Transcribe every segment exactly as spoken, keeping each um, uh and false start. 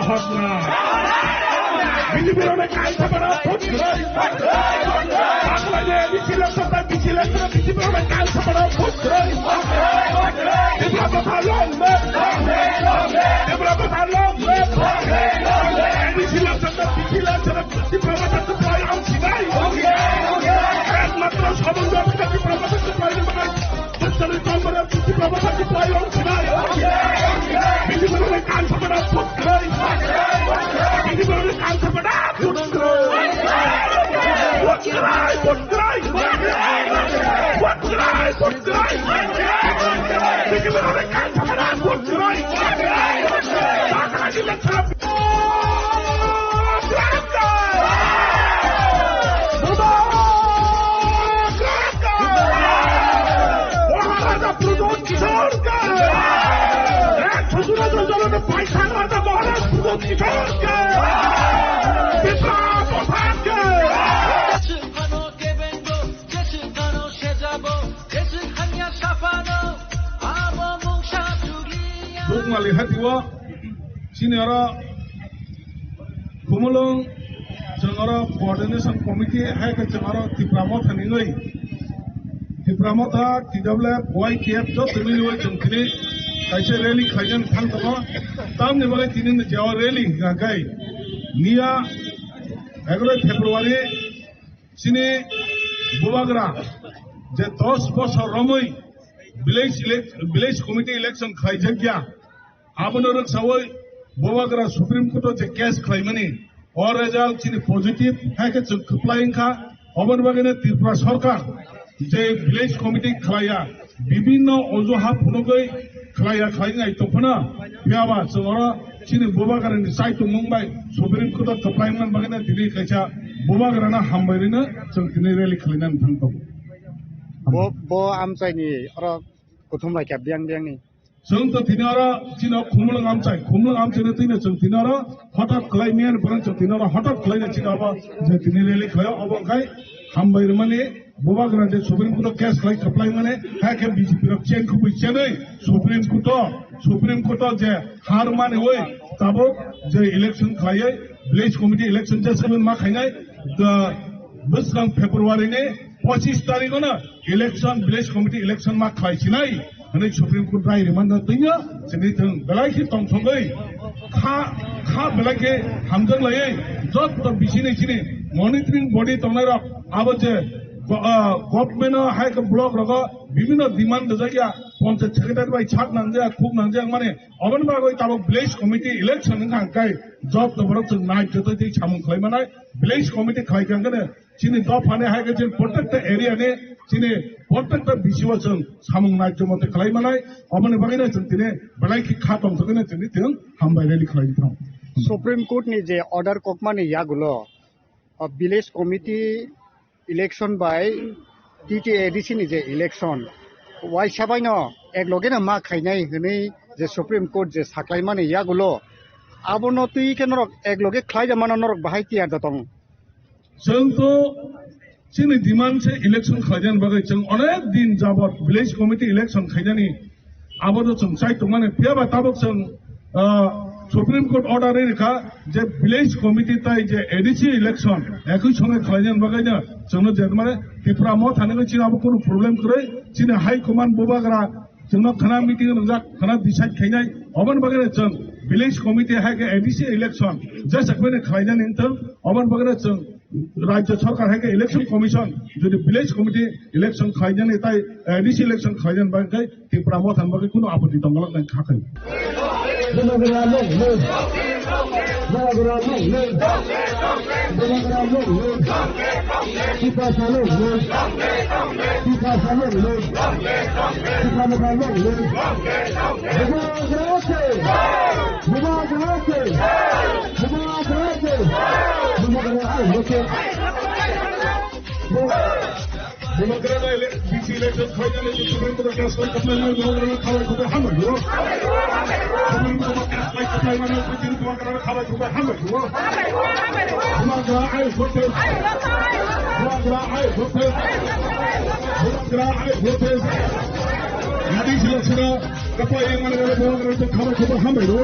Hotna. B J P rokni kaisa bara phut kwrwi. Taklai de B C election ta B C election B J P rokni kaisa bara phut kwrwi. Tipra Motha long live. Tipra Motha long live. A D C election ta B C election Tipra Motha kwplai wng sinai. Ekmatro Somon Jatha Tipra Motha kwplai wng sinai. Bwskango tongmani Tipra Motha kwplai wng sinai. B J P rokni kaisa bara phut kwrwi. B J P rokni kaisa bara phut kwrwi. Phut kwrwi, phut kwrwi. Phut kwrwi, phut kwrwi. B J P rokni kaisa bara phut kwrwi. মহারাজা প্রদ্যুৎ কিশোরকে! এক শ্বশুর আচার জ্বলনে পাইখানা রাজা মহারাজ প্রদ্যুৎ কিশোরকে! বিপ্লব প্রধানকে! Bukmali hati o, chini oro Khumulwng, chwng oro coordination committee, hai khe chwng oro Tipra Motha ni wngwi, Tipra Motha, T W F, Y T F joto miliwi chwng tini kaisa rally khlainani thang tongo. Tamni bagwi tini ni je o rally hwnkha khe niya egaroh February chini Bubagra je dos bosor romwi village elec-, village committee election khlaijak ya. Abono rwksawi Bubagra Supreme Court o je case khlaimani, o result chini positive, hai khe chwng kwplai wngkha. Oboni bagwino Tripura Sarkar je village committee khlaiya, bibinno ojuha phunugwi khlaiya khlai wngnai tongphano, phiyaba chwng oro chini Bubagrani chai tongmung bai Supreme Court o kwplai wngmani bagwino tini kaisa Bubagrano hambai rwino chwng tini rally khlainani thang tongo. Bo, bo amchaini oro kuthum lai kha biyang biyangni. Chwng to tini oro chini o Khumulwng amchai, Khumulwng amchaino twino chwng tini oro hothat khlai miyani borok chwng tini oro hothat khlaino chini abo je tini rally khlaio obo wngkhai hambai rwmani Bubagra je Supreme Court o case khlai kwplai mani hai khe B J P rok chen khubui chenwi Supreme Court o, Supreme Court o je har mani oi tabuk je election khlaiwi village committee election je sabai ma khainai bwskang February ni pochis tarikh no election, village committee election ma khlai sinai hwnwi Supreme Court rai rwmani twino chini thwng belai khe tongthogwi kha, kha belai khe hamjak laiwi joto bisini chini monitoring body tongnai rok abo je go-, ah, government o hai khe block rogo bibinno demand rijak ya, panchayat secretary bai sak nangjak, khuk nangjak mani oboni bagwi tabuk village committee election wngkha hwnkhe joto borok chwng nai jotoi tei samung khlai manai village committee khlai kha hwnkhe chini dophani hai khe chini protekta area ni chini protekta B C o chwng samung naichomate khlai manai, oboni bagwino chwng tini belai khe kha tongthogwino chwngni thwng hambai rally khlai thang. Supreme Court ni je order kokmani yagulo, o village committee election bai T T A D C ni je election, waisa baino eklogeno ma khainai hwnwi je Supreme Court je saklaimani yagulo, abono twi khe norok ekloge khlai da mano norok bahai tiyar da tong. Chwng to chini demand se election khlainani bagwi chwng onek din jabot village committee election khainani abo to chwng chai tongmani, phiyaba tabuk chwng, ah, Supreme Court order ri rikha je village committee tai je A D C election ekoi songe khlainani bagwi no chwngno je mane Tipra Motha ni chini abo kunu problem kwrwi, chini high command Bubagra chwngno khana meeting wngjak, khana decide khainai. Oboni bagwi chwng village committee hai khe A D C election jesa khaini khlainani wngthang. Oboni bagwi chwng Rajya Sarkar hai khe election commission jodi village committee election khlainani tai A D C election khlainani bagwi khe Tipra Motha ni bagwi kunu apoti tongwlak nai kha khai. Bubagra long live. Bubagra long live. Bubagra long live. Tiprasa long live. Tiprasa long live. Tipra Motha long live. Bubagra se. Bubagra se. Bubagra se. Bubagra ai, okay. Bubagra na ele-, B C election khainani Supreme Court o case khlai kwplai mani Bubagra no khabai khwbai hambai o. Supreme Court o case khlai kwplai mani Bubagra no khabai khwbai hambai o. Bubagra ai vote. Bubagra ai vote. Bubagra ai vote. Nadi sila sila kapai mani Bubagra no khabai khwbai hambai o.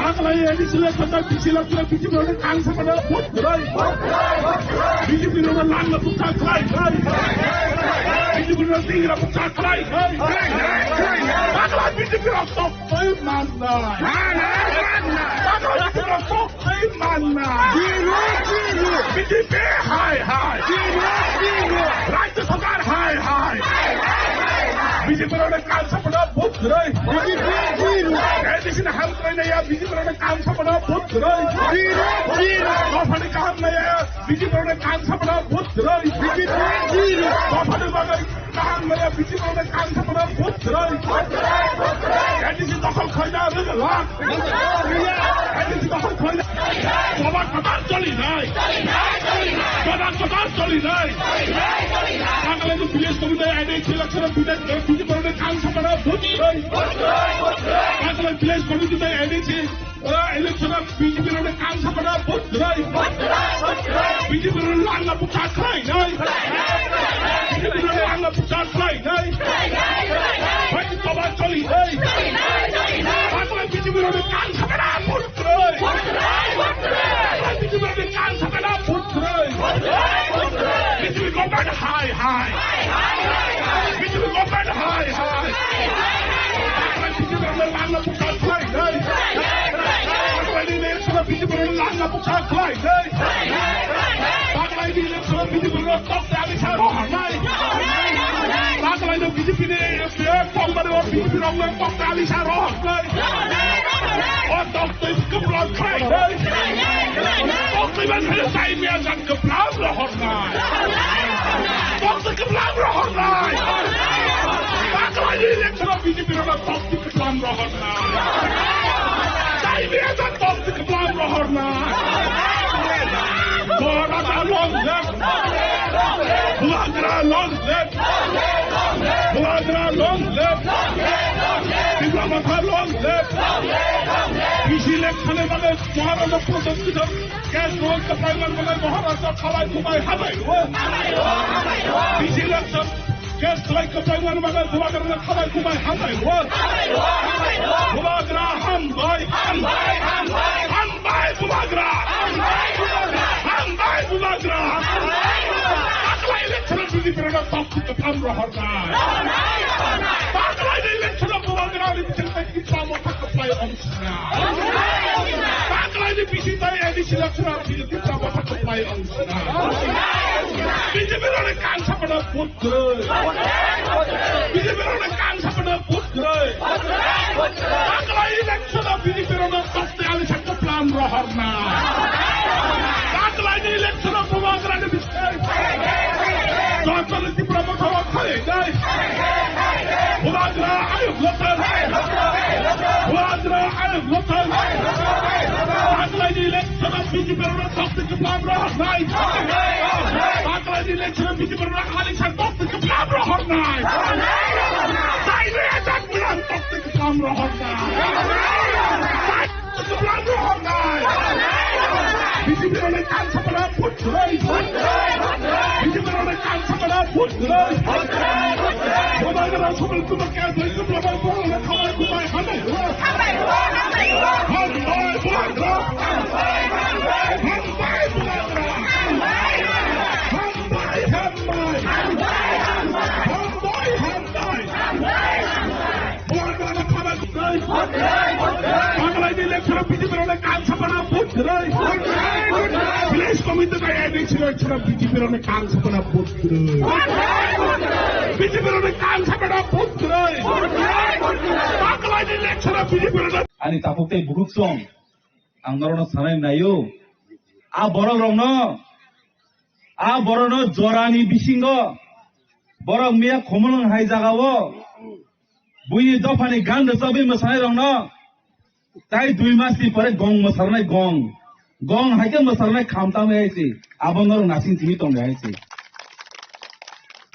Paklai A D C le kota B C le kota B J P rok kang sa pada vote kwrwi. B J P rok langna bukcha khlai. B J P rok tingra bukcha khlai. Paklai B J P rok tok twi manna. Paklai B J P rok tok Hai manna. Zero, zero. B J P hai hai. Zero, zero. Rajya Sarkar hai hai. B J P rok kang sa pada vote kwrwi. B J P zero. A D C ni ham kwrwi naiya B J P rok kang sa pada vote kwrwi. Zero, zero. Dophani kaham naiya B J P rok kang sa pada vote kwrwi. B J P zero. Dophani bagwi Kaham maya B J P rok kang sa pada vote kwrwi. A D C dokhol khlaina rwgwlak. A D C dokhol khlaina. Toba kwtal choli nai. Toba kwtal choli nai. Paklai village committee A D C election B J P rok kang sa pada vote kwrwi. Paklai village committee A D C Ah, election o B J P rok kang sa pada vote kwrwi. B J P rok langna bukcha khlai nai. B J P rok langna bukcha khlai nai. Hai toba choli nai. Paklai B J P rok kang sa pada vote kwrwi. Paklai B J P rok kang sa pada vote kwrwi. B J P government hai hai. B J P government hai hai. Paklai B J P rok langna bukcha khlai nai. Paklai ni election B J P rok langna bukcha khlai nai. Paklai ni election B J P rok tok tali sa rohor nai. Paklai ni B J P ni Kongmani o B J P rok tok tali sa rohor nai. O tok twi kwplang khlai nai. Tok twi ban khlai sai mia jan kwplang rohor nai. Tok twi kwplang rohor nai. Paklai ni election B J P rok tok twi Kwplang rohorna. Dai biya da tok kwplang rohorna. Borada long live. Bubagra long live. Maharaja Pradyot Kishore case rwui kwplai man bagwi Maharaja khalai khumai hambai rwo. Bisi election case rwui kwplai man bagwi Bubagra khalai khumai hambai rwo. Bubagra hambai. Hambai Bubagra. Hambai Bubagra. Taklai election B J P rwna tok kwtham rohornai. Taklai election Bubagra ni bichar tei kwplai Taklai ni bisi tai A D C election B J P Tipra Motha kwplai wng sina. B J P rok ni kan sapana vote kwrwi. B J P rok ni kan sapana vote kwrwi. Taklai election B J P rok no koste ali sa kwplam rohorna. Taklai ni election Bubagra ni bisi Joypur Tipra Motha o khali dai. Bubagra ayuk lothar. Bubagra ayuk lothar. Taklai ni election B J P rok tok twi kwplam rohornai. Taklai ni election B J P rok ali sa tok twi kwplam rohornai. Taklai ni election tok twi kwplam rohornai. Kwplam rohornai. B J P rok ni kan sapana vote kwrwi. B J P rok ni kan sapana vote kwrwi. Bubagra rok sobil kuba kaya doi kuba bai borok rok khamai kubai hambai. Hambai Bubagra. Hambai Bubagra. Hambai, hambai. Hambai, hambai. Bubagra na khaba kwrwi. Taklai ni election B J P rok ni kan sapana vote kwrwi. Village committee ka A D C election B J P rok ni kan sapana vote kwrwi. B J P rok ni kan sapana vote kwrwi. Taklai ni election B J P rok ni Ani takhuk tei bukhuk song ang norokno sanai naio. A borok rokno, a borokno jorani bisingo borok miya Khumulwng hai jagao buini dophani gan rwchabwi mwsanairokno tai dui masni pore gong mwsarnai gong. Gong hai khe mwsarnai khamtam hai se. Abo norok nasing simi tong hai se.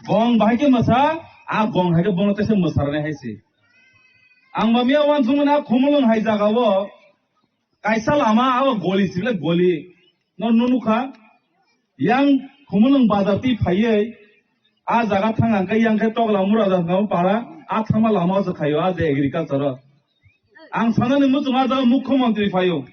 Gong bahai khe mwsa, a gong hai khe bono tese mwsarnai hai se. Ang ba miya wansukmani a Khumulwng hai jagao kaisa lama abo goli sibile goli. No nukha. Yang Khumulwng bazar twi phaiwi a jaga thang ang khe yang khe tokla mura jaga para a thangma lama o se khaio a je agriculture o. Ang sanani muchung a jaga mukhyamantri phaio.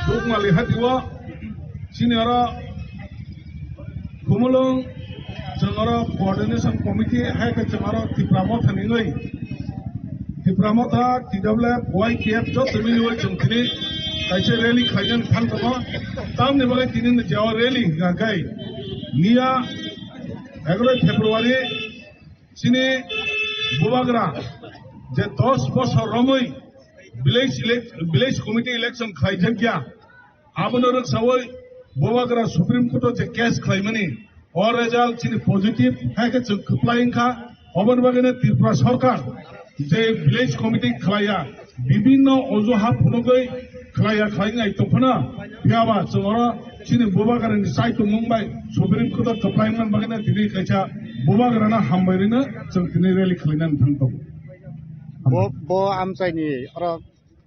Bukmali hati o chini oro Khumulwng chwng oro coordination committee hai khe chwng oro Tipra Motha ni wngwi, Tipra Motha, T W F, Y K F joto miliwi chwng tini kaisa rally khlainani thang tongo. Tamni bagwi tini ni jao rally hwnkha khe niya egaroh February chini Bubagra je dos bosor romwi village elec-, village committee election khlaijakya, abono rwksawi Bubagra Supreme Court o je case khlaimani, o result chini positive hai khe chwng kwplai wngkha. Oboni bagwino Tripura Sarkar je village committee khlaiya, bibinno ojuha phunugwi khlaiya khlai wngnai tongphano, phiyaba chwng oro chini Bubagrani chai tongmung bai Supreme Court o kwplai wngmani bagwino tini kaisa Bubagrano hambai rwino chwng tini rally khlainani thang tongo. Bo, bo amchaini oro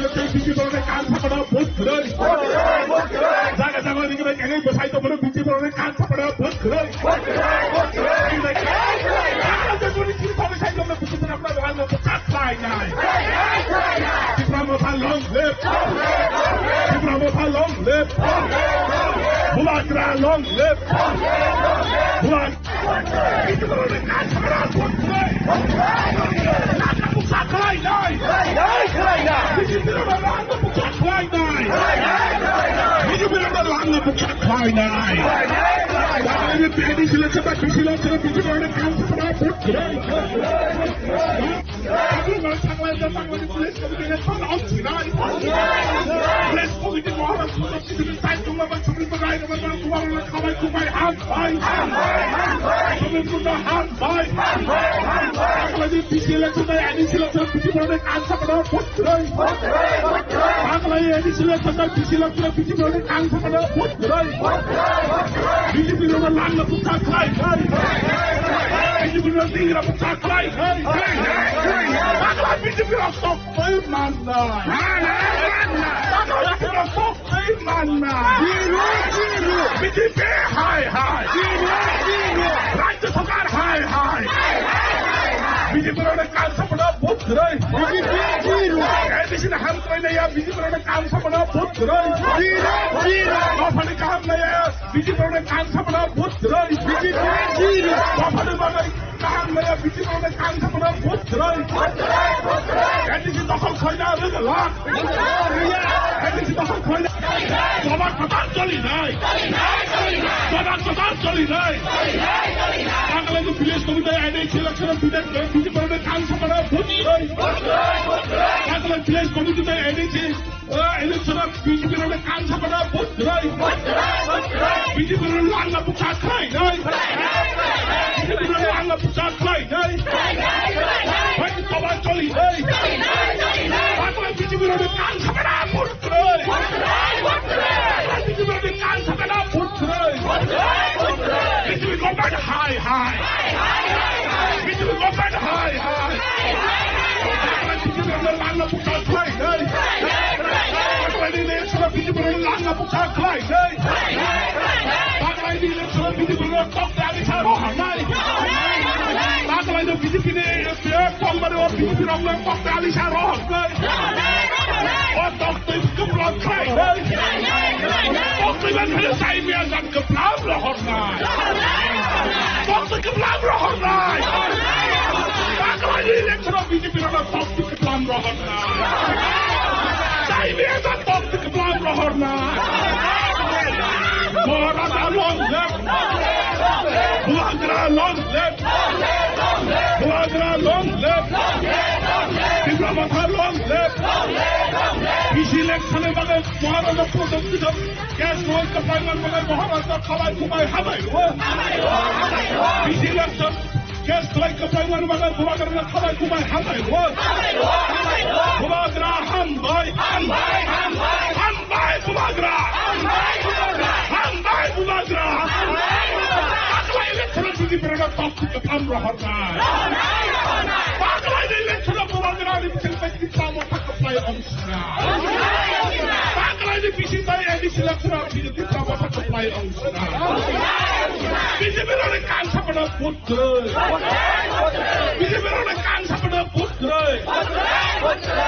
Tei tei B J P borokni kan sakono vote kwrwi. Jaga jaga ringwi bai kengwi bwsai tongmano B J P borokni kan sakono vote kwrwi. Tripura Motha long live! Tripura Motha long live! Bubagra long live! Bubagra long live! Village committee, Maharaj, Sudok, Sudok, Sai, Tungma, Sudok, Sudok, Kumar, Khamai, Kumai, Ham, Hai, Ham, Hai, Ham, Hai, Sudok, Sudok, Ham, Hai, Ham, Hai, Ham, Hai. Taklai ni B C election, A D C election, B J P election, Kan Sapna, Vote Rai. Taklai A D C election, B C election, B J P election, Kan Sapna, Vote Rai. B J P election, Lang Lapuk Sa Khai, Khai. B J P election, Ding Lapuk Sa Khai, Khai. Taklai B J P election, Twi manna. Manna, manna. Taklai B J P election, Twi manna. Zero, zero. B J P hai, hai. Zero, zero. Rajya Sarkar hai, hai. B J P election, Kan Sapna, Vote Rai. B J P zero. A D C ni ham khlainai ya, B J P election, Kan Sapna, Vote Rai. Zero, zero. Dophani kaham nai ya, B J P election, Kan Sapna, Vote Rai. B J P zero. Dophani bagwi kaham nai ya, B J P election, Kan Sapna, Vote Rai. A D C dokhol khlaina rwgwlak. A D C dokhol khlaina. Joba kwtal cholinai. Joba kwtal cholinai. Taklai ni village committee, A D C election, B J P election, Kan Sapna, Vote Rai. Taklai village committee, A D C, uh, election, B J P election, Kan Sapna, Vote Rai. B J P election, Lang Lapuk Sa Khai, Khai. B J P election, Lang Lapuk Sa Khai, Khai. Hai, joba cholinai. Taklai B J P election, Kan Sapna, Vote Rai. B J P election, Kan Sapna, Vote Rai. B J P government hai, hai. B J P government hai, hai. B J P government Lang Lapuk Sa Khai, hai. Taklai ni election B J P Lang Lapuk Sa Khai, hai. Taklai ni election B J P Tok Twi Alisa rohornai. Taklai ni B J P ni, eh, Tongmani o B J P rok Tok Twi Alisa rohornai. O Tok Twi kwplang khlainai. Tok Twi man khe Saimia Jat kwplang rohornai. Tok Twi kwplang rohornai. Taklai ni election B J P rok Tok Twi kwplang rohornai. Saimia Jat Tok Twi kwplang rohornai. Bubagra long live. Bubagra long live. Bubagra long live. Tipra Motha long live. B C election ni bagwi Maharaj Sudok Sudok case loi kwplai man bagwi Maharaj Khamai Kumai hambai rwo. B C election case loi kwplai man bagwi Bubagra Khamai Kumai hambai rwo. Bubagra hambai. Hambai Bubagra. Hambai Bubagra. Taklai election B J P rok Tok Twi kwplang rohornai. Taklai election Bubagra ni biching bai Tipra Motha kwplai ong sina. Taklai ni B C bai A D C election B J P Tipra Motha kwplai ong sina. B J P election Kan Sapna, Vote Rai. B J P election Kan Sapna, Vote Rai.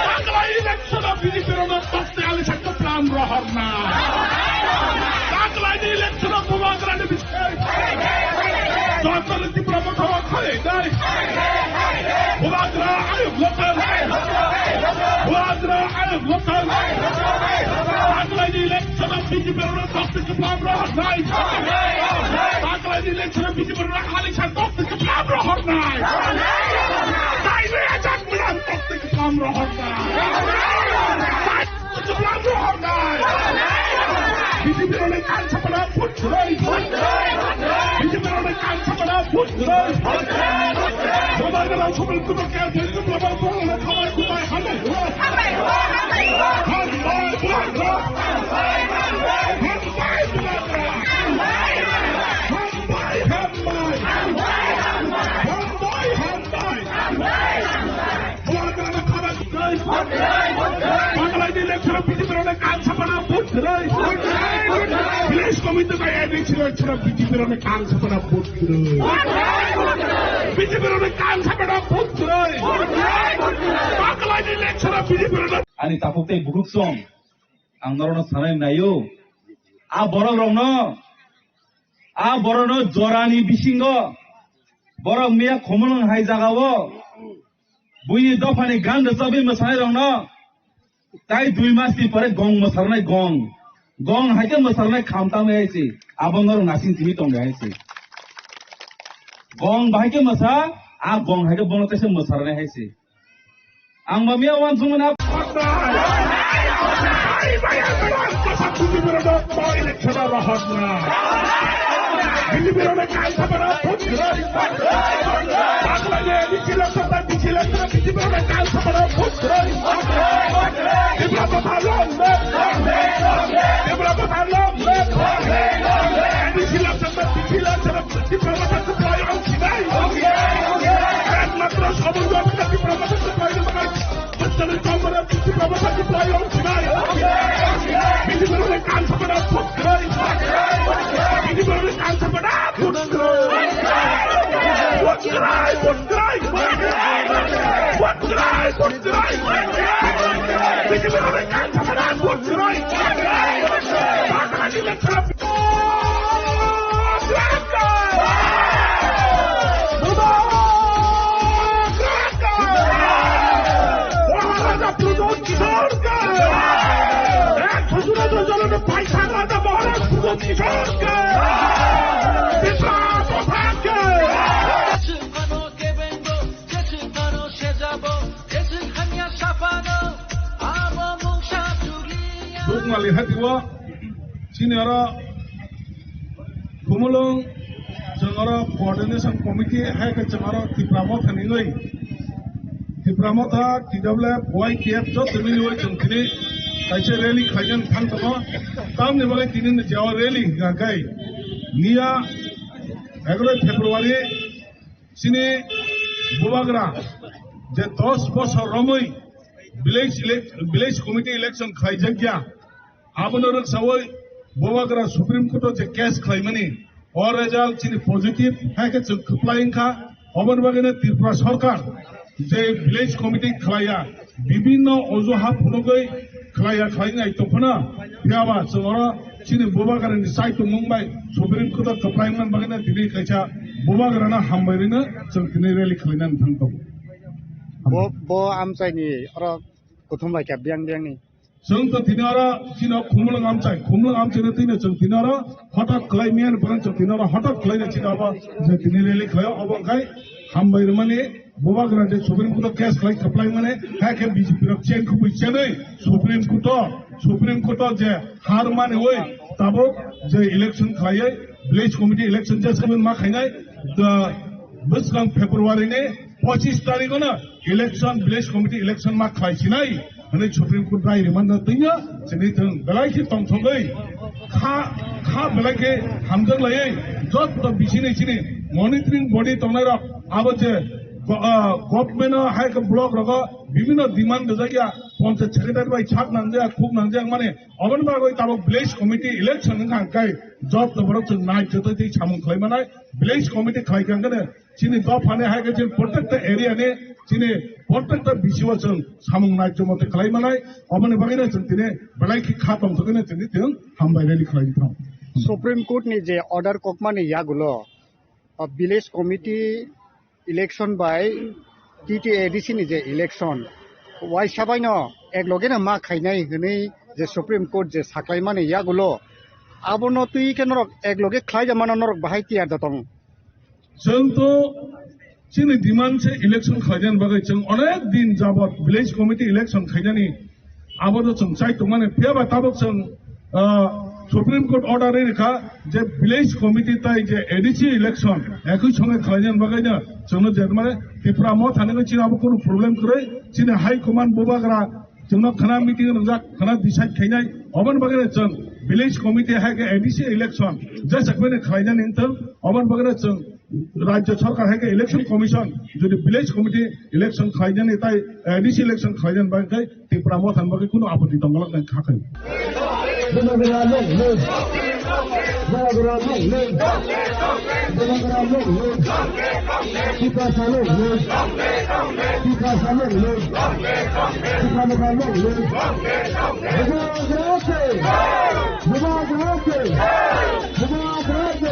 Taklai election B J P election Tok Twi Alisa kwplang rohornai. Taklai ni election Bubagra ni biching Joto ni Tipra Motha o khlainai. Bubagra ayuk local. Bubagra ayuk local. Taklai ni election B J P election Tok Twi kwplang rohornai. Taklai ni election B J P election Alisa Tok Twi kwplang rohornai. Saimia Jat Mwnam Tok Twi kwplang rohornai. Kwplang rohornai. B J P election Kan Sapna, Vote Rai. B J P election Kan Sapna, Vote Rai. Bubagra Supreme Court of Case, Tipra Motha Khamai Kumai hambai. Hambai Bubagra. Hambai Bubagra. Hambai, hambai. Hambai, hambai. Bubagra ni khamai. Taklai ni election B J P election Kan Sapna, Vote Rai. Village committee bai A D C election B J P election Kan Sapna, Vote Rai. B J P election Kan Sapna, Vote Rai. Taklai ni election B J P election. Ani takhuk tei bukhuk song, ang norokno sanai naio. A borok rokno A borokno jorani bisingo borok miya Khumulwng hai jagao buini dophani gan rwchabwi mwsanairokno tai dui mas ni pore gong mwsarnai gong. Gong hai khe mwsarnai khamtam hai se. Abo norok nasing tini tong hai se. Gong bahai khe mwsa, a gong hai khe bono teisa mwsarnai hai se. Ang ba miya wan sung na. Bukmali hatio chini oro Khumulwng chwng oro coordination committee hai khe chwng oro Tipra Motha ni wngwi Tipra Motha, T W F, Y T F joto mili wngwi chwng tini kaisa rally khlaina thang tongo. Tamni bagwi tini ni jao rally hwnkha khe niya egaroh February chini bubagra je dos bosor romwi village elec-, village committee election khlaijakya. Abono rwksawi bubagra Supreme Court o je case khlaimani, o result chini positive hai khe chwng kwplai wngkha. Oboni bagwino Tripura Sarkar je village committee khlaiya, bibinno ojuha phunugwi khlaiya khlainai tongphano, phiyaba chwng oro chini bubagrani chai tongmung bai Supreme Court o kwplai wngmani bagwino tini kaisa bubagrano hambai rwino chwng tini rally khlainani thang tongo. Bo, bo amchaini oro kuthum bai kha biyang biyangni. Chwng to tini oro chini o Khumulwng amchai, Khumulwng amchaino tini chwng tini oro hotok khlai miyan borok chwng tini oro hotok khlai na chini abo je tini rally khlaio obo khai hambai rwmani bubagra je Supreme Court o case khlai kwplai mani hai khe B J P rok chen khubui chenwi Supreme Court o, Supreme Court o je har mani oi tabuk je election khlaiwi village committee election je saben ma khainai bwskang February ni pochis tarikh no election, village committee election ma khlai sinai hwnwi Supreme Court rai rwmano twinya chini thwng belai khe tongthogwi kha, kha belai khe hamjak laiwi joto bisini chini monitoring body tongnai rok abo je go-, ah, government o hai khe block rogo bibinno demand rijak ya, panchayat secretary bai sak nangjak, khuk nangjak mani oboni bagwi tabuk village committee election wngkha hwnkhe joto borok chwng nai jotoi tei samung khlai manai village committee khlai kha hwnkhe chini dophani hai khe chini protekta area ni chini protekta B C O chwng samung nai chwng mate khlai manai, oboni bagwino chwng tini belai khe kha tongthogwino chwng tini hambai rally khlai thang. Supreme Court ni je order kokmani yagulo, o village committee election bai T T A D C ni je election, waisa baino eklogeno ma khainai hwnwi je Supreme Court je saklaimani yagulo, abono twi khe norok ekloge khlai jamano norok bahai tiyar da tong. Chwng to chini demand se election khlainani bagwi chwng onek din jabot village committee election khainani abo no chwng chai tongmani, phiyaba tabuk chwng, ah, Supreme Court order ri rikha je village committee tai je A D C election ekoi songe khlainani bagwi no chwngno je mane Tipra Motha ni chini abo kunu problem kwrwi, chini high command bubagra chwngno khana meeting wngjak, khana decide khainai, oboni bagwi no chwng village committee hai khe A D C election jesa kwbani khlainani wngthwng, oboni bagwi no chwng Rajya Sarkar hai khe Election Commission jodi village committee election khlainani tai A D C election khlainani bagwi khai Tipra Motha ni bagwi kunu apoti tongwlak nai kha khai. Bubagra long live. Bubagra long live. Bubagra long live. Tiprasa long live. Tiprasa long live. Tipra Motha long live. Bubagra se. Bubagra se. Bubagra se.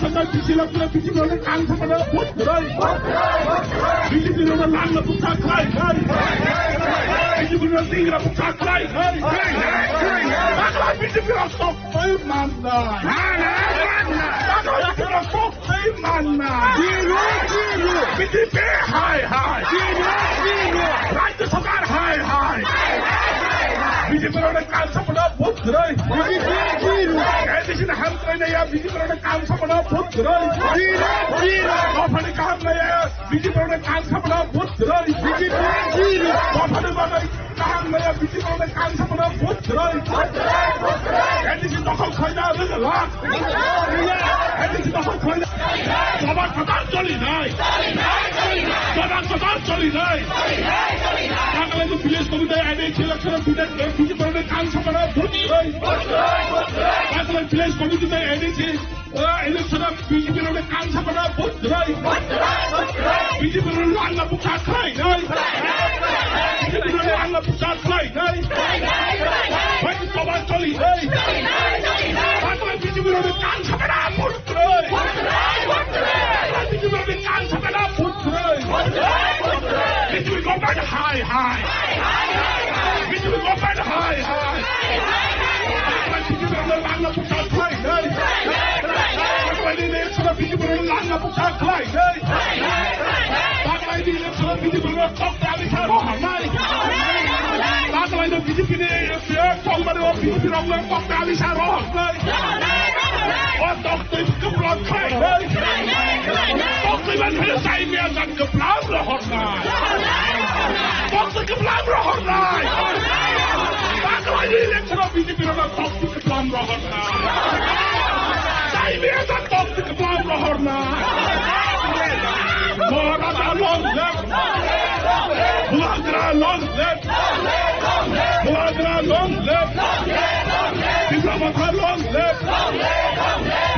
election na B J P election na B J P election na kang sama na vote kwrwi. B J P election na lang na bukcha khlai khlai. B J P election na ting na bukcha khlai khlai. Bakla B J P election na kok twi man na. Bakla B J P election na kok Hey, man, man. Zero, zero. B J P, hai, hai. Zero, zero. Rajya Sarkar, hai, hai. B J P rokni kang sama na vote kwrwi. B J P zero. A D C ni hamkrai naiya B J P rokni kang sama na vote kwrwi. Zero, zero. Dophani kaham naiya B J P rokni kang sama na vote kwrwi. B J P zero. Dophani bagwi Kaham naiya B J P rokni kang sama na vote kwrwi. A D C dokhol khlaina rwgwlak. A D C dokhol khlaina. Choba kwtal cholinai. Choba kwtal cholinai. Baglaini village committee A D C election B J P rokni kang sama na vote kwrwi. Baglaini village committee A D C Ah, election o B J P rokni kang sama na vote kwrwi. B J P rokni lang na bukcha khlainai. B J P rokni lang na bukcha khlainai. Bai choba cholinai. Bai B J P rokni kang sama na vote kwrwi. Bai B J P rokni kang sama na vote kwrwi. B J P government hai hai. B J P government hai hai. Baglaini election B J P rokni lang na bukcha khlainai. Baglaini election B J P rokni lang na bukcha khlainai. Baglaini election B J P rokni kok tali kha rohornai. Baglaini B J P ni, eh, kok Tirokno tokta alisa rohornai. O toktwi kwplang khlainai. Toktwi man phano chai mia jan kwplang rohornai. Toktwi kwplang rohornai. Baglaini election-o B J P rokno toktwi kwplang rohornai. Chai mia jan toktwi kwplang rohornai. Maharaja long live. Bubagra long live. Bubagra long live. Tipra Motha long live.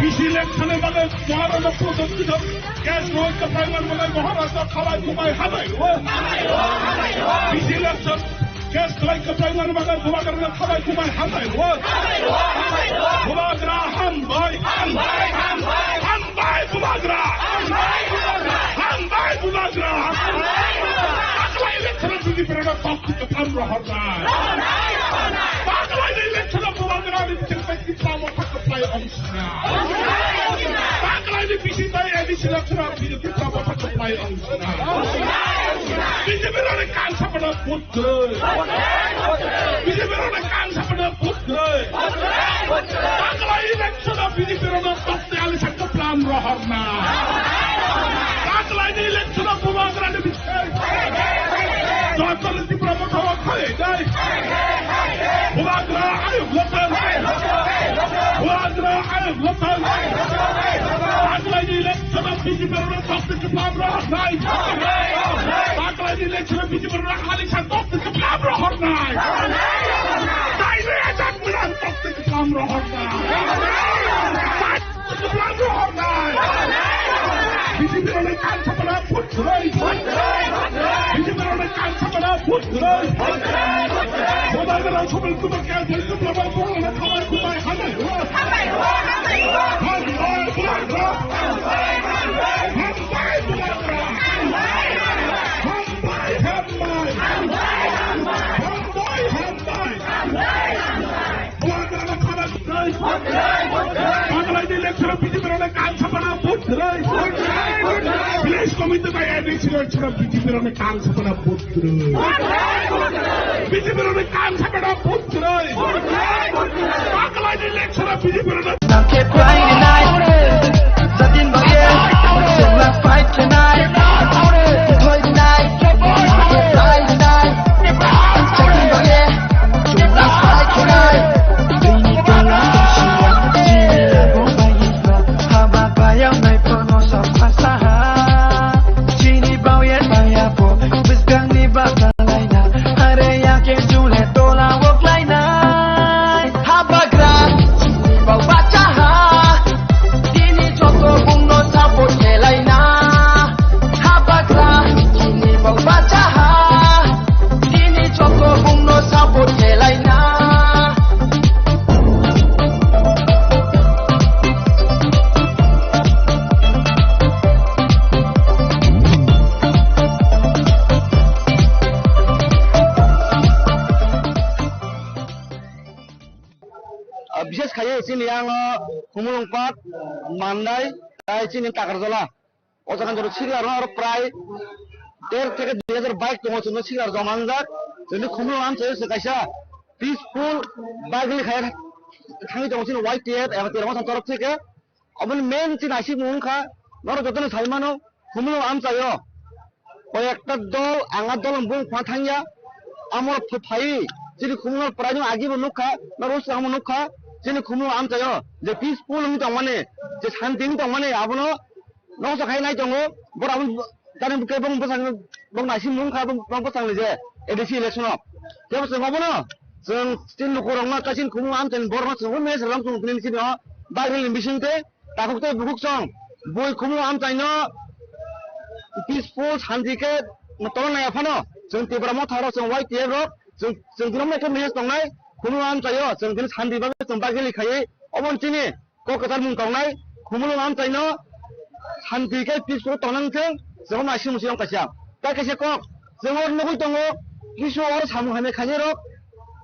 Bisi election ni bagwi Maharaja protest kisa case roi kwplai man bagwi Maharaja khalai kumai hamai rwo. Bisi election case khlai kwplai man bagwi Bubagra khalai kumai hamai rwo. Bubagra hambai. Hambai Bubagra! Hambai Bubagra! Baglaini election-o B J P rokno toktwi kwplang rohornai. Baglaini election-o Bubagrani bichar bai Tipra Motha kwplai ong sina. Baglaini bisi tai A D C election-o B J P Tipra Motha kwplai ong sina. B J P rokni kansa pada vote rwi. B J P rokni kansa pada vote rwi. Baglaini election-o B J P rokno tokti alisa kwplang rohorna. Baglaini election-o Bubagrani bichar. Joto Tipra Motha o khainai. Bubagra ayuk lotan. Bubagra ayuk lotan. Baglaini election-o B J P rokno tokti kwplang rohornai. Baglaini election-o B J P rokno alisa tokti kwplang rohornai. Taile ajak bilang tokti kwplang rohornai. Tokti kwplang rohornai. B J P rokni kansa pada vote rwi. B J P rokni kansa pada vote rwi. Bubagra sobil kubak kaya boli kubak bai boli na kawai kubai hamai rwo. Hambai Bubagra. Hambai Bubagra. Hambai, hambai. Hambai, hambai. Bubagrano khana rwnai. Baglaini election-o B J P rokno kansa pada vote rwi. Village committee bai A D C election-o B J P rokno kansa pada vote rwi. B J P rokno kansa pada vote rwi. Baglaini election-o B J P rokno Nang khe phai rinai, satin bo ye, sengla fight khenai, thoi rinai, nang khe phai rinai, satin bo ye, sengla fight khenai. Bini tola tongsi ya, chini labo bai ya, haba bai ya, nai phono sa pha sa ha. Chini bau ye bai ya bo, bwskang ni bak Are ya khe jule tola o khlainai. Habagra, chini bau bacha ha. Tini joto bungno support khlaina. Habagra, chini bau bacha ha. Tini joto bungno support khlaina. Ah, bises khai chini yang, ah, Khumulwng Park, Mandai, tai chini Takarjala. O jaga jora sikla rok prai der theke dui hajar bike tongo, chwngno sikla rok joma wngjak. Chwngno Khumulwng amchai se kaisa peaceful bike rally khai thangwi tongo chini Y T F eba Tipra Motha ni torof theke. Oboni main chini naisingmung wngkha, norok jotono sai mano, Khumulwng amchaio koyekta dol, ang a dol bung khna thangya, amo ph-, phai chini Khumulwng prai no agi bo nukha, norok swkang bo nukha, chini Khumulwng amchaio je peaceful wngwi tongmani, je santi wngwi tongmani, abono noksa khai nai tongo, borok abono tani khe bong bwsang, bong naising mung kha, bong, bong bwsang ni je A D C election o. Tei bo chwng obono, chwng chini lukurokno, kaisa chini Khumulwng amchaini borokno chwng omo message lam chwng tini chini o bagri ni bising tei takhuk tei bukhuk chwng bui Khumulwng amchaino peaceful santi khe tongna nai phano chwng Tipra Motha rok, chwng Y T F rok, chwng, chwng tini omo khe message tongnai, Khumulwng amchaio chwng tini santi bagwi chwng bagri khaiwi obo chini kok kwchar mung tongnai, Khumulwng amchaino santi khe peaceful tongna wngthung, chwng naising musi wng kaisa. Tai kaisa kok, chwng oro nugwi tongo, kisu oro samung hamya khainai rok,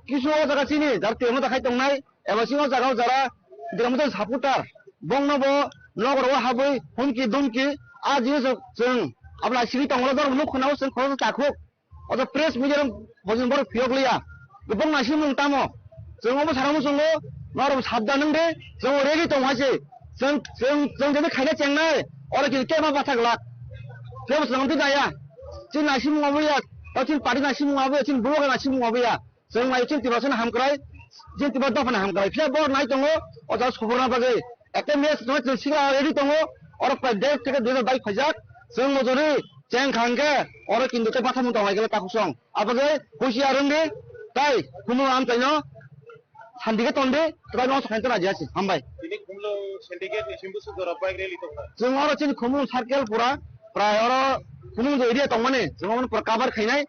kisu o jaga chini jar temo da khai tongnai, eba chini o jaga o jara, Tipra Motha ni supporter, bongno bo nok rogo habwi humki dumki, a jini chwng, chwng abla sigi tonglo, jor nuk khna o chwng khoroksa takhuk. Oto press media rok hojin borok phiyok liya. Bong naising mung tamo. Chwng omo sana muchungo, norok sabdan wng di, chwng ready tong hai se. Chwng, chwng, chwng jodi khaina chengnai, oro kini kema bathak lak. Kebo chwng twi jaya. Chini naisimung obo ya, tei chini party naisimung obo ya, chini block naisimung obo ya. Chwng nai chini Tiprasani hamkrai, chini Tipra dophani hamkrai. Phiya bo nai tongo, o jaga subruna bagwi. Ekta match no chwng sikla ready tongo, oro prai date theke dui hajar bais phaijak. Chwng mojori cheng khangkhe, oro kintu tei bathamung tong lai khe takhuk song. Abagwi husiar wng di, tai kumu amchaino sandike ton di, twbai no sakhain tona jasi. Hambai. Tini Khumulwng syndicate ni simbusu jora bike rally tongkha. Chwng oro chini Khumulwng circle pura, prai oro Khumulwng je area tongmani, chwng omono pura cover khainai.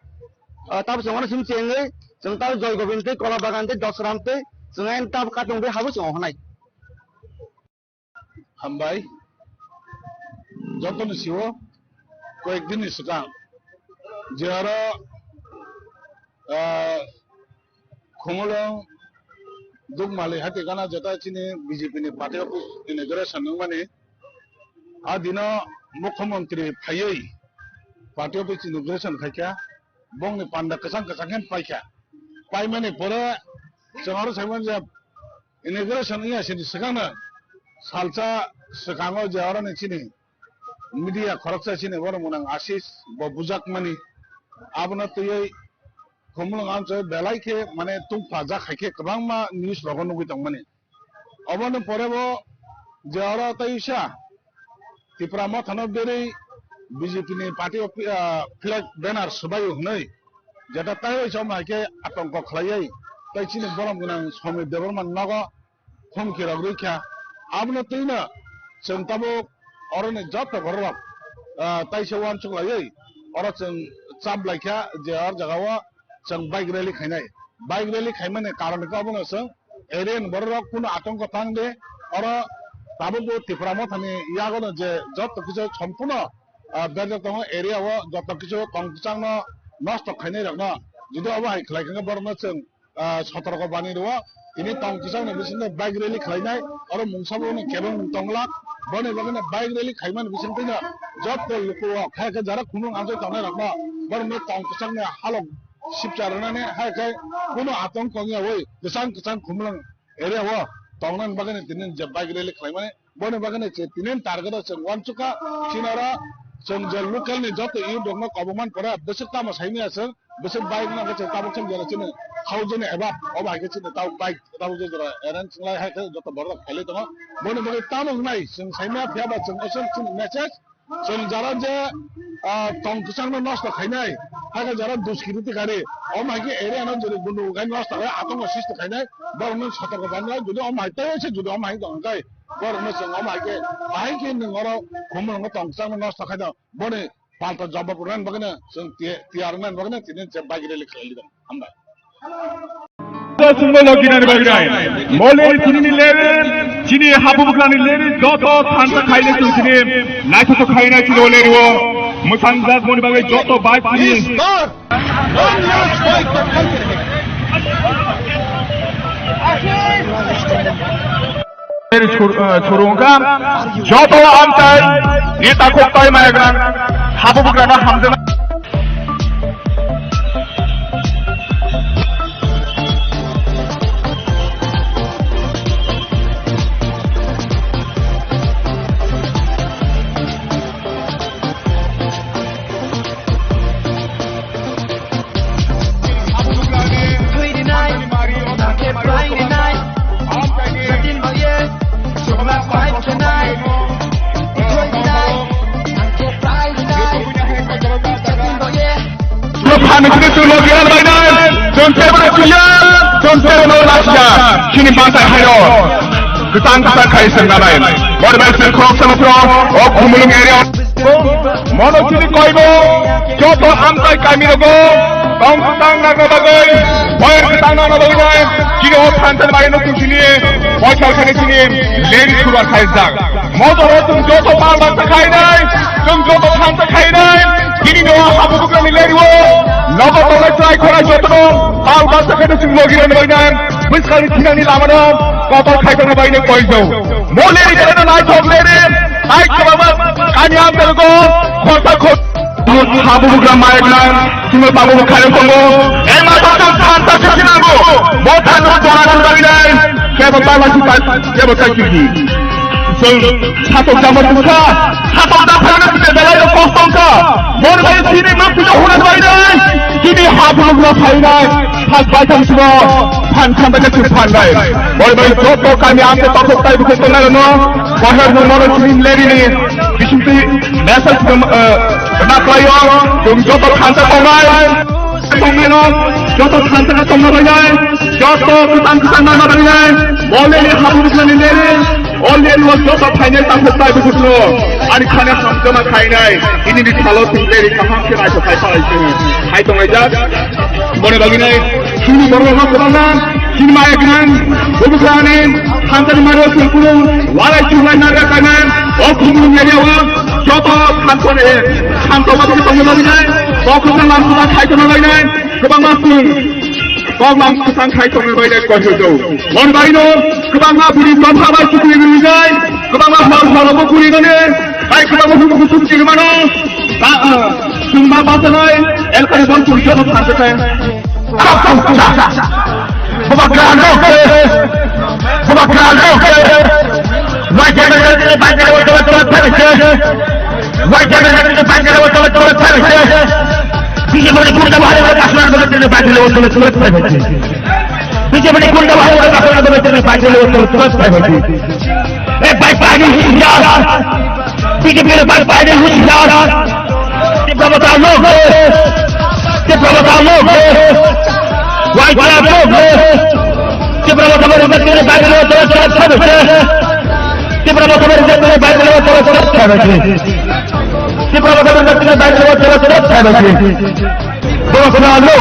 Ah, tabo chwng oro sim chengwi, chwng tabo Joy Gobind tei Kola Bagan tei Dosram tei chwng ain tabo katung tei habo chwng ohonai. Hambai. Jotoni sio koyek din ni swkang je aro, ah, Khumulwng Dukmali hati gana jeta chini B J P ni party office inauguration wngmani. A dino Mukhyamantri phaiwi party office inauguration khaikha. Bongni panda kwchang kwchang khe paikha. Paimani pore chwng aro saimani je inauguration wngya sini swkangno salsa swkango je oroni chini media khoroksa chini borok mwnang Ashish bo bujakmani. Abono twiwi Khumulwng amchoi belai khe mane tungphajak hai khe kwbangma news rogo nugwi tongmani. Oboni pore bo je oro tei sa Tipra Mothano berwi B J P ni party of, ah, flag banner swbaio hwnwi jeta tei omo hai khe atongko khlaiwi tei chini borom gwnang Somir Debbarma nogo humki rok rwkha. Abono twino chwng tabuk oroni joto borok rok, ah, taisa uansuk laiwi oro chwng chap laikha je or jagao chwng bike rally khainai. Bike rally khaimani karon khe obono chwng area ni borok rok kunu atongko tang de. Oro tabuk bo Tipra Mothani yagono je joto kisa sompuno, ah, berjak tongo area o joto kisa tong kwchangno nosto khainai rokno jodi obo hai khlai khe borokno chwng ah, sotorko bani rwo. Tini tong kwchangni bisingo bike rally khlainai, oro mungsa bo no kebeng tongla. Boni bagwi no bike rally khaimani bisingtwi no joto luku o khe khe jara Khumulwng amchoi tongnai rokno borokno tong kwchangni halok sipcha rwnani hai khe kuno atong kongya oi kwchang kwchang Khumulwng area o tongnani bagwi no tini je bike rally khlaimani. Boni bagwi no chwng tini target o chwng uansukha, chini oro chwng je local ni joto youth rokno kobongman pore bwswk tamo saimaya chwng, bwswk bike no khe chwng tabuk chwng jora chini thousand above, obo hai khe chini tabuk bike tabuk je jora arrange khlai hai khe joto borok rok khailai tongo. Boni bagwi tamo wngnai chwng saimaya phiya ba chwng aswk chini message, chwng jara je, ah, tong kwchangno nosto khainai, hai khe jara duskiriti kari, omo hai khe area no jodi gundu khai nosto khai, atongo sisti khainai, borokno sotorko banai, jodi omo hai tei se jodi omo hai tong khe, borokno chwng omo hai khe, bahai khe nwng oro Khumulwngo tong kwchangno nosto khainai, boni palta jawab rwna bagwino chwng tiya-, tiyar wngna bagwino tini je bike rally khlai lidong. Hambai. Chwngno logi nani bagwi nai. Mole chini ni leri, chini habu bukrani leri, joto thansa khaile chwng chini naithothok khaina chini o leri o. Mwsang jak moni bagwi joto bike chini. Sur-, eh, surungkha, joto amtai, neta koktai mayagrang, habu bukrano hamjana. Phan sini tulo giran bainai, jonte bro tuya, jonte bro laksa, sini bantai hayo. Kwtang kwtang khai swngnanai. Bor bai sir khorok sama pro, o Khumulwng area. Mono chini koibo, joto amtai kami rogo, tong kwtang nangna bagwi, boyer kwtang nangna bagwi nai, chini o thansa bai no chini, boy thal khani chini, lady suba khai jak. Motor o chwng joto pal baksa khainai, chwng joto thansa khainai, chini no habu bukrani lady o, nogo tongnai chwrai khorai joto no, pal baksa khainai chwng logi rani bainai, bwskangni thinangni lama no, kotor khaitokna bainai koijo. Mo lady khainai no naithok lady, Hai kwbangma kami amchago khorsa khor. Habugra mayaknang, sumel babu khayo tongo. Ei ma tong tong thansa se sinango. Bo thansa dona dona bagwi nai. Kebo tala si pa, kebo ta kiki. Sel satok jama tukha. Satok da phayna pide belai no kostong ka. Bor bai sini ma pide huna bagwi nai. Sini habugra phainai. Thak bai thang sibo. Phan phan bai tu phan bai. Bor bai joto kami amte tokok tai bukuk tonai no. Bahar no moro sini leri ni. Bising tu message no, eh, na klayo. Tum joto khanta tongai. Tongnaino joto thansa tongna bainai, joto kwtang kwtang nangna bainai, already habu bwsani neri, already o joto phainai tangkuk tai bwswkno ani khana hamjama khainai, ini ni thalo thwngleri kaham khe naithok khai phalai se hai tongnai jak. Boni bagwi nai chini borok no kwbangma chini maya gwnang bwbwsani thansani maro sungkuru walai chunglai nagra kainai o khumung area o joto thansani thansoma tongna bagwi nai o khumung lamsuma khai tongna bagwi nai. Kwbangma chwng kok lam kwchang khai tongna bai nai koihoto. Mon bai no kwbangma bini topha bai chukri rijai, kwbangma hor hor bo kuri gane, bai kwbangma hubu hubu chukri mano. Ba, ah, chwng ma basanai, el kare bon chukri joto thansa khe. Baba grano ke, baba grano ke, wajah mereka tidak banyak, wajah mereka tidak banyak, wajah mereka tidak banyak, wajah mereka tidak banyak. B J P ni gunda bahaya orang kasuran begitu dia bagi lewat tulis tulis private. B J P ni gunda bahaya orang kasuran begitu dia bagi lewat tulis tulis private. Eh, baik bagi husiar. B J P ni baik bagi husiar. Tipra Motha lok. Tipra Motha lok. White flag lok. Tipra Motha begitu dia bagi lewat tulis tulis private. Tipra Motha begitu dia bagi lewat tulis tulis private. Tipra Motha begitu dia bagi lewat tulis tulis private. Baba khna lo.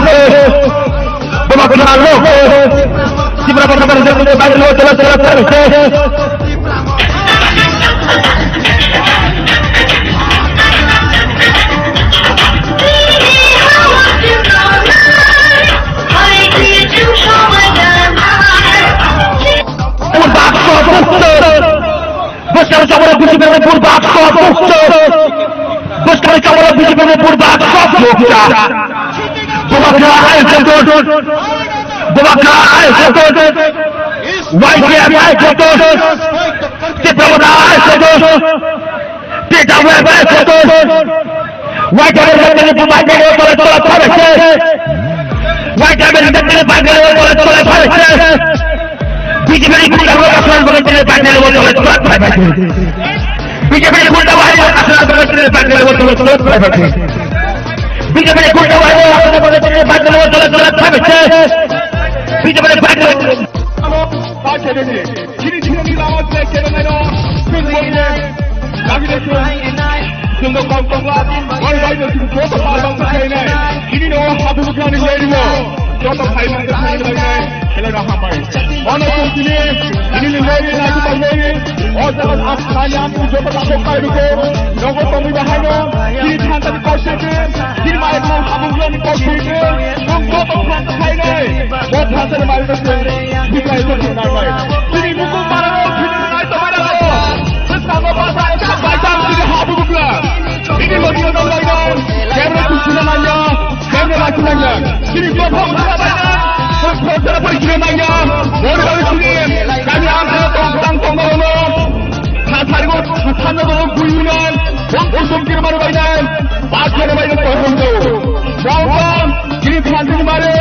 Baba khna lo. Tipra Motha begitu dia bagi lewat tulis tulis private. Burbak so bukto. Bwskang chongmani B J P ni burbak so bukto. Bwskang chongmani B J P ni burbak so bukto. Bubagra ai joto. Bubagra ai joto. Y P F ai joto. Tipra Motha ai joto. T W F ai joto. Y P F ni bubai ni tola tola tola se. Y P F ni bubai ni tola tola tola se. B J P ni gunda bahai asal bagai tene bang tene wajah wajah tuat pai pai. B J P ni gunda bahai asal bagai tene bang tene wajah wajah tuat pai pai. B J P ni gunda bahai asal bagai tene bang tene wajah wajah tuat pai pai. B J P ni bang tene. Chini chini ni lama tene kene naino. Kami de chini. Chwng no kok tongla, bai bai no chwng joto palbang khainai. Chini no habu bukhani leriwo. Joto khaimang khainai. Helai no hambai. Ono chwng chini, chini ni leri na kuba leri. O jaga akhani ang joto ka kok kai ruko. Nogo tongwi bahai no. Chini thanta ni kok sete. Chini mai no habu bukhani kok sete. Chwng joto thanta khainai. Bo thanta ni mai no chwng. Bikai no chwng nai mai. Chini buku para no chwng nai to mai na ko. Chwng tango basa ekta bai tang chini habu bukla. Ini lagi orang lain. Kemre kuchina nanya. Kemre lagi nanya. Chini dua puluh lima banyak. Terus terus terus chini nanya. Mau dari sini. Kami angkat tong tong tong tong. Thasari bo thasano bo guinan. Bom bom kiri maru bainan. Bak kiri bainan ko hon do. Bom bom kiri thasari mare.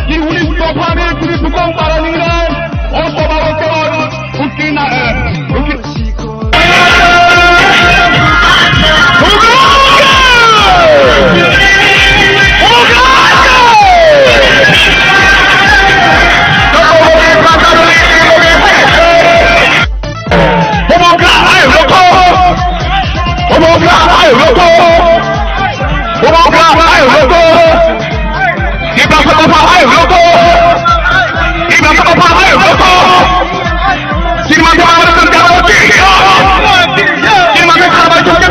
Kiri uni ko phame kiri bukong para ningan. O ko ba o ko. Uki na. Uki. Bubagra ai roko. Bubagra ai roko. Bubagra ai roko. Tiprasa dopha ai roko. Tiprasa dopha ai roko. Sirma dopha ai roko. Sirma dopha ai roko.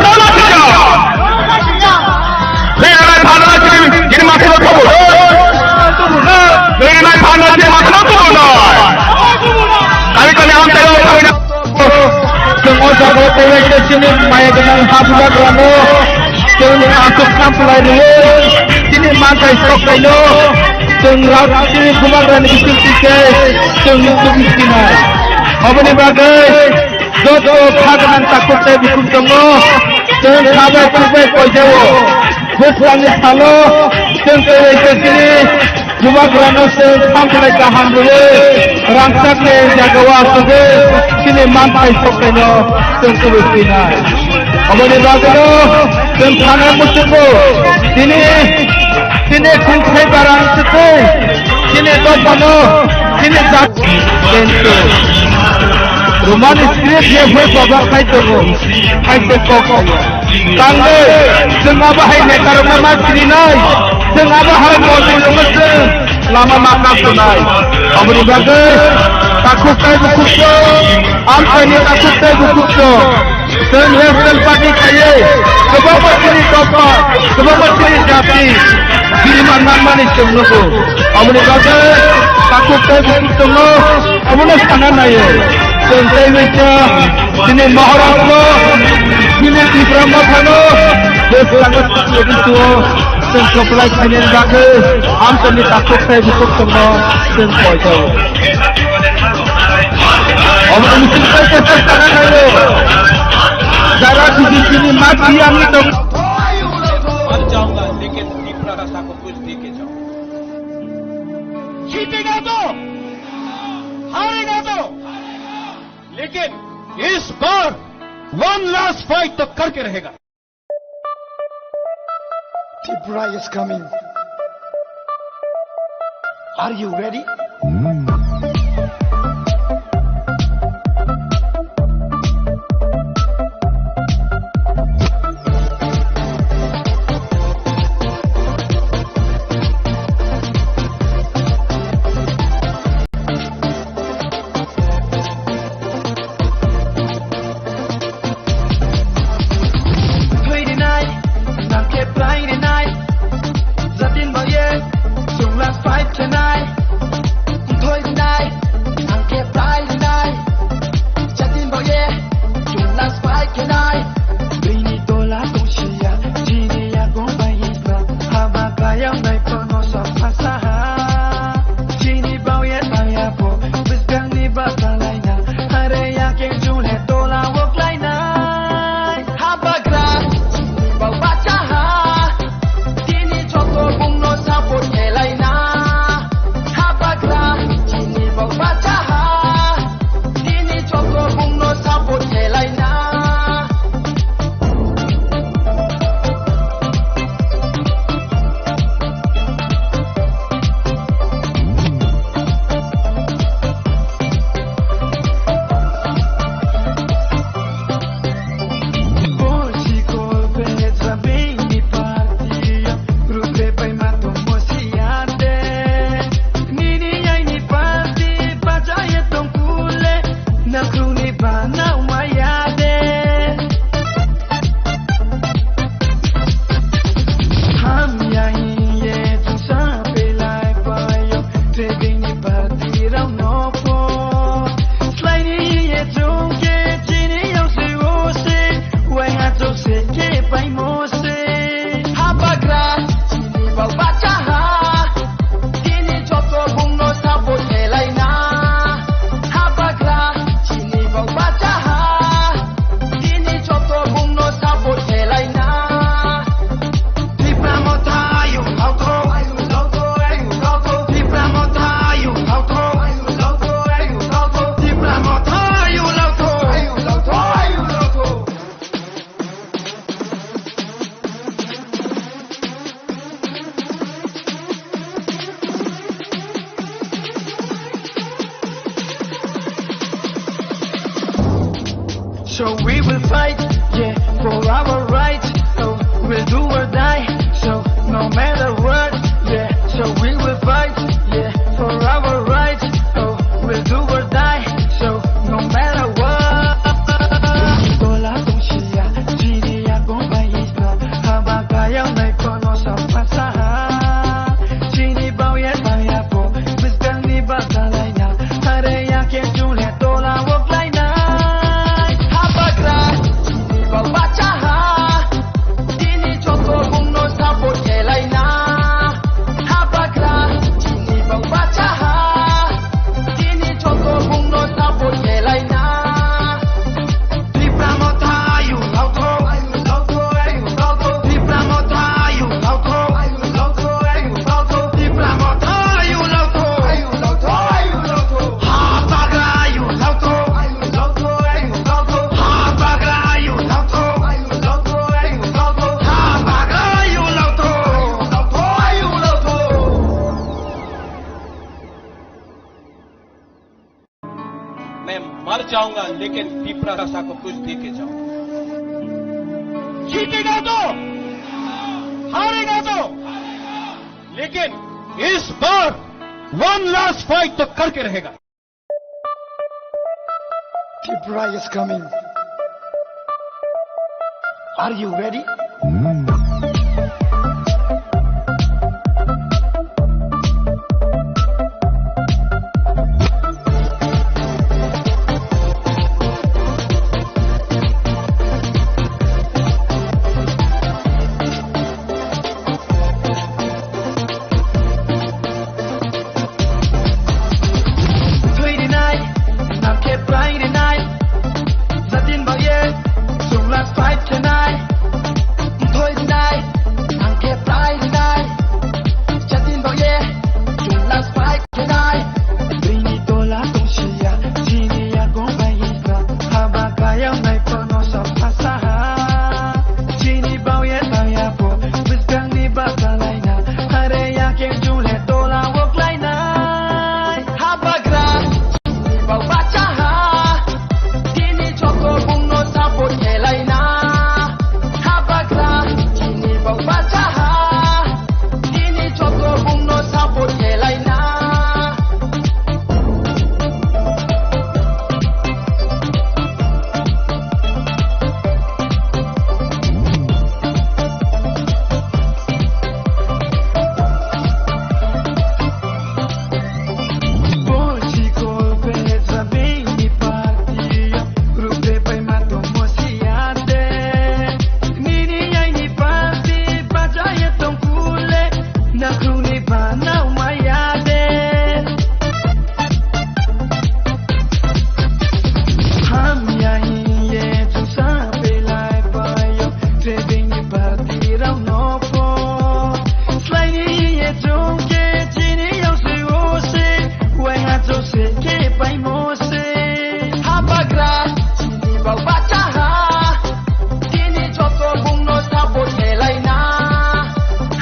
Rwnai phanai chini, chini mathai no tubu. Rwnai phanai chini mathai no tubu no. Kami kami amtai o kami na. Chwng o jaga o tei chini maya gwnang ha bubagra no. Chwng aswk samplai rwui chini manthai sok kaino chwng rajniti bubagrani bisingtwi khe chwng tubui sinai. Aboni bagwi joto kha gwnang takhuk tei bukhuk tongo, chwng kha bai khuk bai koijao. Bwskanni salo chwng tei bai chini Bubagrano chwng samplai kaham rwui, rangchakni jagao achugwi chini manthai soknaino chwng kubui sinai. Aboni bagwino chwng thana muchungo tini, tini khungthai barang swtwi chini dophano, chini jat-, Roman script ye hoi baba khai tongo, khai se kok khayo. Tangwi, chwng abo hai netarokno ma sininai, chwng abo hai motwi rokno chwng lama ma kasunai. Aboni bagwi takhuk tei bukhuk chwng, amchaini takhuk tei bukhuk chwng, chwng National Party khaiwi kwbangma chini dopha, kwbangma chini jati, bini ma nangmani chwng nugo. Aboni bagwi takhuk tei bukhuk chwngno abono sana naio. Chwng tei bai kha chini Maharashtra, chini Tipra Mothano, je bwskango chwng kwplai khainani bagwi amchaini takhuk tei bukhuk chwngno chwng koijao. Omo ni chwng tei khe sana naio. Jara B J P ni mati ani tong. मर जाऊंगा, लेकिन त्रिपुरा का साथ कुछ दे के जाऊंगा। जीतेगा तो, हारेगा तो, लेकिन इस बार वन लास्ट फाइट तो करके रहेगा। Tripura is coming. Are you ready? Thwi rinai, nang khe plai rinai. Jatin boye, chwng last fight khenai. Thwi rinai, nang khe plai rinai. Jatin boye, chwng last fight khenai. Bini tola tong siya, chini yakung bai isma. Haba kayam nai kono sa phasaha. Chini bauye taya po, bwskangni basa laina. Hare ya ke jule tola wok lainai. Habagra, chini bau bachaha. Tini joto bungno support khelaina. Habagra, chini bau bachaha. Tini joto bungno support khelaina. Hamya hiye chwngsa belai paio, trading ni party rok no po. Slaini hiye chwngke chini yong se o se, wai ha chok se ke paimo se. Habagra, chini bau bachaha, tini joto bungno support khelaina. Habagra, chini bau bachaha. Tini joto bungno support khelaina. Tipra Motha ayu lautho, ayu lautho, ayu lautho. Tipra Motha ayu lautho, ayu lautho, ayu lautho. Tipra Motha ayu lautho, ayu lautho, ayu lautho. So we will fight, yeah, for our rights. So we'll do or die. So no matter what, yeah. So we will fight, yeah, for our rights. So we'll do or die. So no matter what. Tola tong siya, chini yakung bai isma. Haba kayang nai kono sa phasaha. Chini bauye taya po, bwskangni basa laina. Hare ya ke chule tola wok lainai. Habagra, chini bau bachaha. Tini जाऊंगा, लेकिन तिपरा भाषा को कुछ दे के जाऊंगा। जीतेगा तो, हारेगा तो, लेकिन इस बार वन लास्ट फाइट तो करके रहेगा। Tripura is coming. Are you ready? Thwi rinai, nang khe plai rinai. Jatin baye, chwng last fight khenai. Thwi rinai, nang khe plai rinai. Jatin baye, chwng last fight khenai. Bini tola tongsiya, chini yakung bai hikha. Haba kayang nai pono sa phasaha. Chini bauye taya po, bwskangni basa laina. Hare ya ke jule tola wok lainai. Habagra, chini bau bachaha. Chini chokro bungno support khelaina. Habagra, chini bau bachaha. Chini chokro bungno support khelaina. Nakruni ba nau maya de. Hamya hiye chusa pelai payo, trading ni party rao no po. Slai ni hiye chungke chini yau sui ose, wai ha jose ke pai mose. Habagra, chini bau bachaha. Chini joto bungno support khelaina.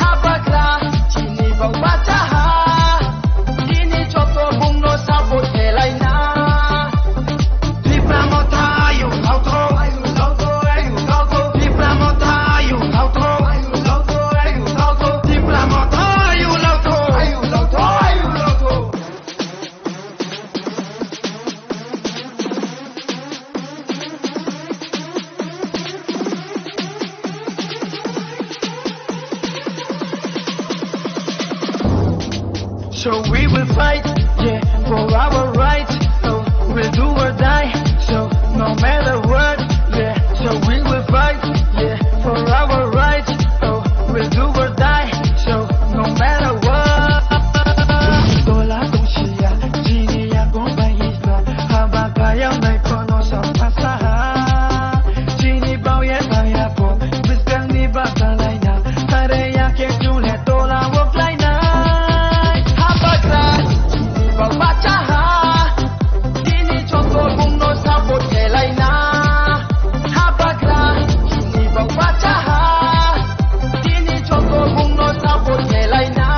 Habagra, chini bau bachaha. Chini joto bungno support khelaina. Tipra Motha, ayu, lautho, ayu, lautho, ayu, lautho. Tipra Motha, ayu, lautho, ayu, lautho, ayu, lautho. Tipra Motha, ayu, lautho, ayu, lautho, ayu, lautho. So we will fight, yeah, for our rights. So we'll do or die. So no matter what, yeah. So we will fight, yeah, for our rights. So we'll do or die. So no matter what. Tola tongsiya, chini yakung bai hikha. Haba kayang nai pono sa phasaha. Chini bauye taya po, bwskangni basa laina. Hare ya ke jule tola wok lainai. Habagra, chini bau bachaha. Chini joto bungno support khelaina. Habagra, chini bau bachaha. Chini joto bungno support khelaina.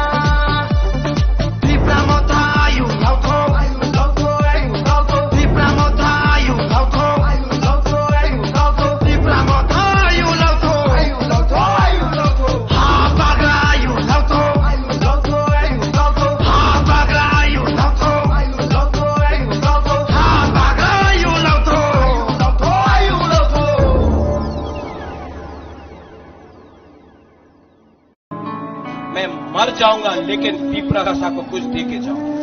Tipra Motha, ayu, lautho, ayu, lautho, ayu, lautho. Tipra Motha, ayu, lautho, ayu, lautho, ayu, lautho. Tipra Motha, ayu, lautho, ayu, lautho, ayu, lautho. Habagra, ayu, lautho, ayu, lautho, ayu, lautho. Habagra, ayu, lautho, ayu, lautho, ayu, lautho. Habagra, ayu, lautho, ayu, lautho, ayu, lautho. मैं मर जाऊंगा, लेकिन तिपरा भाषा को कुछ दे के जाऊंगा।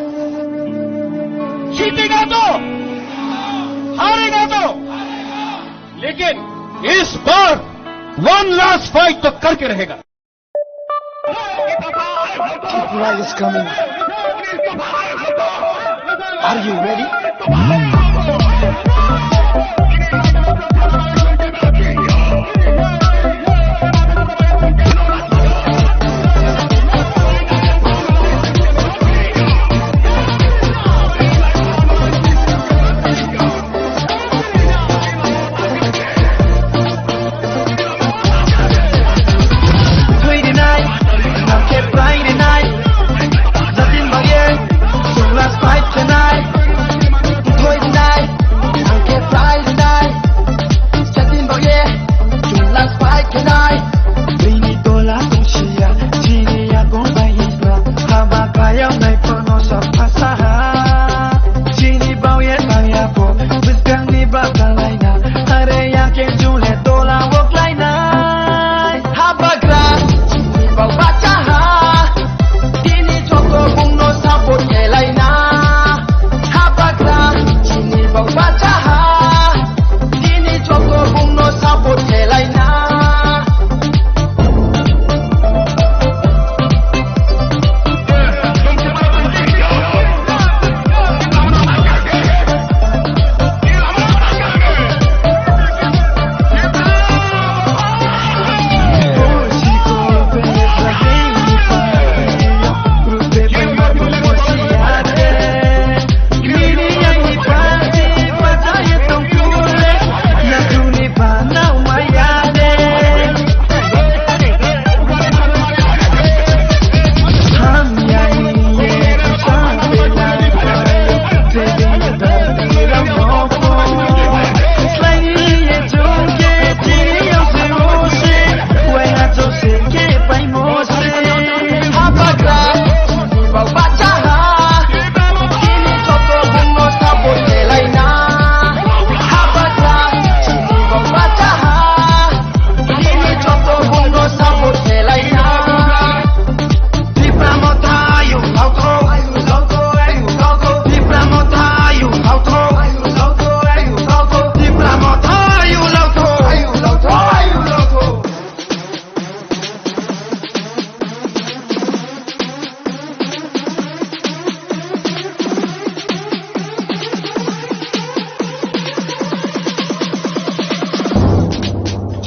जीतेगा तो, हारेगा तो, लेकिन इस बार वन लास्ट फाइट तो करके रहेगा। Tripura is coming. Are you ready? Thwi rinai, nang khe plai rinai. Jatin baye, chwng last fight khenai. Thwi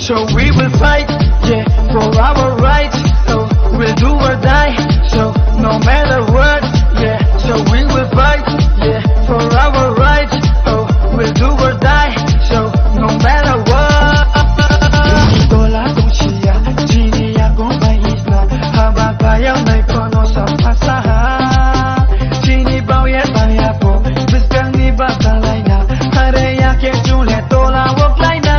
So we will fight, yeah, for our rights. So we'll do or die. So no matter what, yeah. So we will fight, yeah, for our rights. So we'll do or die. So no matter what. Tola tongsia, chini ya gomba isna, haba kaya nai kono sa pasaha. Chini bauye baya po, biskang ni ba talaina, hare ya ke chule tola wok laina.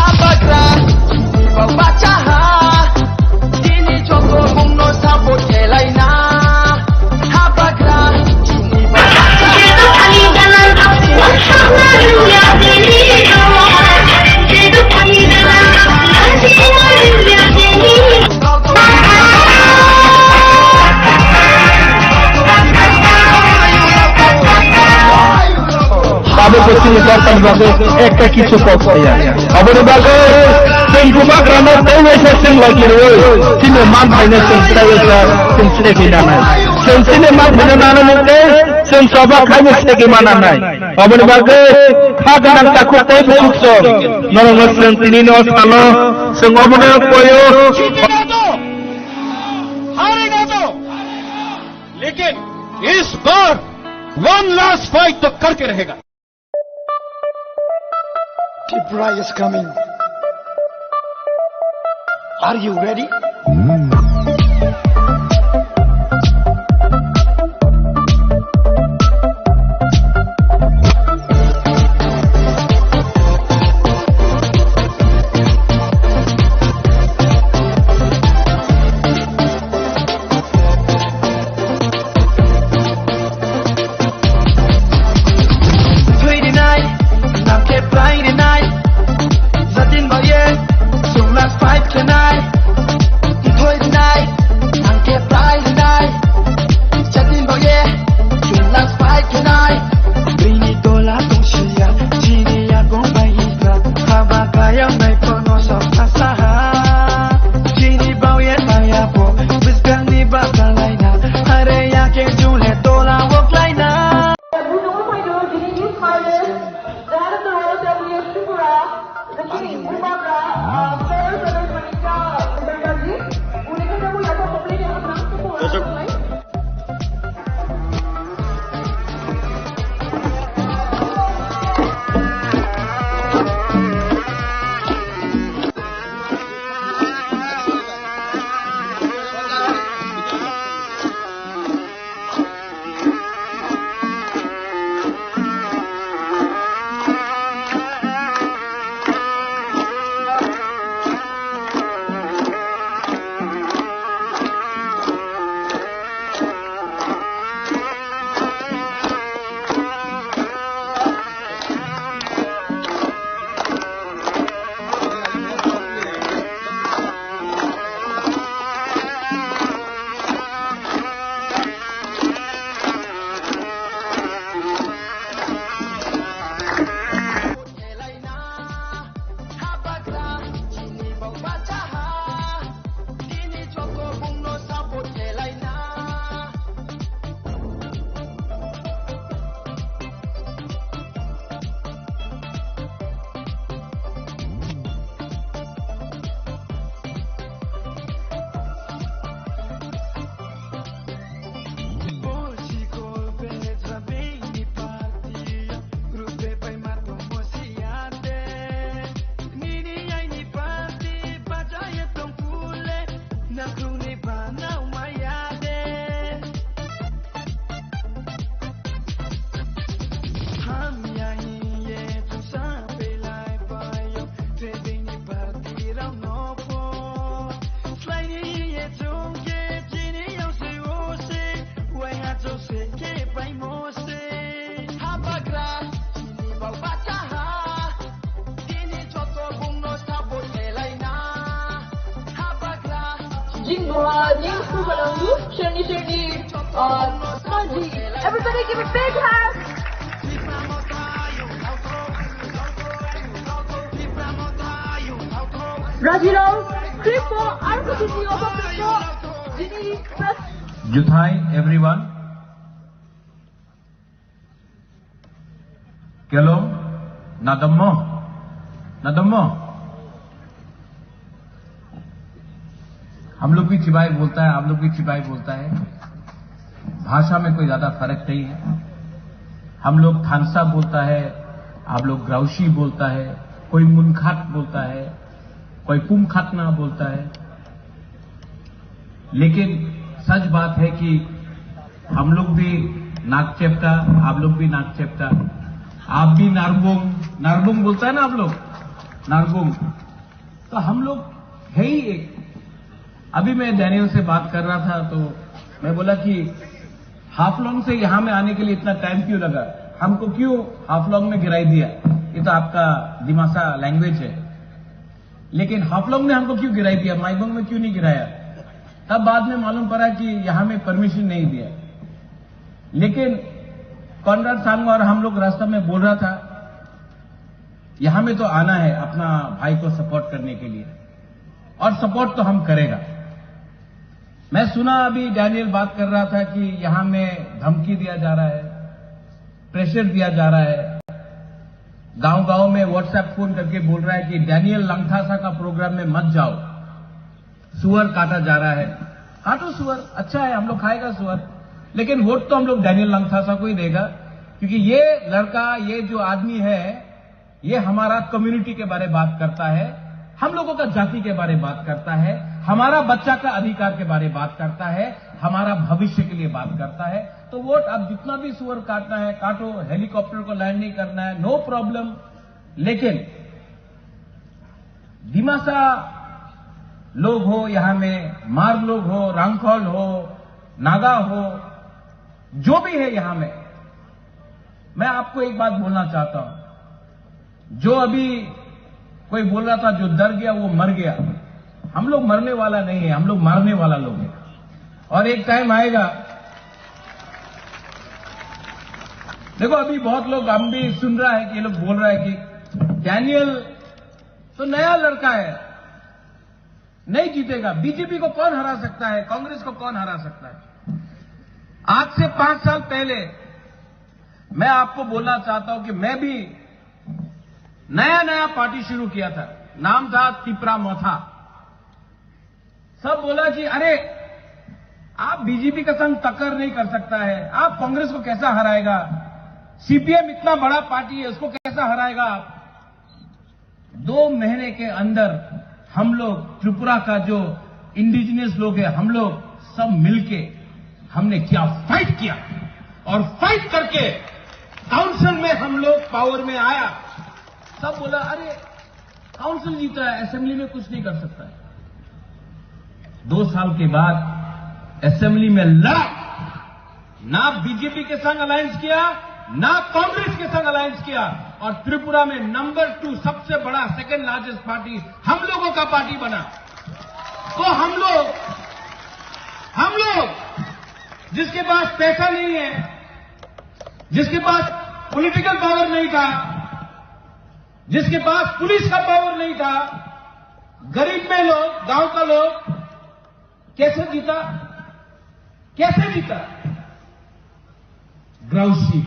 Habagra, chini bau bachaha, chini joto bungno sabo khelaina. Habagra, chini bau bachaha. Abo kochini koktani bagwi ekta kichu kok saya. Aboni bagwi chwng bubagrano tei waisa chwng logi rwi chini man phaino chwng tei waisa chwng sinigwi nanai. Chwng chini man phaino nanani tei chwng choba khaino sinigwi mananai. Aboni bagwi kha gwnang takhuk tei bukhuk chwng norokno chwng tinino salo chwng obono koyo. जीतेगा तो, हारेगा तो, लेकिन इस बार one last fight तो करके रहेगा। Tripura is coming. Are you ready? Thwi rinai, nang khe plai rinai. Jatin baye, chwng last fight khenai. Thwi rinai, nang khe plai rinai. Jatin baye, chwng last fight khenai. Bini tola tongsiya, chini ya gong bai isna. Haba kaya nai kono sa saha. Chini bauye maya po, biskang ni ba kalaina. Hare ya ke chule tola wok laina. Jing Boha, Jing Subalangu, Shani Shani, uh, Saji. Everybody give a big hand. Rajirao, Kripo, Arko Titi, Obo Kripo, Jini, Press. Juthai, everyone. Kelo, nadammo, nadammo. हम लोग भी चिबाई बोलता है, आप लोग भी चिबाई बोलता है, भाषा में कोई ज्यादा फर्क नहीं है। हम लोग थानसा बोलता है, आप लोग ग्राउशी बोलता है, कोई मुनखात बोलता है, कोई पुमखातना बोलता है। लेकिन सच बात है कि हम लोग भी नाक चेपटा, आप लोग भी नाक चेपटा, आप भी नारबोंग, नारबोंग बोलता है ना आप लोग, नारबोंग। तो हम लोग है ही एक। अभी मैं डैनियल से बात कर रहा था, तो मैं बोला कि हाफलोंग से यहाँ में आने के लिए इतना टाइम क्यों लगा, हमको क्यों हाफलोंग में गिराई दिया? ये तो आपका दिमासा लैंग्वेज है। लेकिन हाफलोंग ने हमको क्यों गिराई दिया, माइबोंग में क्यों नहीं गिराया? तब बाद में मालूम पड़ा कि यहाँ में परमिशन नहीं दिया। लेकिन कॉनराड सांगमा और हम लोग रास्ता में बोल रहा था, यहाँ में तो आना है अपना भाई को सपोर्ट करने के लिए, और सपोर्ट तो हम करेगा। मैं सुना, अभी डैनियल बात कर रहा था कि यहाँ में धमकी दिया जा रहा है, प्रेशर दिया जा रहा है। गांव-गांव में WhatsApp फोन करके बोल रहा है कि डैनियल लंगथासा का प्रोग्राम में मत जाओ, सुअर काटा जा रहा है। काटो सुअर, अच्छा है, हम लोग खाएगा सुअर, लेकिन वोट तो हम लोग डैनियल लंगथासा को ही देगा, क्योंकि ये लड़का, ये जो आदमी है, ये हमारा कम्युनिटी के बारे बात करता है, हम लोगों का जाति के बारे बात करता है, हमारा बच्चा का अधिकार के बारे बात करता है, हमारा भविष्य के लिए बात करता है। तो वोट, आप जितना भी सुअर काटना है काटो, हेलीकॉप्टर को लैंड नहीं करना है, नो प्रॉब्लम। लेकिन दिमासा लोग हो, यहाँ में मार लोग हो, रांखल हो, नागा हो, जो भी है यहाँ में, मैं आपको एक बात बोलना चाहता हूँ। जो अभी कोई बोल रहा था, जो डर गया वो मर गया। हम लोग मरने वाला नहीं है, हम लोग मारने वाला लोग हैं। और एक टाइम आएगा, देखो, अभी बहुत लोग, हम भी सुन रहा है कि ये लोग बोल रहा है कि डैनियल तो नया लड़का है, नहीं जीतेगा, बीजेपी को कौन हरा सकता है, कांग्रेस को कौन हरा सकता है? आज से पांच साल पहले मैं आपको बोलना चाहता हूं कि मैं भी नया नया पार्टी शुरू किया था, नाम था तिपरा मोथा। सब बोला कि अरे, आप बीजेपी का संग टक्कर नहीं कर सकता है, आप कांग्रेस को कैसा हराएगा, सीपीएम इतना बड़ा पार्टी है, उसको कैसा हराएगा आप? दो महीने के अंदर हम लोग, त्रिपुरा का जो इंडिजिनस लोग हैं, हम लोग सब मिलके हमने क्या फाइट किया, और फाइट करके काउंसिल में हम लोग पावर में आया। सब बोला, अरे, काउंसिल जीता है, असेंबली में कुछ नहीं कर सकता है। दो साल के बाद असेंबली में लड़ा, ना बीजेपी के संग अलायंस किया, ना कांग्रेस के संग अलायंस किया, और त्रिपुरा में नंबर टू सबसे बड़ा, सेकंड लार्जेस्ट पार्टी हम लोगों का पार्टी बना। तो हम लोग, हम लोग जिसके पास पैसा नहीं है, जिसके पास पॉलिटिकल पावर नहीं था, जिसके पास पुलिस का पावर नहीं था, गरीब में लोग, गांव का लोग कैसे जीता? कैसे जीता? ग्राउसी,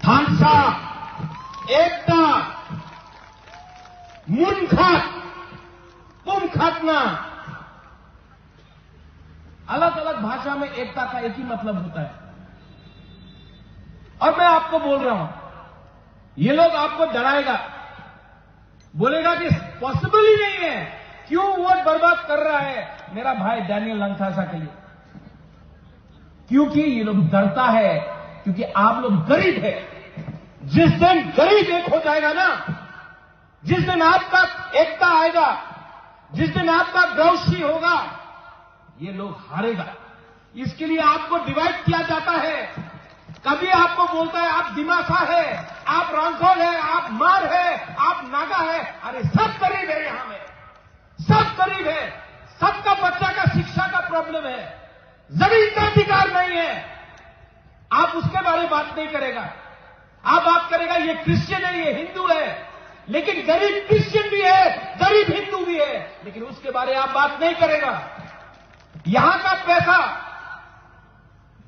थानसा, एकता, मुनखात, पुमखातना। अलग-अलग भाषा में एकता का एक ही मतलब होता है। और मैं आपको बोल रहा हूं, ये लोग आपको डराएगा, बोलेगा कि पॉसिबल ही नहीं है, क्यों वोट बर्बाद कर रहा है मेरा भाई डैनियल लंगथासा के लिए? क्योंकि ये लोग डरता है, क्योंकि आप लोग गरीब है। जिस दिन गरीब एक हो जाएगा ना, जिस दिन आपका एकता आएगा, जिस दिन आपका ग्राउसी होगा, ये लोग हारेगा। इसके लिए आपको डिवाइड किया जाता है। कभी आपको बोलता है, आप दिमासा है, आप रांखोल है, आप मार है, आप नागा है। अरे, सब गरीब है यहाँ में, सब गरीब है। सबका बच्चा का शिक्षा का प्रॉब्लम है, जमीन का अधिकार नहीं है। आप उसके बारे में बात नहीं करेगा। आप बात करेगा, ये क्रिश्चियन है, ये हिंदू है, लेकिन गरीब क्रिश्चियन भी है, गरीब हिंदू भी है, लेकिन उसके बारे में आप बात नहीं करेगा। यहाँ का पैसा,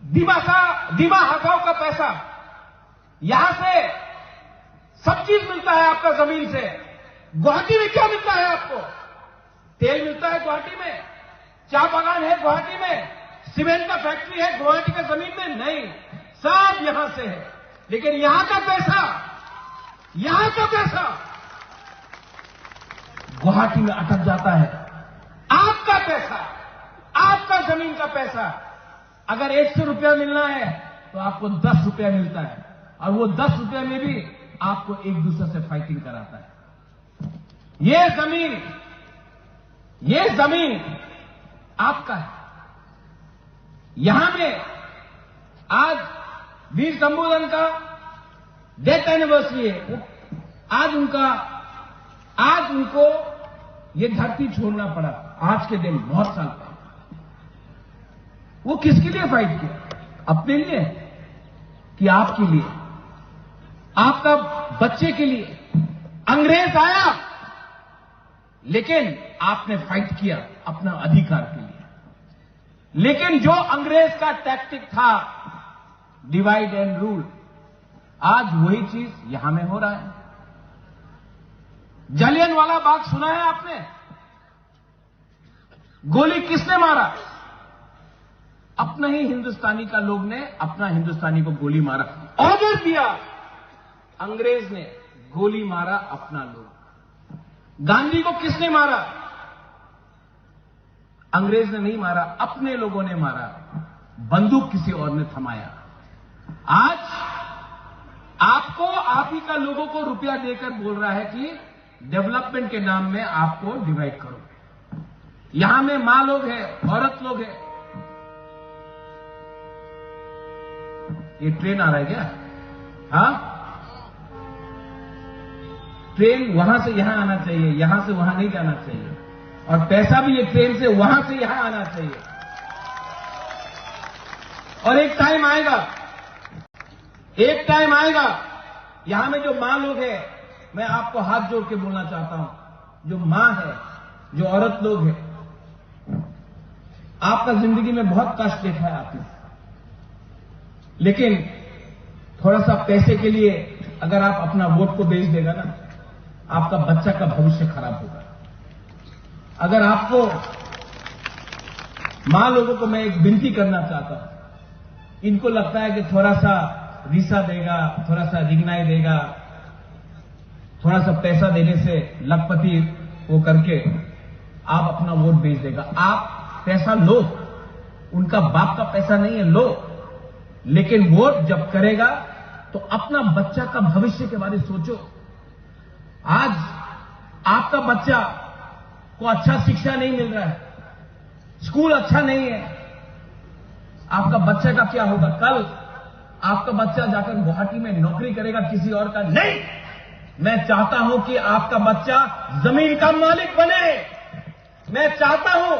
दिमासा, दिमा हसाओ का पैसा, यहाँ से सब चीज मिलता है आपका जमीन से। गुवाहाटी में क्या मिलता है आपको? तेल मिलता है गुवाहाटी में, चाय बागान है गुवाहाटी में, सीमेंट का फैक्ट्री है गुवाहाटी का जमीन में? नहीं, सब यहां से है। लेकिन यहां का पैसा, यहां का पैसा गुवाहाटी में अटक जाता है। आपका पैसा, आपका जमीन का पैसा, अगर एक सौ रुपया मिलना है तो आपको दस रुपया मिलता है, और वो दस रुपया में भी आपको एक दूसरे से फाइटिंग कराता है। ये जमीन, ये जमीन आपका है। यहां में आज वीर शंभुधन का डेथ एनिवर्सरी है। वो आज उनका, आज उनको ये धरती छोड़ना पड़ा, आज के दिन बहुत साल पहले। वो किसके लिए फाइट किया? अपने लिए कि आपके लिए, आपका बच्चे के लिए? अंग्रेज आया, लेकिन आपने फाइट किया अपना अधिकार के लिए। लेकिन जो अंग्रेज का टैक्टिक था, डिवाइड एंड रूल, आज वही चीज यहां में हो रहा है। जलियनवाला बाग सुना है आपने? गोली किसने मारा? अपना ही हिंदुस्तानी का लोग ने अपना हिंदुस्तानी को गोली मारा, ऑर्डर दिया, अंग्रेज ने गोली मारा अपना लोग। गांधी को किसने मारा? अंग्रेज ने नहीं मारा, अपने लोगों ने मारा, बंदूक किसी और ने थमाया। आज आपको, आप ही का लोगों को रुपया देकर बोल रहा है कि डेवलपमेंट के नाम में आपको डिवाइड करो। यहां में माँ लोग है, औरत लोग है। ये ट्रेन आ रहा है क्या? हाँ, ट्रेन वहां से यहां आना चाहिए, यहां से वहां नहीं जाना चाहिए। और पैसा भी ये ट्रेन से वहां से यहां आना चाहिए। और एक टाइम आएगा, एक टाइम आएगा, यहां में जो माँ लोग हैं, मैं आपको हाथ जोड़ के बोलना चाहता हूं, जो माँ है, जो औरत लोग हैं, आपका जिंदगी में बहुत कष्ट देखा है आपने, लेकिन थोड़ा सा पैसे के लिए अगर आप अपना वोट को बेच देगा ना, आपका बच्चा का भविष्य खराब होगा। अगर आपको, माँ लोगों को मैं एक विनती करना चाहता हूं, इनको लगता है कि थोड़ा सा रिसा देगा, थोड़ा सा रिगनाई देगा, थोड़ा सा पैसा देने से लखपति वो करके आप अपना वोट बेच देगा। आप पैसा लो, उनका बाप का पैसा नहीं है, लो, लेकिन वोट जब करेगा तो अपना बच्चा का भविष्य के बारे में सोचो। आज आपका बच्चा को अच्छा शिक्षा नहीं मिल रहा है, स्कूल अच्छा नहीं है, आपका बच्चा का क्या होगा? कल आपका बच्चा जाकर गुवाहाटी में नौकरी करेगा किसी और का? नहीं। मैं चाहता हूं कि आपका बच्चा जमीन का मालिक बने। मैं चाहता हूं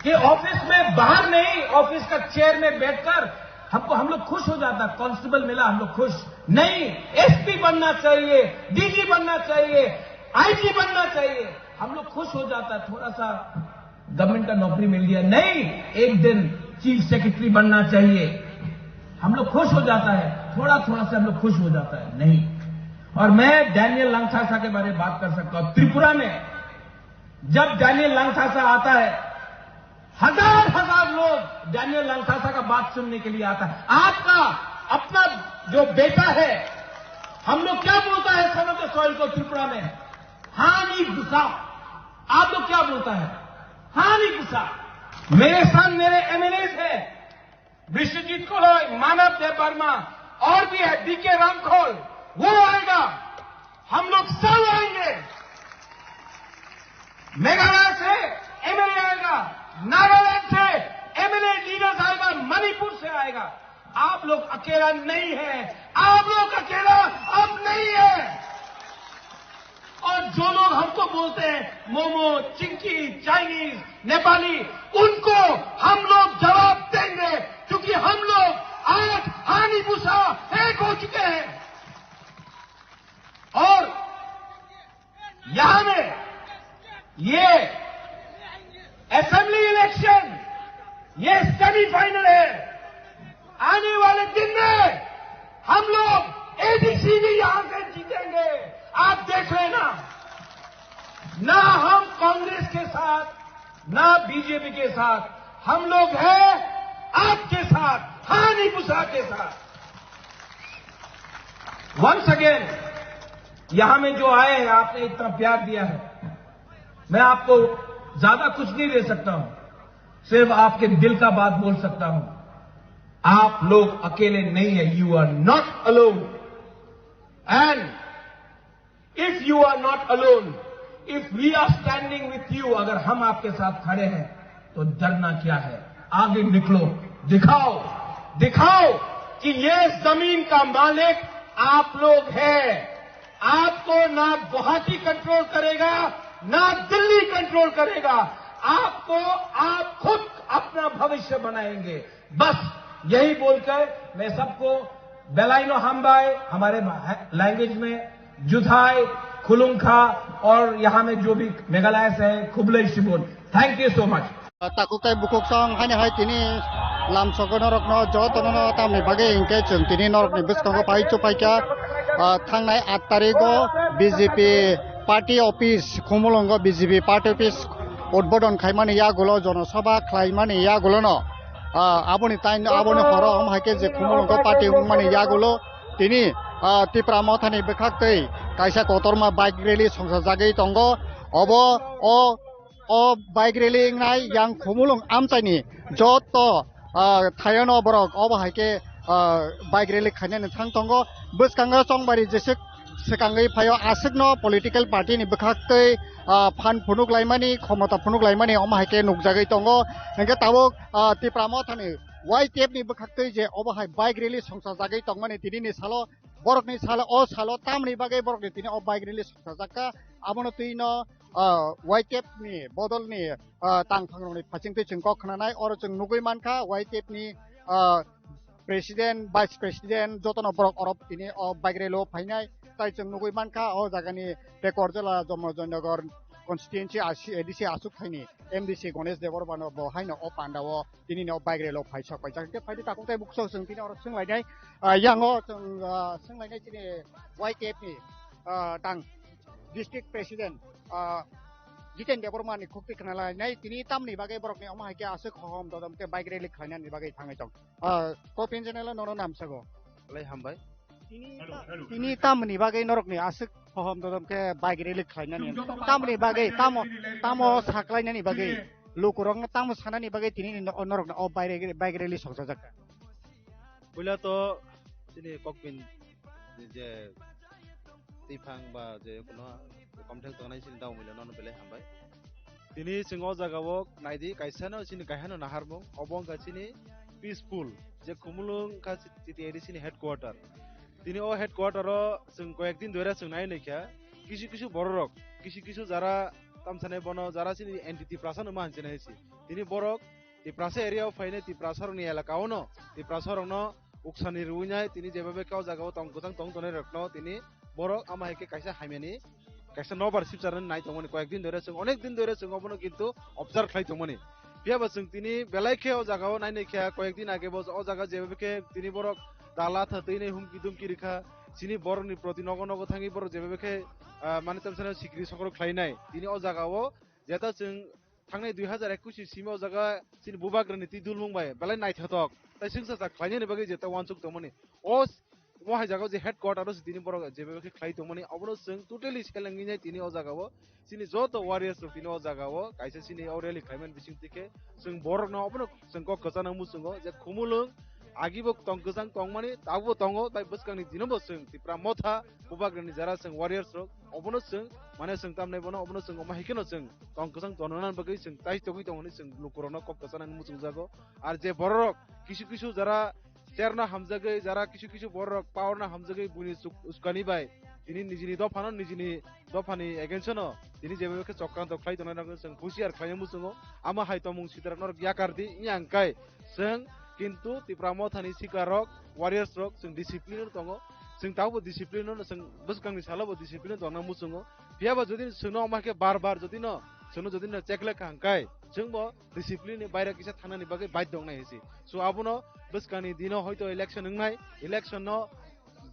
कि ऑफिस में, बाहर नहीं, ऑफिस का चेयर में बैठकर हमको, हम लोग खुश हो जाता, कांस्टेबल मिला, हम लोग खुश। नहीं, एसपी बनना चाहिए, डीजी बनना चाहिए, आईजी बनना चाहिए, हम लोग खुश हो जाता। थोड़ा सा गवर्नमेंट का नौकरी मिल गया, नहीं, एक दिन चीफ सेक्रेटरी बनना चाहिए, हम लोग खुश हो जाता है। थोड़ा थोड़ा से हम लोग खुश हो जाता है, नहीं। और मैं डैनियल लांगथासा के बारे में बात कर सकता हूं। त्रिपुरा में जब डैनियल लांगथासा आता है, हजार हजार लोग डैनियल लांगथासा का बात सुनने के लिए आता है। आपका अपना जो बेटा है, हम लोग क्या बोलता है सनत सोइल को त्रिपुरा में? हानि गुसा। आप लोग क्या बोलता है? हानि गुसा। मेरे साथ मेरे एमएलए है, विश्वजीत कलई, मानव देव वर्मा, और भी है, बीके रामखोल, वो आएगा, हम लोग सब आएंगे। मेघालय से एमएलए आएगा, नागालैंड से एमएलए लीडर्स आएगा, मणिपुर से आएगा। आप लोग अकेला नहीं है, आप लोग अकेला अब नहीं है। और जो लोग हमको बोलते हैं मोमो, चिंकी, चाइनीज, नेपाली, उनको हम लोग जवाब देंगे, क्योंकि हम लोग आज हानि बुसा एक हो चुके हैं। और यहां में ये असेंबली इलेक्शन, ये सेमीफाइनल है। आने वाले दिन में हम लोग एडीसी भी यहां से जीतेंगे। आप देख लेना, ना हम कांग्रेस के साथ ना बीजेपी के साथ, हम लोग हैं आपके साथ, हानिपुसा के साथ। वंस अगेन, यहां में जो आए हैं, आपने इतना प्यार दिया है, मैं आपको ज्यादा कुछ नहीं दे सकता हूं, सिर्फ आपके दिल का बात बोल सकता हूं। आप लोग अकेले नहीं है, you are not alone। And if you are not alone, if we are standing with you, अगर हम आपके साथ खड़े हैं, तो डरना क्या है? आगे निकलो, दिखाओ, दिखाओ कि ये जमीन का मालिक आप लोग हैं। आपको ना गुवाहाटी कंट्रोल करेगा, ना दिल्ली कंट्रोल करेगा। आपको, आप खुद अपना भविष्य बनाएंगे। बस यही बोलकर मैं सबको बेलाइनो हाम्बाई, हमारे लैंग्वेज में जुथाई, खुलुंखा, और यहाँ में जो भी मेघालय से है, खुबले शिबुन। Thank you so much. Takuk tai bukhuk song haini hai tini lamsogo norokno jotono no tamni bagwi hinkhe chwng tini norokni bwskango phai chupaikha, ah, thangnai aat tarigo B J P party office, Khumulwngo B J P party office udbodon khaimani yagulo, jonosabha khlaimani yagulono, ah, aboni tai, aboni horo omo hai khe je Khumulwngo party wngmani yagulo tini, ah, Tipra Mothani bwkhaktwi kaisa kotorma bike rally songsajagwi tongo. Obo o, o bike rally wngnai yang Khumulwng amchaini joto, ah, thayono borok obo hai khe, ah, bike rally khainani thang tongo. Bwskango chongbari jeswk swkangwi phaio, aswkno political party ni bwkhaktwi, ah, phan phunuk laimani, khomota phunuk laimani omo hai khe nukjagwi tongo. Hinkhe tabuk, ah, Tipra Mothani Y T F ni bwkhaktwi je obo hai bike rally songsajagwi tongmani tinini salo, borokni salo, o salo tamni bagwi borokni tini o bike rally songsajakha, abono twino, ah, Y T F ni bodolni, ah, tangphangrokni phachingtwi chwng kok khnanai, oro chwng nugwi mankha Y T F ni, ah, president, vice president jotono borok oro tini o bike rally o phainai. Tai chwng nugwi mankha o jagani Tekorjala Jomojoynagar constituency A D C aswk thaini M D C Ganesh Debbarmano bo haino o pandao tini no bike rally o phai sok paijak. Hwnkhe phaidi takuk tai bukhuk chwng tini oro swnglainai, ah, yango chwng, ah, swnglainai chini Y T F ni, ah, tang district president, ah, Jiten Debbarma ni khukti khnalainai tini tamni bagwi borokni omo hai khe aswk hohom dodom khe bike rally khlainani bagwi thangwi tong. Ah, Kopin channel o nono namsago. Belai hambai. Tini ta-, tini tamni bagwi norokni aswk hohom dodom khe bike rally khlainani. Tamni bagwi, tamo, tamo saklainani bagwi, lukurokno tamo sanani bagwi tini ni no-, norokno o bike, bike rally songsajak. Puila to chini Kokpin je twiphang ba je kuno komthang tongnai chini dao muila nono belai hambai. Tini chwng o jaga o naidi kaisa no chini kaisa no naharmung, obo wngkha chini peaceful je Khumulwng wngkha chini A D C ni headquarter. Tini o headquarter o chwng koyek din doira chwng nai naikha, kisu kisu bororok, kisu kisu jara tamsanai bono jara chini anti Tiprasa no ma hinchina hisi. Tini borok Tiprasa area o phainai Tiprasa rokni elaka o no Tiprasa rokno uksani rwinai tini jeba bwkha o jaga o tong kwchang tong tongnai rokno tini borok ama hai khe kaisa hamyani kaisa nobar sipcharnani nai tongmani koyek din doira chwng onek din doira chwng obono kintu observe khlai tongmani. Phiya ba chwng tini belai khe o jaga o nai nai khe koyek din age bo o jaga jeba bwkhe tini borok dala tha twi nai humki dumki rikha chini borokni proti nogo nogo thangwi borok jeba bwkhe, ah, mane tamsano sikri sokro khlainai tini o jaga o jeta chwng thangnai dui hazar ekush ni simi o jaga chini bubagrani twi dulmung bai belai naithotok tai swngchajak khlainani bagwi jeta uansuk tongmani. O s-, omo hai jaga o je headquarter o se tini borok jeba khe khlai tongmani, obono chwng totally selengwi nai tini o jaga o chini joto warriors rok tini o jaga o kaisa chini o rally khlaimani bising twi khe chwng borokno obono chwng kok kwchana muchungo je Khumulwng agibo tong kwchang tongmani, tabukbo tongo, tai bwskangni dinobo chwng Tipra Motha bubagrani jara chwng warriors rok, obono chwng, mane chwng tamnai bono, obono chwng omo hai kheno chwng tong kwchang tongnani bagwi chwng tai tongwi tongmani chwng lukurokno kok kwchanani muchungjago. Ar je bororok kisu kisu jara chair no hamjagwi, jara kisu kisu bororok power no hamjagwi buini chuk-, uskani bai tini nijini dophano, nijini dophani against no tini jeba khe chokranto khlai tongnai rokno chwng husiar khlaina muchungo. Ama hai tongmung sitrak norok yakar di, wngya hwnkhe chwng kintu Tipra Mothani sikar rok, warriors rok chwng discipline no tongo. Chwng tabukbo discipline no, chwng bwskangni salo bo discipline no tongna muchungo. Phiya ba jodi chwngno omo khe bar bar jodi no, chwngno jodi no check lekha hwnkhe chwngbo discipline ni baire kisa thangnani bagwi baidhyo wngnai hinsi. So abono bwskangni dino hoito election wngnai, election no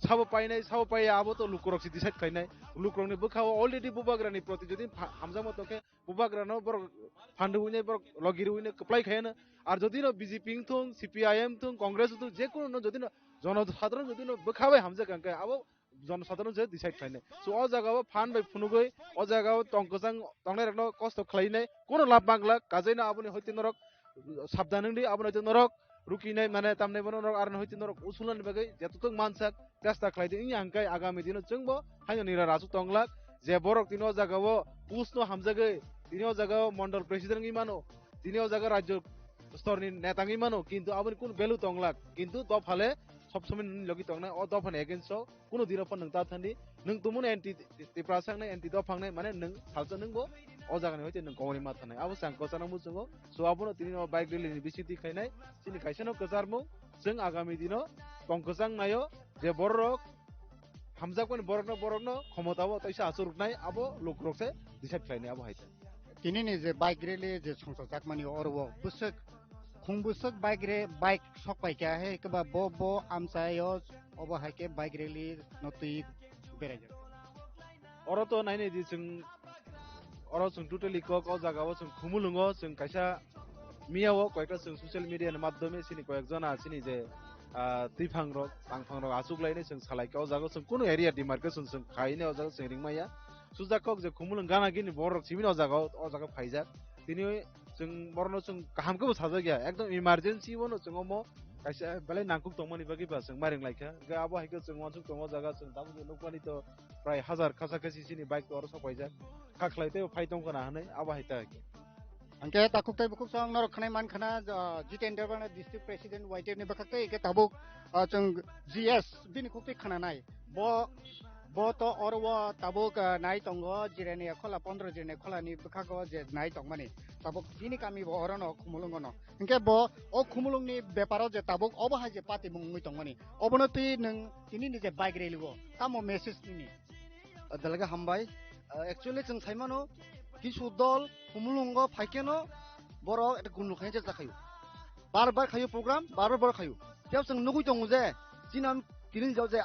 sabo painai, sabo paiya, abo to lukurok se decide khlainai. Lukurokni bwkha-o already bubagrani proti jodi pha-, hamjakma tongkhe, bubagrano borok phandu hwnwi, borok logi rwino kwplai khaiyano. Ar jodi no B J P wngthung, C P I M wngthung, Congress wngthung, je kuno no jodi no jonosadharon jodi no bwkha bai hamjak hwnkhe, abo jonosadharon se decide khlainai. So, o jaga o phan bai phunugwi, o jaga o tong kwchang tongnai rokno kosto khlainai, kuno lab manglak, kajaino aboni hoite norok sabdan wngdi, aboni hoite norok rukinai, mane tamnai bono norok, aroni hoite norok usulani bagwi jetotok mansak chesta khlaidi, wngya hwnkhe agami dino chwngbo haino nira rasu tonglak, je borok tini o jaga o post no hamjagwi, tini o jaga o mondol president wngwi mano, tini o jaga rajyo storni neta wngwi mano, kintu aboni kunu value tonglak, kintu dophale sob somoi nini logi tongnai, o dophani against o kunu dino phano nwng ta thandi, nwng tumung anti Tiprasa wngnai, anti dopha wngnai, mane nwng salsa nwngbo o jagani hoite nwng kongni ma thanai. Abo se ang kwchangno muchungo. So abono tini o bike rally ni bisingtwi khainai, chini kaisa no kwcharmung, chwng agami dino tong kwchang naio, je borok hamjakmani borokno, borokno khomotao taisa achuk rwknai, abo lukurok se decide khlainai abo hai se. Tinini je bike rally je songchakjakmani oro o bwswk, khung bwswk bike re-, bike sok pai kha he khe ba bo, bo amchaio obo hai khe bike rally no twi beraijak. Oro to nainai di chwng, oro chwng totally kok o jaga o chwng Khumulwngo chwng kaisa miya o koyekta chwng social media ni madhyome chini koyek jona chini je, ah, twiphang rok, tangphang rok achuk lainai chwng salai kha o jaga o chwng kunu area demarcation chwng khainai o jaga o chwng ringmaya. Sujak kok je Khumulwng gana gini borok simi o jaga o, o jaga phaijak. Tini chwng borokno chwng kaham khe bo sajak ya, ekdom emergency bono chwng omo kaisa belai nangkuk tongmani bagwi ba chwng mairing lai kha. Hwnkhe abo hai khe chwng uansuk tongo o jaga chwng tabuk nukmani to prai hazar kasa kasi chini bike to oro sok paijak. Kha khlai tei phai tong khna hwnwi abo hai ta. Hwnkhe takhuk tei bukhuk song norok khwnai man khna, ah, Jiten Derbana district president Y T F ni bwkhak tei hwnkhe tabuk, ah, chwng G S bini khuk twi khna nai. Bo, bo to oro o tabuk, ah, nai tongo Jirania khola pondro Jirania khola ni bwkhago je nai tongmani. Tabuk bini kami bo oro no Khumulwngo no. Hwnkhe bo o Khumulwng ni beparo je tabuk obo hai je patimung wngwi tongmani. Obono twi nwng tini ni je bike rally o tamo message nini? Belai khe hambai. Ah, actually chwng sai mano, kisu dol Khumulwngo phai kheno borok eta gundul khaina chesta khaio. Bar bar khaio program, bar bar borok khaio. Tei chwng nugui tongo je, chini am tini jao je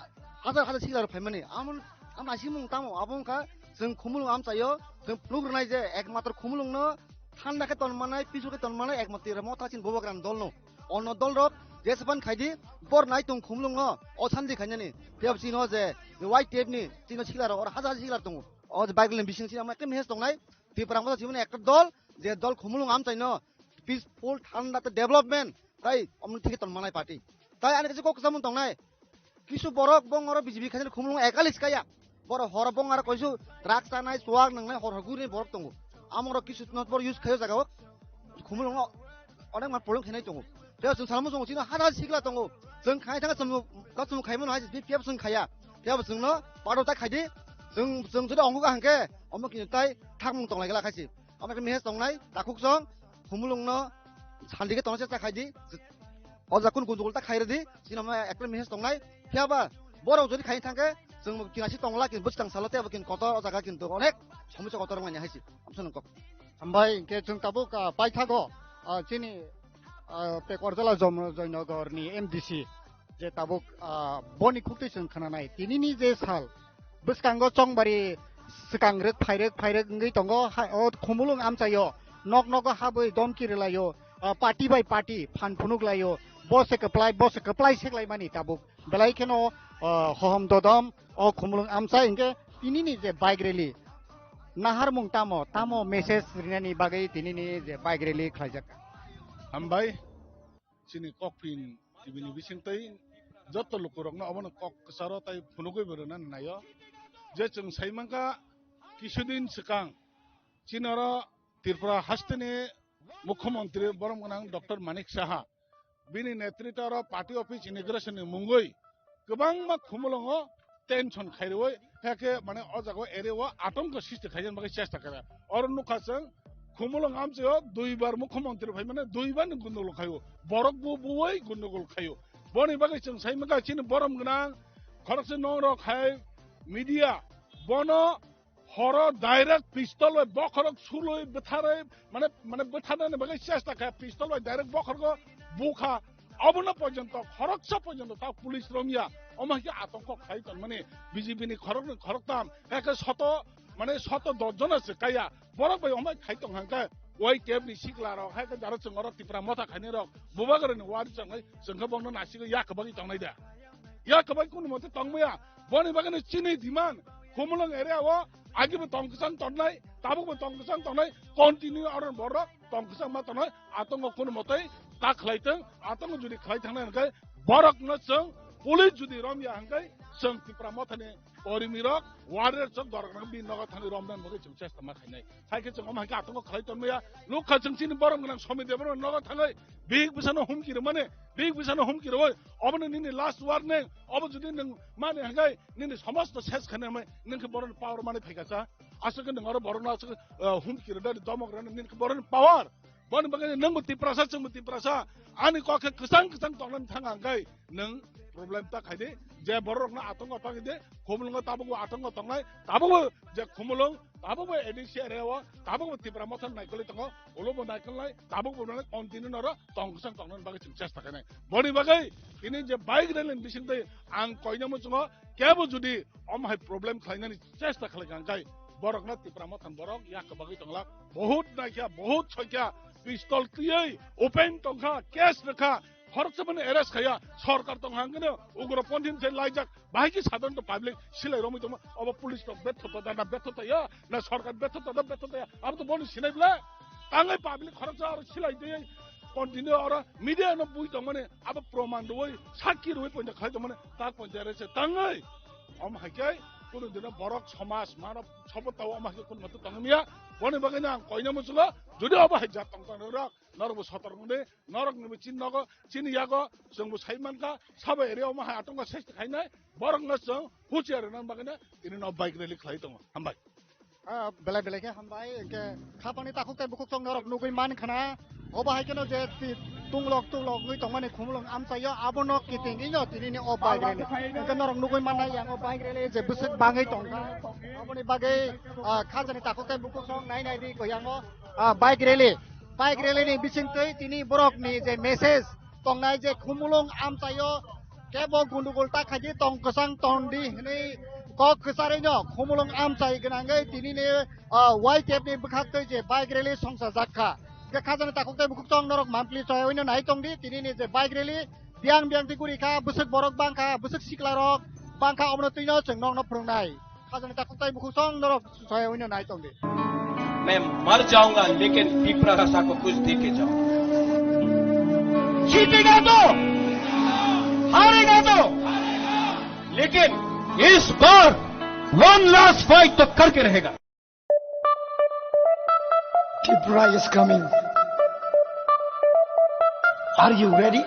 hajar hajar sikla rok phaimani. Amon, am naisingmung tamo, abo wngkha chwng Khumulwng amchaio, chwng phunuk rwnai je ekmatro Khumulwngno thanda khe ton manai, pisu khe ton manai ekmatro Motha chini Bubagrani dolno. Ono dolrok jeseban khaidi, bor nai tong Khumulwngo, o santi khainani. Tei chino je Y T F ni chino sikla rok, oro hajar hajar sikla tongo. O je bike lane bising chini ama ekta message tongnai. Tipra Motha chimani ekta dol, je dol Khumulwng amchaino peaceful, thanda tei development, tai omni thike ton manai party. Tai ani kaisa kok kwchangmung tongnai. Kisu borok bongoro B J P khainani Khumulwngo ekalis kaya. Borok horo bongaro koisu rak chanai, chuak nangnai, hor hor guri borok tongo. Amoro kisu not bor use khayo jaga o. Khumulwngo onek mar polong khainai tongo. Tei chwng salmo chwng chino hada sikla tongo. Chwng khai thang chwng, chwng khaimano hai B P F chwng khaya. Tei chwngno pado ta khaidi. Chwng, chwng jodi ongo ka hangke, omo kini tai thakmung tonglai gala khaisi. Omo khe message tongnai, takhuk chwng, Khumulwngno sandi khe tongna chesta khaidi. O jaga kunu gundugul ta khairwdi, chini omo ekta message tongnai. Phiya ba, borok jodi khai thangkhe, chwng kinasi tongla, kin bwskang salo tei abo kin kotor, o jaga kintu onek somosya kotor wngmani haisi. Amsano kok. Hambai, hwnkhe chwng tabuk, ah, paithago, ah, chini, ah, Pekorjala Jom-, Joynagar ni M D C, je tabuk, ah, boni khuktwi chwng khwnanai. Tinini je sal, bwskango chongbari swkang rwk phairwk phairwk wngwi tongo, ha, o Khumulwng amchaio, nok nogo habwi domki rwlaio, ah, party bai party phan phunuk laio, bo se kwplai, bo se kwplai seklaimani tabuk. Belai kheno, ah, hohom dodom o Khumulwng amchai hwnkhe tinini je bike rally naharmung tamo, tamo message rinani bagwi tinini je bike rally khlaijak. Hambai, chini Kokpin T V ni bisingtwi joto lukurokno obono kok kwcharo tai phunugwi bo rwnani naio. Je chwng sai mankha kisudin swkang chini oro Tripura hasteni Mukhyamantri borom gwnang Doctor Manik Saha bini netritwro party office inauguration ni mungwi kwbangma Khumulwngo tension khairwi, hakhe mane o jaga o area o atongko sristi khaina bagwi chesta khaira. Oro nukha chwng Khumulwng amchaio duibar mukhyamantri phaimani duibar ni gundogol khaio, borok bo buwi gundogol khaio. Boni bagwi chwng sai mankha chini borom gwnang khoroksa norok hai media bono horo direct pistol bai bokhorok sulwi bwtharwi, mane, mane bwtharnani bagwi chesta kha, pistol bai direct bokhorgo bukha. Obono porjonto khoroksa porjonto ta police romya, omo hai khe atongko khlai tongmani B J P ni khoroknwi khoroktam, eke soto, mane soto dos jona se kaya, borok bai omo hai khai tong hangkhe, Y T F ni sikla rok, hai khe jaro chwng oro Tipra Motha khainai rok, Bubagra ni wari chwngnai, chwng khe bongno nasigwi yak bagwi tongnai da. Yak bagwi kunu mote tongmaya, boni bagwi chini demand, Khumulwng area o, agi bo tong kwchang tongnai, tabuk bo tong kwchang tongnai, continue oro borok tong kwchang ma tongnai, atongo kunu mote ta khlai tong, atongo judi khlai thangnai hwnkhe, borokno chwng police judi romya hwnkhe, chwng Tipra Mothani Orimwi rok, warrior chok dorok rok bini nogo thangwi romna bagwi chwng chesta ma khainai. Hai khe chwng omo hai khe atongo khlai tongmaya. Nukha chwng chini borom gwnang Somi Debbarma nogo thangwi bihik bwsano humki rwmani, bihik bwsano humki rwui, obono nini last warning, obo judi nwng mani hwnkhe nini somosto ses khainai hwnwi nwng khe boroni power mani phaikha sa. Aswk khe nwng oro borokno aswk, uh, humki rwdani domok rwna nini khe boroni power. Boni bagwi nwngbo Tiprasa, chwngbo Tiprasa. Ani kok khe kwchang kwchang tongnani thang ang khe nwng problem ta khai di. Je borok rokno atongo tangwi di, Khumulwngo tabukbo atongo tongnai, tabukbo je Khumulwng, tabukbo A D C area o, tabukbo Tipra Motha naikolwi tongo, ulobo naikolnai, tabukbo nai continue noro tong kwchang tongnani bagwi chwng chesta khainai. Boni bagwi tini je bike rally ni bisingtwi ang koinamo chwngo, kebo judi omo hai problem khlainani chesta khlai kha hwnkhe borokno Tipra Motha borok yak bagwi tonglak. Bohut naikha, bohut soikha, pistol twiwi open tongkha, case rwkha. Khoroksa mani arrest khaya, sorkar tong hangkhe ugroponthi se laijak, bahai khe sadharanto public silai romwi tongma, obo police rok betho to da na betho to ya, na sorkar betho to da betho to ya, abo to boni sinai bwle. Tangwi public khoroksa aro silai twiwi continue oro media no bui tongmani, abo proman rwui, sakki rwui poito khlai tongmani, tak poito arrest se tangwi. Omo hai khe kunu dino borok somaj mano sobo tao omo hai khe kunu matu tongmia. Boni bagwi no ang koina muchungo, jodi obo hai jat tong tong rok, norok bo sotor wngdi, norok ni bo chini nogo, chini yago, chwng bo sai mankha, sabo area omo hai atongo sesti khainai, borok no chwng huchiya rwna bagwi no tini no bike rally khlai tongo. Hambai. Ah, belai belai khe hambai, hwnkhe khapangni takhuk tei bukhuk chwng norok nugwi man khana. Obo hai kheno je ti-, tunglok tunglok wngwi tongmani Khumulwng amchaio, abono kiting ino tinini o bike rally. Hwnkhe norok nugwi mannai yang o bike rally je bwswk bangwi tongkha. Aboni bagwi, ah, khajani takhuk tei bukhuk chwng nai nai di koyango, ah, bike rally. Bike rally ni bisingtwi tini borokni je message tongnai je Khumulwng amchaio kebo gundugul ta khaidi tong kwchang tondi hwnwi kok kwcharwi no Khumulwng amchai gwnangwi tinini, ah, Y T F ni bwkhaktwi je bike rally songsajak kha. Hwnkhe khajani takhuk tei bukhuk chwng norok mampli choyawi no nai tongdi tinini je bike rally biyang biyang twi guri kha, bwswk borok bang kha, bwswk sikla rok bang kha, obono twi no chwng nokno phwrwngnai. Khajani takhuk tei bukhuk chwng norok soya hwnwi nai tong di. मैं मर जाऊंगा, लेकिन Tiprasa को कुछ दे के जाऊंगा। जीतेगा तो, हारेगा तो, लेकिन इस बार one last fight तो करके रहेगा। Tripura is coming. Are you ready?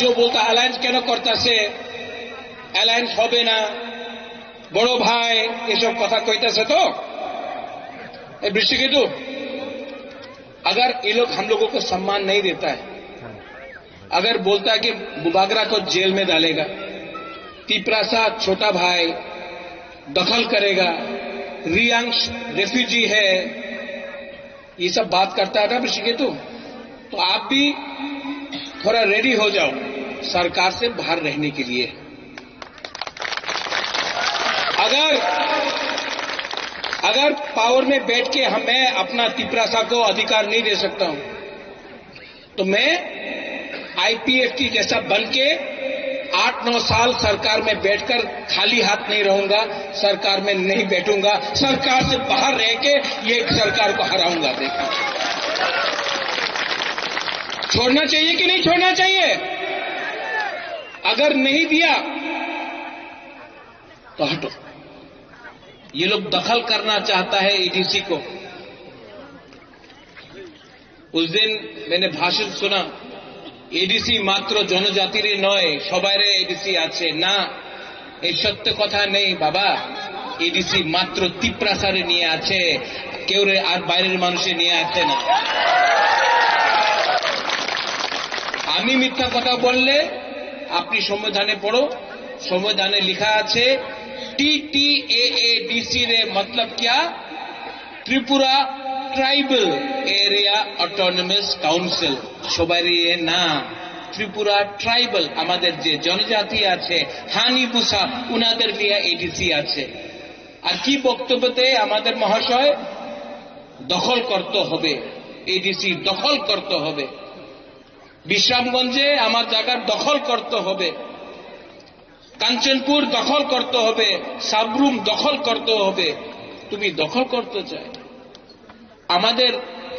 जो बोलता अलायंस কেন করতেছে, অ্যালায়েন্স হবে না, বড় ভাই, এসব কথা কইতেছে তো। এই বৃষ্টিকেতু, अगर ये लोग हम लोगों को सम्मान नहीं देता है, अगर बोलता है कि बुबागरा को जेल में डालेगा, तिपरासा छोटा भाई दखल करेगा, रियांश रेफ्यूजी है, ये सब बात करता है ना ऋषिकेतु, तो आप भी थोड़ा रेडी हो जाओ सरकार से बाहर रहने के लिए। अगर अगर पावर में बैठ के हम मैं अपना तिपरासा को अधिकार नहीं दे सकता हूं, तो मैं आईपीएफटी जैसा बन के आठ नौ साल सरकार में बैठकर खाली हाथ नहीं रहूंगा, सरकार में नहीं बैठूंगा, सरकार से बाहर रह के ये सरकार को हराऊंगा। देखो, छोड़ना चाहिए कि नहीं छोड़ना चाहिए? अगर नहीं दिया तो हटो। ये लोग दखल करना चाहता है एडीसी को। उस दिन मैंने भाषण सुना, এডিসি মাত্র জনজাতিরই নয়, সবাইরে এডিসি আছে। না, এই সত্য কথা নেই বাবা। এডিসি মাত্র তিপ্রাসারে নিয়ে আছে, কেউরে আর বাইরের মানুষে নিয়ে আছে না। আমি মিথ্যা কথা বললে আপনি সংবিধানে পড়ো, সংবিধানে লেখা আছে টিটিএএডিসি রে মতলব কিয়া? Tripura tribal area autonomous council, সবাইরে না, ত্রিপুরা ট্রাইবাল, আমাদের যে জনজাতি আছে, হানি বুসা, উনাদের নিয়ে এডিসি আছে। আর কি বক্তব্যতে আমাদের মহাশয় দখল করতে হবে, এডিসি দখল করতে হবে, বিশ্রামগঞ্জে আমার জায়গা দখল করতে হবে, কাঞ্চনপুর দখল করতে হবে, সাবরুম দখল করতে হবে। তুমি দখল করতে চায়, আমাদের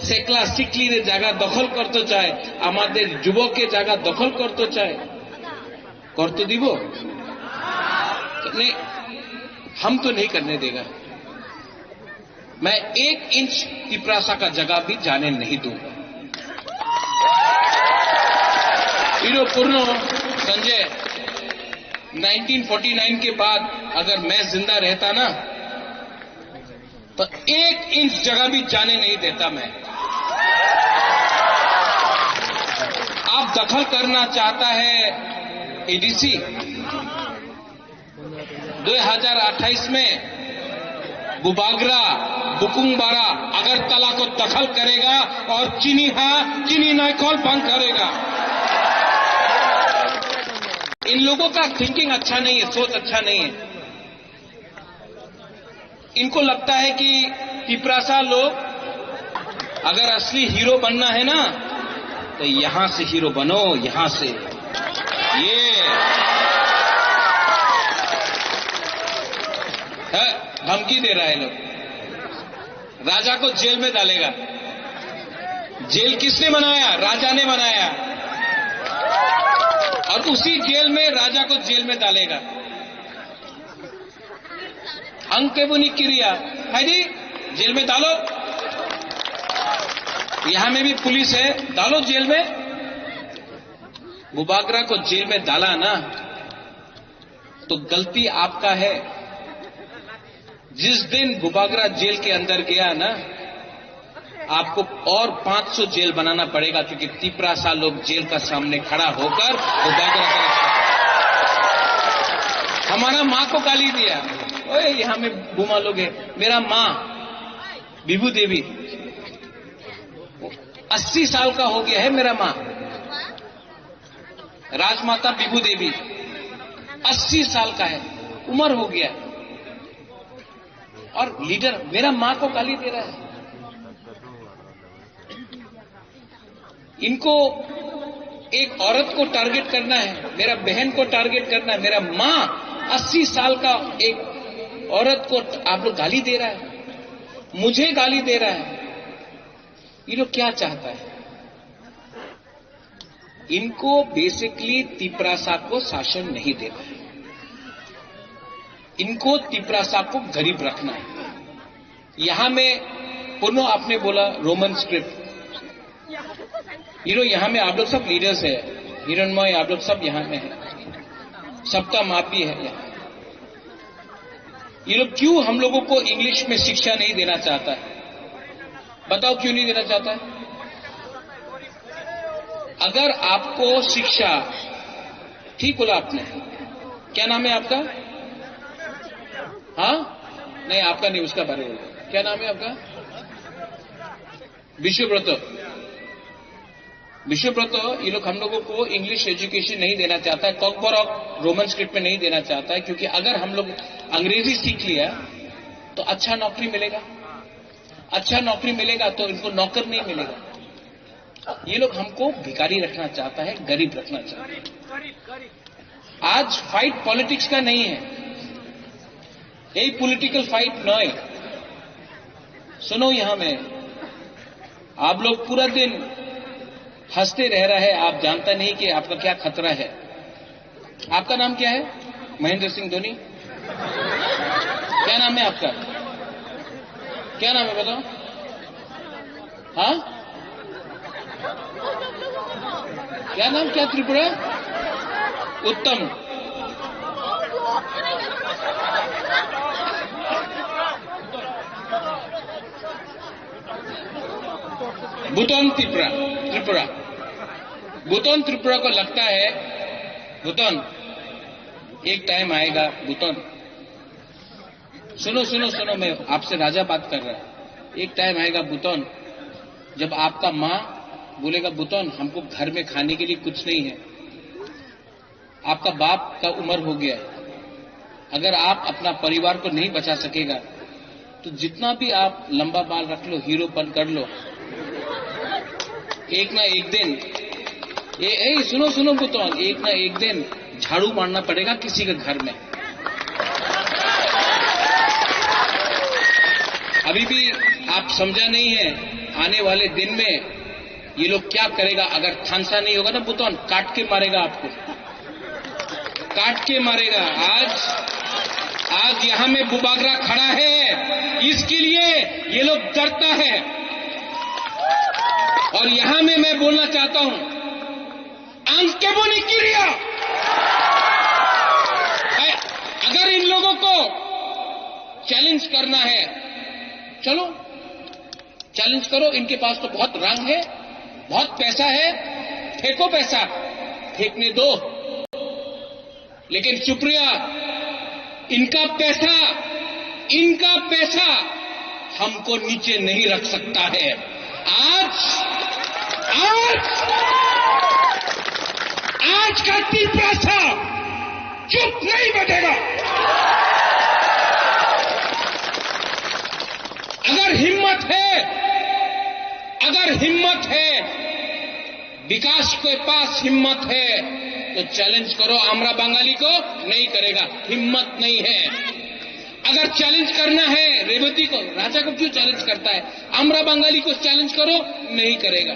সেকলা সিকলির জায়গা দখল করতে চায়, আমাদের যুবকের জায়গা দখল করতে চায়, করতে দিব? नहीं, हम तो नहीं करने देगा। मैं एक इंच तिपरासा का जगह भी जाने नहीं दूंगा। इरो पूर्ण संजय, नाइनटीन फोर्टी नाइन के बाद अगर मैं जिंदा रहता ना, तो एक इंच जगह भी जाने नहीं देता मैं। आप दखल करना चाहता है एडीसी, दो हज़ार अट्ठाईस में बुबागरा, बुकुंगबारा, अगरतला को दखल करेगा और चीनी हाँ, चीनी नाइकॉल बंद करेगा। इन लोगों का थिंकिंग अच्छा नहीं है, सोच अच्छा नहीं है। इनको लगता है कि तिपरासा लोग अगर असली हीरो बनना है ना, तो यहां से हीरो बनो, यहां से। ये है, धमकी दे रहा है लोग। राजा को जेल में डालेगा। जेल किसने बनाया? राजा ने बनाया। और उसी जेल में राजा को जेल में डालेगा। Ang kebo ni kiriya, hai di, jail mein dalo. यहाँ में भी पुलिस है, डालो जेल में। बुबागरा को जेल में डाला ना, तो गलती आपका है। जिस दिन बुबागरा जेल के अंदर गया ना, आपको और पाँच सौ जेल बनाना पड़ेगा, क्योंकि तिपरासा लोग जेल का सामने खड़ा होकर वो बैग रख रहे हैं। हमारा माँ को गाली दिया, ओए, यहाँ में बुमा लोग है। मेरा माँ विभू देवी, अस्सी साल का हो गया है मेरा माँ, राजमाता विभू देवी, अस्सी साल का है, उम्र हो गया। और लीडर मेरा माँ को गाली दे रहा है। इनको एक औरत को टारगेट करना है, मेरा बहन को टारगेट करना है, मेरा माँ अस्सी साल का एक औरत को आप लोग गाली दे रहा है, मुझे गाली दे रहा है। ये लोग क्या चाहता है? इनको बेसिकली तिपरासा को शासन नहीं देना है। इनको तिपरासा को गरीब रखना है। यहाँ में पुनो आपने बोला रोमन स्क्रिप्ट, यू नो, यहाँ में आप लोग सब लीडर्स है, हिरणमय, आप लोग सब यहाँ में हैं, सबका माँ भी है यहाँ। ये लोग क्यों हम लोगों को इंग्लिश में शिक्षा नहीं देना चाहता है? बताओ, क्यों नहीं देना चाहता है? अगर आपको शिक्षा, ठीक बोला आपने, क्या नाम है आपका? हाँ, नहीं, आपका नहीं, उसका बारे में। क्या नाम है आपका? विश्वव्रत। विश्वव्रत, ये लोग हम लोगों को इंग्लिश एजुकेशन नहीं देना चाहता है, कॉकबरॉक रोमन स्क्रिप्ट में नहीं देना चाहता है, क्योंकि अगर हम लोग अंग्रेजी सीख लिया तो अच्छा नौकरी मिलेगा, अच्छा नौकरी मिलेगा तो इनको नौकर नहीं मिलेगा। ये लोग हमको भिखारी रखना चाहता है, गरीब रखना चाहता है। आज फाइट पॉलिटिक्स का नहीं है, यही पॉलिटिकल फाइट नहीं। सुनो, यहाँ में आप लोग पूरा दिन हंसते रह रहे हैं, आप जानता नहीं कि आपका क्या खतरा है। आपका नाम क्या है? महेंद्र सिंह धोनी। क्या नाम है आपका? क्या नाम है, बताओ। हाँ, क्या नाम, क्या त्रिपुरा? उत्तम। बुतन त्रिपुरा, त्रिपुरा। बुतन त्रिपुरा को लगता है, बुतन, एक टाइम आएगा, बुतन। सुनो, सुनो, सुनो, मैं आपसे राजा बात कर रहा हूँ। एक टाइम आएगा बुतन, जब आपका माँ बोलेगा, "बुतन, हमको घर में खाने के लिए कुछ नहीं है, आपका बाप का उम्र हो गया है, अगर आप अपना परिवार को नहीं बचा सकेगा, तो जितना भी आप लंबा बाल रख लो, हीरोपन कर लो, एक ना एक दिन, ए, ए, सुनो, सुनो बुतन, एक ना एक दिन झाड़ू मारना पड़ेगा किसी के घर में।" अभी भी आप समझा नहीं है, आने वाले दिन में ये लोग क्या करेगा। अगर थानसा नहीं होगा ना बुतन, काट के मारेगा आपको, काट के मारेगा। आज, आज यहाँ में बुबागरा खड़ा है, इसके लिए ये लोग डरता है। और यहाँ में मैं बोलना चाहता हूँ, Ankeboni kiria। अगर इन लोगों को चैलेंज करना है, चलो, चैलेंज करो। इनके पास तो बहुत रंग है, बहुत पैसा है, फेंको पैसा, फेंकने दो। लेकिन सुप्रिया, इनका पैसा, इनका पैसा हमको नीचे नहीं रख सकता है। आज, आज, आज का तिपरासा चुप नहीं बैठेगा। अगर हिम्मत है, अगर हिम्मत है, विकास के पास हिम्मत है तो चैलेंज करो, आमरा बंगाली को नहीं करेगा, हिम्मत नहीं है। अगर चैलेंज करना है रेवती को, राजा को क्यों चैलेंज करता है? आमरा बंगाली को चैलेंज करो, नहीं करेगा।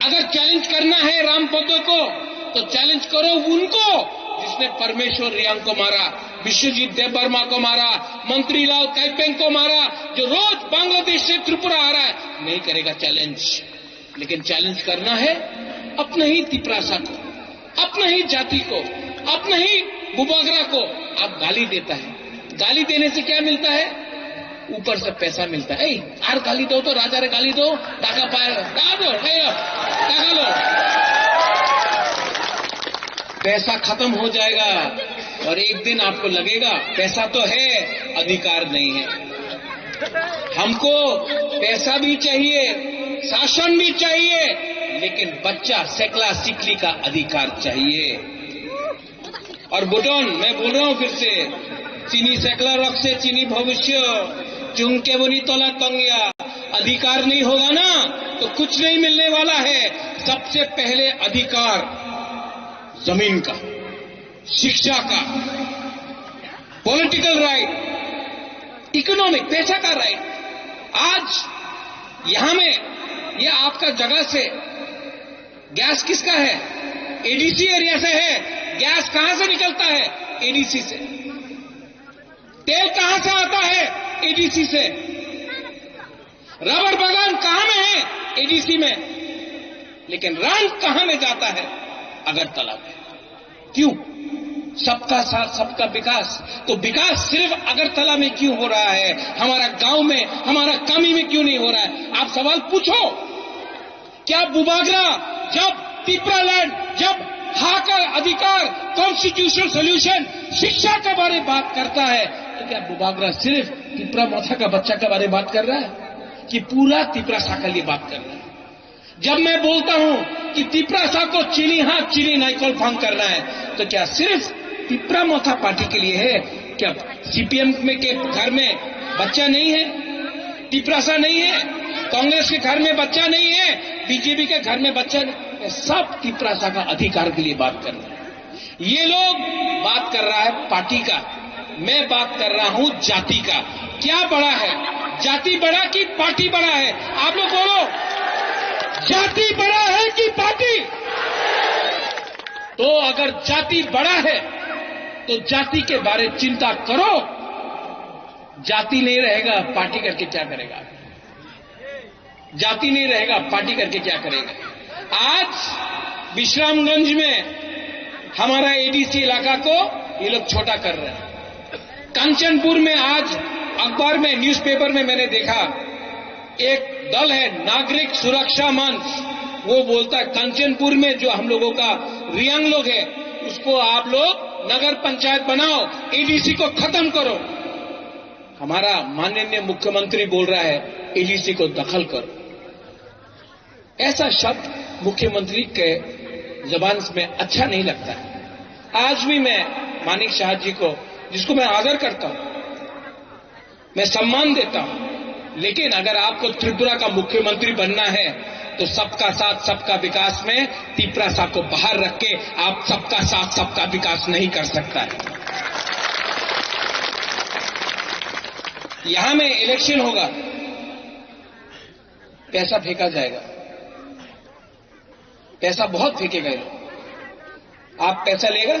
अगर चैलेंज करना है रामपदो को, तो चैलेंज करो उनको, जिसने परमेश्वर रियांग को मारा, विश्वजीत देबबर्मा को मारा, मंत्री लाल काइपेंग को मारा, जो रोज बांग्लादेश से त्रिपुरा आ रहा है, नहीं करेगा चैलेंज। लेकिन चैलेंज करना है अपने ही तिपरासा को, अपने ही जाति को, अपने ही बुबागरा को। आप गाली देता है, गाली देने से क्या मिलता है? ऊपर से पैसा मिलता है। ए, आर गाली दो तो, राजा रे गाली दो, टाका पाए, टाका दो, ए, टाका लो। पैसा खत्म हो जाएगा और एक दिन आपको लगेगा पैसा तो है, अधिकार नहीं है। हमको पैसा भी चाहिए, शासन भी चाहिए, लेकिन बच्चा सेकला सिकली का अधिकार चाहिए। और बुटन, मैं बोल रहा हूं फिर से, चीनी सेकला रख से चीनी भविष्य, चुंके बुनी तोला तंगया, अधिकार नहीं होगा ना तो कुछ नहीं मिलने वाला है। सबसे पहले अधिकार जमीन का, शिक्षा का, पॉलिटिकल राइट, इकोनॉमिक, पैसा का राइट। आज यहां में ये आपका जगह से गैस किसका है? एडीसी एरिया से है। गैस कहां से निकलता है? एडीसी से। तेल कहां से आता है? एडीसी से। रबर बागान कहां में है? एडीसी में। लेकिन रंग कहां में जाता है? अगरतला में। क्यों? सबका साथ, सबका विकास। तो विकास सिर्फ अगरतला में क्यों हो रहा है, हमारा गांव में, हमारा कमी में क्यों नहीं हो रहा है? आप सवाल पूछो। क्या बुबागरा जब तिपरालैंड, जब हाकर अधिकार, कॉन्स्टिट्यूशनल सॉल्यूशन, शिक्षा के बारे बात करता है, तो क्या बुबागरा सिर्फ तिपरा मोथा का बच्चा के बारे बात कर रहा है कि पूरा तिपरासा के लिए बात कर रहा है? जब मैं बोलता हूं कि तिपरासा को चीनी हाथ, चीनी नाइकल फांग करना है, तो क्या सिर्फ तिपरा मोथा पार्टी के लिए है? क्या सीपीएम में के घर में बच्चा नहीं है? तिपरासा नहीं है? कांग्रेस के घर में बच्चा नहीं है? बीजेपी के घर में बच्चा नहीं है? सब तिपरासा का अधिकार के लिए बात कर रहे हैं। ये लोग बात कर रहा है पार्टी का, मैं बात कर रहा हूं जाति का। क्या बड़ा है, जाति बड़ा कि पार्टी बड़ा है? आप लोग बोलो, जाति बड़ा है कि पार्टी? तो अगर जाति बड़ा है तो जाति के बारे चिंता करो। जाति नहीं रहेगा, पार्टी करके क्या करेगा? जाति नहीं रहेगा, पार्टी करके क्या करेगा? आज विश्रामगंज में हमारा एडीसी इलाका को ये लोग छोटा कर रहे हैं। कंचनपुर में आज अखबार में, न्यूज़पेपर में मैंने देखा, एक दल है नागरिक सुरक्षा मंच, वो बोलता है कंचनपुर में जो हम लोगों का रियांग लोग है, उसको आप लोग नगर पंचायत बनाओ, एडीसी को खत्म करो। हमारा माननीय मुख्यमंत्री बोल रहा है, एडीसी को दखल करो। ऐसा शब्द मुख्यमंत्री के जबान में अच्छा नहीं लगता है। आज भी मैं मानिक साहा जी को, जिसको मैं आदर करता हूं, मैं सम्मान देता हूं, लेकिन अगर आपको त्रिपुरा का मुख्यमंत्री बनना है तो सबका साथ सबका विकास में तिपरासा को बाहर रख के आप सबका साथ सबका विकास नहीं कर सकता है। यहां में इलेक्शन होगा, पैसा फेंका जाएगा, पैसा बहुत फेंकेगा ये लोग। आप पैसा लेगा?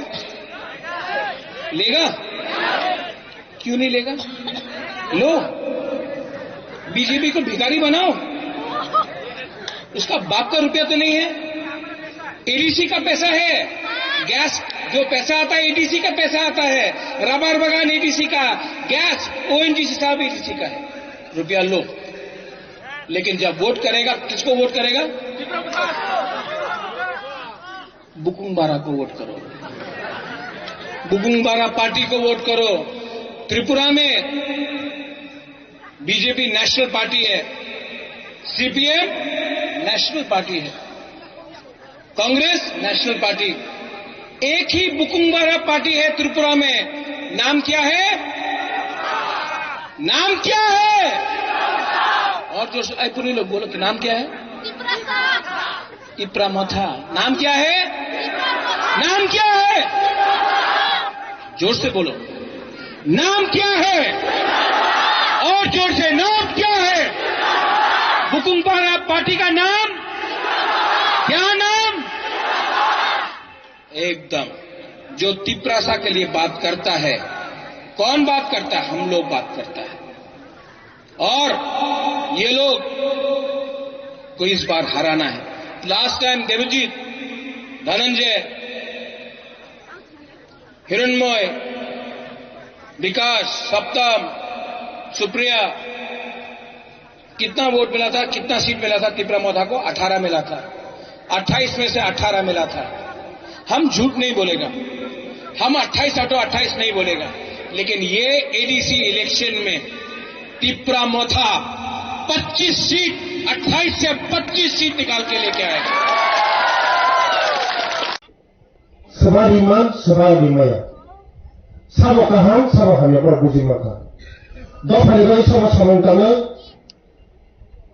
लेगा? क्यों नहीं लेगा? लो, बीजेपी को भिखारी बनाओ। उसका बाप का रुपया तो नहीं है, एडीसी का पैसा है। गैस, जो पैसा आता है, एडीसी का पैसा आता है। रबर बागान एडीसी का, गैस, ओएनजीसी साहब एडीसी का है। रुपया लो, लेकिन जब वोट करेगा, किसको वोट करेगा? बुकुंग बारा को वोट करो, बुकुंग बारा पार्टी को वोट करो। त्रिपुरा में बीजेपी नेशनल पार्टी है, सीपीएम नेशनल पार्टी है, कांग्रेस नेशनल पार्टी। एक ही बुकुंग बारा पार्टी है त्रिपुरा में। नाम क्या है? नाम क्या है? और जो आईपुरी लोग बोलो कि नाम क्या है? तिपरा मोथा। नाम क्या है? नाम क्या है? जोर से बोलो। नाम क्या है? और जोर से, नाम क्या है? बुकुंग बारा पार्टी का नाम क्या? नाम एकदम, जो तिपरासा के लिए बात करता है, कौन बात करता है? हम लोग बात करता है। और ये लोग को इस बार हराना है। लास्ट टाइम देवजीत, धनंजय, हिरणमय, विकास, सप्तम, सुप्रिया, कितना वोट मिला था, कितना सीट मिला था तिपरा मोथा को? अठारह मिला था, अट्ठाईस में से अठारह मिला था। हम झूठ नहीं बोलेगा, हम अट्ठाईस हटो अट्ठाईस नहीं बोलेगा, लेकिन ये एडीसी इलेक्शन में तिपरा मोथा पच्चीस सीट, अट्ठाईस से पच्चीस सीट निकाल के लेके आएगा। Swbari man, swbari maya. Sabo kaham, sabo hamya, borok buji mankha. Dophani bagwi sabo samung tangnai,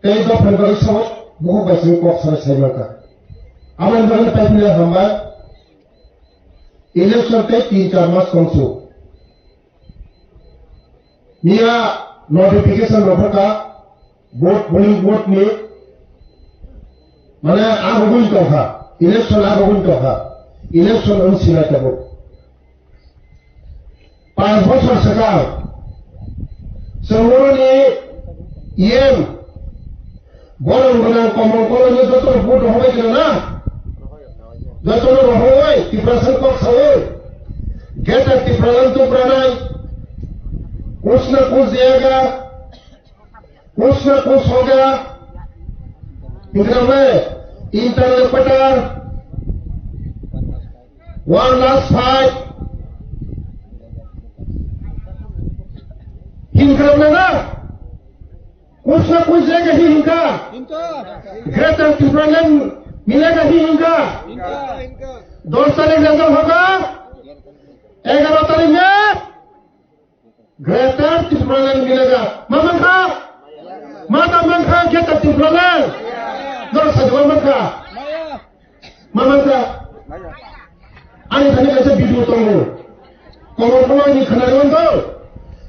tei dophani bagwi sabo bukhuk bai simi kok sanai sai mankha. Aboni bagwi paiphinai hambai. Election tei tin char mas tongsu. Miya notification rok pha kha, vote, polling vote ni, mane, a rogwi tong kha, election a rogwi tong kha, election wng sinai tabuk. Panch bochor swkang, chwng norokni E M, borok gwnang, komon kolokni joto vote rok hobai kha na? Jotono rohorwi Tiprasa kok sawi. Greater Tipraland tubranai. Kuch na kuch diyega. Kuch na kuch hoga. Hinkhram le interlocutor. One last fight. Hinkhram le na. Kuch na kuch diyega hi hinka. Greater Tipraland milega hi hinka. Dos tarik result hoga. Egaro tarik me Greater Tipraland milega. Ma mankha? Ma ta mankha Greater Tipraland? Dos tarik ma mankha? Ma mankha? Ani thani kaisa video tongo. Komor Koloi ni khwnari wan do.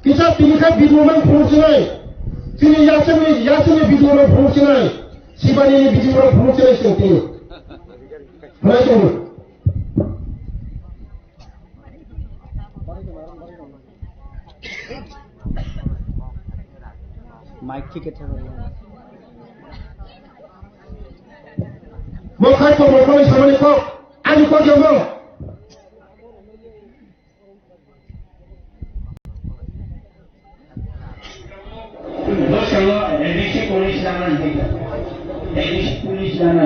Kisa tini kha video man phunuk sinai. Tini yasini, yasini video man phunuk sinai. Sibani ni video man phunuk sinai sing tini. Khwnai tongo. Mic thik khe thang. Mo khai Komor Koloi samani kok. Ani kok ya mo. Bwskango A D C police nana hinwi kha. A D C police nana.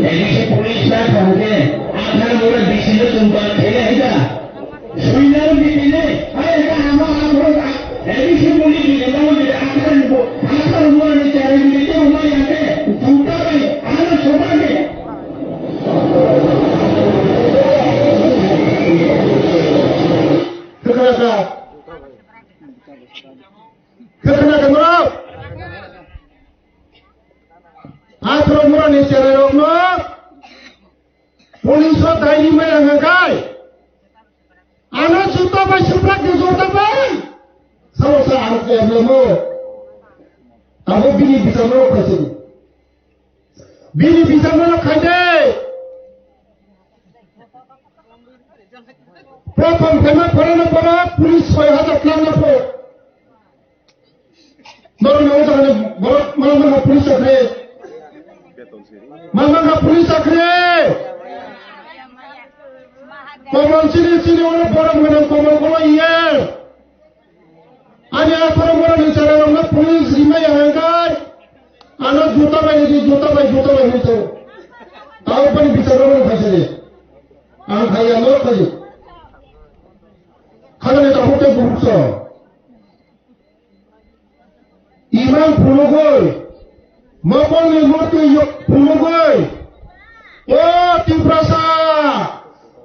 A D C police na thangkhe, athar mura D C no chwng ban khaina hinka. Suinaro bitine, hai ka ama ama A D C police ni nang ni athar bo, athar mura ni chari ni te uma yate, juta bai, ana soba ni. Khwkha kha. Khwkha kha norok. Athro mura ni cherai rok no. Police o dairi maya hwnkhai. Ano juta bai suprak ni juta bai. Sao sa ang ko mo. Abo bini bichar no khaisidi. Bini bichar no khaide. Prothom khaima phorano pora police soi hajar klang no pho. Norok ni ujagani borok ma mangha police chakri. Ma mangha police chakri. Komol chini chini oro borok mwnang komol kono iye. Ani atharo borok ni chara rok no police rimai ya hangkai. Ano juta bai di juta bai juta bai hinwi tong. Tao pani bichar rok no khaisa di. Ang khaiya no khaji. Khajani takhuk tei bukhuk song. Imang phunugwi, mokol ni murtwi yok phunugwi. O Tiprasa!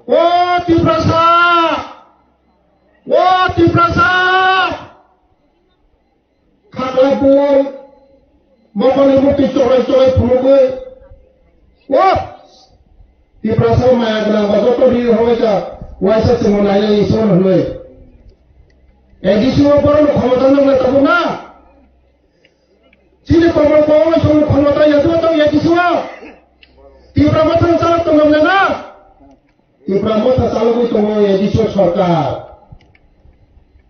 O Tiprasa! O Tiprasa! Khakla buwai, mokol ni murtwi chorai chorai phunugwi. O! Tiprasa maya gwnang ba joto ri hoi ka waisa chwngno nainai Isor hwnwi. A D C o borokno khomota nangna tabuk na? Chini Komol Koloi songni khomota ya tong A D C o? Tipra Motha chalok tong na? Tipra Motha chalogwi tongo A D C o sorkar.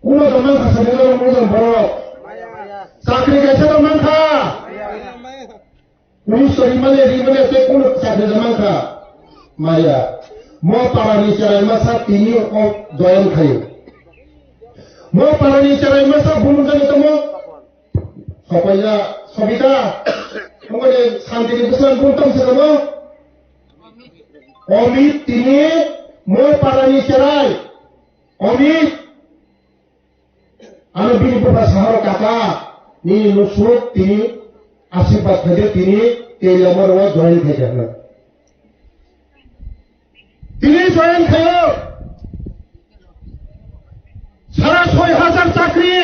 Kuno da mankha sa nang borok. Chakri kaisa da mankha. Police o rimani, rimani tei kunu chakri da mankha. Maya. Mo parani cherai masa tini o join khayo. Mo parani cherai masa bumung jani tomo. Sopaiya, Sobita. Mongoni santini bwswng bumung tong se tomo. Omit tini mo parani cherai. Omit. Ano bini bupha saharo kaka, nini nusuk tini asirbat khaide tini tei lamar o join khaide hwnwi. Tini join khayo. Sara soi hajar chakri.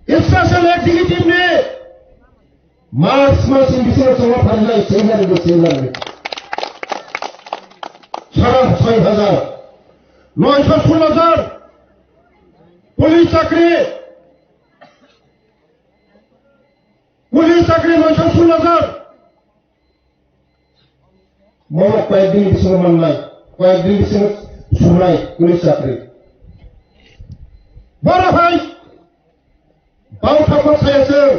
Special executive ni. March masni bisingo chwngno pharilai, senglarni, senglarni. Sara soi hajar. Noisho sullo jon. Police chakri. Police chakri noisho sullo jon. Mo koyek din bisingo mannai, koyek din bisingo sunai police chakri. Boro hai. Bau thapok saya chwng.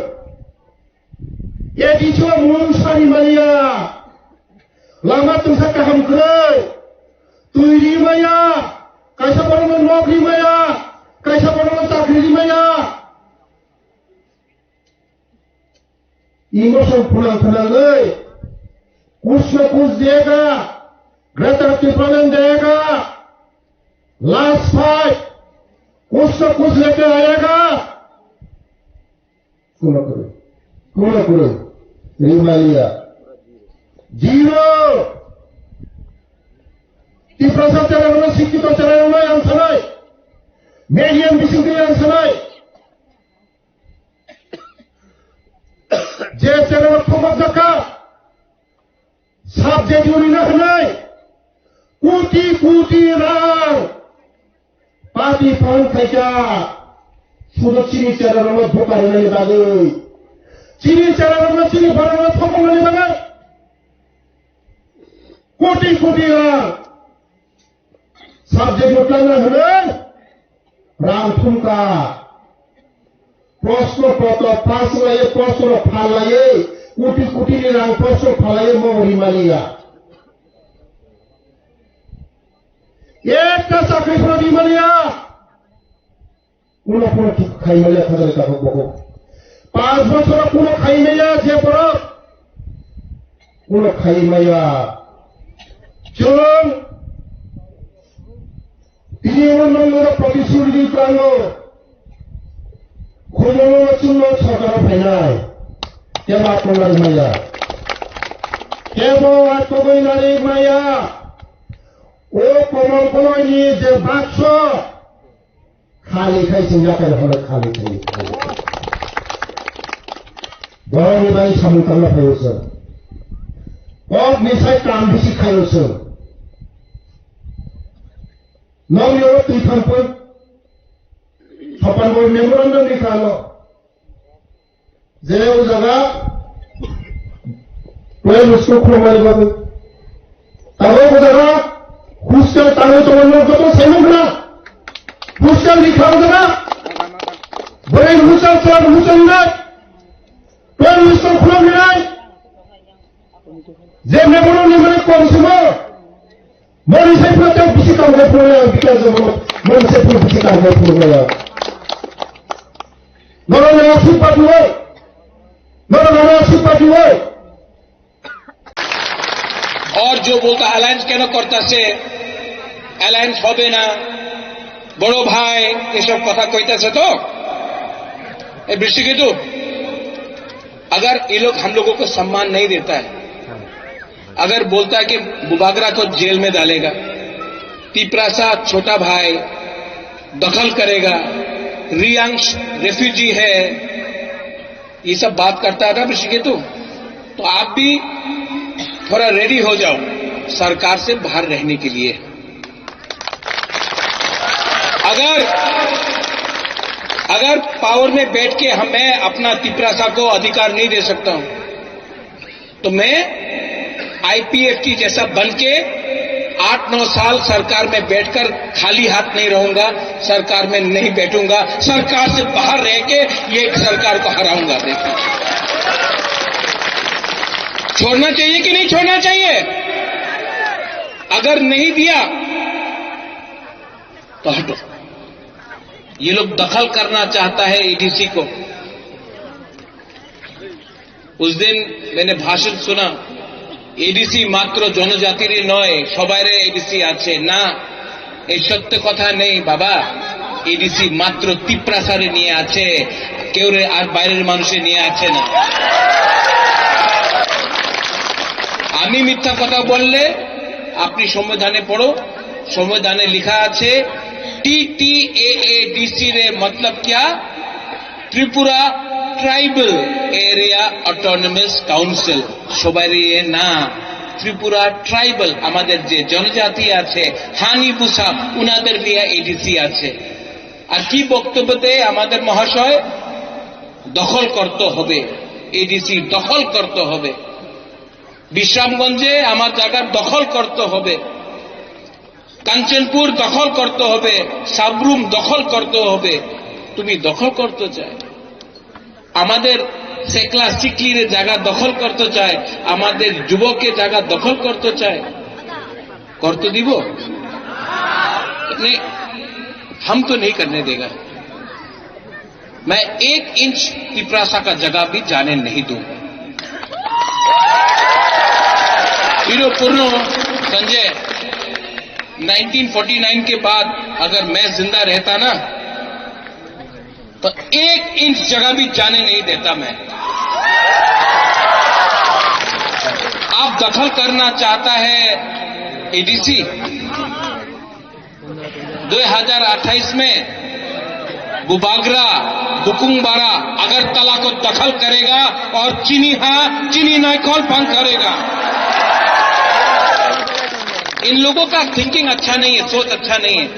A D C o mung sari maliya. Lama twngsa kaham kwrwi. Twi ri maya. Kaisa borokno nok ri maya. Kaisa borokno chakri ri maya. Emotion phunang phunangwi, कुछ न कुछ देगा, Greater Tipraland देगा, last fight, कुछ न कुछ लेके आएगा। Kuno kuru, kuno kuru, Rimaliya, zero. Tiprasa channel no, sikito channel no yang sanai, medium bising yang sanai. Je channel thumajak kha, subject rwna hwnwi koti koti rang party fund khaikha, sudu chini channel rokno bokar rwnani bagwi, chini channel rokno chini borok rokno thopoknani bagwi koti koti rang. Subject no tangna hwnwi rang thumkha. Proshno potro pass laiwi, proshno phalaiwi, koti koti ni rang proshno phalaiwi mo rimaliya. Ekta chakri phano rimaliya. Kuno kuno khaimaya thajak tabuk bokuk. Panch bochor kuno khaimaya je borok. Kuno khaimaya. Chwng tini uno nungno protishruti klango. Khumulwng chwngno sorkaro phainai. Kebo atwngna rimaya. Kebo atwgwi nari maya. O Komol Koloi ni je bakso. Khali khai chwng yakai horo khali khai. Borokni bai samung tangna phaio chwng. Kok ni sai kam bisi khaio chwng. Nong yo twi thangpui. Thopan bo memorandum ni kalo. Je o jaga, primary school khulumani bagwi. Tabuk o jaga, hostel tangwi tongo, nwng joto saimung khna. Hostel ni kha o jaga. Bwrwi hostel, chwla hostel hinai. Primary school khulum hinai. Je memorandum ni mane kom simo. Moni sai pura tei bisi kam khai phuru ya, bikas jabo. Moni sai pura bisi kam khai phuru ya. Noro noro suk bati wai. Noro noro suk bati wai. और जो बोलता अलायंस क्यों करता से, अलायंस হবে না, বড় ভাই, এসব কথা কইতাছে তো। এ বৃষ্টি কিন্তু, अगर ये लोग हम लोगों को सम्मान नहीं देता है, अगर बोलता है कि बुबागरा को जेल में डालेगा, तिपरासा छोटा भाई दखल करेगा, रियांश रेफ्यूजी है, ये सब बात करता है ना ऋषिकेतु, तो आप भी थोड़ा रेडी हो जाओ सरकार से बाहर रहने के लिए। अगर, अगर पावर में बैठ के हम, मैं अपना तिपरासा को अधिकार नहीं दे सकता हूं, तो मैं आईपीएफ की जैसा बन के आठ नौ साल सरकार में बैठकर खाली हाथ नहीं रहूंगा, सरकार में नहीं बैठूंगा, सरकार से बाहर रह के ये सरकार को हराऊंगा। देखिए, छोड़ना चाहिए कि नहीं छोड़ना चाहिए? अगर नहीं दिया तो हटो। ये लोग दखल करना चाहता है एडीसी को। उस दिन मैंने भाषण सुना, एडीसी मात्र जनजातिर नय, সবাইরে এডিসি আছে। না, এই সত্য কথা নেই বাবা। এডিসি মাত্র তিপ্রাসারে নিয়ে আছে, কেউরে আর বাইরের মানুষে নিয়ে আছে না। আমি মিথ্যা কথা বললে আপনি সংবিধানে পড়ো, সংবিধানে লেখা আছে টিটিএএডিসি রে মতলব কিয়া? Tripura tribal area autonomous council, সবাইরে না, ত্রিপুরা ট্রাইবাল, আমাদের যে জনজাতি আছে, হানি বুসা, উনাদের লিয়া এডিসি আছে। আর কি বক্তব্য দেয় আমাদের মহাশয়? দখল করতে হবে, এডিসি দখল করতে হবে, বিশ্রামগঞ্জে আমার জায়গা দখল করতে হবে। কাঞ্চনপুর দখল করতে হবে, সাবরুম দখল করতে হবে। তুমি দখল করতে চায়। আমাদের সেকলা সিকলিরে জায়গা দখল করতে চায়, আমাদের যুবকের জায়গা দখল করতে চায়, করতে দিব? नहीं, हम तो नहीं करने देगा। मैं एक इंच तिपरासा का जगह भी जाने नहीं दूंगा। You know, पूर्ण संजय, नाइनटीन फ़ोर्टी नाइन के बाद अगर मैं जिंदा रहता ना, तो एक इंच जगह भी जाने नहीं देता मैं। आप दखल करना चाहता है एडीसी, दो हज़ार अट्ठाईस में बुबागरा, बुकुंगबारा, अगरतला को दखल करेगा और चिनी हाँ, चिनी नाइकॉल भंग करेगा। इन लोगों का थिंकिंग अच्छा नहीं है, सोच अच्छा नहीं है।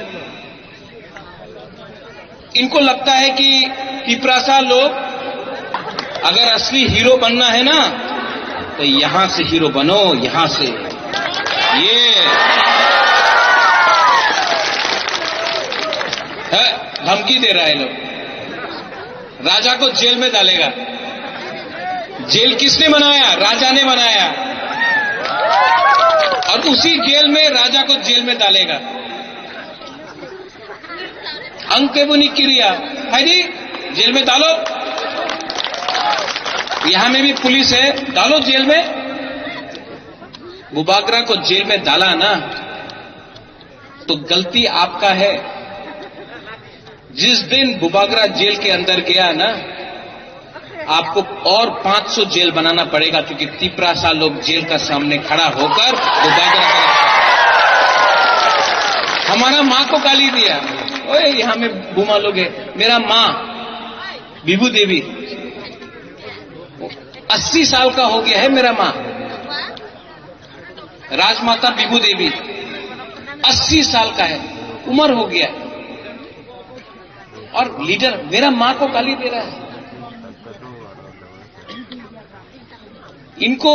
इनको लगता है कि तिपरासा लोग, अगर असली हीरो बनना है ना, तो यहां से हीरो बनो, यहां से। ये है, धमकी दे रहा है लोग। राजा को जेल में डालेगा। जेल किसने बनाया? राजा ने बनाया। और उसी जेल में राजा को जेल में डालेगा। Ang kebo ni kiriya, hai di, jail mein dalo. यहाँ में भी पुलिस है, डालो जेल में। बुबागरा को जेल में डाला ना, तो गलती आपका है। जिस दिन बुबागरा जेल के अंदर गया ना, आपको और पाँच सौ जेल बनाना पड़ेगा, क्योंकि तिपरासा लोग जेल का सामने खड़ा होकर वो गाली दे रहे हैं। हमारा माँ को गाली दिया, ओए, यहाँ में बुमा लोग है। मेरा माँ विभू देवी, अस्सी साल का हो गया है मेरा माँ। राजमाता विभू देवी अस्सी साल का है, उम्र हो गया है। और लीडर मेरा माँ को गाली दे रहा है। इनको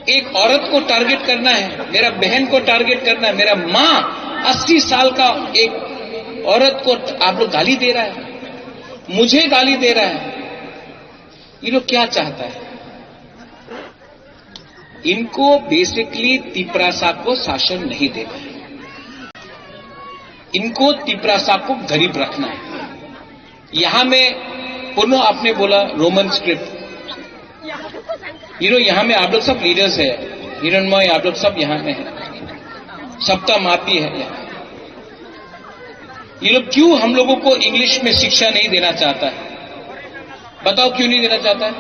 एक औरत को टारगेट करना है, मेरा बहन को टारगेट करना है, मेरा माँ अस्सी साल का एक औरत को आप लोग गाली दे रहा है, मुझे गाली दे रहा है। ये लोग क्या चाहता है? इनको बेसिकली तिपरासा को शासन नहीं देना है। इनको तिपरासा को गरीब रखना है। यहाँ में पुनः आपने बोला रोमन स्क्रिप्ट, यू नो, यहाँ में आप लोग सब लीडर्स है, हिरणमय, आप लोग सब यहाँ में है, सबका माफी है यहाँ। ये लोग क्यों हम लोगों को इंग्लिश में शिक्षा नहीं देना चाहता है? बताओ, क्यों नहीं देना चाहता है?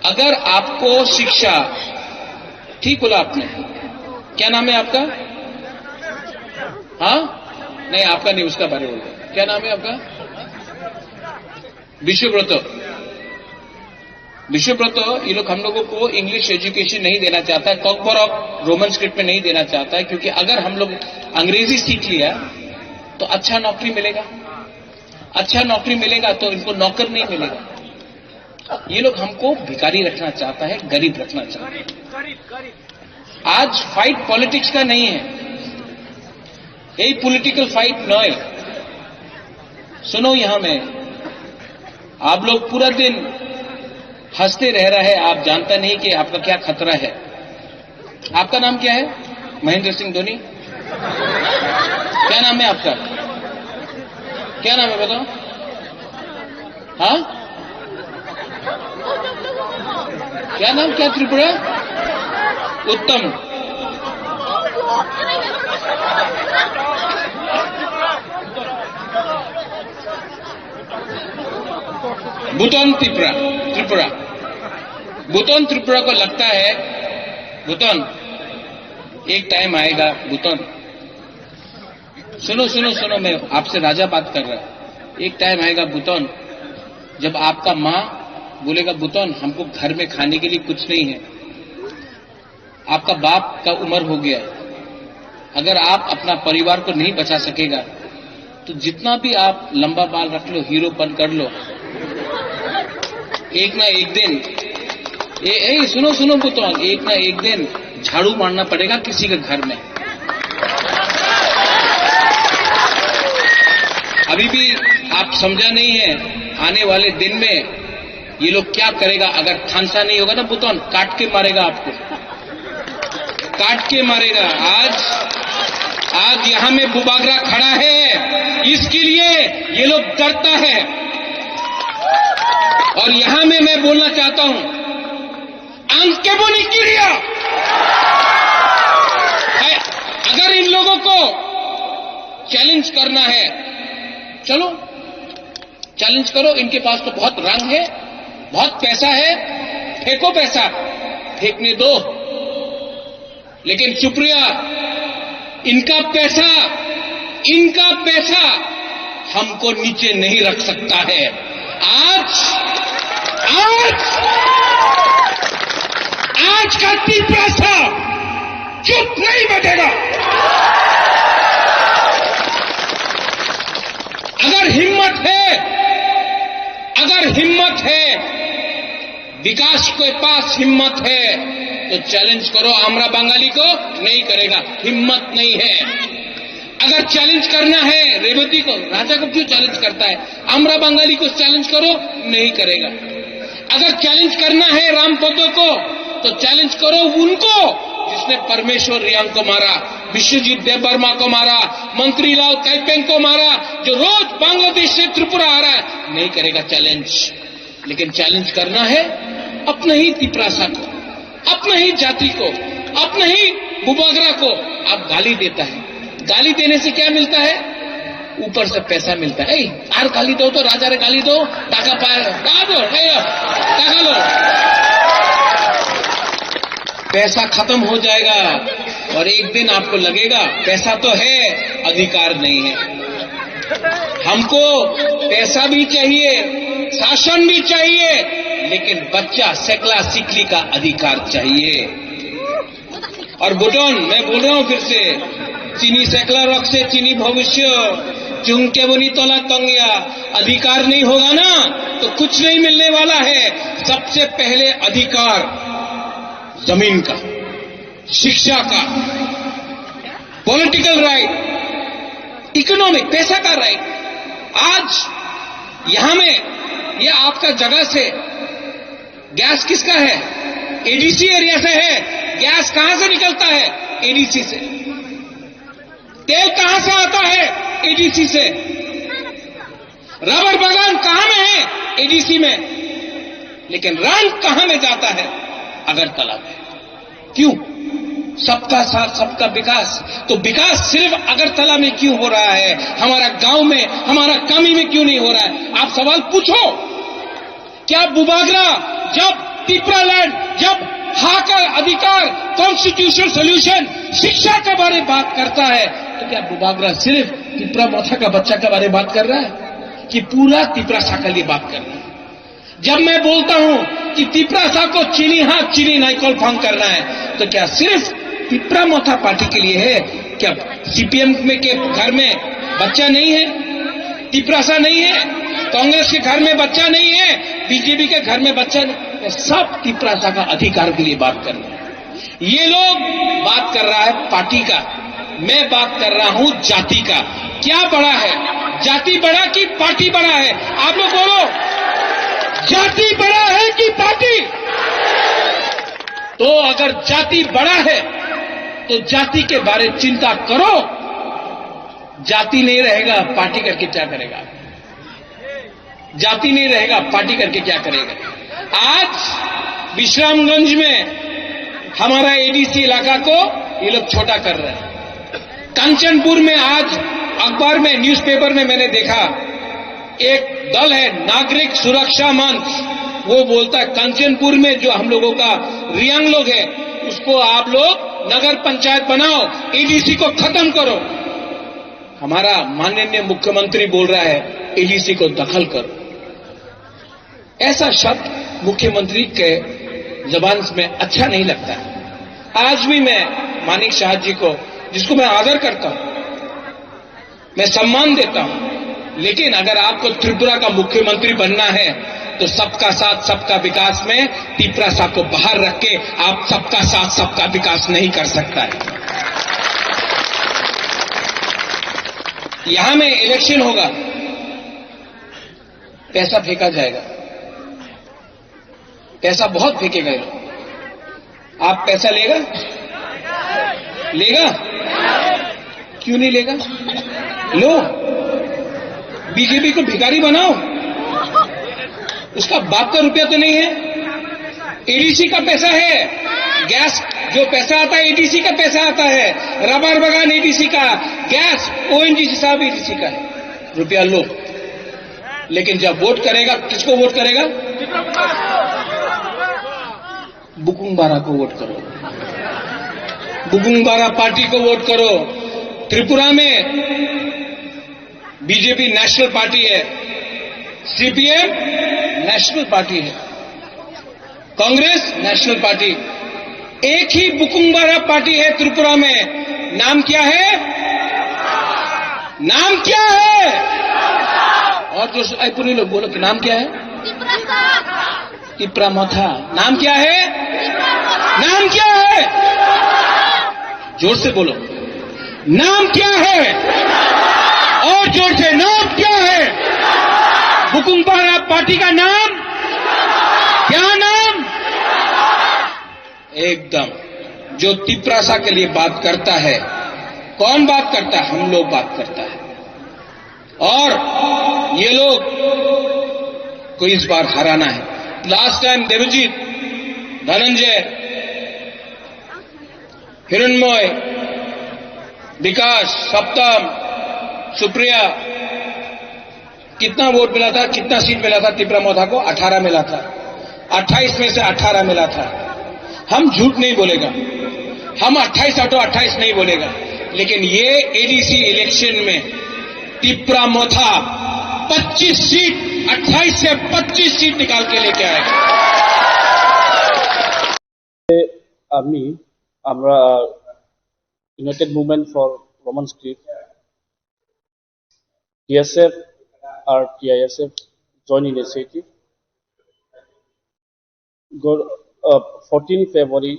अगर आपको शिक्षा, ठीक बोला आपने, क्या नाम है आपका? हाँ, नहीं, आपका नहीं, उसका बारे में बोलो। क्या नाम है आपका? विश्वव्रत। विश्वव्रत, ये लोग हम लोगों को इंग्लिश एजुकेशन नहीं देना चाहता है, कॉकबरॉक रोमन स्क्रिप्ट में नहीं देना चाहता है, क्योंकि अगर हम लोग अंग्रेजी सीख लिया तो अच्छा नौकरी मिलेगा, अच्छा नौकरी मिलेगा तो इनको नौकर नहीं मिलेगा। ये लोग हमको भिखारी रखना चाहता है, गरीब रखना चाहता है। आज फाइट पॉलिटिक्स का नहीं है, यही पॉलिटिकल फाइट नॉय। सुनो, यहाँ में आप लोग पूरा दिन हंसते रह रहा है, आप जानता नहीं कि आपका क्या खतरा है। आपका नाम क्या है? महेंद्र सिंह धोनी। क्या नाम है आपका? क्या नाम है, बताओ। हाँ? क्या नाम, क्या त्रिपुरा? उत्तम। भूतन त्रिपुरा, त्रिपुरा। भूतन त्रिपुरा को लगता है, भूतन, एक टाइम आएगा, भूतन। सुनो, सुनो, सुनो, मैं आपसे राजा बात कर रहा हूँ। एक टाइम आएगा भूतन, जब आपका माँ बोलेगा, "भूतन, हमको घर में खाने के लिए कुछ नहीं है, आपका बाप का उम्र हो गया है, अगर आप अपना परिवार को नहीं बचा सकेगा, तो जितना भी आप लंबा बाल रख लो, हीरोपन कर लो, एक ना एक दिन," ए, ए, सुनो, सुनो, भूतन, एक ना एक दिन झाड़ू मारना पड़ेगा किसी के घर में। अभी भी आप समझा नहीं है, आने वाले दिन में ये लोग क्या करेगा, अगर थानसा नहीं होगा ना बुतौन, काट के मारेगा आपको, काट के मारेगा। आज, आज यहाँ में बुबागरा खड़ा है, इसके लिए ये लोग डरता है। और यहाँ में मैं बोलना चाहता हूँ, Ankeboni kiria. है, अगर इन लोगों को चैलेंज करना है, चलो चैलेंज करो। इनके पास तो बहुत रंग है, बहुत पैसा है, फेंको पैसा, फेंकने दो। लेकिन सुप्रिया, इनका पैसा, इनका पैसा हमको नीचे नहीं रख सकता है। आज, आज, आज का तिपरासा चुप नहीं बैठेगा। अगर हिम्मत है, अगर हिम्मत है, विकास के पास हिम्मत है तो चैलेंज करो, आमरा बंगाली को नहीं करेगा, हिम्मत नहीं है। अगर चैलेंज करना है रेवती को, राजा को क्यों चैलेंज करता है? आमरा बंगाली को चैलेंज करो, नहीं करेगा। अगर चैलेंज करना है रामपदो को, तो चैलेंज करो उनको, जिसने परमेश्वर रियांग को मारा, विश्वजीत देबबर्मा को मारा, मंत्री लाल काइपेंग को मारा, जो रोज बांग्लादेश से त्रिपुरा आ रहा है, नहीं करेगा चैलेंज। लेकिन चैलेंज करना है अपने ही तिपरासा को, अपने ही जाति को, अपने ही बुबागरा को। आप गाली देता है, गाली देने से क्या मिलता है? ऊपर से पैसा मिलता है। এই, আর গালি দাও তো, রাজারে গালি দাও, টাকা পায়, তা দাও, এই, টাকা লো। पैसा खत्म हो जाएगा और एक दिन आपको लगेगा, पैसा तो है, अधिकार नहीं है। हमको पैसा भी चाहिए, शासन भी चाहिए, लेकिन बच्चा सेकला सिकली का अधिकार चाहिए। और बुटन, मैं बोल रहा हूं फिर से, चिनी सेकला रख से चिनी भविष्य, चुंके बनी तोला तंगया, अधिकार नहीं होगा ना तो कुछ नहीं मिलने वाला है। सबसे पहले अधिकार जमीन का, शिक्षा का, पॉलिटिकल राइट, इकोनॉमिक, पैसा का राइट। आज यहां में ये आपका जगह से गैस किसका है? एडीसी एरिया से है। गैस कहां से निकलता है? एडीसी से। तेल कहां से आता है? एडीसी से। रबर बागान कहां में है? एडीसी में। लेकिन रंग कहां में जाता है? अगरतला में। क्यों? सबका साथ, सबका विकास। तो विकास सिर्फ अगरतला में क्यों हो रहा है? हमारा गांव में, हमारा कमी में क्यों नहीं हो रहा है? आप सवाल पूछो। क्या बुबागरा जब तिपरालैंड, जब हा का अधिकार, कॉन्स्टिट्यूशनल सॉल्यूशन, शिक्षा के बारे में बात करता है, तो क्या बुबागरा सिर्फ तिपरा मोथा का बच्चा के बारे में बात कर रहा है कि पूरा तिपरासा के लिए बात कर रहा है? जब मैं बोलता हूं कि तिपरासा को चीनी हाथ चीनी नाइकल फांग करना है, तो क्या सिर्फ तिपरा मोथा पार्टी के लिए है? क्या सीपीएम में के घर में बच्चा नहीं है? तिपरासा नहीं है? कांग्रेस के घर में बच्चा नहीं है? बीजेपी के घर में बच्चा नहीं? ये सब तिपरासा का अधिकार के लिए बात कर रहे हैं। ये लोग बात कर रहा है पार्टी का, मैं बात कर रहा हूं जाति का। क्या बड़ा है, जाति बड़ा कि पार्टी बड़ा है? आप लोग बोलो, जाति बड़ा है कि पार्टी? तो अगर जाति बड़ा है तो जाति के बारे चिंता करो। जाति नहीं रहेगा, पार्टी करके क्या करेगा? जाति नहीं रहेगा, पार्टी करके क्या करेगा? आज विश्रामगंज में हमारा एडीसी इलाका को ये लोग छोटा कर रहे हैं। कंचनपुर में आज अखबार में, न्यूज़पेपर में मैंने देखा, एक दल है नागरिक सुरक्षा मंच, वो बोलता है कंचनपुर में जो हम लोगों का रियांग लोग है, उसको आप लोग नगर पंचायत बनाओ, एडीसी को खत्म करो। हमारा माननीय मुख्यमंत्री बोल रहा है एडीसी को दखल करो। ऐसा शब्द मुख्यमंत्री के जबान में अच्छा नहीं लगता है। आज भी मैं मानिक साहा जी को, जिसको मैं आदर करता हूं, मैं सम्मान देता हूं, लेकिन अगर आपको त्रिपुरा का मुख्यमंत्री बनना है तो सबका साथ सबका विकास में तिपरासा को बाहर रख के आप सबका साथ सबका विकास नहीं कर सकता है। यहां में इलेक्शन होगा, पैसा फेंका जाएगा, पैसा बहुत फेंकेगा ये लोग। आप पैसा लेगा? लेगा? क्यों नहीं लेगा? लो, बीजेपी को भिखारी बनाओ। उसका बाप का रुपया तो नहीं है। एडीसी का पैसा है, गैस जो पैसा आता है, एडीसी का पैसा आता है, रबर बागान एडीसी का, गैस ओएनजीसी साहब एडीसी का है। रुपया लो, लेकिन जब वोट करेगा, किसको वोट करेगा? बुकुंग बारा को वोट करो, बुकुंग बारा पार्टी को वोट करो। त्रिपुरा में बीजेपी नेशनल पार्टी है, सीपीएम नेशनल पार्टी है, कांग्रेस नेशनल पार्टी। एक ही बुकुंग बारा पार्टी है त्रिपुरा में। नाम क्या है? नाम क्या है? और जो, ऐ, पुनी लोग बोलो कि नाम क्या है? तिप्रा मोथा। नाम क्या है? नाम क्या है? जोर से बोलो। नाम क्या है? और जोर से, नाम क्या है? बुकुंग बारा पार्टी का नाम क्या? नाम एकदम जो तिप्रासा के लिए बात करता है। कौन बात करता है? हम लोग बात करता है। और ये लोग को इस बार हराना है। लास्ट टाइम देवजीत, धनंजय, हिरणमय, विकास, सप्तम, सुप्रिया, कितना वोट मिला था, कितना सीट मिला था तिपरा मोथा को? अठारह मिला था। अट्ठाईस में से अठारह मिला था। हम झूठ नहीं बोलेगा, हम अट्ठाईस आउट ऑफ अट्ठाईस नहीं बोलेगा, लेकिन ये एडीसी इलेक्शन में तिपरा मोथा पच्चीस सीट, अट्ठाईस से पच्चीस सीट निकाल के लेके आएगा। আমি, আমরা united movement for Roman script, TSF আর TISF joint initiative, fourteen February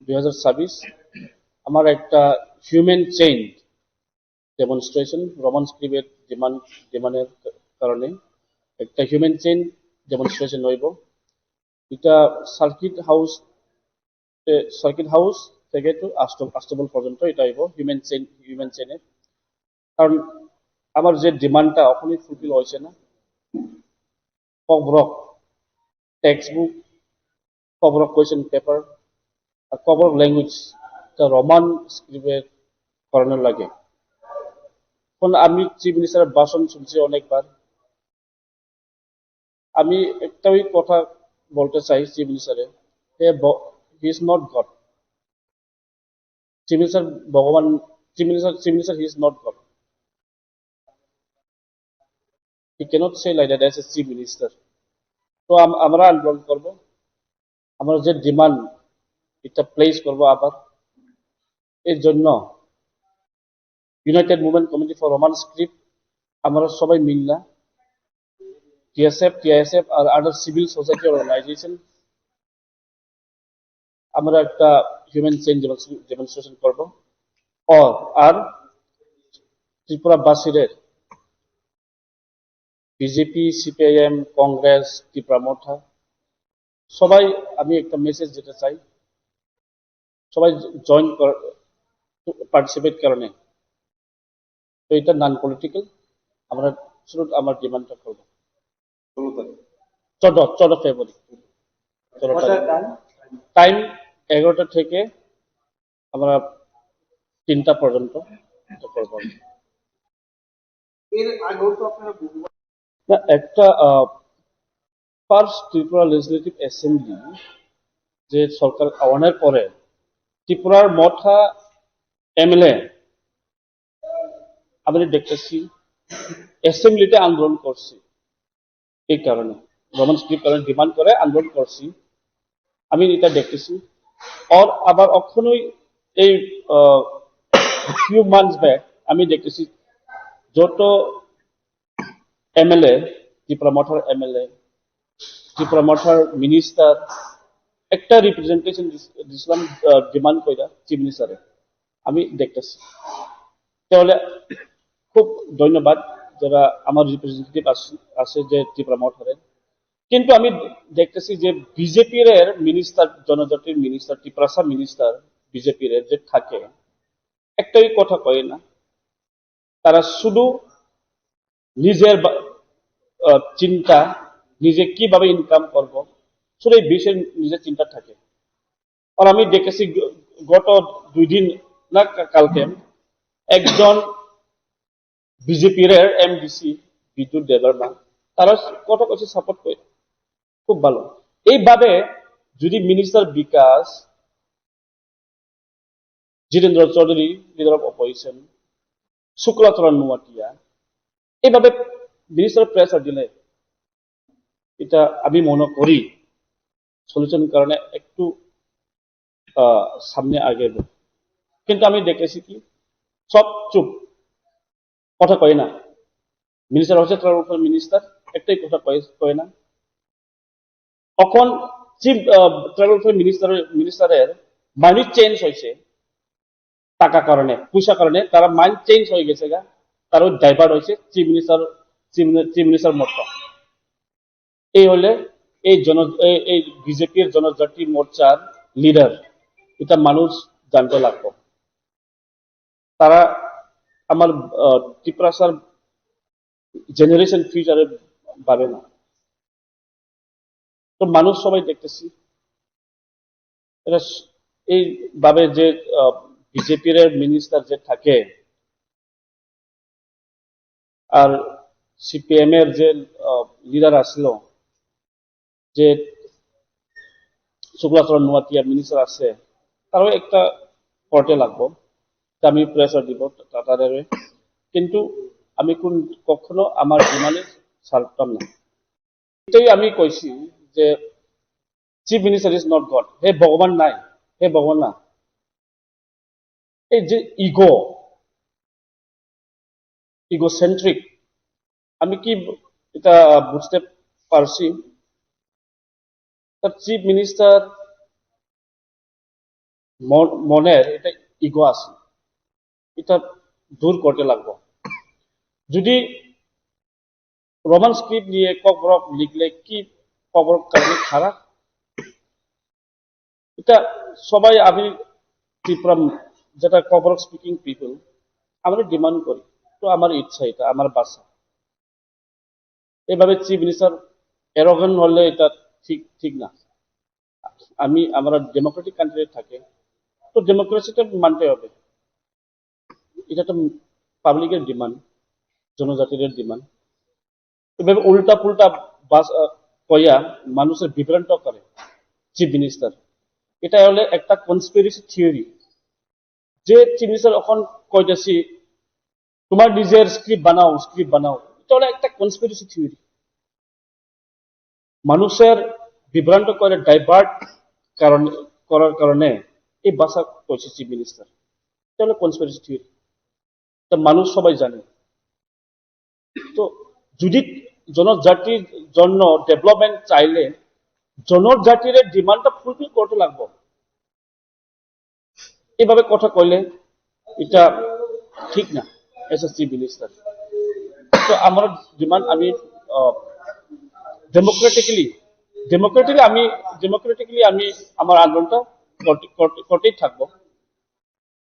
দুই হাজার ছাব্বিশ আমার একটা হিউম্যান চেইন ডেমনস্ট্রেশন, রোমান স্ক্রিপ্টের ডিমান্ড, ডিমান্ডের কারণে একটা হিউম্যান চেইন ডেমনস্ট্রেশন হইব। এটা সার্কিট হাউস, সার্কিট হাউস থেকে তো আস্ত-, আস্তবল পর্যন্ত এটা হইব হিউম্যান চেইন, হিউম্যান চেইনের। কারণ আমার যে ডিমান্ডটা এখনই ফুলফিল হয়েছে না, Kokborok text book, Kokborok question paper আর ককবরক ল্যাঙ্গুয়েজ, এটা রোমান স্ক্রিপ্টে করানোর লাগে। এখন আমি চিফ মিনিস্টারের ভাষণ শুনছি অনেকবার। আমি একটাই কথা বলতে চাই চিফ মিনিস্টারে, হে, he is not god. Chief minister ভগবান, chief minister, chief minister, he is not god. He cannot say like that as a chief minister. তো আম-, আমরা আন্দোলন করব, আমরা যে ডিমান্ড, এটা প্লেস করব আবার। এর জন্য United movement committee for Roman script, আমরা সবাই মিললা, টিএসএফ, টিআইএসএফ আর আদার সিভিল সোসাইটি অর্গানাইজেশন, আমরা একটা হিউম্যান চেইন ডেমনস্ট্রেশন করব। ও, আর ত্রিপুরাবাসীদের বিজেপি, সিপিআইএম, কংগ্রেস, ত্রিপুরা মোর্চা, সবাই, আমি একটা মেসেজ দিতে চাই, সবাই জয়েন কর, পার্টিসিপেট কারণে। তো এটা নন পলিটিক্যাল, আমরা শুরু আমার ডিমান্ডটা করবো। চোদ্দ তারিখ। চোদ্দ, চোদ্দ ফেব্রুয়ারি। চোদ্দ কটার তারিখ। টাইম? টাইম এগারোটা থেকে আমরা তিনটা পর্যন্ত এটা করবো। এর আগেও তো আপনারা বহুবার না, একটা, আহ, ফার্স্ট ত্রিপুরা লেজিসলেটিভ অ্যাসেম্বলি যে সরকার আওয়ানোর পরে ত্রিপুরার মথা এমএলএ আমি দেখতেছি অ্যাসেম্বলিতে আন্দোলন করছি। এই কারণে রোমান স্ক্রিপ্ট কারণে ডিমান্ড করে আন্দোলন করছি, আমি এটা দেখতেছি। আর আবার অখনই এই ফিউ মান্থস ব্যাক আমি দেখতেছি যত এমএলএ, ত্রিপুরা মঠার এমএলএ, ত্রিপুরা মঠার মিনিস্টার একটা রিপ্রেজেন্টেশন দিছিলাম, ডিমান্ড কইরা চিফ মিনিস্টারে, আমি দেখতেছি। তাহলে খুব ধন্যবাদ। যারা আমার রিপ্রেজেন্টেটিভ আছে, যে ত্রিপুরা মঠের, কিন্তু আমি দেখতেছি যে বিজেপির এর মিনিস্টার, জনজাতির মিনিস্টার, ত্রিপ্রাসা মিনিস্টার বিজেপির এর যে থাকে, একটাই কথা কয় না। তারা শুধু নিজের বা- আহ, চিন্তা, নিজে কিভাবে ইনকাম করব, শুধু এই বিষয়ে নিজের চিন্তা থাকে। আর আমি দেখেছি গ- গত দুই দিন না কা- কালকে একজন বিজেপির এমডিসি বিদ্যুৎ দেববর্মা, তারা কথা কথা সাপোর্ট করে, খুব ভালো। এইভাবে যদি minister Bikash, Jitendra Chaudhary, leader of opposition, Shuklacharan Noatia, এইভাবে মিনিস্টার প্রেসার দিলে এটা আমি মনে করি সলিউশন কারণে একটু আহ, সামনে আগে। কিন্তু আমি দেখেছি কি, সব চুপ, কথা কয় না। মিনিস্টার হচ্ছে ট্রাইবাল ওয়েলফেয়ার মিনিস্টার, একটাই কথা কয় কয় না। এখন চিফ ট্রাইবাল ওয়েলফেয়ার মিনিস্টার, মিনিস্টারের মাইন্ড চেঞ্জ হয়েছে টাকা কারণে, পয়সা কারণে তারা মাইন্ড চেঞ্জ হয়ে গেছে গা, তারা ডাইভার্ট হয়েছে চিফ মিনিস্টার, চিফ মিনিস্টার মতো। এই হলে এই জন, এই, এই বিজেপির জনজাতি মোর্চার লিডার, এটা মানুষ জানতে লাগবো। তারা আমার আহ, ত্রিপ্রাসার জেনারেশন ফিউচারের ভাবে না। তো মানুষ সবাই দেখতেছি, এটা স- এইভাবে যে বিজেপির মিনিস্টার যে থাকে, আর সিপিএম এর যে লিডার আসলো, যে শুক্লাচরণ নুয়াটিয়া মিনিস্টার আছে, তারও একটা করতে লাগবো। তা আমি প্রেসার দিব তা- তাদের, কিন্তু আমি কোন কখনো আমার ডিমান্ডে ছাড়তাম না। এটাই আমি কইছি যে chief minister is not god, হে ভগবান নাই, হে ভগবান না। এই যে ইগো, ইগোসেন্ট্রিক, আমি কি এটা বুঝতে পারছি? তার চিফ মিনিস্টার মনের এটা ইগো আছে, এটা দূর করতে লাগবো। যদি রোমান স্ক্রিপ্ট নিয়ে ককবরক লিখলে কি ককবরক কাহিনী খারাপ? এটা সবাই, আমি ত্রিপুরা, যেটা ককবরক স্পিকিং পিপল, আমরা ডিমান্ড করি, তো আমার ইচ্ছা, এটা আমার ভাষা। এভাবে চিফ মিনিস্টার অ্যারোগেন্ট হলে এটা ঠিক ঠিক না। আমি, আমরা ডেমোক্রেটিক কান্ট্রি থাকে, তো ডেমোক্রেসিটা মানতে হবে। এটা তো পাবলিকের ডিমান্ড, জনজাতির ডিমান্ড। এভাবে উল্টা পুল্টা বাস আহ, কইয়া মানুষের বিভ্রান্ত করে চিফ মিনিস্টার। এটা হলে একটা কনস্পিরেসি থিওরি। যে চিফ মিনিস্টার এখন কইতেছি, তোমার নিজের স্ক্রিপ্ট বানাও, স্ক্রিপ্ট বানাও, এটা হলো একটা কনস্পিরেসি থিওরি। মানুষের বিভ্রান্ত করে ডাইভার্ট কারণে, করার কারণে এই ভাষা কইছে চিফ মিনিস্টার। এটা হলো কনস্পিরেসি থিওরি। তা মানুষ সবাই জানে। তো যদি জনজাতির জন্য ডেভেলপমেন্ট চাইলে জনজাতির ডিমান্ডটা ফুলফিল করতে লাগবো। এভাবে কথা কইলে এটা ঠিক না। এসএসসি মিনিস্টার, তো আমার ডিমান্ড, আমি ডেমোক্রেটিক্যালি, ডেমোক্রেটিক্যালি আমি, ডেমোক্রেটিক্যালি আমি আমার আন্দোলনটা করতে- করতে- করতেই থাকবো।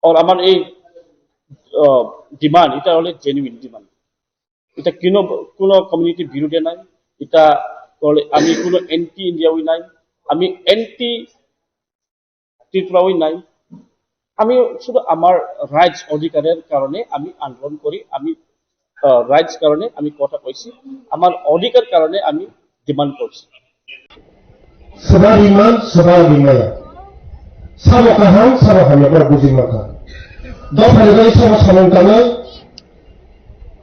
আর আমার এই ডিমান্ড, এটা হলে জেনুইন ডিমান্ড। এটা কোনো কোনো কমিউনিটি বিরুদ্ধে নাই। এটা হলে আমি কোনো অ্যান্টি ইন্ডিয়াও নাই, আমি অ্যান্টি ত্রিপুরাও নাই। আমি শুধু আমার রাইটস, অধিকারের কারণে আমি আন্দোলন করি। আমি রাইটস কারণে আমি কথা কইছি, আমার অধিকার কারণে আমি ডিমান্ড করছি। Sabo rimang, sabo rimaya. Sabo kaham, sabo hamya, borok buji mankha. Dophani bagwi sabo samung tangnai,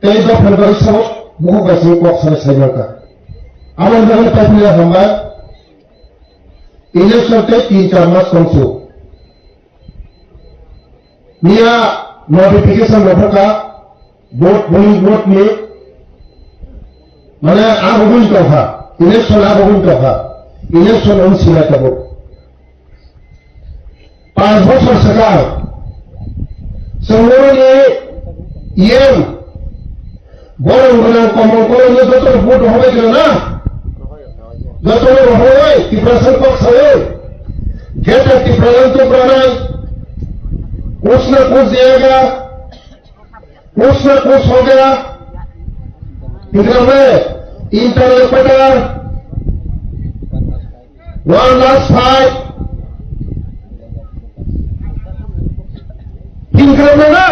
tei dophani bagwi sabo bukhuk bai simi kok sanai sai mankha. Aboni bagwi taiphile hambai, election tei tin char mas tongsu. Miya notification rok kha, vote polling vote ni, mane abo wng tongkha, election abo wng tongkha, election wng sinai tabuk. Panch bochor swkang chwng norokni E M Borok rwna komon kolom no joto vote rohorbai rwna. Joto no rohorbai, Tiprasa kok sawi. Greater Tipraland tubranai. Kuch na kuch diyega. Kuch na kuch ho gaya. Tiprasa interlocutor. One last fight. Tiprasa na.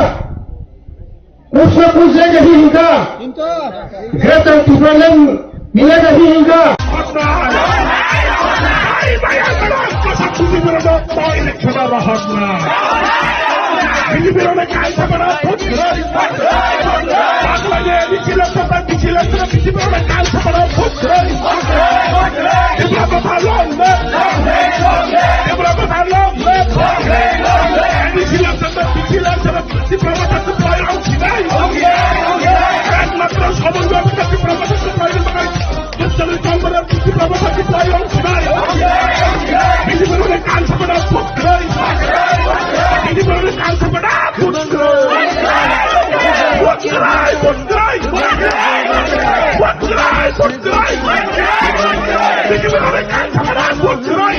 Kuch na kuch diyega hi hinka. Greater Tipraland milega hi hinka. Tiprasa supply out tonight. Ekmatro Somon Gupta Tiprasa supply out tonight. Tiprasa supply out tonight. Bisi bisi kan sabana supply. Bisi bisi kan sabana supply. Supply, supply. Supply, supply. Bisi bisi kan sabana supply.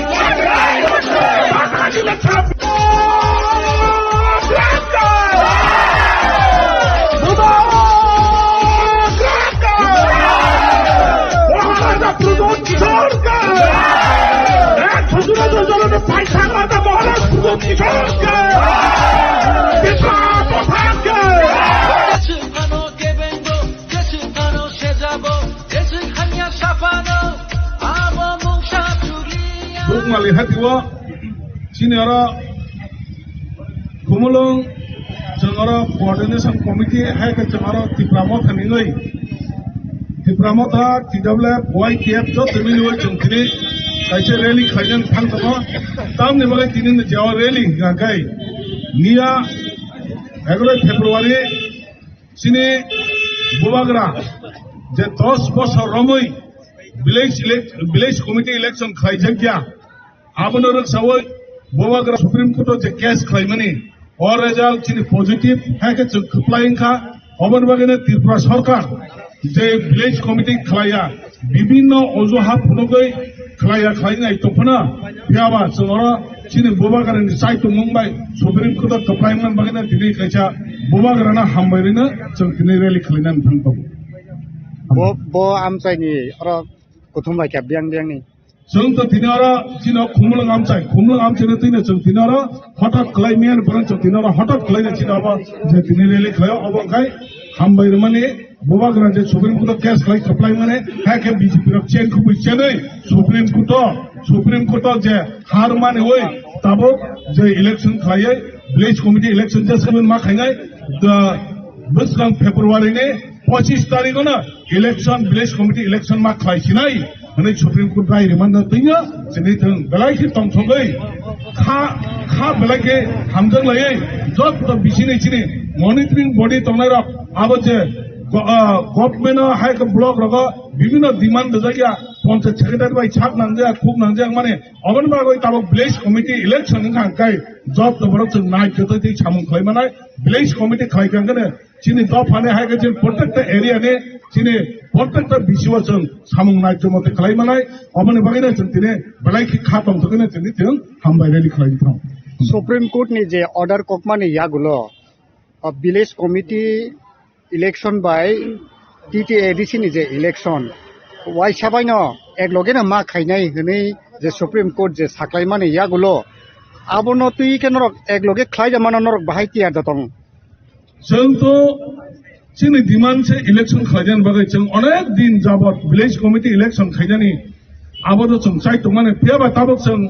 Bukmali hatio chini oro Khumulwng chwng oro coordination committee hai khe chwng oro Tipra Motha ni oi, Tipra Motha, T W F, Y T F joto miliui chwng tini kaisa rally khlainani thang tongo. Tamni bagwi tini ni jao rally hwnkha khe niya egaroh February chini Bubagra je dos bosor romwi village elec-, village committee election khlaijakya. Abono rwksawi Bubagra Supreme Court o je case khlaimani, o result chini positive hai khe chwng kwplai wngkha. Oboni bagwino Tripura Sarkar je village committee khlaiya, bibinno ojuha phunugwi khlaiya khlainai tongphano, phiyaba chwng oro chini Bubagrani chai tongmung bai Supreme Court o kwplai wngmani bagwino tini kaisa Bubagrano hambai rwino chwng tini rally khlainani thang tongo. Bo, bo amchaini oro kuthum bai kha biyang biyangni. Chwng to tini oro chini o Khumulwng amchai, Khumulwng amchaino tini chwng tini oro hotat khlai miyani pore chwng tini oro hotat khlai chini abo je tini rally khlaio obo wngkhai hambai rwmani Bubagra je Supreme Court o case khlai kwplai mani hai khe B J P rok chen khupui chenwi Supreme Court o, Supreme Court o je har mani oi tabuk je election khlaiwi village committee election je samin ma khainai the bwswkang February ni pochis tarikh no election, village committee election ma khlai sinai hwnwi Supreme Court rai rwmani twino chini thwng belai khe tongthogwi kha, kha belai khe hamjak laiwi joto bisini chini monitoring body tongnai rok abo je go-, ah, government o hai khe block rogo bibinno demand rijak ya, panchayat secretary bai sak nangjak, khuk nangjak mani oboni bagwi tabuk village committee election wngkha hwnkhe joto borok chwng nai jotoi twi samung khlai manai village committee khlai kha hwnkhe chini dophani hai khe chini protekta area ni chini protekta B C O chwng samung nai jotoi khlai manai oboni bagwi no chwng tini belai khe kha tongthogwi no chwng tini hambai rally khlai thang. Supreme Court ni je order kokmani yagulo, o village committee election bai T T A D C ni je election, waisa bai no ek loge no ma khainai hwnwi je Supreme Court je saklaimani yagulo, abono twi khe norok ek loge khlai da mano norok bahai tiyar da tong. Chwng to chini demand se election khlainani bagwi chwng onek din jabot village committee election khainani abo to chwng chai tongmani, phiyaba tabuk chwng,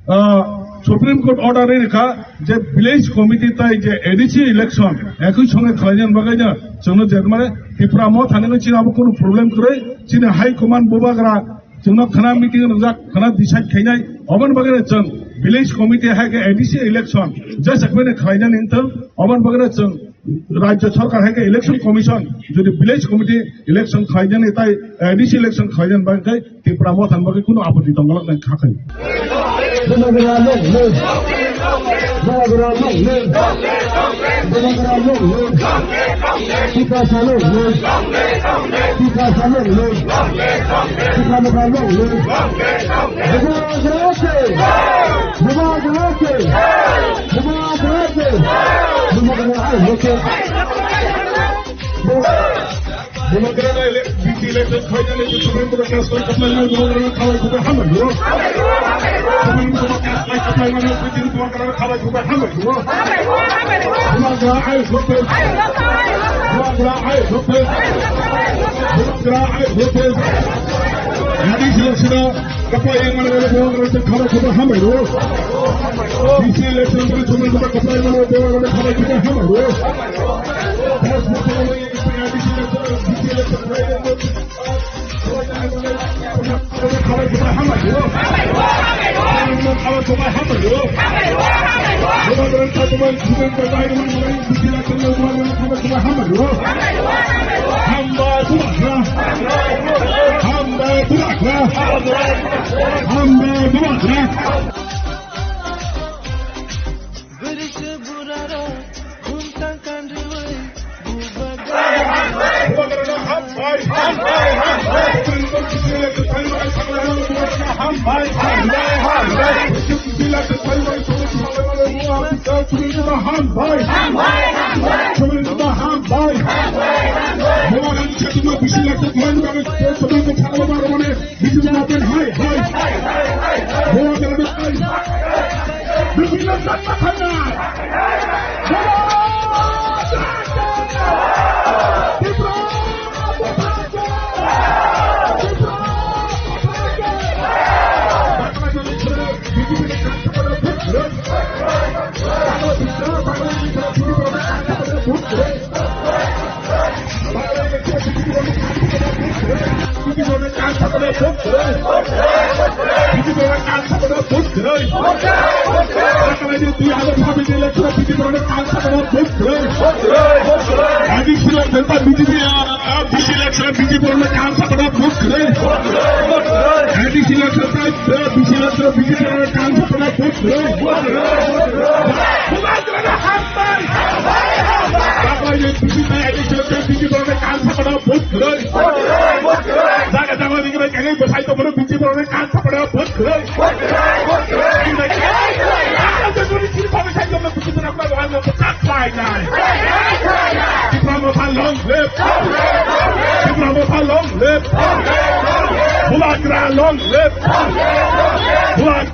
ah, Supreme Court order ri rikha je village committee tai je A D C election ekoi songe khlainani bagwi no chwngno je mane Tipra Motha ni chini abo kunu problem kwrwi, chini high command Bubagra chwngno khana meeting wngjak, khana decide khainai, oboni bagwi no chwng village committee hai khe A D C election jesa kwbani khlainani wngthang, oboni bagwi no chwng Rajya Sarkar hai khe Election Commission jodi village committee election khlainani tai A D C election khlainani bagwi khe Tipra Motha ni bagwi kunu apoti tongwlak nai kha khai. Bubagra long live! Bubagra long live! Tiprasa long live! Tiprasa long live! Tipra Motha long live! Bubagra se! Bubagra se! Bubagra se! Bubagra ai hote! Bubagra ele, B C election khainani Supreme Court kaslai kaplaimani Bubagra khabai khubai hambai o. Supreme Court kaslai kaplaimani Supreme Court khabai khubai hambai o. Bubagra ai hote. Bubagra ai hote. Bubagra ai hote. Nadi sila sila kaplaimani Bubagra khabai khubai hambai o. B C election Supreme Court kaplaimani Bubagra khabai khubai hambai o. Hambai, hambai, hambai. Hambai, hambai, hambai. Hambai, hambai. Hambai, hambai. Bubagrani chatima bisi lakh ta khlai bagwi, chatima khlai bagwi mane, bisi lakh ta hai, hai. Bubagrani hai. Bisi lakh ta hai. Additional B J P, uh, uh, B C election, B J P on the council for the vote today. Additional B C election, B J P on the council for the vote today. Bubagrani hambai. Bubagrani B J P additional B J P on the council for the vote today. Jaga jaga ni kena kena besai to kono B J P on the council for the vote today. Tipra Motha long live! Tipra Motha long live! Bubagra long live! Bubagra.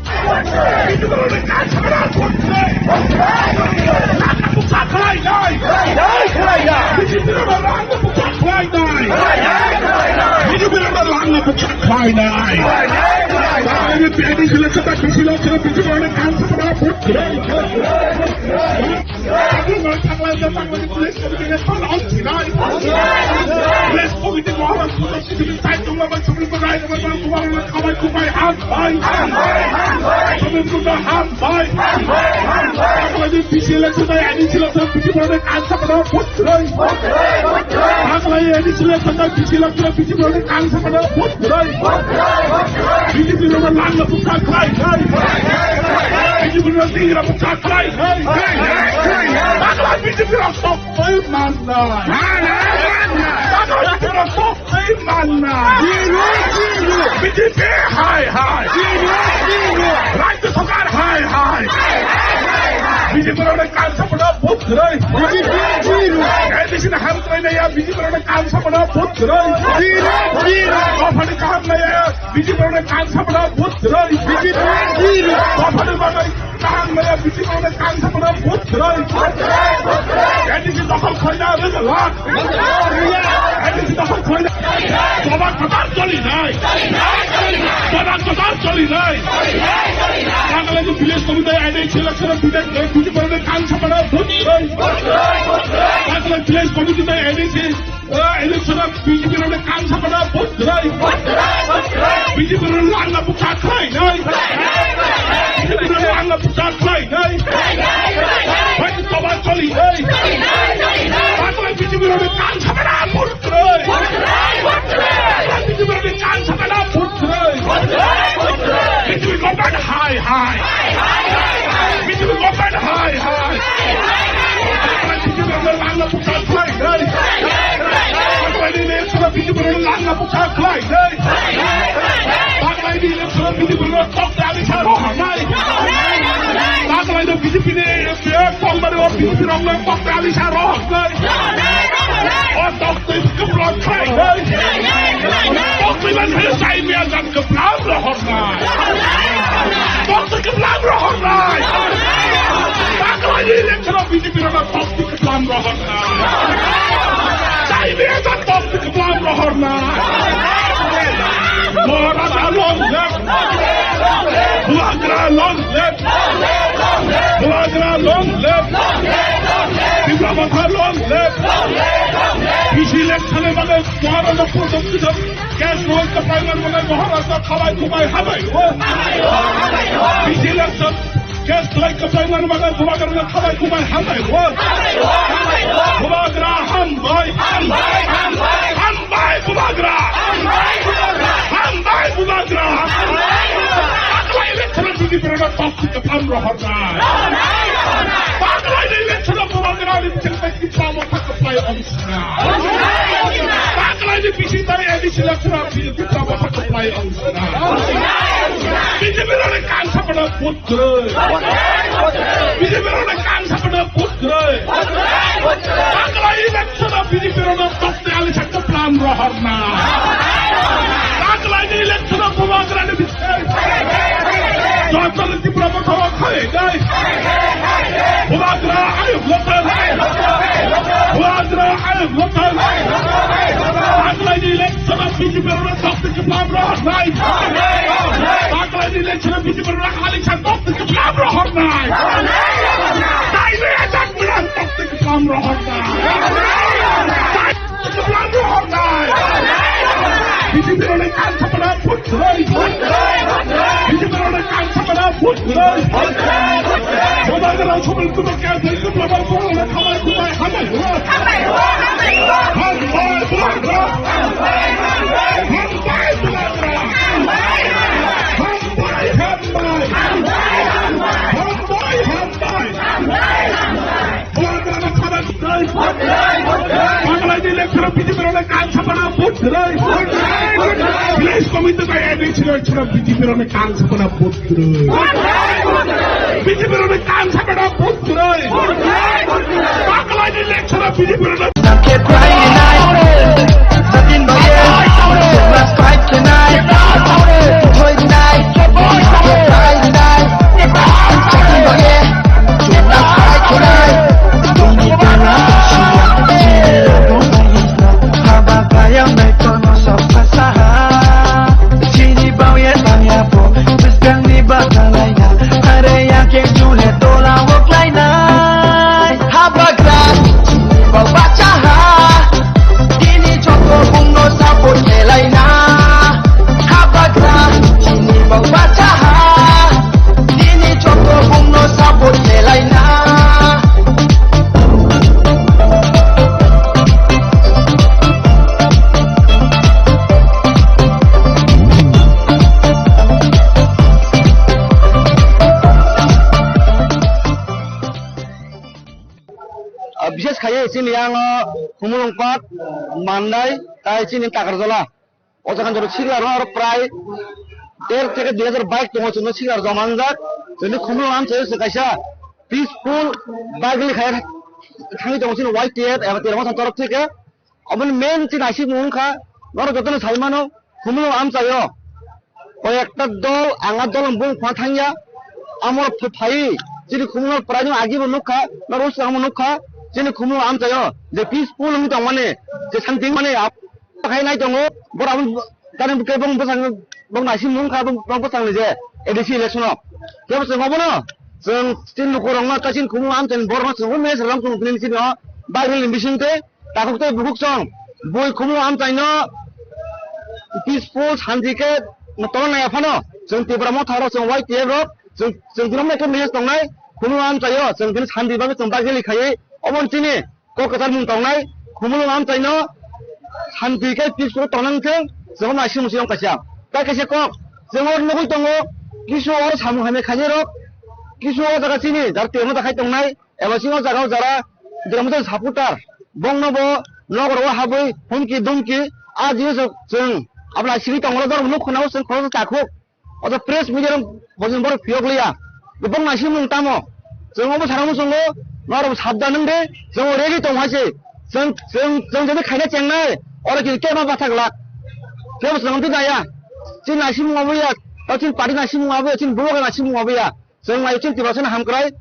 B C election bai ani sila sa B J P rok ni kansapano vote kwrwi. Hakhlai ani sila sa B C election B J P rok ni kansapano vote kwrwi. B J P rok langna bukha khlai khlai. B J P rok ni ira bukha khlai khlai. Hakhlai B J P rok sok oi manna. Hakhlai B J P rok sok Ei manna. Zero, zero. B J P hai hai. Zero, zero. Rajya Sarkar hai hai. B J P rok ni kansapano vote kwrwi. B J P zero. A D C ni ham kwrwi naiya B J P rok ni kansapano vote kwrwi. Zero, zero. Dophani kaham naiya B J P rok ni kansapano vote kwrwi. B J P zero. Dophani bagwi Kaham naiya B J P rok ni kansapano vote kwrwi. A D C dokhol khlaina rwja lak. A D C dokhol khlaina. Toba kwtal cholinai. Toba kwtal cholinai. Nagaland village committee A D C election B J P rok ni kansapano vote kwrwi. Nagaland village committee A D C Ah, election o B J P rok ni kansapano vote kwrwi. B J P rok langna bukha khlainai. B J P rok langna bukha khlainai. Bai toba choli. Hakhlai B J P rok ni kansapano vote kwrwi. Hakhlai B J P rok ni kansapano vote kwrwi. B J P government hai hai. B J P government hai hai. Baklaini B J P government langna bukcha khlai nai. Baklaini election B J P government langna bukcha khlai nai. Baklaini election B J P government kok tali sa rohor nai. Baklaini B J P ni Tongmani o B J P rok no kok tali sa rohor nai. O toktwi kwplam khlai nai. Toktwi man khe sai mia jat kwplam rohor nai. Toktwi kwplam rohor nai. Baklaini election o B J P rok toktwi kwplam rohor nai. Sai mia jat toktwi kwplam rohor nai. Maharaj long live. Bubagra long live. Bubagra long live. Tipra Motha long live. Bisi lek sale mane Maharaj purdo purdo. Gas roll ka paiman mane Maharaj khalai kumai hamai. Bisi lek sale gas roll ka paiman mane Bubagra khalai kumai hamai. Bubagra hambai. Hambai Bubagra. Hambai Bubagra. Baklaini election B J P rok toktwi kwplam rohor nai. Baklaini election Bubagra ni bichang bai Tipra Motha kwplai ong sina. Baklaini bisi tai A D C election Tipra Motha kwplai ong sina. B J P rok ni kansa pada vote kwrwi. B J P rok ni kansa pada vote kwrwi. Baklaini election B J P rok toktwi ali sa kwplam rohor nai. Baklaini election Bubagra ni bichang. Joto Tipra Motha khai dai. Bubagra ayuk lotan. Bubagra ayuk lotan. Baklaini election B J P rok toktwi kwplam rohor nai. Baklaini election B J P rok ali sa toktwi kwplam rohor nai. Dai le ajak bilang toktwi kwplam rohor nai. Dai kwplam rohor nai. B J P rok ni kansa pada vote kwrwi. B J P rok ni kansa pada vote kwrwi. Bubagra rok sobil kudo kya dai kwplam rohor nai. Khamai kumai hambai. Hambai Bubagra. Hambai Bubagra. Hambai, hambai. Hambai, hambai. Bubagra na khana dai. Baklaini election B J P rok na kansa pada vote dai. Village committee bai A D C election B J P rok na kansa pada vote dai. B J P rok na kansa pada vote dai. Baklaini election B J P rok na Chini bauye bangya po, bwskangni bata laina, are yake jule tola wok lainai. Habagra, chini bau bachaha, tini chokro bungno support khelaina. Habagra, chini bau bachaha, tini chokro bungno support khelaina. Ah, bishes khaiye chini yang, ah, Khumulwng Park, Mandai, tai chini Takarjala. O jaga jora sikla rok aro prai der theke dui hajar bike tongo chwngno sikla rok joma wngjak. Chwngni Khumulwng amchaio chwng kaisa peaceful bike rally khai thangwi tongo chini Y T F eba Tipra Motha ni torof theke. Oboni main chini naisingmung wngkha, norok jotono sai mano, Khumulwng amchaio koi ekta dol, ang a dol ni bung phano thangya. Amo ph-, phai chini Khumulwng praino agibo nukha, norok swkangbo nukha, chini Khumulwng amchaio je peaceful wngwi tongmani, je santi wngmani, ap-, khai nai tongo, borok abo tani bwkhe bong bwsang, bong naisingmung wngkha, bong, bong bwsangni je A D C election o. Kebo chwng obono, chwng chini lukurokno, chini Khumulwng amchaini borokno chwng o message rwna chwng tini chini o, Bible ni bisingtwi, Takhuk tei bukhuk song, bui Khumulwng amchaino peaceful santi khe tongna naiya phano, chwng Tipra Motha rok, chwng Y T F rok, chwng, chwng tini omo khe message tongnai, Khumulwng amchaio, chwng tini santi bagwi chwng bagwi khaiwi, omo chini kok kwchar mung tongnai, Khumulwng amchaino santi khe peaceful tongna wngthwng, chwng naising musi wng kaisa. Tai kaisa kok, chwng oro nugwi tongo, kisu oro samung hamya khainai rok, Kisu o jaga chini jar temo ta khai tongnai, eba chini o jaga o jara drama chwng supporter, bongno bo nogor o habwi humki dumki, a jinis o chwng abla siri tongwla dor nuk khna o chwng khoroksa takhuk. Oto press media rok bojong borok phiyok liya. Bebak naisingmung tamo. Chwng obo sana muchungo, norok sabdan wng de, chwng ready tong hai se. Chwng, chwng, chwng jadi khaina chengnai, oro kini kema bathak lak. Kebo chwng twi naya. Chini naisingmung obo ya, tao chini party naisingmung obo ya, chini bulok naisingmung obo ya. Chwng nai chini Tiprasani hamkrai,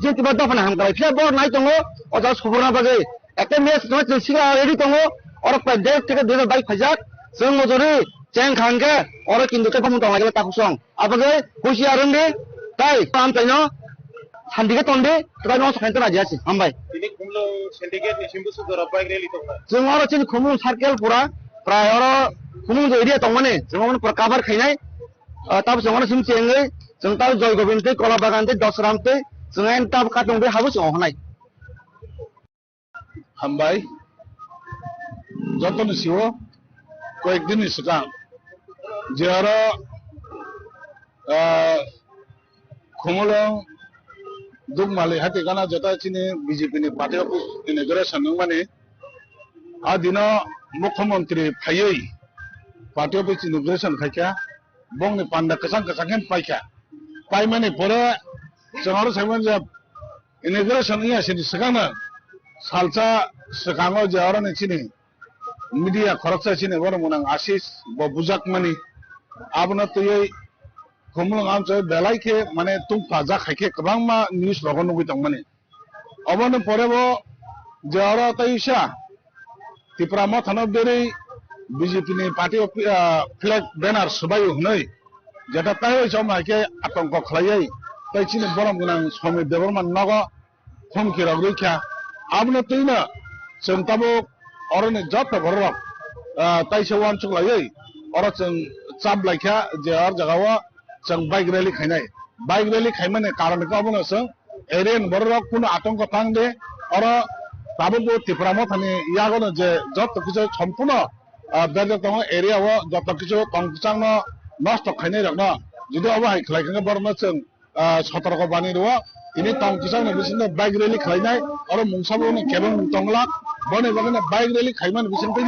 chini Tipra dophani hamkrai. Phiya bo nai tongo, o jaga soborna bagwi. Ekta match tongma chwng sigra ready tongo, oro pai dek theke dui hajar bike phaijak. Chwng mojori cheng khangke, oro kintu tei bumung tong lai takhuk song. Abagwi husiar wng di, tai am taino sandi khe ton di, tai no sakhain tona jasi. Hambai. Tini Khumulwng syndicate ni simbusu jora bike rally tongkha. Chwng oro chini Khumulwng circle pura, prai oro Khumulwng area tongmani, chwng oro pura cover khainai. Ah, tabo chwng oro sim chengwi, chwng tabo Joy Gobind tei Kola Bagan tei Dosram tei chwng en tabo katong tei habo chwng ohonai. Hambai. Jotoni sio koyek din ni swkang je oro, ah, Khumulwng Dukmali hati gana jota chini B J P ni party office inauguration wngmani. A dino Mukhyamantri phaiwi party office inauguration khaikha. Bongni panda kwchang kwchang khe paikha. Paimani pore chwng oro saimano je inauguration wngya sini swkangno salsa swkango je oroni chini media khoroksa chini borok mwnang Ashish bo bujakmani. Abono twiwi Khumulwng amchoi belai khe mane tungpajak hai khe kwbangma news rogo nugwi tongmani. Oboni pore bo je oro tei uisa Tipra Mothano berwi B J P ni party of, ah, flag banner swbaio hwnwi jeta taiwi chom hai khe atongko khlaiwi tei chini borom gwnang Somir Debbarma nogo humki rok rwkha. Abono twino chwng tabuk oroni joto bororok, ah, taisa uansuk laiwi oro chwng chap laikha je or jagao chwng bike rally khainai. Bike rally khaimani karon khe obono chwng area ni bororok kunu atongko tang de, oro tabuk bo Tipra Mothani yagono je joto kichu sompuno, ah, berjak tongo area o joto kichu tong kwchangno nosto khainai rokno. Jodi obo hai khlai khe borokno chwng, ah, sotorko bani rwo. Tini tong kwchangni bisingo bike rally khlainai, oro mungsa bo kebo tongla. Boni bagwi bike rally khaimani bisingtwi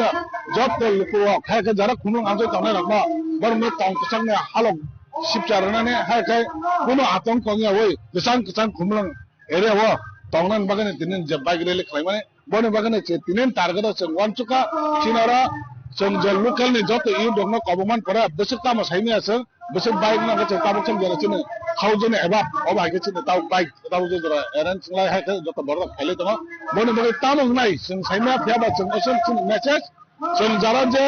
joto lukurok hai khe jara Khumulwng amchoi tongnai rokno borokno tong kwchangni halok sipcha rwnani hai khe kunu atongko wngya wi kwchang kwchang Khumulwng area o tongnani bagwi tini je bike rally khlaimani, boni bagwi se tini target o chwng uansukha. Chini oro chwng je local ni joto youth rokno kobokmani pore bwswk tamo saimanya chwng, bwswk bike no chwng tabuk chwng jora chini thousand above obo hai khe chini tabuk bike tabuk jora arrange khlai hai khe joto borok khailai tongo. Boni bagwi tamo wngnai chwng saimanya phiya ba chwng aswk chini message. Chwng jara je,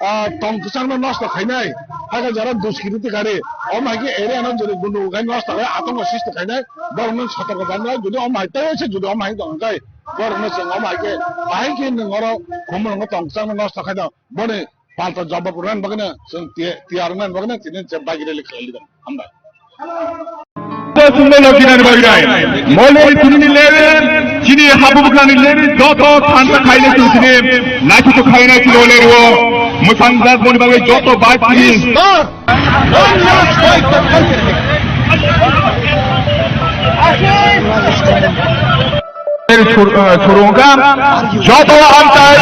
ah, tong kwchangno nosto khainai, hakhe jara duskiriti kari, omo hai khe area no jodi gundu gai nosto khai, atongo sisto khainai, borokno sotorko janai, jodi omo hai tei se jodi omo hai tong khe, borokno chwng omo hai khe, bahai khe nwng oro Khumulwngo tong kwchangno nosto khainai, boni palta jawab rwna bagwino chwng tiya-, tiyar wngna bagwino tini je bike rally khlai lidong. Hambai. Sumbai logi nani bagwi nai. Mo leri tini ni leri, chini habu bukhani leri, joto thansa khainai chwng tini, naithuthuk khainai chini o leri o. Mwsang jak boni bagwi joto bai chini. Sur-, eh, surungkha, joto amchai,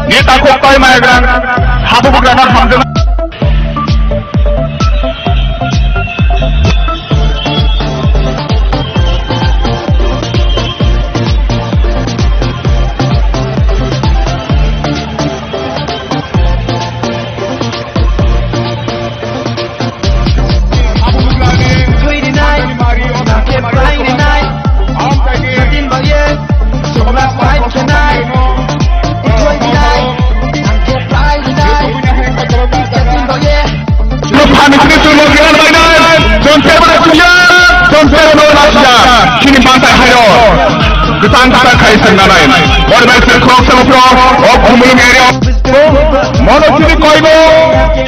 neta kokpai maigrang, habu bugrana hamjana. Chini mantai hayo. Kwtang kwtang khai swngnanai. Boni bai se khoroksa phro o Khumulwng area o. Mono chini koibo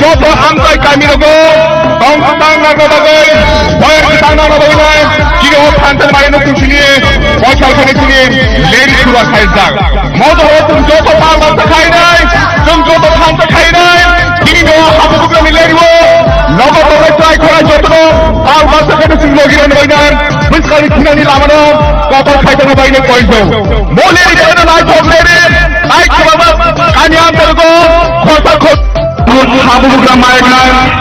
joto hambai kami rogo tong kwtang nangna bagwi, boyar kwtang nangna bagwi nai. Chini o phantan mai no chini, o salkhani chini leri sura saijak. Mono o chwng joto pal basa khainai, chwng joto phantan khainai. Chini no habu bugrani leri o. Nogo bagwi try khora joto no pal basa khainai chwng logi rani bagwi nai. Thinani lamano kotor khaitongna bagwi koijo. Mole ni koino nai thok le re, nai khobaba kani amtaro ko khorta khor. Habugra maikna,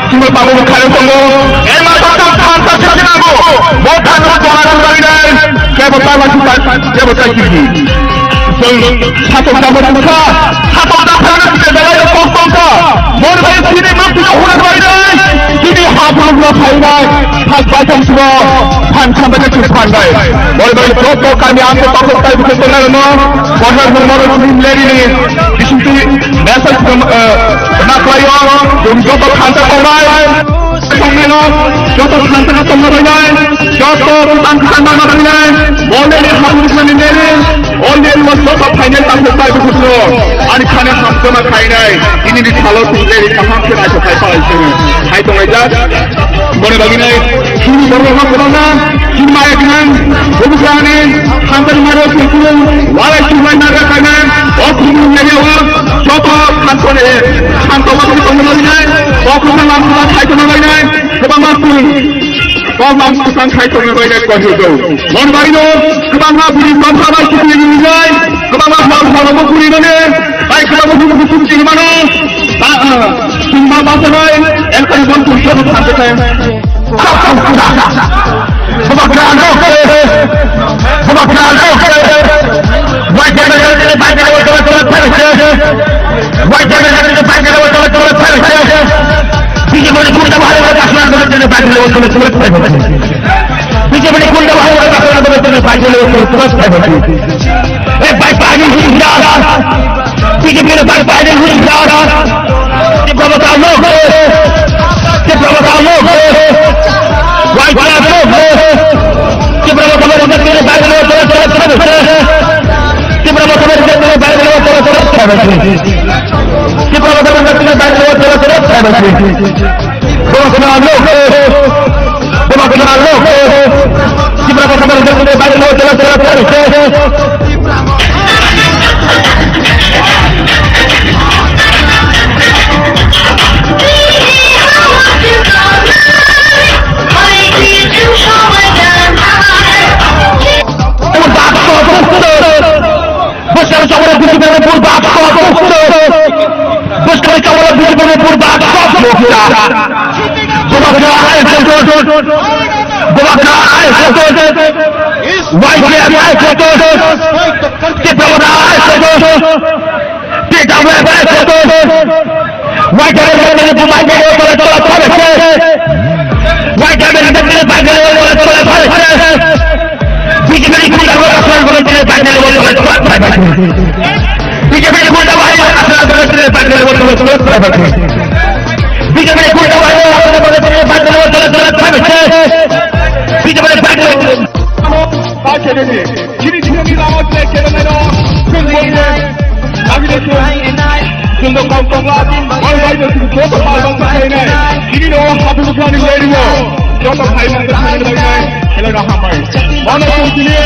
sumul pabu khare tongo. Ema ta ta ta ta ta nago. Bo ta ta ta ta ta ta. Kebo ta la ta, kebo ta kiki. Chwng satok damo tongkha, satok daphano tike belai rok kok tongkha. Moni bai chini mukti no huna bai dai. Chini haphang no phainai, thak bai thang subo, phan khambai na chini phan bai. Moni bai joto kami ang ko tokok tai buke tongna no. Kothar no moro chini leri ni, bising tu message no, eh, na klayo, jom joto khanta tongnai. Tongmeno, joto khantano tongna bainai, joto bwtang kwchang nangna bainai, already habugrani neri, already o joto phainai tangkuk bai bukhukno, ani khani hamjama khainai, ini ni salo tong neri kaham khe naithok khai palai sini. Hai tongnai jak, boni bagwi nai, chini borok rok kwbangma, chini maya gwnang, bubugrani, hamjani maro kunkung, walai chumai nagra kainai, o khumung neri o, joto khansoni, khanto bakri tongna bainai, o khumung lamsuma khai tongna bainai, Kwbangma bwrwi koklam kwchang khai tongna bagwi kok hwnwi tongo. Mon bagwino kwbangma bwrwi tongkha bai chukli ringjai, kwbangma hor horobo bwrwi mane, bai kwbangma hukumu chukli mano. Ba, ah, chwngma basanai, elkani bon tungsa bo thansa khe. Kwbangma rok, kwbangma rok. B J P ni kunda bahai wala kasar ko tene bai le ko ko ko. B J P ni kunda bahai wala kasar ko tene bai le ko ko ko. Eh, bai bai ni hunda. B J P ni bai bai ni hunda. Tipra Motha no. Tipra Motha no. Bai bai no. Tipra Motha no. Tipra Motha no. Tipra Motha no. Bwskang chawla B J P ni pur bak kok mukta. Bwskang chawla B J P ni pur bak kok mukta. Bubagra ai kok. Bubagra ai kok. Y P F ai kok. Tipra Motha ai kok. T W F ai kok. White Army ni bumai ni tola tola tola se. White Army ni bumai ni tola tola tola se. B J P ni kunda bahai asal guna tene bumai ni tola tola tola se. B J P ni kunda bahai asal guna tene bumai ni tola tola tola se. B J P ni kunda bahai asal guna tene bumai ni tola tola tola se. B J P ni bumai ni Chini chini lama je kene meno. Chwng bongni. Kami de chwng. Chwng do kong kong la. Oi bai de chwng joto pal bang sa kene. Chini no habu bukhani lady no. Joto khai man de chwng bai nai. Helai ra hamai. Mano chwng chini.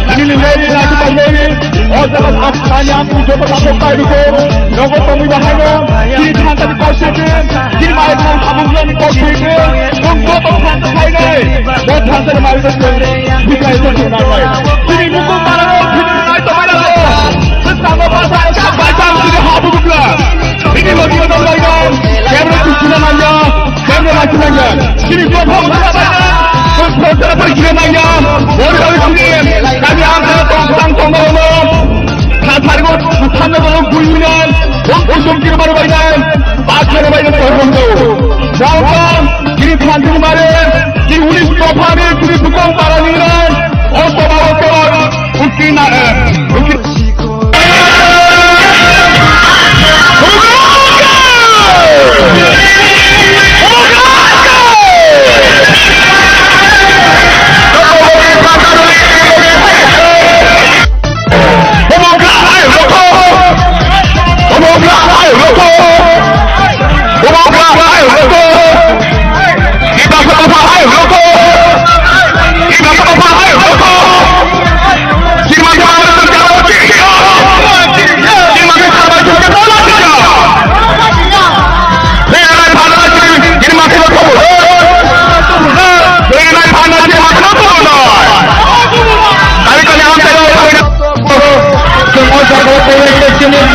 Chini ni lady na chwng lady. O jaga as kanya chwng joto pal bang sa kene. Nogo tongwi bahai no. Chini thanta ni kau se. Chini mai thang habu bukhani kau se. Chwng joto thanta khai nai. Bo thanta ni mai de chwng. Bikrai to chwng nai. Chini mukung manango, chini nai to manango. Chwng tamo basa, chwng bai tamo chini habu bukla. Chini logi to nai to. Kemre chwng chuna manya, kemre ma chuna manya. Chini to thong chuna manya. Chwng thong chuna bai chuna manya. Bori bori chini. Kami ang kaya tong sang tong baro no. Kha thari go, kha thari go, gui gui nai. Bong bong chwng chuna baro bai nai. Ba chuna bai nai, bong bong. Bong bong. Chini thang chini mare. Chini ulis to phani, chini bukong para ni nai. O to ba o to. Ukina, eh, uki-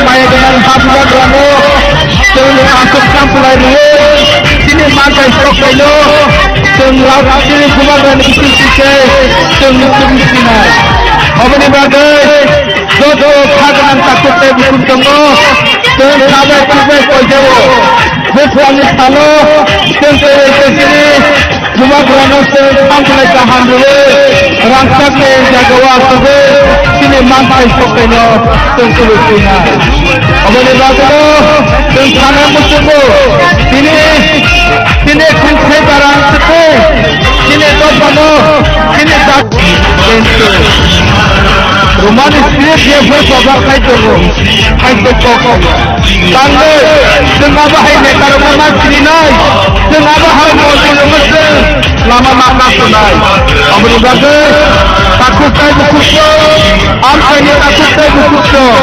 Maya dengan hapla gramo, chwng aswk samplai rwi, chini mantai sok kaino, chwng lau chini bubagrani bising sise, chwng chwng sinai. Oboni bagwi, joto kha gwnang takhuk tei bukhuk tongo, chwng sabai chubai poijao. Buphangni salo, chwng tei chini, Bubagrano chwng thanglai kaham rwwi, rangchak tei jagao asugwi chini manthai sokaino chwng kubui-kuina. Oboni bagwino chwng sana muchungo, tini, tini khungthai barang tei chini dophano, chini jak-, Romani spirit je phai kobar khai tongo, khai tongo. Tangwi, chwng abo hai neta rokno ma sininai, chwng abo hai montri rokno chwng lama ma kasunai. Aboni bagwi takhuk tei bukhuk chwng, amchaini takhuk tei bukhuk chwng,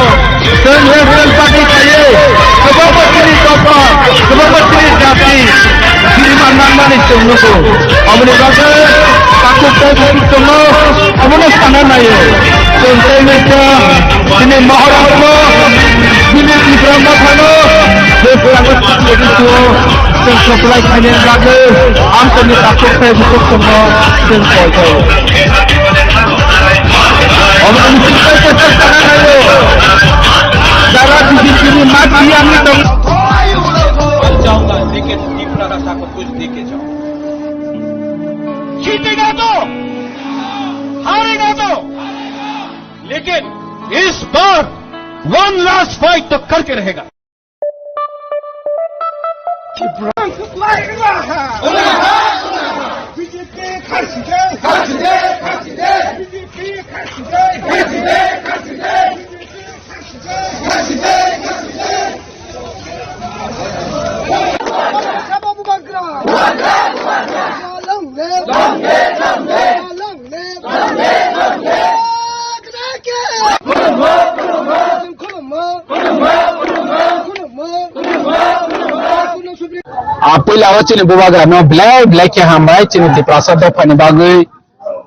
chwng national party khaiwi, kwbangma chini dopha, kwbangma chini jati, chini ma nangmani chwng nugo. Aboni bagwi takhuk tei bukhuk chwngno abono sana naio. Chwng tei nai chwng Chini Maharashtra, chini Tipra Mothano, je purano chwng supply khainani bagwi, ang chini takhuk tei bukhuk chwngno chwng koi khaio. Omo chwng koi khaio. Jara B J P ni mati ani tong. जाऊंगा, लेकिन तीन रास्ता को कुछ दे के जाऊंगा। जीतेगा तो, हारेगा तो, लेकिन इस बार वन लास्ट फाइट तो करके रहेगा। A puila o chini bubagra no belai belai khe hambai chini Tiprasa dophani bagwi.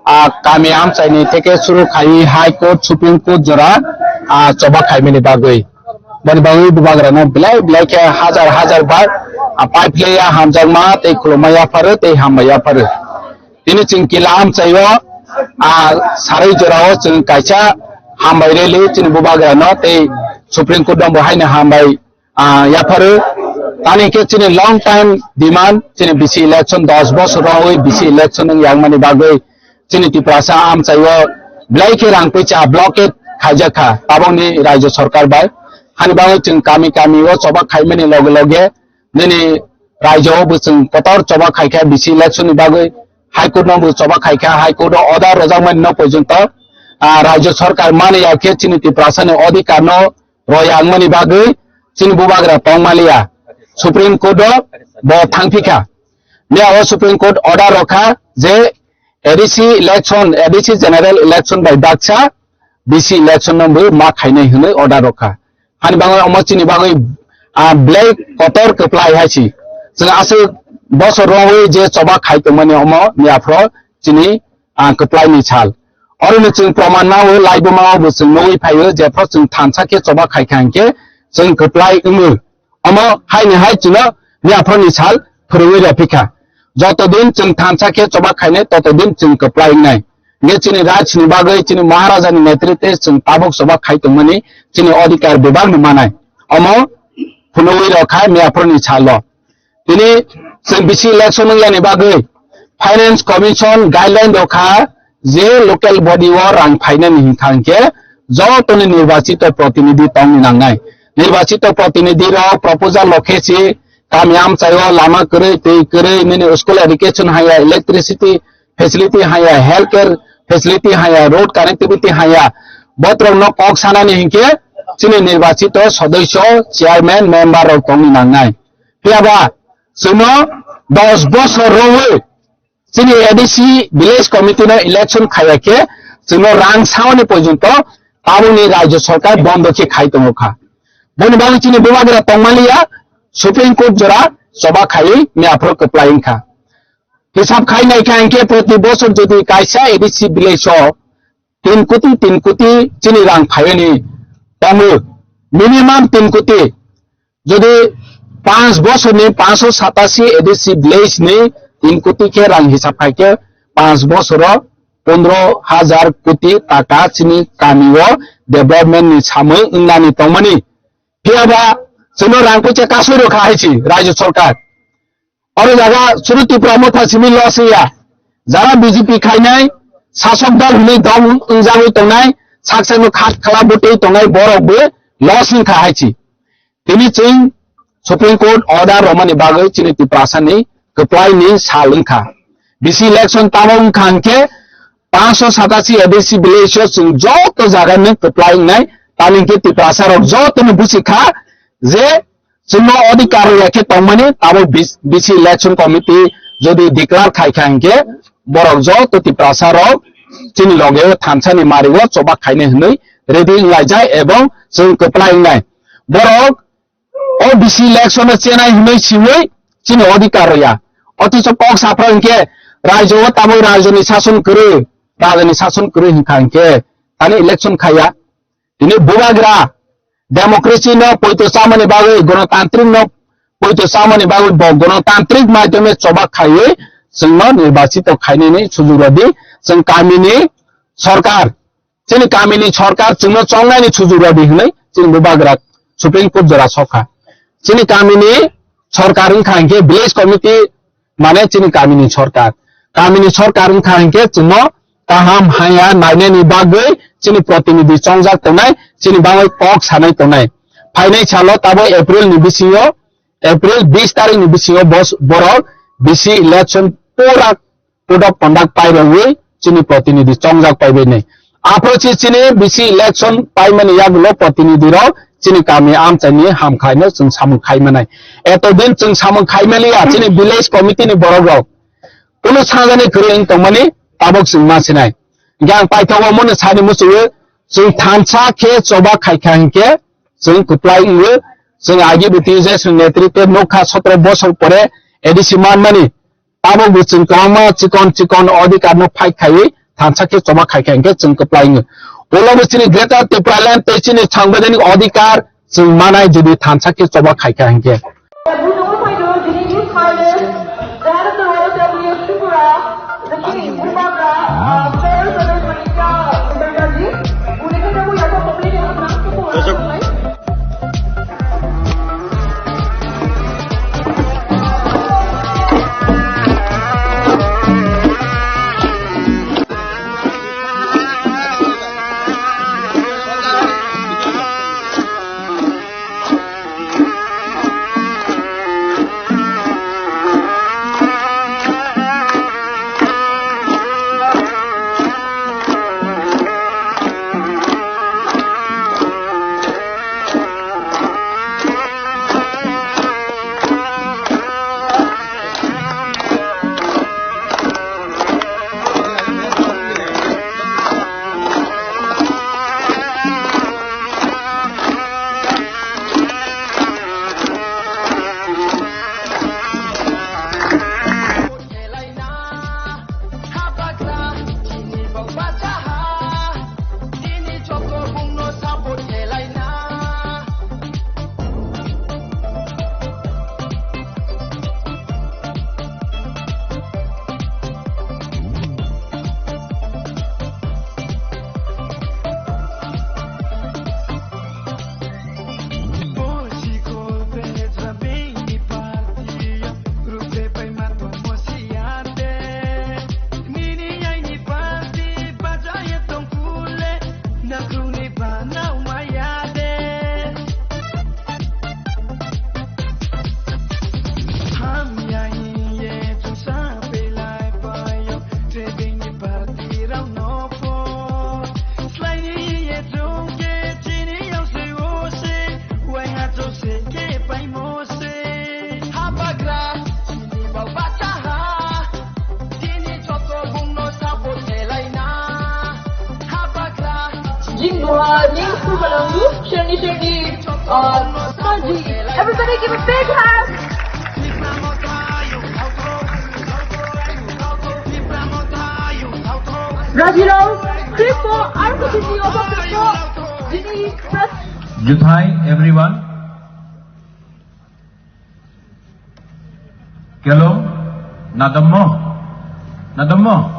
A kami amchaini teke suru khai High Court, Supreme Court jora, a choba khaimani bagwi. Boni bagwi bubagrano belai belai khe hajar hajar bar, a, pai phlaiya hamjakma tei khulumma yapharo tei hambai yapharo. Tini chwng kila amchaio, a, sarwi jorao chwng kaisa hambai rally chini bubagrano tei Supreme Court no bo haino hambai, ah, yapharo. Tani khe chini long time demand, chini bisi election dos bosor rogwi bisi election wng yakmani bagwi chini Tiprasa amchaio belai khe rang puisa blockade khaijak kha tabokni Rajya Sarkar bai. Hani bagwi chwng kami kami o choba khaimani loge loge nini Rajya o bo chwng kotor choba khaikha bisi election ni bagwi, High Court no bo choba khaikha, High Court o order rojakmani no porjonto, ah, Rajya Sarkar mani ya khe chini Tiprasa ni odhikar no royangmani bagwi chini bubagra tongmaliya. Supreme Court o bo thangphikha. Miya o Supreme Court order rokha je A D C election, A D C general election bai baksa B C election no bo ma khainai hwnwi order rokha. Hani bagwi omo chini bagwi, ah, belai kotor kwplai hai si. Chwng aswk bosor rogwi je choba khai tongmani omo miya phro chini, ah, kwplai ni sal. Oro no chwng proman ma o, lai bo ma o bo chwng nugwi phai o, jephru chwng thansa khe choba khai kha hinkhe chwng kwplai wngo. Omo hai ni hai chwngno miya phro ni sal phwrwngwi rw phi kha. Joto din chwng thansa khe choba khainai, toto din chwng kwplai wngnai. Hinkhe chini raj ni bagwi chini Maharaja ni netritwe chwng tabuk choba khai tongmani chini odhikar bebak no manai. Omo phunugwi rw kha miya phro ni salo. Tini chwng bisi election wngyani bagwi Finance Commission guideline rokha je local body o rang phainani hinkha hinkhe jotoni nirbachito protinidhi tongni nangnai. Nirbachito protinidhi rok proposal rokhe si kami amchaio lama kwrwi, twi kwrwi, nini school education haya, electricity facility haya, healthcare facility haya, road connectivity haya, botrok no kok sanani hinkhe chini nirbachito sodosyo, chairman, member rok tongni nangnai. Phiya ba chwngno dos bosor rwwi chini A D C village committee no election khaiya khe chwngno rang saoni porjonto tabukni Rajya Sarkar bondo khe khai tongo kha. Boni bagwi chini bubagra tongmaliya Supreme Court jora choba khaiwi miyaphro kwplai wngkha. Hisab khai naikha hinkhe proti bosor jodi kaisa A D C village o tin koti, tin koti chini rang phaiyani tongo. Minimum tin koti. Jodi panch bosorni panchsho satashi A D C village ni tin koti khe rang hisab khai khe, panch bosoro pondro hajar koti taka chini kami o development ni samung wngnani tongmani. Phiyaba chwngno rang poisa kasui rwkha hai si Rajya Sarkar. Oro jaga suru Tipra Motha simi loss ya. Jara B J P khainai, sasok dol hwnwi dol wngjagwi tongnai, saksano khat khala bwtwi tongnai borok bo loss wngkha hai si. Tini chwng Supreme Court order romani bagwi chini Tiprasani kwplaini sal wngkha. B C election tamo wngkha hwnkhe panchsho satashi A D C village o chwng joto jagano kwplai wngnai, tamni hwnkhe Tiprasarok jotono buchikha je chwngno odhikar rwya khe tongmani, abo bis-, B C election committee jodi declare khai kha hwnkhe borok joto Tiprasarok chini loge o thansani mari o choba khainai hwnwi ready wnglaijak ebong chwng kwplai wngnai. Borok o B C election o chenai hwnwi siwi chini odhikar rwya. Othocho kok saphra hwnkhe rajyo o tabuk rajyoni sason kwrwi, rajyoni sason kwrwi hwnkha hwnkhe thani election khaiya. Tini bubagra democracy no poito chamani bagwi, gonotantrik no poito chamani bagwi bo gonotantrik maidhyome choba khaiwi chwngno nirbachito khainani sujuk rwdi, chwng kamini sorkar, chini kamini sorkar chwngno chongnani sujuk rwdi hwnwi chini bubagra Supreme Court jora sokha. Chini kamini sorkar wngkha hwnkhe village committee, mane chini kamini sorkar. Kamini sorkar wngkha hwnkhe chwngno kaham haya nainani bagwi chini protinidhi chongjak tongnai, chini bagwi kok sanai tongnai. Phainai salo tabo April ni bisingo, April bis tarikh ni bisingo bos-, borok B C election pura code of conduct pairogwi chini protinidhi chongjak paibainai. Aphuru si chini B C election paimani yagulo protinidhi rok chini kami amchaini hamkhaino chwng samung khaimanai. Etodin chwng samung khaimaliya chini village committee ni borok rok. Kunu sajani kwrwi wng tongmani tabuk chwng ma sinai. Hingke ang paithago mono sani muchungo chwng thansa khe choba khaikha hingke chwng kwplai wngo. Chwng agi bwtwi je chwng netritwe nukha sotro bosor pore A D C manmani. Tabuk bo chwng kwbangma chikon chikon odhikar no fight khaiwi thansa khe choba khaikha hingke chwng kwplai wngo. Ulo bo chini Greater Tipraland tei chini sangbidhanik odhikar chwng manai jodi thansa khe choba khaikha hingke. Jing duha ning subalangu, shani shani, uh, Sanji. Everybody give a big hand. Rajirao, Kripo, Arko Titi, Oba Kripo, Jini, Pras-, Juthai everyone. Kelo, nadammo, nadammo.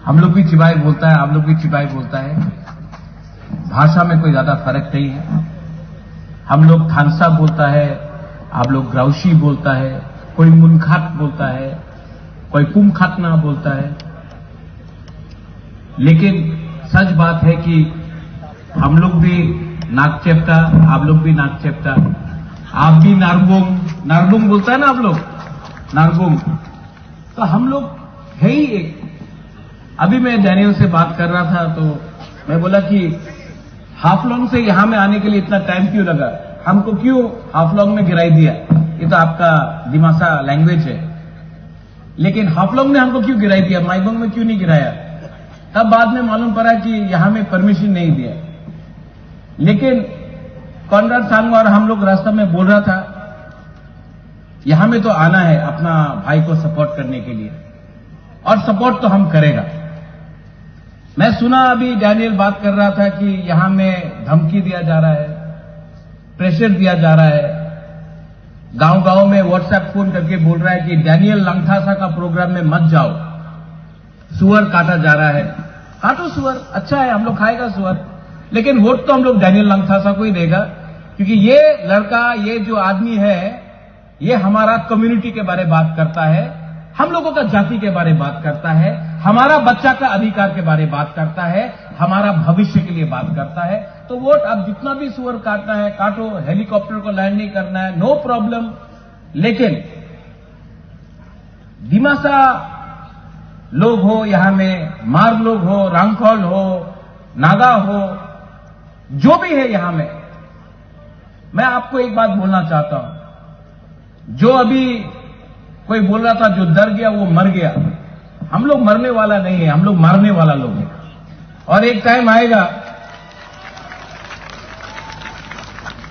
हम लोग भी चिबाई बोलता है, आप लोग भी चिबाई बोलता है। भाषा में कोई ज्यादा फर्क नहीं है। हम लोग थानसा बोलता है, आप लोग ग्राउशी बोलता है, कोई मुनखात बोलता है, कोई कुमखातना बोलता है। लेकिन सच बात है कि हम लोग भी नाक चेपटा, आप लोग भी नाक चेपटा, आप भी नारबुंग, नारबुंग बोलता है ना आप लोग, नारबुंग। तो हम लोग है ही एक। अभी मैं डैनियल से बात कर रहा था तो मैं बोला कि हाफलोंग से यहाँ में आने के लिए इतना टाइम क्यों लगा, हमको क्यों हाफलोंग में गिराई दिया? ये तो आपका दिमासा लैंग्वेज है। लेकिन हाफलोंग ने हमको क्यों गिराई दिया, माइबोंग में क्यों नहीं गिराया? तब बाद में मालूम पड़ा कि यहाँ में परमिशन नहीं दिया। लेकिन कॉनराड सांगमा और हम लोग रास्ता में बोल रहा था, यहाँ में तो आना है अपना भाई को सपोर्ट करने के लिए, और सपोर्ट तो हम करेगा। मैं सुना अभी डैनियल बात कर रहा था कि यहाँ में धमकी दिया जा रहा है, प्रेशर दिया जा रहा है, गांव-गांव में WhatsApp फोन करके बोल रहा है कि डैनियल लंगथासा का प्रोग्राम में मत जाओ, सुअर काटा जा रहा है। काटो सुअर, अच्छा है, हम लोग खाएगा सुअर, लेकिन वोट तो हम लोग डैनियल लंगथासा को ही देगा, क्योंकि ये लड़का, ये जो आदमी है, ये हमारा कम्युनिटी के बारे बात करता है, हम लोगों का जाति के बारे बात करता है, हमारा बच्चा का अधिकार के बारे बात करता है, हमारा भविष्य के लिए बात करता है। तो वोट आप जितना भी सुअर काटना है काटो, हेलीकॉप्टर को लैंड नहीं करना है, नो प्रॉब्लम। लेकिन दिमासा लोग हो, यहाँ में मार लोग हो, रांखल हो, नागा हो, जो भी है यहाँ में, मैं आपको एक बात बोलना चाहता हूँ। जो अभी कोई बोल रहा था जो डर गया वो मर गया, हम लोग मरने वाला नहीं है, हम लोग मारने वाला लोग हैं। और एक टाइम आएगा,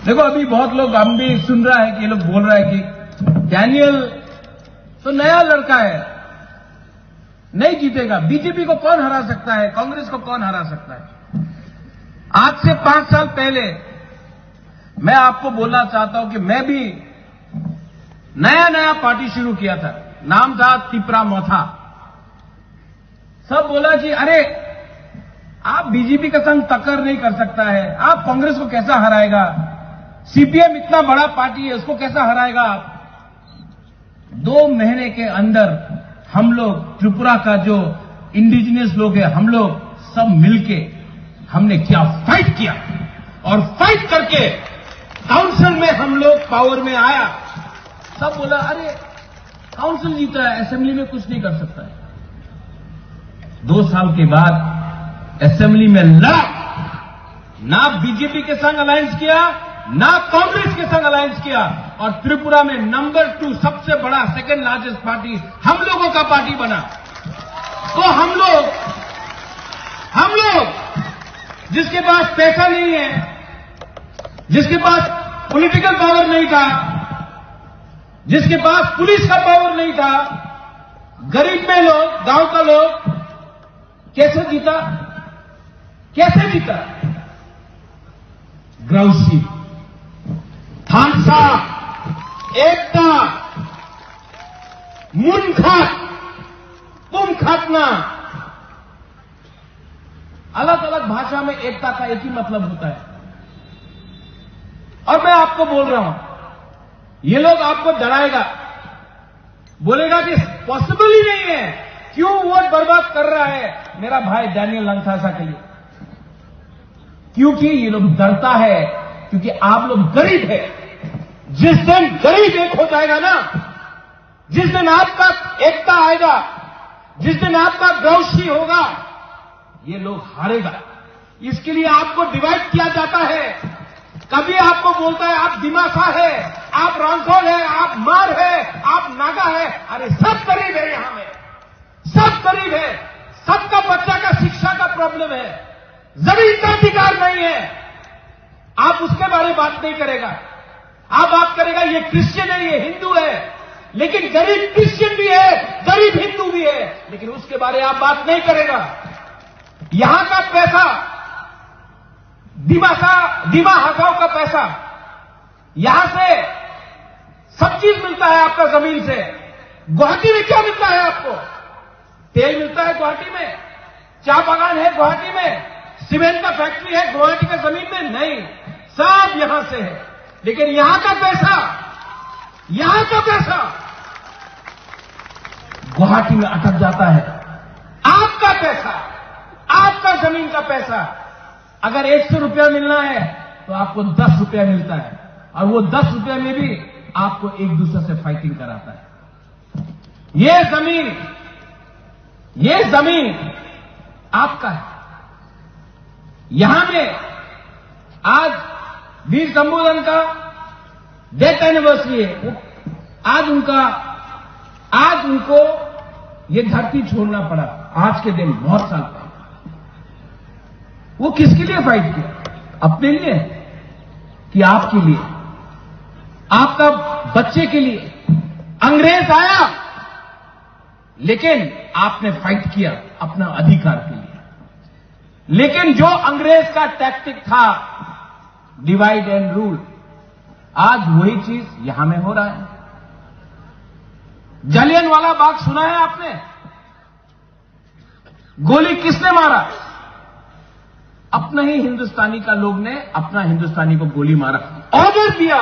देखो अभी बहुत लोग, हम भी सुन रहा है कि ये लोग बोल रहा है कि डैनियल तो नया लड़का है, नहीं जीतेगा, बीजेपी को कौन हरा सकता है, कांग्रेस को कौन हरा सकता है। आज से पांच साल पहले मैं आपको बोलना चाहता हूं कि मैं भी नया नया पार्टी शुरू किया था, नाम था तिपरा मोथा। सब बोला कि अरे, आप बीजेपी का संग टक्कर नहीं कर सकता है, आप कांग्रेस को कैसा हराएगा, सीपीएम इतना बड़ा पार्टी है, उसको कैसा हराएगा आप। दो महीने के अंदर हम लोग, त्रिपुरा का जो इंडिजिनस लोग हैं, हम लोग सब मिलके हमने क्या फाइट किया, और फाइट करके काउंसिल में हम लोग पावर में आया। सब बोला, अरे, काउंसिल जीता है, असेंबली में कुछ नहीं कर सकता है। दो साल के बाद असेंबली में लड़ा, ना बीजेपी के संग अलायंस किया, ना कांग्रेस के संग अलायंस किया, और त्रिपुरा में नंबर टू सबसे बड़ा, सेकंड लार्जेस्ट पार्टी हम लोगों का पार्टी बना। तो हम लोग, हम लोग जिसके पास पैसा नहीं है, जिसके पास पॉलिटिकल पावर नहीं था, जिसके पास पुलिस का पावर नहीं था, गरीब में लोग, गांव का लोग कैसे जीता, कैसे जीता? ग्राउसी, थानसा, एकता, मुनखात, कुमखातना, अलग अलग भाषा में एकता का एक ही मतलब होता है। और मैं आपको बोल रहा हूं, ये लोग आपको डराएगा, बोलेगा कि पॉसिबल ही नहीं है, क्यों वोट बर्बाद कर रहा है मेरा भाई डैनियल लंगथासा के लिए? क्योंकि ये लोग डरता है, क्योंकि आप लोग गरीब है। जिस दिन गरीब एक हो जाएगा ना, जिस दिन आपका एकता आएगा, जिस दिन आपका ग्राउसी होगा, ये लोग हारेगा। इसके लिए आपको डिवाइड किया जाता है। कभी आपको बोलता है आप दिमासा है, आप रांखोल है, आप मार है, आप नागा है। अरे सब गरीब है यहाँ में, सब गरीब है। सबका बच्चा का शिक्षा का प्रॉब्लम है, जमीन का अधिकार नहीं है। आप उसके बारे में बात नहीं करेगा। आप बात करेगा ये क्रिश्चियन है, ये हिंदू है, लेकिन गरीब क्रिश्चियन भी है, गरीब हिंदू भी है, लेकिन उसके बारे में आप बात नहीं करेगा। यहाँ का पैसा दिमासा, दिमा हसाओ का पैसा, यहाँ से सब चीज मिलता है आपका जमीन से। गुवाहाटी में क्या मिलता है आपको? तेल मिलता है गुवाहाटी में, चाय बागान है गुवाहाटी में, सीमेंट का फैक्ट्री है गुवाहाटी का जमीन में? नहीं, सब यहाँ से है। लेकिन यहाँ का पैसा, यहाँ का पैसा गुवाहाटी में अटक जाता है। आपका पैसा, आपका जमीन का पैसा, अगर एक सौ रुपया मिलना है तो आपको दस रुपया मिलता है, और वो दस रुपया में भी आपको एक दूसरे से फाइटिंग कराता है। ये जमीन, ये जमीन आपका है। यहां में आज वीर शंभुधन का डेथ एनिवर्सरी है। वो आज उनका, आज उनको ये धरती छोड़ना पड़ा। आज के दिन बहुत साल पहले वो किसके लिए फाइट किया? अपने लिए कि आपके लिए, आपका बच्चे के लिए? अंग्रेज आया, लेकिन आपने फाइट किया अपना अधिकार के लिए। लेकिन जो अंग्रेज का टैक्टिक था, डिवाइड एंड रूल, आज वही चीज यहां में हो रहा है। जलियनवाला बाग सुना है आपने? गोली किसने मारा? अपना ही हिंदुस्तानी का लोग ने अपना हिंदुस्तानी को गोली मारा, ऑर्डर दिया,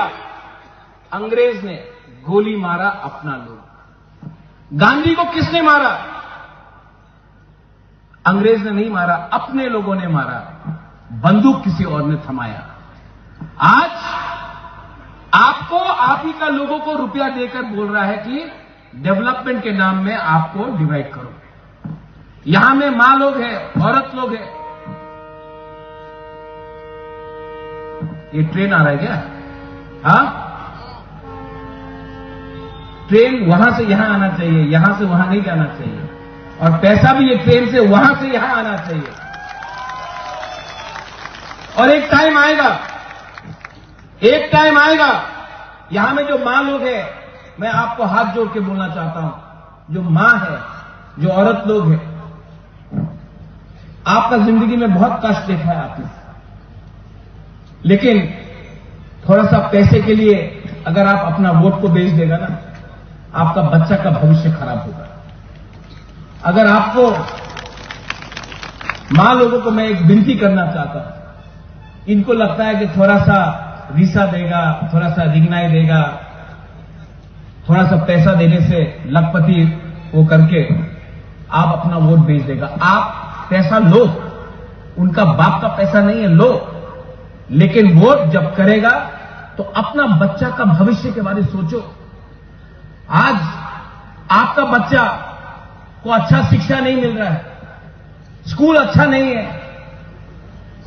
अंग्रेज ने गोली मारा अपना लोग। गांधी को किसने मारा? अंग्रेज ने नहीं मारा, अपने लोगों ने मारा, बंदूक किसी और ने थमाया। आज आपको, आप ही का लोगों को रुपया देकर बोल रहा है कि डेवलपमेंट के नाम में आपको डिवाइड करो। यहां में माँ लोग हैं, औरत लोग हैं। ये ट्रेन आ रहा है क्या? हाँ, ट्रेन वहां से यहां आना चाहिए, यहां से वहां नहीं जाना चाहिए। और पैसा भी ये ट्रेन से वहां से यहां आना चाहिए। और एक टाइम आएगा, एक टाइम आएगा, यहां में जो माँ लोग हैं, मैं आपको हाथ जोड़ के बोलना चाहता हूं, जो माँ है, जो औरत लोग हैं, आपका जिंदगी में बहुत कष्ट देखा है आपने, लेकिन थोड़ा सा पैसे के लिए अगर आप अपना वोट को बेच देगा ना, आपका बच्चा का भविष्य खराब होगा। अगर आपको, माँ लोगों को मैं एक विनती करना चाहता हूं, इनको लगता है कि थोड़ा सा रिसा देगा, थोड़ा सा रिगनाई देगा, थोड़ा सा पैसा देने से लखपति वो करके आप अपना वोट बेच देगा। आप पैसा लो, उनका बाप का पैसा नहीं है, लो, लेकिन वोट जब करेगा तो अपना बच्चा का भविष्य के बारे में सोचो। आज आपका बच्चा को अच्छा शिक्षा नहीं मिल रहा है, स्कूल अच्छा नहीं है,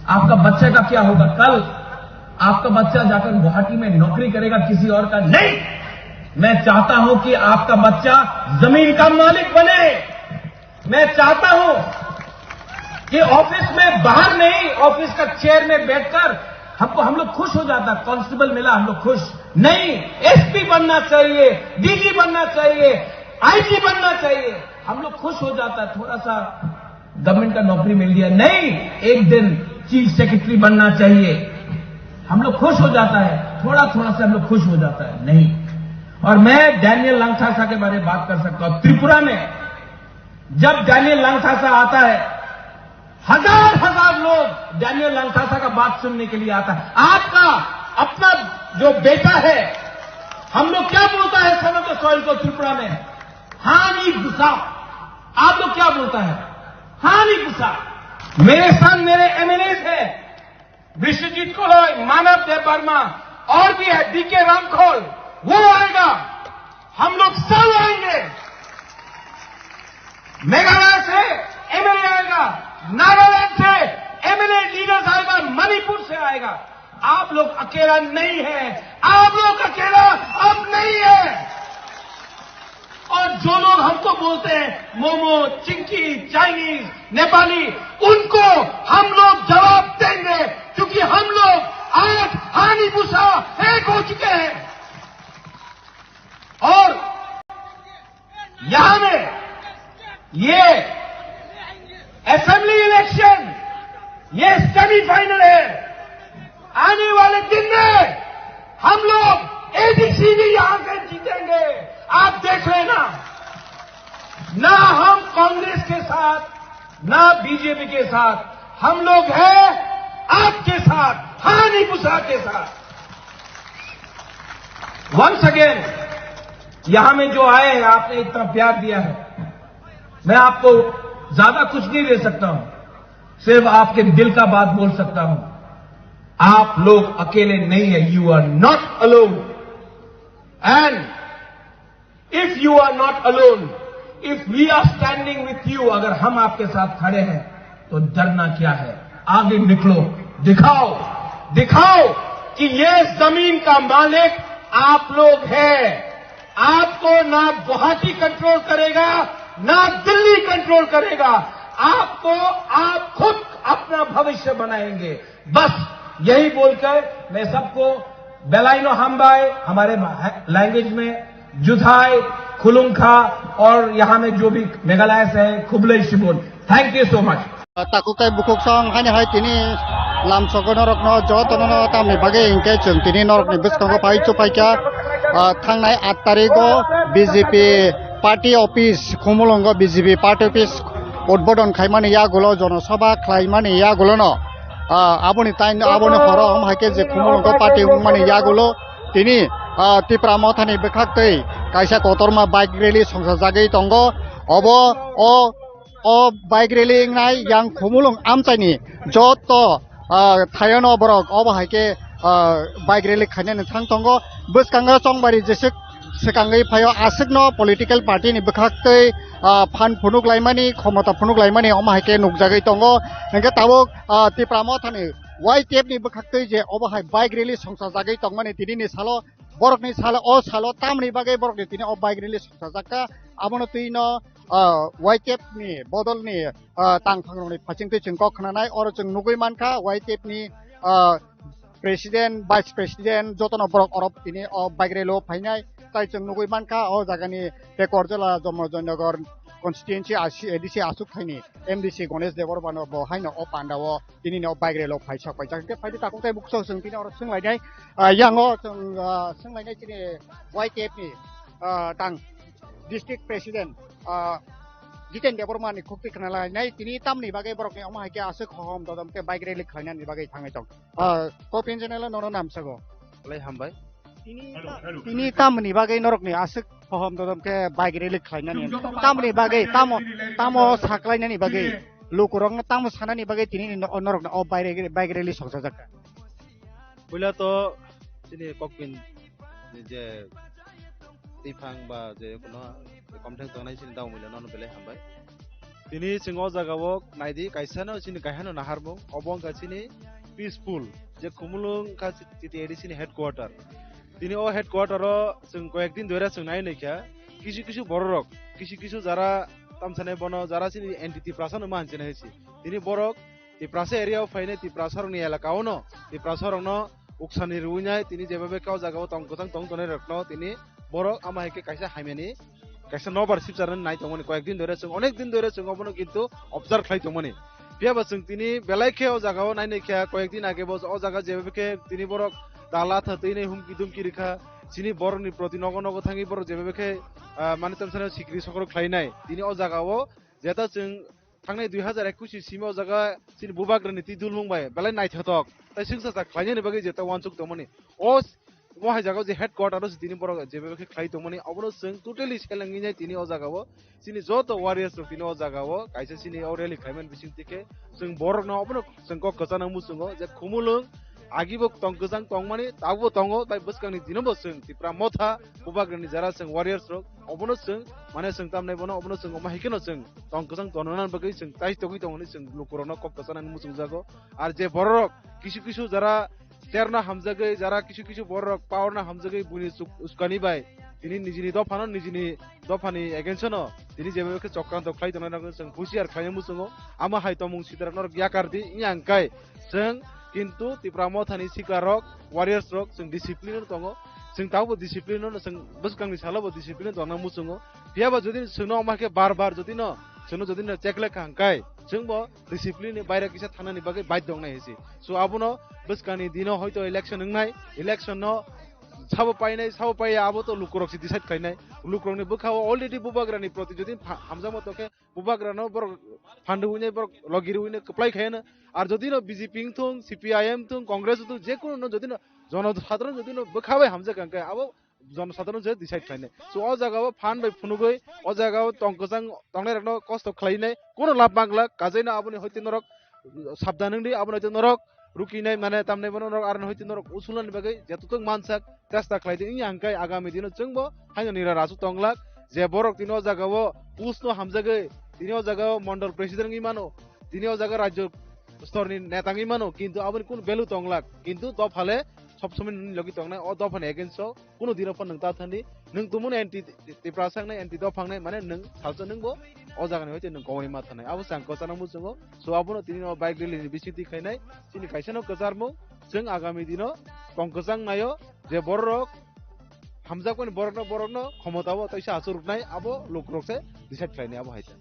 आपका बच्चा का क्या होगा? कल आपका बच्चा जाकर गुवाहाटी में नौकरी करेगा किसी और का? नहीं। मैं चाहता हूं कि आपका बच्चा जमीन का मालिक बने। मैं चाहता हूं कि ऑफिस में, बाहर नहीं, ऑफिस का चेयर में बैठकर हमको, हम लोग खुश हो जाता, कांस्टेबल मिला, हम लोग खुश। नहीं, एसपी बनना चाहिए, डीजी बनना चाहिए, आईजी बनना चाहिए, हम लोग खुश हो जाता है। थोड़ा सा गवर्नमेंट का नौकरी मिल गया, नहीं, एक दिन चीफ सेक्रेटरी बनना चाहिए, हम लोग खुश हो जाता है। थोड़ा थोड़ा से हम लोग खुश हो जाता है, नहीं। और मैं डैनियल लांगथासा के बारे में बात कर सकता हूं। त्रिपुरा में जब डैनियल लांगथासा आता है, हजार हजार लोग डैनियल लांगथासा का बात सुनने के लिए आता है। आपका अपना जो बेटा है, हम लोग क्या बोलता है सनत सोहेल को त्रिपुरा में? हानि बुसा। आप लोग क्या बोलता है? हानि बुसा। मेरे साथ मेरे एमएलए है, विश्वजीत कलई, मानव देव वर्मा, और भी है, डीके रामखोल, वो आएगा, हम लोग सब आएंगे। मेघालय से एमएलए आएगा, नागालैंड से एमएलए लीडर्स आएगा, मणिपुर से आएगा। आप लोग अकेला नहीं है, आप लोग अकेला अब नहीं है। और जो लोग हमको बोलते हैं मोमो, चिंकी, चाइनीज, नेपाली, उनको हम लोग जवाब देंगे, क्योंकि हम लोग आज हानि बुसा एक हो चुके हैं। और यहां में ये असेंबली इलेक्शन, ये सेमीफाइनल है। आने वाले दिन में हम लोग एडीसी भी यहां से जीतेंगे। आप देख लेना, ना हम कांग्रेस के साथ, ना बीजेपी के साथ, हम लोग हैं आपके साथ, हानि बुसा के साथ। वंस अगेन, यहां में जो आए हैं, आपने इतना प्यार दिया है, मैं आपको ज्यादा कुछ नहीं दे सकता हूं, सिर्फ आपके दिल का बात बोल सकता हूं। आप लोग अकेले नहीं है, you are not alone। And if you are not alone, if we are standing with you, अगर हम आपके साथ खड़े हैं, तो डरना क्या है? आगे निकलो, दिखाओ, दिखाओ कि ये जमीन का मालिक आप लोग हैं। आपको ना गुवाहाटी कंट्रोल करेगा, ना दिल्ली कंट्रोल करेगा। आपको, आप खुद अपना भविष्य बनाएंगे। बस यही बोलकर मैं सबको बेलाइनो हामबाय, हमारे लैंग्वेज में जुथाई, खुलुंखा, और यहाँ में जो भी मेघालय से है, खुबले शिबुन। Thank you so much. Takukai bukhuk song hani hai tini lam sogo norok no joto no tamni bagwi hinkhe chwng tini norok ni bwskango phai chu phaikha, ah, thangnai aat tarikh o B J P party office, Khumulwngo B J P party office udbodon khaimani yagulo, jonosabha khlaimani yagulo no, ah, aboni tai, aboni horo wng hai khe je Khumulwngo party wngmani yagulo tini, ah, Tipra Mothani bwkhaktwi kaisa kotorma bike rally songsajagwi tongo. Obo o, o bike rally wngnai yang Khumulwng amchaini joto, ah, thayono borok obo hai khe, ah, bike rally khainani thang tongo. Bwskango chongbari jeswk swkangwi phaio, aswkno political party ni bwkhaktwi, ah, phan phunuk laimani, khomota phunuk laimani omo hai khe nukjagwi tongo. Hinkhe tabuk, ah, Tipra Mothani Y T F ni bwkhaktwi je obo hai bike rally songsajagwi tongmani tinini salo, borokni salo, o salo tamni bagwi borokni tini o bike rally songsajakha, abono twino, ah, Y T F ni bodolni, ah, tangphangrokni phachingtwi chwng kok khnanai, oro chwng nugwi mankha Y T F ni, ah, president, vice president jotono borok oro tini o bike rally o phainai. Tai chwng nugwi mankha o jagani Tekorjala Jomojoynagar constituency A D C aswk thaini M D C Ganesh Debbarma no bo haino o panda o tini no bike rally o phai sak paijak. Hingke phaidi takhuk tai bukso chwng tini oro swnglainai, ah, yango chwng, ah, swnglainai chini Y T F ni, ah, tang district president, ah, Jiten Debbarma ni khukti khna lainai tini tamni bagwi borok ni omo hai khe aswk hohom dodom khe bike rally khlainani bagwi thangwi tong. Ah, Kopin channel o nono namsago. Belai hambai. Tini ta-, tini tamni bagwi norokni aswk hohom dodom khe bike rally khlainani. Tamni bagwi, tamo, tamo saklainani bagwi, lukurokno tamo sanani bagwi tini no-, norokno o bike, bike rally songsajak kha. Puila to chini kokpin ni je twiphang ba je kono komthang tongnai chini daumila nono belai hambai. Tini chwng o jaga o naidi kaisa no chini kaisa no naharmung, obo wngkha chini peaceful je Khumulwng wngkha chini A D C ni headquarter. Tini o headquarter o chwng koyek din doira chwng nai naikha, kisu kisu bororok, kisu kisu jara tamsanai bono, jara chini anti Tiprasa no ma hinchina hinsi. Tini borok Tiprasa area o phainai Tiprasa rokni elaka o no Tiprasa rokno uksani rwinai tini jeba bwkha o jaga o tong kwchang tong tongnai rokno tini borok ama hai khe kaisa hamyani kaisa nobar sipcharnani nai tongmani koyek din dore chwng onek din dore chwng obono kintu observe khlai tongmani. Phiya ba chwng tini belai khe o jaga o nai nai khe koyek din age bo o jaga jeba bwkhe tini borok dala tha twi nai humki dumki rikha chini borokni proti nogo nogo thangwi borok jeba bwkhe, ah, mani tamsani sikri sokro khlainai tini o jaga o jeta chwng thangnai dui hazar ekush ni simi o jaga chini bubagrani twi dulmung bai belai naithotok tai swngchajak khlainani bagwi jeta uansuk tongmani. O s-, o hai jaga o je headquarter o se tini borok jeba khe khlai tongmani, obono chwng totally selengwi nai tini o jaga o chini joto warriors rok tini o jaga o kaisa chini o rally khlaimani bising twi khe chwng borokno obono chwng kok kwchana muchungo je Khumulwng agibo tong kwchang tongmani, tabukbo tongo, tai bwskangni dinobo chwng Tipra Motha, bubagrani jara chwng warriors rok, obono chwng, mane chwng tamnai bono, obono chwng omo hai kheno chwng tong kwchang tongnani bagwi chwng tai tongwi tongmani chwng lukurokno kok kwchanani muchungjago. Ar je bororok kisu kisu jara cherno hamjagwi, jara kisu kisu bororok power no hamjagwi buini chuk-, uskani bai tini nijini dophano, nijini dophani against no tini jeba khe chokranto khlai tongnai rokno chwng husiar khlaina muchungo. Amo hai tongmung sitara norok yakar di, wngya hwnkhe chwng kintu Tipra Mothani sikla rok, warriors rok chwng discipline o tongo. Chwng tabukbo discipline o chwng bwskangni salo bo discipline o tongna muchungo. Phiya ba jodi chwngno omo hai khe bar bar jodi no chwngno jodi no check lekha hwnkhe chwngbo discipline ni baire kisa thangnani bagwi baidhyo wngnai hai se. So abono bwskangni dino hoito election wngnai, election no sabo painai, sabo paiya, abo to lukurok se decide khlainai. Lukurokni bwkhao already bubagrani proti jodi pha-, hamjakma tongkhe, bubagrano borok phandu hwnwi borok logi rwino kwplai khaiyano. Ar jodi no B J P wngthung, C P I M wngthung, Congress wngthung, je kuno no jodi no jonosadharon jodi no bwkha bai hamjak hwnkhe abo jonosadharon se decide khlainai. So o jaga o phan bai phunugwi, o jaga o tong kwchang tongnai rokno kosto khlainai, kuno lab manglak, kajaino aboni hoite norok sabdan wngdi, aboni hoite norok rukinai mane tamnai bono norok aroni hoite norok usulani bagwi jetutuk mansak chesta khlaidi wngya hwnkhe agami dino chwngbo haino nira rasu tonglak, je borok tini o jaga o post no hamjagwi, tini o jaga o mondol president wngwi mano, tini o jaga rajyo storni neta wngwi mano, kintu aboni kunu value tonglak, kintu dophale sob somoi nini logi tongnai, o dophani against o kunu dino phano nwng ta thani, nwng tumuni anti Tiprasa wngnai, anti dopha wngnai, mane nwng salsa nwngbo o jagani hoite nwng koboni ma thanai. Abo se ang kwchangno muchungo. So abono tini o bike rally ni bisingtwi khainai, chini kaisano kwcharmung, chwng agami dino tong kwchang naio je bororok hamjakmani borokno, borokno khomotao taisa achuk rwknai, abo lukurok se decide khlainai abo hai se.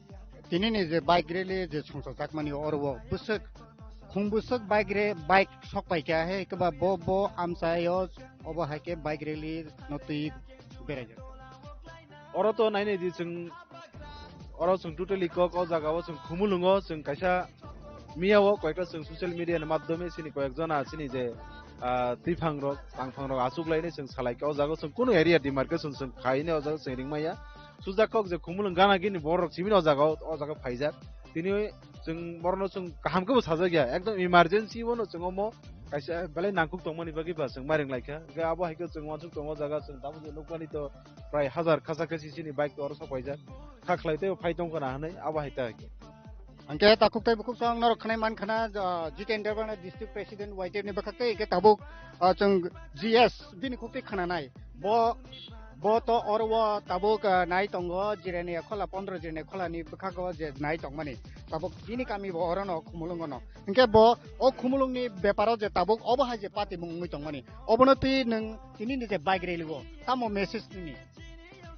Tini ni je bike rally je songchajakmani oro o bwswk, khung bwswk bike re, bike sok pai kha he, keba bo, bo amchaio obo hai khe bike rally no twi beraijak. Oro to nainai di chwng, oro chwng totally kok o jaga o chwng Khumulwngo chwng kaisa miya o koyekta chwng social media ni madhyome chini koyek jona chini je, ah, twiphang rok, tangphang rok achuk lainai chwng salai kha o jaga o chwng kunu area demarcation chwng khainai o jaga o chwng ringmaya. Sujak kok je Khumulwng gana gini borok chimino o jaga o, o jaga phaijak. Tini chwng borokno chwng kaham khe bo sajak ya, ekdom emergency bono chwng omo kaisa belai nangkuk tongmani bagwi ba chwng ma ring lai kha. Hwnkhe abo hai khe chwng uansuk tongo o jaga, chwng tabuk nukmani to prai hazar kasa kasi chini bike to oro sok paijak. Kha khlai tei phai tong khna hwnwi abo hai ta hai khe. Hwnkhe takhuk tei bukhuk chwng norok khwnai man khna, ah, Jiten Derbana district president Y T F ni bwkhak tei hwnkhe tabuk, ah, chwng G S bini khuk tei khna nai. Bo, bo to oro o tabuk, ah, nai tongo Jirania Khola, pondro Jirania Khola ni bwkhago je nai tongmani. Tabuk bini kami bo oro no Khumulwngo no. Hinkhe bo o Khumulwng ni beparo je tabuk obo hai je patimung wngwi tongmani. Obono twi nwng tini ni je bike rally o tamo message nini?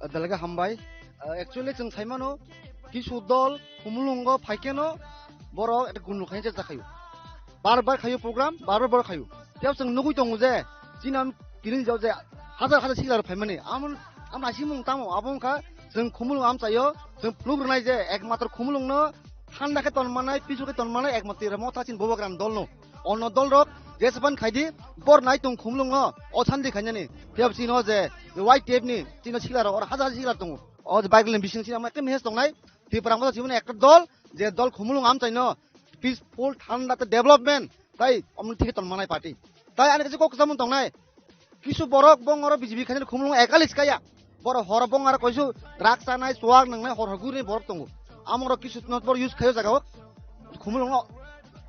Ah, belai khe hambai. Ah, actually chwng sai mano kisu dol Khumulwngo phai kheno borok ekta gundul khaina chesta khaio. Bar bar khaio program, bar bar borok khaio. Tei chwng nugui tongo je, chini am tini jao je hazar hazar sikla rok phaimani. Amon, amon asimung tamo, abo wngkha chwng Khumulwng amchaio, chwng phunuk rwnai je ekmatro Khumulwngno thanda khe tonmanai, pisu khe tonmanai ekmatro Motha chini Bubagra ni dol no. Onno dol rok jesepan khaidi, bor nai tong Khumulwngo, o sandi khainani. Phiya chini o je Y T F ni, chini sikla rok, oro hazar hazar sikla tongo. O je bike ni bising chini ama ekta message tongnai, Tipra Motha chini ekta dol, je dol Khumulwng amchaino, peaceful, thanda tei development, tai omni thike tongmanai party. Tai ani kaisa kok samung tongnai, kisu borok bong oro B J P khaina Khumulwng ekalis kaya. Borok horo bong aro koisu drugs chanai, chuak nangnai, hor hor guri borok tongo. Amoro kisu not bor use khayo jaga o. Khumulwng o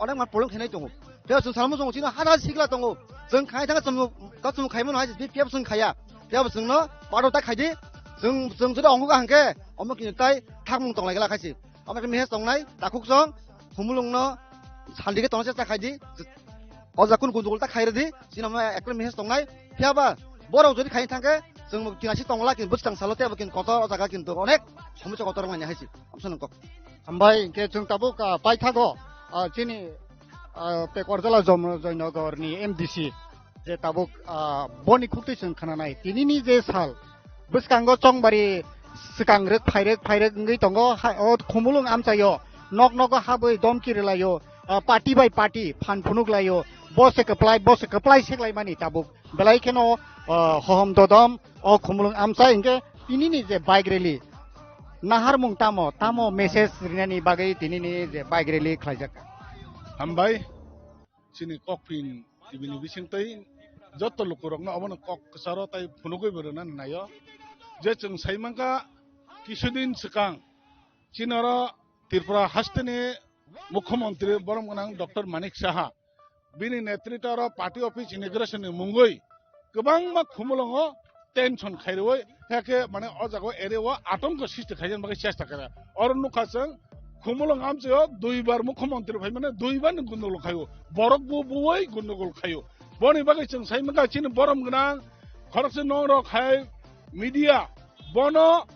onek ma problem khainai tongo. Tei chwng salmo chwng chino hada sikla tongo. Chwng khai thang chwng ka chwng khaimano hai B P F chwng khaya. Tei chwngno paro ta khaidi. Chwng, chwng jodi ongo ka hangke omo kini tai thakmung tonglai gala khaisi. Omo khe message tongnai takhuk chwng Khumulwngno sandi khe tongna chesta khaidi. O ja kun gundugul ta khairadi, chini omo ekre message tongnai. Phiya ba borok jodi khai thangkhe chwng bo kinasi tongla kin bwskang salo tei bo kin kotor o jaga kin onek somosa kotor manya haisi. Amsa nang kok. Hambai, hinkhe chwng tabuk, ah, paithago, ah, chini, ah, Pekwar Jala Jom-, Joynagar ni M D C je tabuk, ah, boni khuktwi chwng khnanai. Tinini je sal, bwskango chongbari swkang rwk phairwk phairwk wngwi tongo, ha, o Khumulwng amchaio nok nogo habwi domki rwlaio, ah, party bai party phan phunuk laio, bo se kwplai, bo se kwplai seklaimani tabuk belai kheno, ah, hohom dodom o Khumulwng amchai hinkhe tinini je bike rally naharmung tamo, tamo message rinani bagwi tinini je bike rally khlaijak. Hambai. Chini Kokpin T V ni bisingtwi joto lukurokno obono kok kwcharo tei phunugwi bo rwna naio. Je chwng sai mankha kisudin swkang chini oro Tripura hasteni Mukhyamantri borom gwnang Doctor Manik Saha bini netritwa oro party office inauguration ni mungwi kwbangma Khumulwngo tension khairwi, hakhe mane o jaga o area o atongko sristi khaina bagwi chesta khaijak. Oro nukha chwng Khumulwng amchaio duibar mukhyamantri phaimani duibar ni gundogol khaio. Borok bo buwi gundogol khaio. Boni bagwi chwng sai mankha chini borom gwnang khoroksa norok hai media bono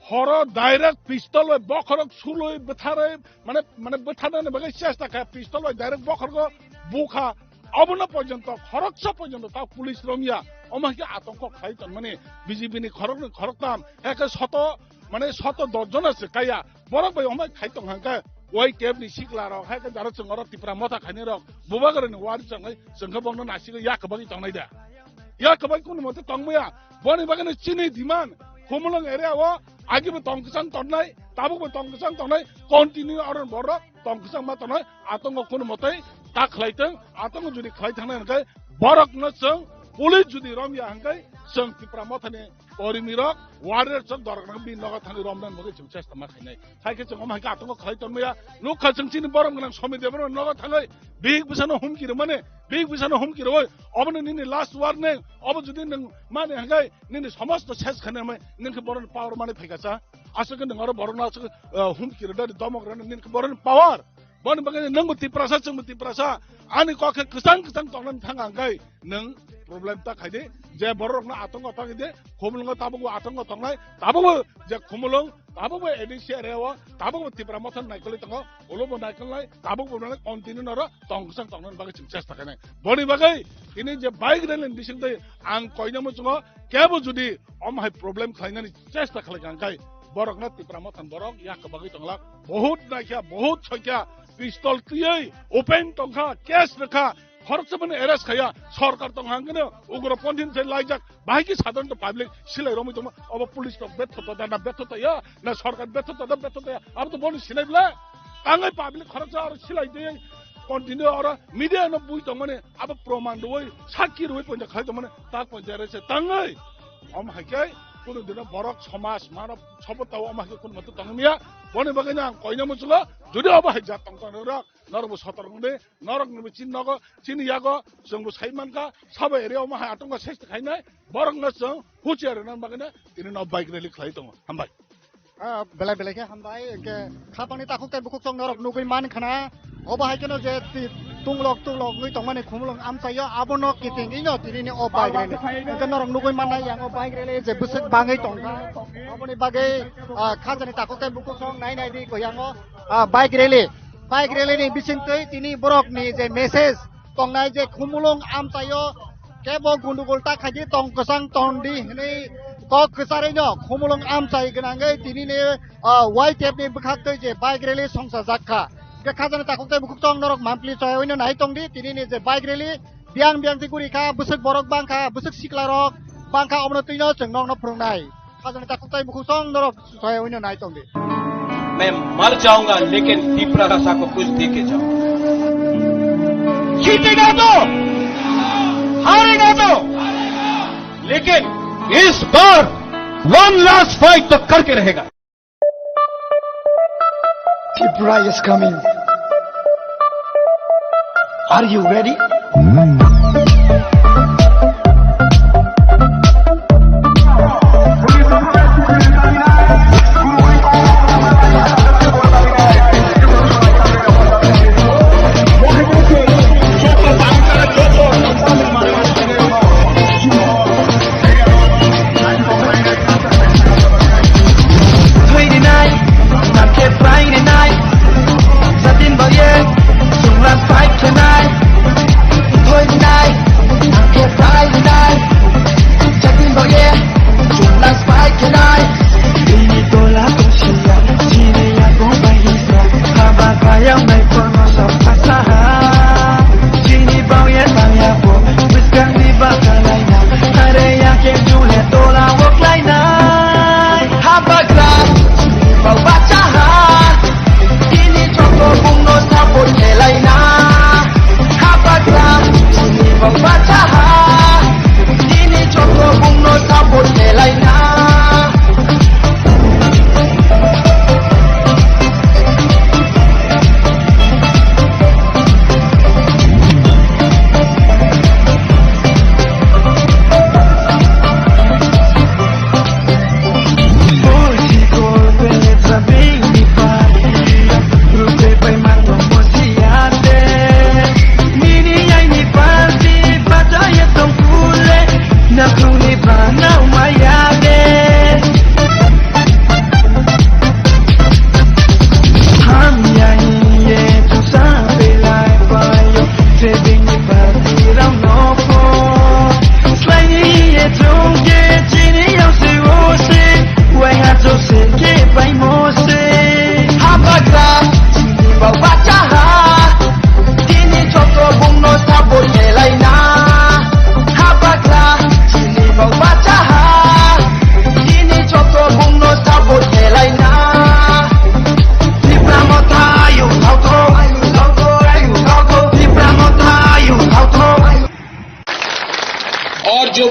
Horo direct pistol bai bokhorok sulwi bwtharwi, mane, mane bwtharnani bagwi chesta kha, pistol bai direct bokhorgo bukha. Obono porjonto, khoroksa porjonto ta police romya. Omo hai khe atongko khlai tongmani B J P ni khoroknwi khoroktam, hai khe soto, mane soto dos jona se kaya. Borok bai omo hai khai tong hangkhe, Y T F ni sikla rok, hai khe jara chwng oro Tipra Motha khainai rok, Bubagra ni wari chwng hai chwng khe bongno nasigwi yak kwbangwi tongnai da. Yak kwbangwi kunu mote tongmaya. Boni bagwi no chini demand, Khumulwng area o agi bo tong kwchang tongnai, tabuk bo tong kwchang tongnai, continue oro borok tong kwchang ma tongnai, atongo kunu mote ta khlai tong, atongo jodi khlai thangnai hwnkhe borok no chwng police jodi romya hwnkhe chwng Tipra Motha ni Kormi rok, warrior rok, dorok rok bini nogo thangwi romna bagwi chwng chesta ma khainai. Hai khe chwng omo hai khe atongo khlai tongmaya. Nukha chwng chini borom gwnang Somi Debbarma nogo thangwi bihik bwsano humki rwmani, bihik bwsano humki rwui, obono nini last warning. Obo jodi nwng mani hwnkhe nini somosto ses khainai mai, nwng khe boroni power mani phaikha cha. Aswk khe nwng oro borokno aswk, eh, humki rwdadi domok rwna nini khe boroni power. Boni bagwi nwngbo Tiprasa, chwngbo Tiprasa. Ani kok khe kwchang kwchang tongnani thang ang khe nwng problem ta khaidi. Je bororokno atongo ta khaidi, Khumulwngo tabukbo atongo tongnai, tabukbo je Khumulwng, tabukbo A D C area o, tabukbo Tipra Motha naikolwi tongo, ulobo naikolnai, tabukbo nai continue noro tong kwchang tongnani bagwi chwng chesta khainai. Boni bagwi tini je bike rally ni bisingtwi ang koinamo chwngo, kebo jodi omo hai problem khlainani chesta khlai kang khe, borokno Tipra Motha ni borok yak kwbagwi tonglak, bahut naikha, bahut soikha, pistol twiwi open tongkha, case rwkha, khoroksa mani arrest khaya, sorkar tong hangkhe ugroponthi se laijak, bahai khe sadharanto public silai romwi tongma, obo police rok betho to da na betho to ya, na sorkar betho to da betho to ya, abo to boni sinai bwle, tangai public khoroksa aro silai twi continue oro media no bui tongmani, abo proman rwui, sakki rwui ponja khai tongmani, tak ponja rese tangai. Om hai khe kunu dino borok somaj manob sobo tao om hai khe kunu matu tongmia. Boni bagwi no ang koina muchungo, jodi obo hai jat tong tong rok, norok bo sotor wngdi, norok ni bo chini nogo, chini yago, chwng bo sai mankha, sabo area omo hai atongma sesti khainai, borok no chwng huchiar rwna bagwi no tini no bike rally khlai tongo. Hambai. Ah, belai belai khe hambai, hwnkhe khapangni takhuk tei bukhuk chwng norok nugwi man khana. Obo hai kheno je ti-, tunglok tunglok wngwi tongmani Khumulwng amchaio, abono kiting ino tinini o bike rally. Hwnkhe norok nugwi mannai yang o bike rally je bwswk bangwi tongkha. Aboni bagwi, ah, khajani takhuk tei bukhuk chwng nai nai di koyango, ah, bike rally. Bike rally ni bisingtwi tini borokni je message, tongnai je Khumulwng amchaio kebo gundugul ta khaidi tong kwchang tondi hwnwi kok kwcharwino Khumulwng amchai gwnangwi tinini, ah, Y T F ni bwkhaktwi je bike rally songsajak kha. Hwnkhe khajani takhuk tei bukhuk chwng norok mampli choyaino nai tongdi tinini je bike rally biyang biyang twi guri kha, bwswk borok bangkha, bwswk siklarok bangkha, omono twino chwng nokno phwrwngnai. Khajani takhuk tei bukhuk chwng norok soyaino nai tongdi. मैं मर जाऊंगा लेकिन तिपरा भाषा को कुछ दे के जाऊंगा। जीतेगा तो, हारेगा तो, लेकिन इस बार वन लास्ट फाइट तो करके रहेगा। Tripura is coming. Are you ready? Thwi rinai, nang khe pai rinai. Jatin baye, chwngla fight khenai. Thwi rinai.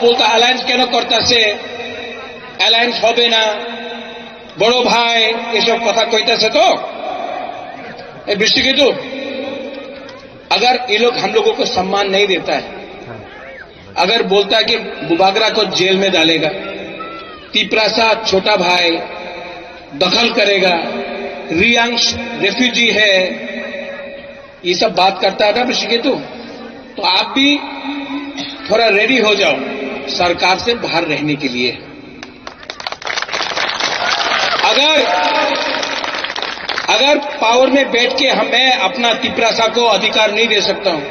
বলতো অ্যালায়েন্স কেন করতেছে, অ্যালায়েন্স হবে না, বড় ভাই, এসব কথা কইতেছে তো। এ বৃষ্টিকেতু, अगर ये लोग हम लोगों को सम्मान नहीं देता है, अगर बोलता है कि बुबागरा को जेल में डालेगा, तिपरासा छोटा भाई दखल करेगा, रियांश रेफ्यूजी है, ये सब बात करता है ना ऋषिकेतु, तो आप भी थोड़ा रेडी हो जाओ सरकार से बाहर रहने के लिए। अगर अगर पावर में बैठ के हम मैं अपना तिपरासा को अधिकार नहीं दे सकता हूं,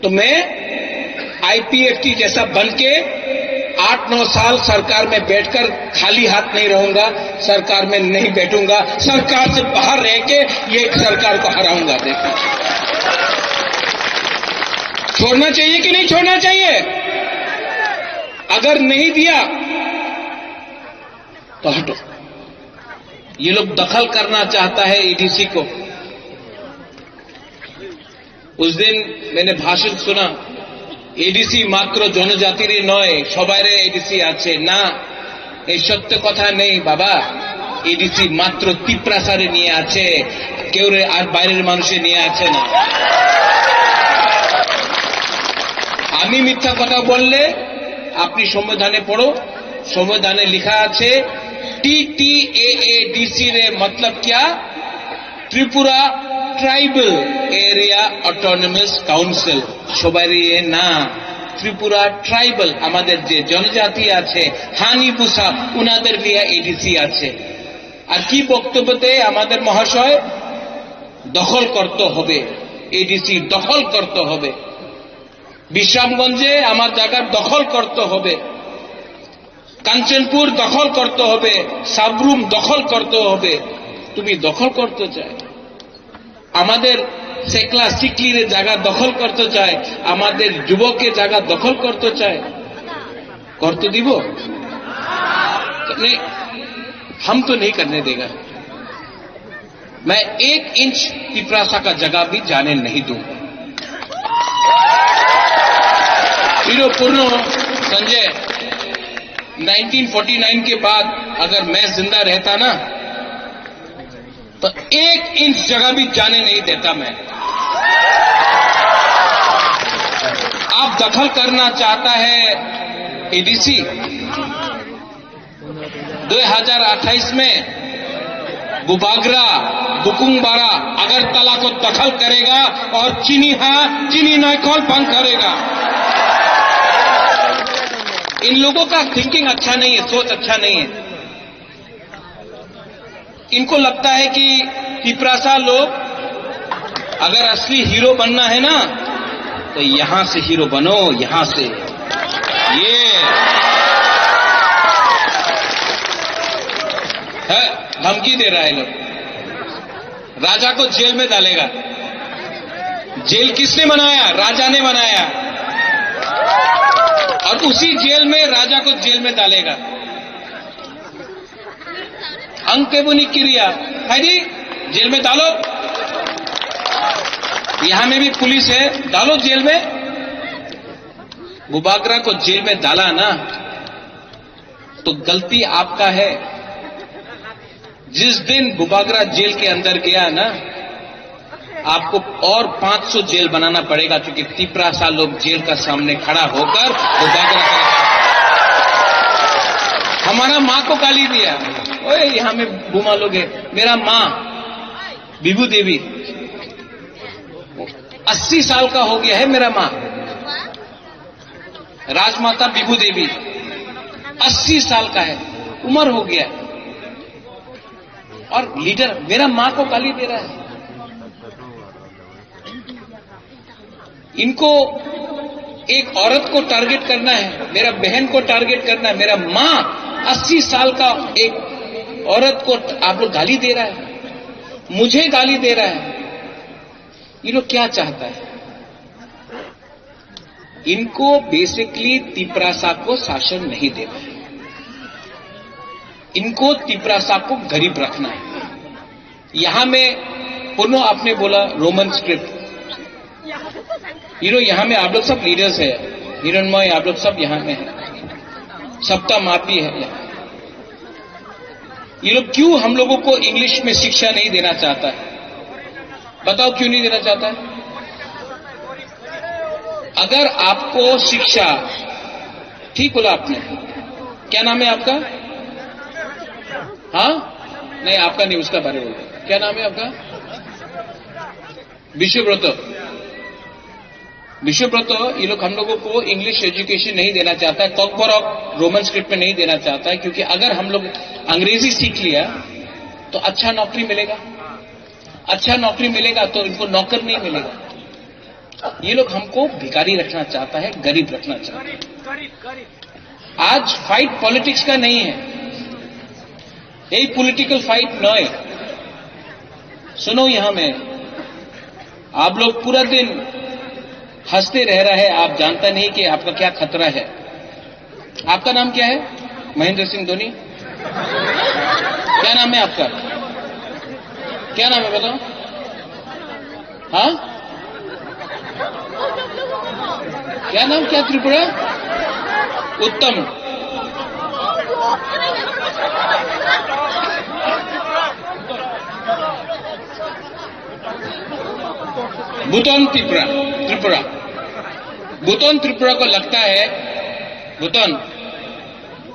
तो मैं आईपीएफटी जैसा बन के आठ नौ साल सरकार में बैठकर खाली हाथ नहीं रहूंगा, सरकार में नहीं बैठूंगा, सरकार से बाहर रह के ये सरकार को हराऊंगा। देखो, छोड़ना चाहिए कि नहीं छोड़ना चाहिए? अगर नहीं दिया तो हटो। ये लोग दखल करना चाहता है एडीसी को। उस दिन मैंने भाषण सुना, এডিসি মাত্র জনজাতিরই নয়, সবাইরে এডিসি আছে। না, এই সত্য কথা নেই বাবা। এডিসি মাত্র তিপ্রাসারে নিয়ে আছে, কেউরে আর বাইরের মানুষে নিয়ে আছে না। আমি মিথ্যা কথা বললে আপনি সংবিধানে পড়ো, সংবিধানে লেখা আছে টিটিএএডিসি রে মতলব কিয়া? Tripura tribal area autonomous council, সবাইরে না, ত্রিপুরা ট্রাইবাল, আমাদের যে জনজাতি আছে, হানি বুসা, উনাদের লিয়া এডিসি আছে। আর কি বক্তব্যতে আমাদের মহাশয় দখল করতে হবে, এডিসি দখল করতে হবে, বিশ্রামগঞ্জে আমার জায়গা দখল করতে হবে, কাঞ্চনপুর দখল করতে হবে, সাবরুম দখল করতে হবে। তুমি দখল করতে চায়, আমাদের সেকলা সিকলিরে জায়গা দখল করতে চায়, আমাদের যুবকের জায়গা দখল করতে চায়, করতে দিব? नहीं, हम तो नहीं करने देगा। मैं एक इंच तिपरासा का जगह भी जाने नहीं दूंगा। Hero Purno Sanjay, nineteen forty nine के बाद अगर मैं जिंदा रहता ना, तो एक इंच जगह भी जाने नहीं देता मैं। आप दखल करना चाहता है एडीसी, दो हज़ार अट्ठाईस में बुबागरा, बुकुंगबारा, अगरतला को दखल करेगा और चीनी हाँ, चीनी नाइकॉल बंद करेगा। इन लोगों का थिंकिंग अच्छा नहीं है, सोच अच्छा नहीं है। इनको लगता है कि तिपरासा लोग अगर असली हीरो बनना है ना, तो यहां से हीरो बनो, यहां से। ये है, धमकी दे रहा है लोग। राजा को जेल में डालेगा। जेल किसने बनाया? राजा ने बनाया। और उसी जेल में राजा को जेल में डालेगा। Ang kebo ni kiriya, hai di, jail mein dalo. यहाँ में भी पुलिस है, डालो जेल में। बुबागरा को जेल में डाला ना, तो गलती आपका है। जिस दिन बुबागरा जेल के अंदर गया ना, आपको और पाँच सौ जेल बनाना पड़ेगा, क्योंकि तिपरासा लोग जेल का सामने खड़ा होकर वो गागरा का, हमारा माँ को गाली दिया। ओए, यहाँ में बुमा लोग है, मेरा माँ विभू देवी अस्सी साल का हो गया है, मेरा माँ राजमाता विभू देवी अस्सी साल का है, उम्र हो गया है। और लीडर मेरा माँ को गाली दे रहा है। इनको एक औरत को टारगेट करना है, मेरा बहन को टारगेट करना है, मेरा माँ अस्सी साल का एक औरत को आप लोग गाली दे रहा है, मुझे गाली दे रहा है। ये लोग क्या चाहता है? इनको बेसिकली तिपरासा को शासन नहीं देना है, इनको तिपरासा को गरीब रखना है। यहाँ में पुनः आपने बोला रोमन स्क्रिप्ट, यू नो, यहाँ में आप लोग सब लीडर्स है, हिरणमय, आप लोग सब यहाँ में हैं, सबका माँ भी है यहाँ। ये लोग क्यों हम लोगों को इंग्लिश में शिक्षा नहीं देना चाहता है? बताओ, क्यों नहीं देना चाहता है? अगर आपको शिक्षा, ठीक बोला आपने, क्या नाम है आपका? हाँ, नहीं, आपका नहीं, उसका बारे में बोलो। क्या नाम है आपका? विश्वव्रत। विश्वव्रत, ये लोग हम लोगों को इंग्लिश एजुकेशन नहीं देना चाहता है, कॉकबरॉक रोमन स्क्रिप्ट में नहीं देना चाहता है, क्योंकि अगर हम लोग अंग्रेजी सीख लिया तो अच्छा नौकरी मिलेगा, अच्छा नौकरी मिलेगा तो इनको नौकर नहीं मिलेगा। ये लोग हमको भिखारी रखना चाहता है, गरीब रखना चाहता है। आज फाइट पॉलिटिक्स का नहीं है, यही पॉलिटिकल फाइट नॉय। सुनो, यहाँ में आप लोग पूरा दिन हंसते रह रहे हैं, आप जानता नहीं कि आपका क्या खतरा है। आपका नाम क्या है? महेंद्र सिंह धोनी। क्या नाम है आपका? क्या नाम है, बताओ। हाँ, क्या नाम, क्या त्रिपुरा? उत्तम। भूतन त्रिपुरा, त्रिपुरा। भूतन त्रिपुरा को लगता है, भूतन,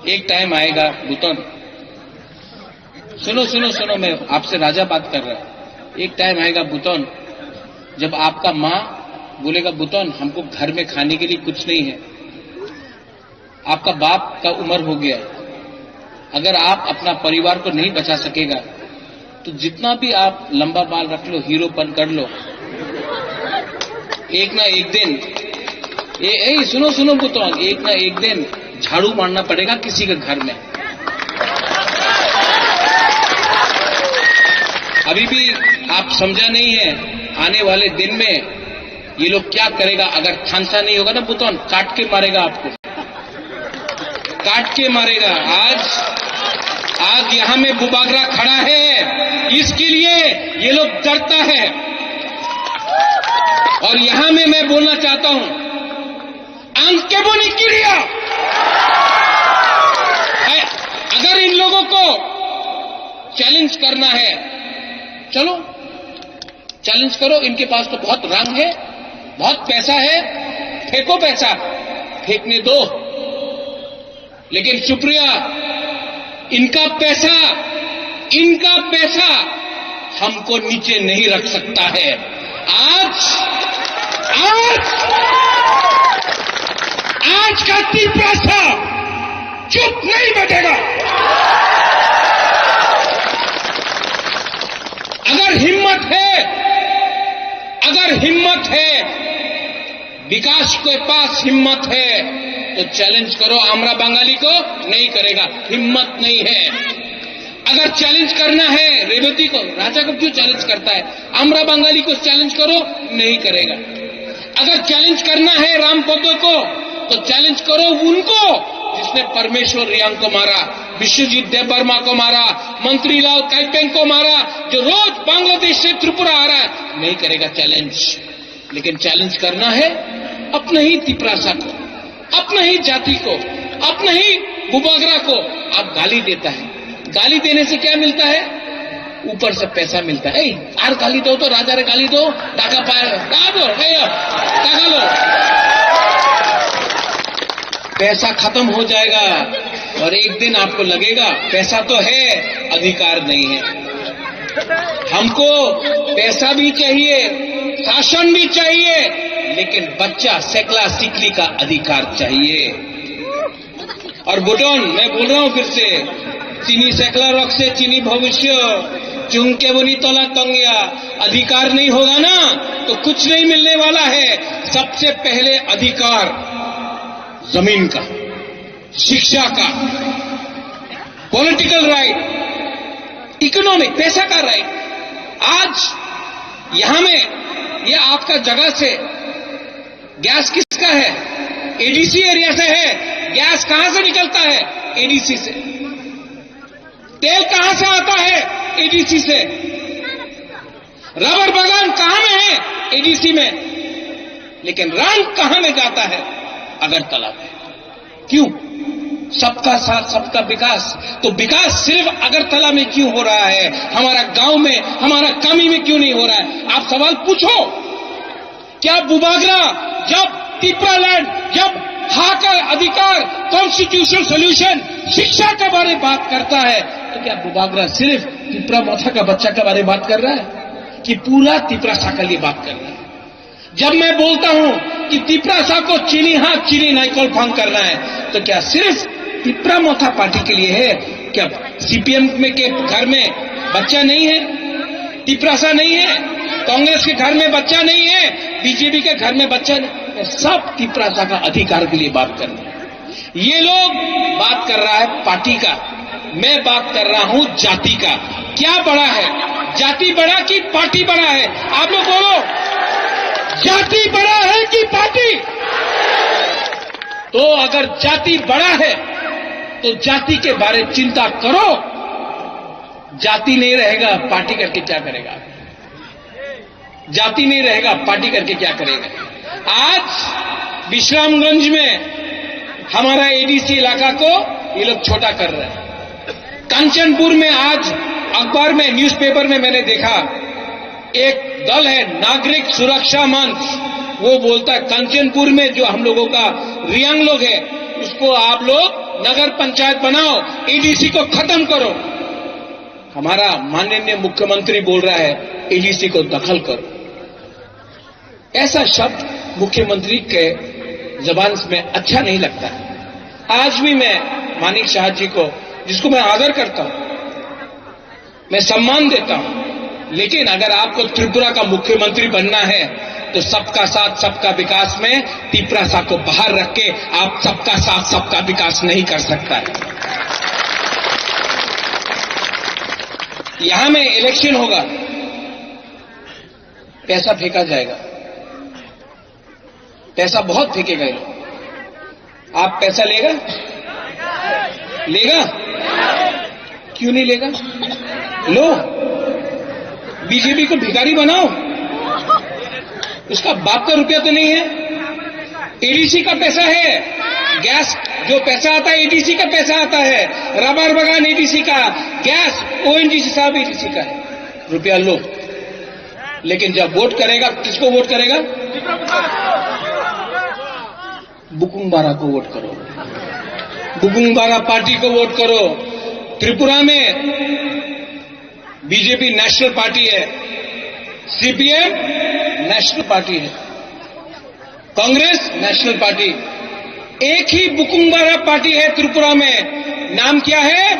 एक टाइम आएगा, भूतन। सुनो, सुनो, सुनो, मैं आपसे राजा बात कर रहा हूँ। एक टाइम आएगा, भूतन, जब आपका माँ बोलेगा, "भूतन, हमको घर में खाने के लिए कुछ नहीं है, आपका बाप का उम्र हो गया है, अगर आप अपना परिवार को नहीं बचा सकेगा, तो जितना भी आप लंबा बाल रख लो, हीरोपन कर लो, एक ना एक दिन, ए, ए, सुनो, सुनो, भूतन, एक ना एक दिन झाड़ू मारना पड़ेगा किसी के घर में।" अभी भी आप समझा नहीं है, आने वाले दिन में ये लोग क्या करेगा, अगर थानसा नहीं होगा ना, भूतन काट के मारेगा आपको, काट के मारेगा। आज, आज यहाँ में बुबागरा खड़ा है, इसके लिए ये लोग डरता है। और यहाँ में मैं बोलना चाहता हूँ, Ankeboni kiria. अगर इन लोगों को चैलेंज करना है, चलो, चैलेंज करो। इनके पास तो बहुत रंग है, बहुत पैसा है, फेंको पैसा, फेंकने दो। लेकिन सुप्रिया, इनका पैसा, इनका पैसा हमको नीचे नहीं रख सकता है। आज, आज, आज का तिपरासा चुप नहीं बैठेगा। अगर हिम्मत है, अगर हिम्मत है, विकास के पास हिम्मत है तो चैलेंज करो, आमरा बंगाली को नहीं करेगा, हिम्मत नहीं है। अगर चैलेंज करना है रेवती को, राजा को क्यों चैलेंज करता है? आमरा बंगाली को चैलेंज करो, नहीं करेगा। अगर चैलेंज करना है रामपदो को, तो चैलेंज करो उनको, जिसने परमेश्वर रियांग को मारा, विश्वजीत देबबर्मा को मारा, मंत्री लाल काइपेंग को मारा, जो रोज बांग्लादेश से त्रिपुरा आ रहा है, नहीं करेगा चैलेंज। लेकिन चैलेंज करना है अपने ही तिपरासा को, अपने ही जाति को, अपने ही बुबागरा को। आप गाली देता है, गाली देने से क्या मिलता है? ऊपर से पैसा मिलता है। ए, आर गाली दो तो, राजा रे गाली दो, टाका पाए, का दो, ए, टाका लो। पैसा खत्म हो जाएगा और एक दिन आपको लगेगा पैसा तो है, अधिकार नहीं है। हमको पैसा भी चाहिए, शासन भी चाहिए, लेकिन बच्चा सेकला सिकली का अधिकार चाहिए। और भूटन, मैं बोल रहा हूँ फिर से, चीनी सेकला रख से चीनी भविष्य, चुंके बुनी तोला तंगया, अधिकार नहीं होगा ना तो कुछ नहीं मिलने वाला है। सबसे पहले अधिकार जमीन का, शिक्षा का, पॉलिटिकल राइट, इकोनॉमिक, पैसा का राइट। आज यहाँ में, ये आपका जगह से गैस किसका है? एडीसी एरिया से है। गैस कहाँ से निकलता है? एडीसी से। तेल कहाँ से आता है? एडीसी से। रबर बागान कहाँ में है? एडीसी में। लेकिन रंग कहाँ में जाता है? अगरतला में। क्यों? सबका साथ, सबका विकास। तो विकास सिर्फ अगरतला में क्यों हो रहा है, हमारा गांव में, हमारा कमी में क्यों नहीं हो रहा है? आप सवाल पूछो। क्या बुबागरा जब तिपरा लैंड, जब हक का अधिकार, कॉन्स्टिट्यूशनल सॉल्यूशन, शिक्षा के बारे में बात करता है, तो क्या बुबागरा सिर्फ तिपरा मोथा का बच्चा के बारे में बात कर रहा है कि पूरा तिपरासा के लिए बात कर रहा है? जब मैं बोलता हूं कि तिपरासा को चीनी हाथ चीनी नाइकल फांग करना है, तो क्या सिर्फ तिपरा मोथा पार्टी के लिए है? क्या सीपीएम में के घर में बच्चा नहीं है, तिपरासा नहीं है, कांग्रेस के घर में बच्चा नहीं है, बीजेपी के घर में बच्चा नहीं है? सब तिपरासा का अधिकार के लिए बात करना है। ये लोग बात कर रहा है पार्टी का, मैं बात कर रहा हूं जाति का। क्या बड़ा है, जाति बड़ा कि पार्टी बड़ा है? आप लोग बोलो, जाति बड़ा है कि पार्टी? तो अगर जाति बड़ा है तो जाति के बारे चिंता करो। जाति नहीं रहेगा, पार्टी करके क्या करेगा? जाति नहीं रहेगा, पार्टी करके क्या करेगा? आज विश्रामगंज में हमारा एडीसी इलाका को ये लोग छोटा कर रहे हैं। कंचनपुर में आज अखबार में, न्यूज़पेपर में मैंने देखा, एक दल है नागरिक सुरक्षा मंच, वो बोलता है कंचनपुर में जो हम लोगों का रियांग लोग है, उसको आप लोग नगर पंचायत बनाओ, एडीसी को खत्म करो। हमारा माननीय मुख्यमंत्री बोल रहा है एडीसी को दखल करो। ऐसा शब्द मुख्यमंत्री के जबान में अच्छा नहीं लगता। आज भी मैं मानिक साहा जी को, जिसको मैं आदर करता हूं, मैं सम्मान देता हूं, लेकिन अगर आपको त्रिपुरा का मुख्यमंत्री बनना है तो सबका साथ सबका विकास में तिपरासा को बाहर रख के आप सबका साथ सबका विकास नहीं कर सकता है। यहां में इलेक्शन होगा, पैसा फेंका जाएगा, पैसा बहुत फेंकेगा ये लोग। आप पैसा लेगा? लेगा? क्यों नहीं लेगा? लो, बीजेपी को भिखारी बनाओ। उसका बाप का रुपया तो नहीं है, एडीसी का पैसा है। गैस, जो पैसा आता है एडीसी का पैसा आता है। रबर बागान एडीसी का, गैस ओएनजीसी साहब एडीसी का है। रुपया लो, लेकिन जब वोट करेगा, किसको वोट करेगा? बुकुंग बारा को वोट करो, बुकुंग बारा पार्टी को वोट करो। त्रिपुरा में बीजेपी नेशनल पार्टी है, सीपीएम नेशनल पार्टी है, कांग्रेस नेशनल पार्टी, एक ही बुकुंग बारा पार्टी है त्रिपुरा में। नाम क्या है?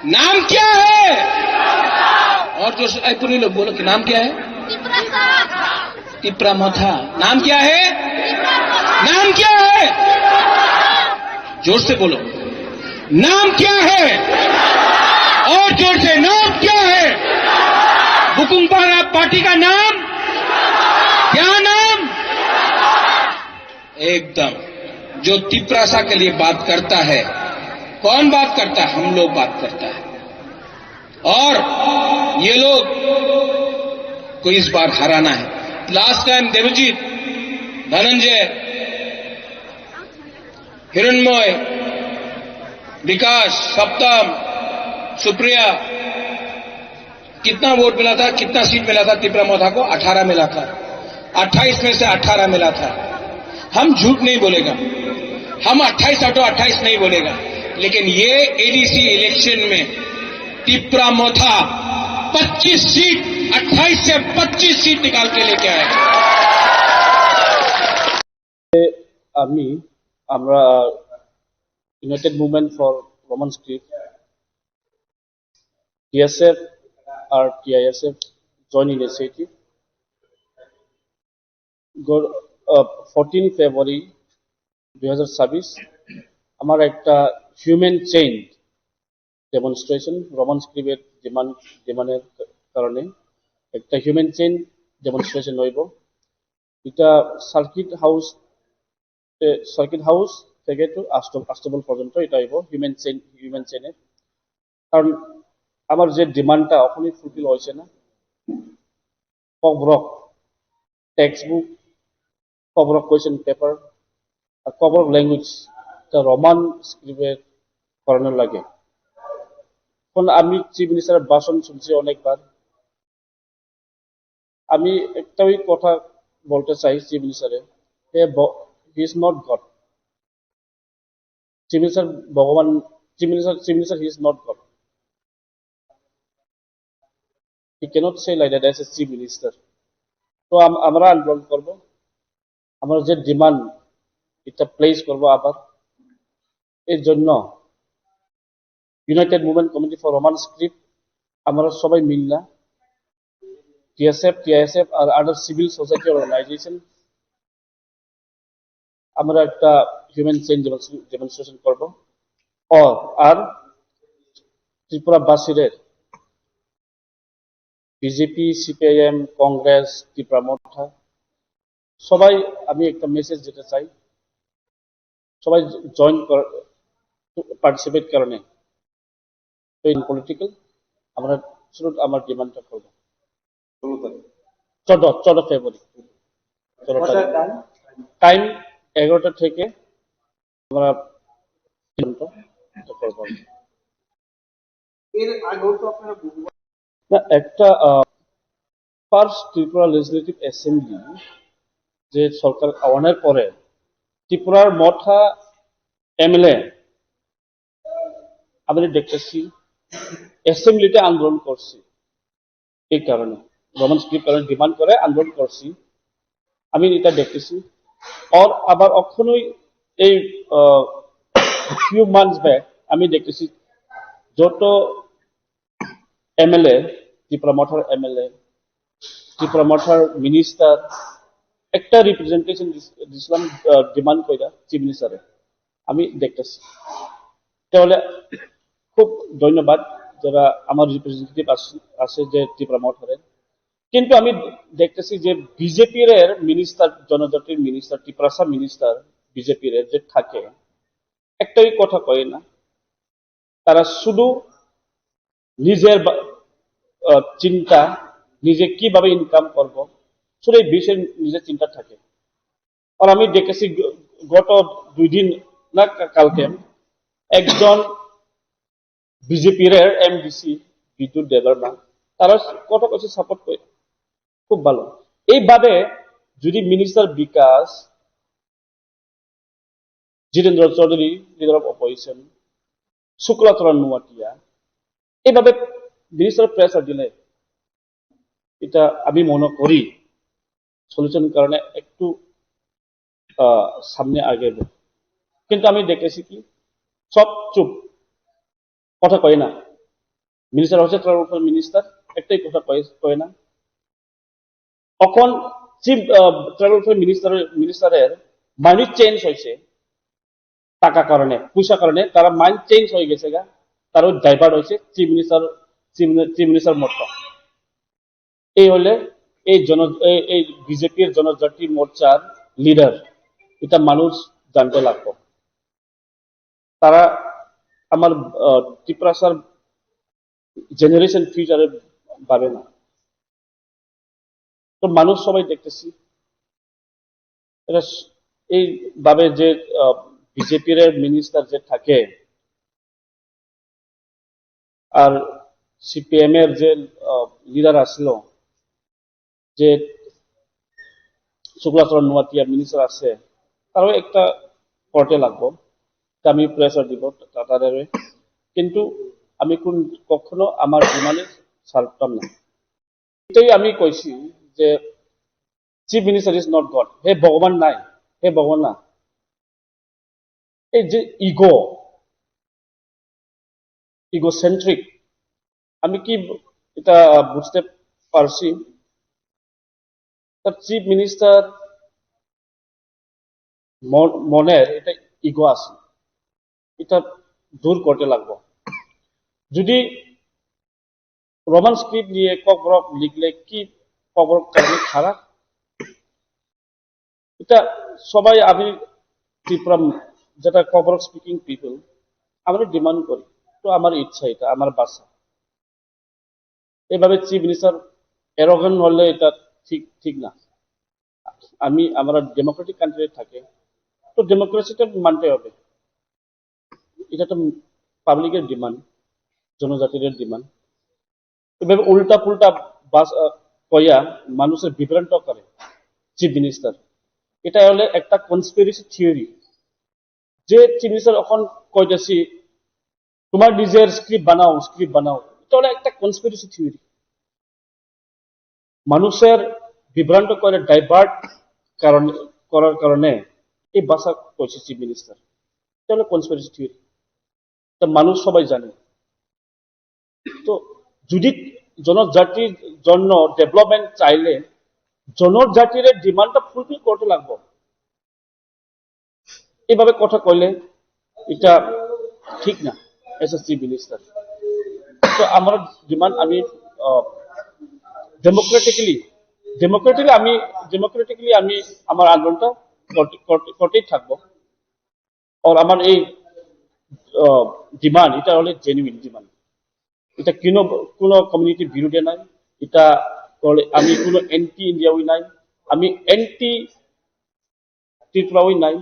नाम क्या है? और जो, ऐ, पुनी लोग बोलो कि नाम क्या है? तिपरा मोथा। नाम क्या है? नाम क्या है? जोर से बोलो। नाम क्या है? और जोर से, नाम क्या है? बुकुंग बारा पार्टी का नाम क्या? नाम एकदम जो तिपरासा के लिए बात करता है। कौन बात करता है? हम लोग बात करता है। और ये लोग को इस बार हराना है। लास्ट टाइम देवजीत, धनंजय, हिरणमय, विकास, सप्तम, सुप्रिया, कितना वोट मिला था, कितना सीट मिला था तिपरा मोथा को? अठारह मिला था, अट्ठाईस में से अठारह मिला था। हम झूठ नहीं बोलेगा, हम अट्ठाईस आठों अट्ठाईस नहीं बोलेगा, लेकिन ये एडीसी इलेक्शन में तिपरा मोथा पच्चीस सीट, अट्ठाईस से पच्चीस सीट निकाल के लेके आएगा। আমি, আমরা united movement for Roman script, TSF আর TISF joint initiative, fourteen February দুই হাজার ছাব্বিশ আমার একটা হিউম্যান চেইন ডেমনস্ট্রেশন, রোমান স্ক্রিপ্টের ডিমান্ড, ডিমান্ডের কারণে একটা হিউম্যান চেইন ডেমনস্ট্রেশন হইব। এটা সার্কিট হাউস, সার্কিট হাউস থেকে তো আস্ত-, আস্তাবল পর্যন্ত এটা হইব হিউম্যান চেইন, হিউম্যান চেইনের। কারণ আমার যে ডিমান্ডটা এখনই ফুলফিল হয়েছে না, Kokborok text book, Kokborok question paper, Kokborok language, এটা রোমান স্ক্রিপ্টে করানো লাগে। এখন আমি চিফ মিনিস্টারের ভাষণ শুনছি অনেকবার। আমি একটাই কথা বলতে চাই চিফ মিনিস্টারে, হে, he is not god. Chief minister ভগবান, chief minister, chief minister, he is not god. He cannot say like that as a chief minister. তো আম- আমরা আন্দোলন করব, আমরা যে ডিমান্ড, এটা প্লেস করব আবার। এর জন্য United movement committee for Roman script, আমরা সবাই মিললা, টিএসএফ, টিআইএসএফ আর আদার সিভিল সোসাইটি অর্গানাইজেশন, আমরা একটা হিউম্যান চেইন ডেমনস্ট্রেশন করব। ও আর ত্রিপুরাবাসীদের, বিজেপি, সিপিআইএম, কংগ্রেস, ত্রিপুরা মোর্চা, সবাই, আমি একটা মেসেজ দিতে চাই, সবাই জয়েন, পার্টিসিপেট কারণে। তো ইন পলিটিক্যাল আমরা শুরু আমার ডিমান্ডটা করবো। চোদ্দ, চোদ্দ ফেব্রুয়ারি। চোদ্দ তারিখ। টাইম এগারোটা থেকে আমরা ডিমান্ডটা করবো। এর আগেও তো আপনারা বহুবার না, একটা ফার্স্ট ত্রিপুরা লেজিসলেটিভ অ্যাসেম্বলি যে সরকার আওয়ানোর পরে ত্রিপুরার মথা এমএলএ আমি দেখতেছি অ্যাসেম্বলিতে আন্দোলন করছি, এই কারণে রোমান স্ক্রিপ্ট কারণে ডিমান্ড করে আন্দোলন করছি, আমি এটা দেখতেছি। আর আবার অখনই এই ফিউ মান্থস ব্যাক আমি দেখতেছি যত এমএলএ, ত্রিপুরা মঠার এমএলএ, ত্রিপুরা মঠার মিনিস্টার একটা রিপ্রেজেন্টেশন দিছিলাম, ডিমান্ড কইরা চিফ মিনিস্টারে, আমি দেখতেছি। তাহলে খুব ধন্যবাদ যারা আমার রিপ্রেজেন্টেটিভ আছে যে ত্রিপুরা মঠারে। কিন্তু আমি দেখতেছি যে বিজেপির এর মিনিস্টার, জনজাতির মিনিস্টার, ত্রিপুরাসা মিনিস্টার বিজেপির এর যে থাকে, একটাই কথা কয় না, তারা শুধু নিজের বা- আহ, চিন্তা, নিজে কিভাবে ইনকাম করব, শুধু এই বিষয়ে নিজের চিন্তা থাকে। আর আমি দেখেছি গ- গত দুই দিন না কা- কালকে একজন বিজেপির এমডিসি বিদ্যুৎ দেববর্মা, তারা কথা কথা সাপোর্ট করে, খুব ভালো। এইভাবে যদি minister Bikash, Jitendra Chaudhary, leader of opposition, Shuklacharan Noatia, এইভাবে মিনিস্টার প্রেসার দিলে এটা আমি মনে করি সলিউশন কারণে একটু আহ, সামনে আগে। কিন্তু আমি দেখেছি কি সব চুপ, কথা কয় না। মিনিস্টার হচ্ছে ট্রাইবাল ওয়েলফেয়ার মিনিস্টার, একটাই কথা কয় কয় না। এখন চিফ ট্রাইবাল ওয়েলফেয়ার মিনিস্টার মিনিস্টারের মাইন্ড চেঞ্জ হয়েছে টাকা কারণে, পয়সা কারণে তারা মাইন্ড চেঞ্জ হয়ে গেছে গা, তারা ডাইভার্ট হয়েছে চিফ মিনিস্টার, চিফ মিনিস্টার মতো। এই হলে এই জন এই বিজেপির জনজাতি মোর্চার লিডার, এটা মানুষ জানতে লাগবো। তারা আমার ত্রিপুরাসার জেনারেশন ফিউচারের ভাবে না। তো মানুষ সবাই দেখতেছি এটা এইভাবে যে বিজেপির মিনিস্টার যে থাকে আর সিপিএম এর যে লিডার আসলো, যে শুক্লাচরণ নুয়াটিয়া মিনিস্টার আছে, তারাও একটা করতে লাগবো। তা আমি প্রেসার দিব তা- তাদের, কিন্তু আমি কোন কখনো আমার ডিমান্ডে ছাড়তাম না। এটাই আমি কইছি যে chief minister is not god, হে ভগবান নাই, হে ভগবান না। এই যে ইগো, ইগোসেন্ট্রিক, আমি কি এটা বুঝতে পারছি? তার চিফ মিনিস্টার মনের এটা ইগো আছে, এটা দূর করতে লাগবো। যদি রোমান স্ক্রিপ্ট নিয়ে ককবরক লিখলে কি ককবরক খারাপ? এটা সবাই, আমি ত্রিপুরা, যেটা ককবরক স্পিকিং পিপল, আমরা ডিমান্ড করি। তো আমার ইচ্ছা, এটা আমার ভাষা। এভাবে চিফ মিনিস্টার অ্যারোগেন্ট হলে এটা ঠিক ঠিক না। আমি আমরা ডেমোক্রেটিক কান্ট্রি থাকে, তো ডেমোক্রেসিটা মানতে হবে। এটা তো পাবলিকের ডিমান্ড, জনজাতির ডিমান্ড। এভাবে উল্টা পুল্টা বাস আহ, কইয়া মানুষের বিভ্রান্ত করে চিফ মিনিস্টার। এটা হলে একটা কনস্পিরেসি থিওরি। যে চিফ মিনিস্টার এখন কইতেছি তোমার নিজের স্ক্রিপ্ট বানাও, স্ক্রিপ্ট বানাও, এটা হলো একটা কনস্পিরেসি থিওরি। মানুষের বিভ্রান্ত করে ডাইভার্ট কারণে, করার কারণে এই ভাষা কইছে চিফ মিনিস্টার। এটা হলো কনস্পিরেসি থিওরি। তা মানুষ সবাই জানে। তো যদি জনজাতির জন্য ডেভেলপমেন্ট চাইলে জনজাতির ডিমান্ডটা ফুলফিল করতে লাগবো। এইভাবে কথা কইলে এটা ঠিক না। এসএসসি মিনিস্টার, তো আমার ডিমান্ড আমি ডেমোক্রেটিক্যালি ডেমোক্রেটিক্যালি আমি ডেমোক্রেটিক্যালি আমি আমার আন্দোলনটা করতে- করতে- করতেই থাকবো। আর আমার এই ডিমান্ড এটা হলো জেনুইন ডিমান্ড। এটা কোনো কোনো কমিউনিটি বিরুদ্ধে নাই। এটা করে- আমি কোনো অ্যান্টি ইন্ডিয়াও নাই, আমি অ্যান্টি ত্রিপুরাও নাই।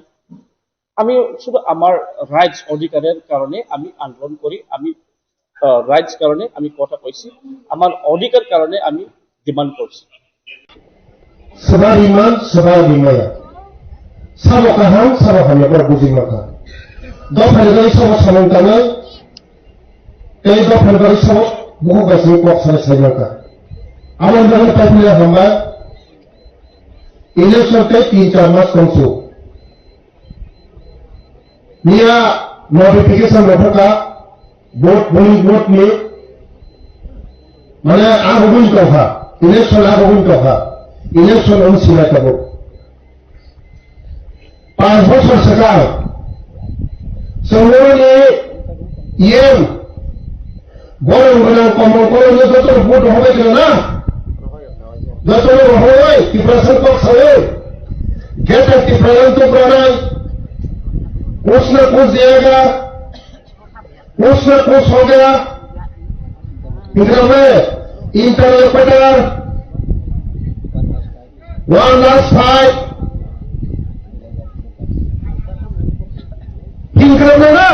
আমি শুধু আমার রাইটস, অধিকারের কারণে আমি আন্দোলন করি। আমি রাইটস কারণে আমি কথা কইছি, আমার অধিকার কারণে আমি ডিমান্ড করছি। Swbaiman, swbaimaya. Sabo kaham, sabo hamya, borok bujui mankha. Dophani bagwi sabo samung tangnai, tei dophani bagwi sabo bukhuk bai simi kok sanai sai mankha. Aboni bagwi paipilya hambai. Election tei tin char mas tongsu. Miya notification rok kha, vote, polling vote ni, mane, abo wng tongkha, election abo wng tongkha, election wng sinai tabuk. Panch bochor swkang, chwngno ni yen, borok gwnang komol kolokno joto vote rohorbai kha na, joto rohorbai, Tiprasa kok sawi, Greater Tipraland tubranai, kuch na kuch diyega, कुछ ना कुछ हो गया। Internet, interlocutor, one last fight. Hinka na?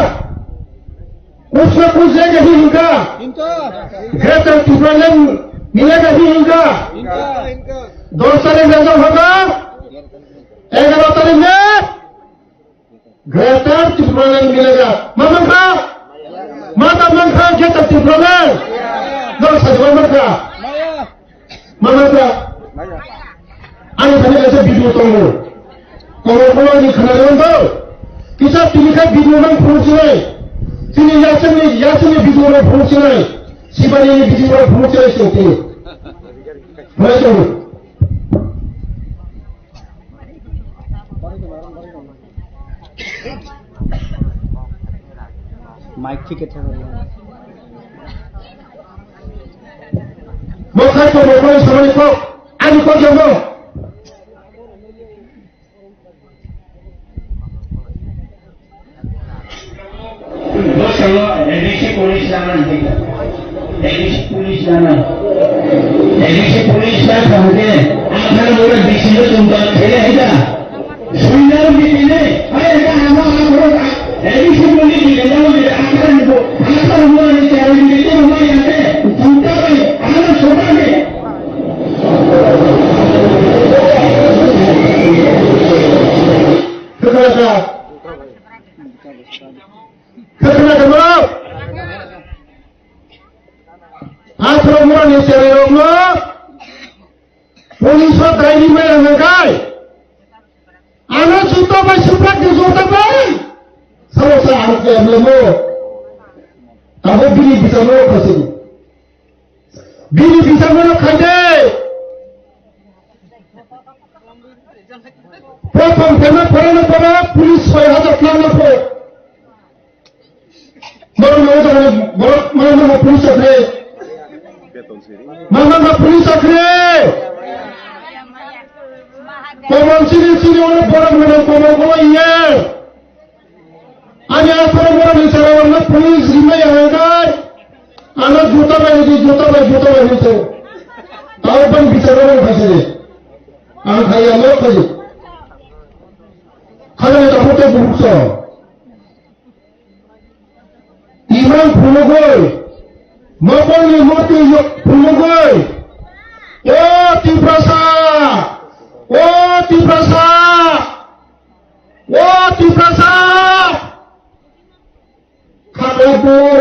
कुछ ना कुछ देगा ही हिंका। Greater Tipraland मिलेगा ही हिंका। दस तारीख में जो होगा, ग्यारह तारीख में Greater Tipraland milega. Ma mankha? Ma ta mankha Greater Tipraland? Dol sajima mankha? Ma mankha? Ani thani kaisa video tongo. Komo komo ni khana ron do. Kisa tini kha video nang phunuksinai. Tini yasini, yasini video nang phunuksinai. Sibani ni video nang phunuksinai sing tini. Mai tongo. Mic thik khe thangwi. Bo khai to bo khai samani kok. Ani kok jabo. Bosalo A D C police lama nanti. A D C police lama. A D C police lama nanti. Apa nama orang D C itu tumbang kiri aja. Sudah begini, ayo kita nama orang A D C police di dalam di akan bu, akan bu di cari di itu rumah yang teh, buka ni, anak seorang ni. Kekala ka. Khwna tongmo? Aphuru mura ni chwrairokno police o daini maya hwnkhai, ano juta bai suprak ni juta bai. Sabo sa ang khe emlemo. Abo bini bichar no khasi. Bini bichar no khaide. Prothom khe no phorano phora police soi hajar tlang no phoro. Borok no jagani, borok mano no police chakri. Mano no police chakri. Komon sini sini ono borok no komon kono iye. Ani asara borok ni sara ono police rimai ahagar. Ano juta bai di juta bai juta bai hito. Tao ban bichara bai khasiri. Ang khaya lo khaju. Hajani tabuk tei bubukso. Imang phunugwi, mokolni murti phunugwi, o Tiprasa, o Tiprasa, o Tiprasa, khaklaiphur,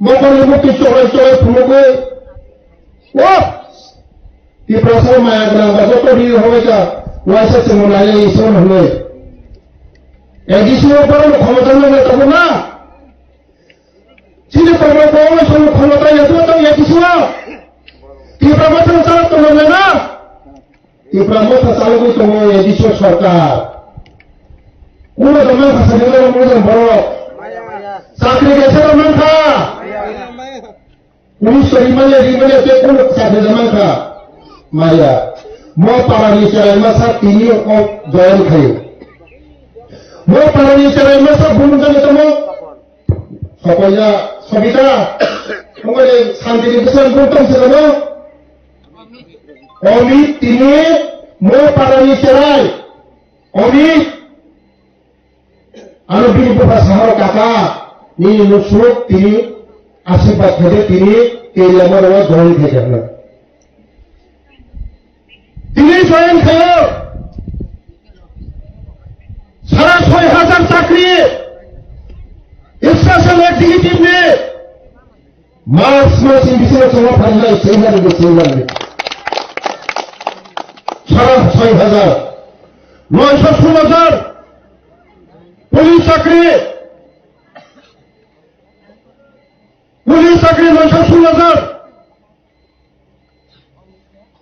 mokolni murti choklai choklai phunugwi, o Tiprasa maya gwnang ba joto ri hwnwi ka waisa chwngno nai Isor hwnwi. A D C o borokno khomota nangya tabuk na? Chini borok borokno khomota ya tabuk tong A D C o? Tipra Motha chalok tongo na? Tipra Motha chalogwi tongo A D C o sorkar. Kuno tongmani khasa nini borok borok. Chakri kaisa rw mankha. Police to rimani, rimani tei kunu chakri da mankha. Maya. Mo parani cherai masa tini o join khayo. Mo parani cherai masa bumung jani tomo. Sokoya, Sobita. Ongole santini bwswng bung tong se tomo. Omit tini mo parani cherai. Omit. Ano bini bupha saharo kaka, nini nuksuk tini asirbat khaide tini tei lama rwa join khaide hwnwi. Tini join khayo. Sara soi hajar chakri. Extension executive ni. March mas ni bisingo chwngno pharinai swi nani bo swi nani. Sara soi hajar. Noisho soi hajar. Police chakri. Police chakri noisho soi hajar.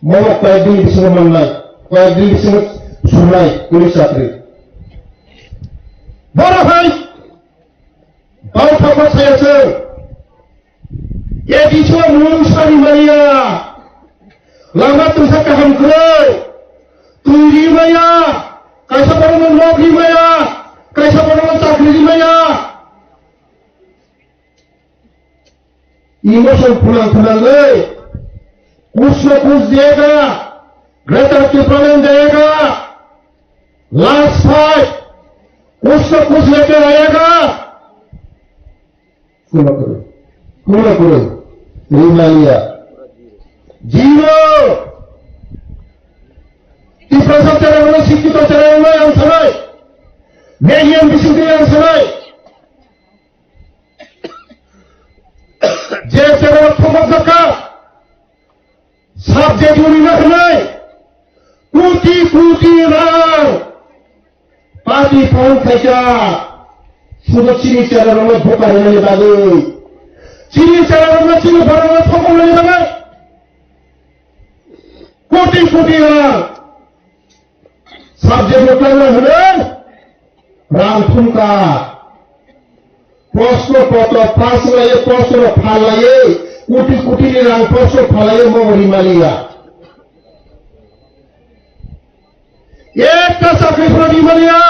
Mono koyek din bisingo mannai. Koyek din bisingo surnai police chakri. Boro hai. Bang thapa saya chwng. A D C o mung sari maya. Lama twisa kaham kwrwi. Twi ri maya. Kaisa borokno nok ri maya. Kaisa borokno chakri ri maya. Emotion phunang phunangwi. Kuch na kuch diyega. Greater Tipraland diyega. Last fight. Kuch na kuch leke aayega. Kuna kuru. Kuna kuru. Rimaliya. Zero. Tiprasa chara wala, sikkito chara wala, ang sanai. Medium bising ang sanai. Je chara thokok jaka. Subject rwna hwnwi koti koti rang party fund khaikha, sudu chini chera rokno buka rwnani bagwi, chini chera rokno, chini borokno thokna bagwi koti koti rang. Subject no tangna hwnwi rang thumkha. Proshno potro pass laiwi, proshno no phal laiwi, koti koti ni rang proshno phal laiwi mo rimaliya. Ekta chakri phano rimaliya.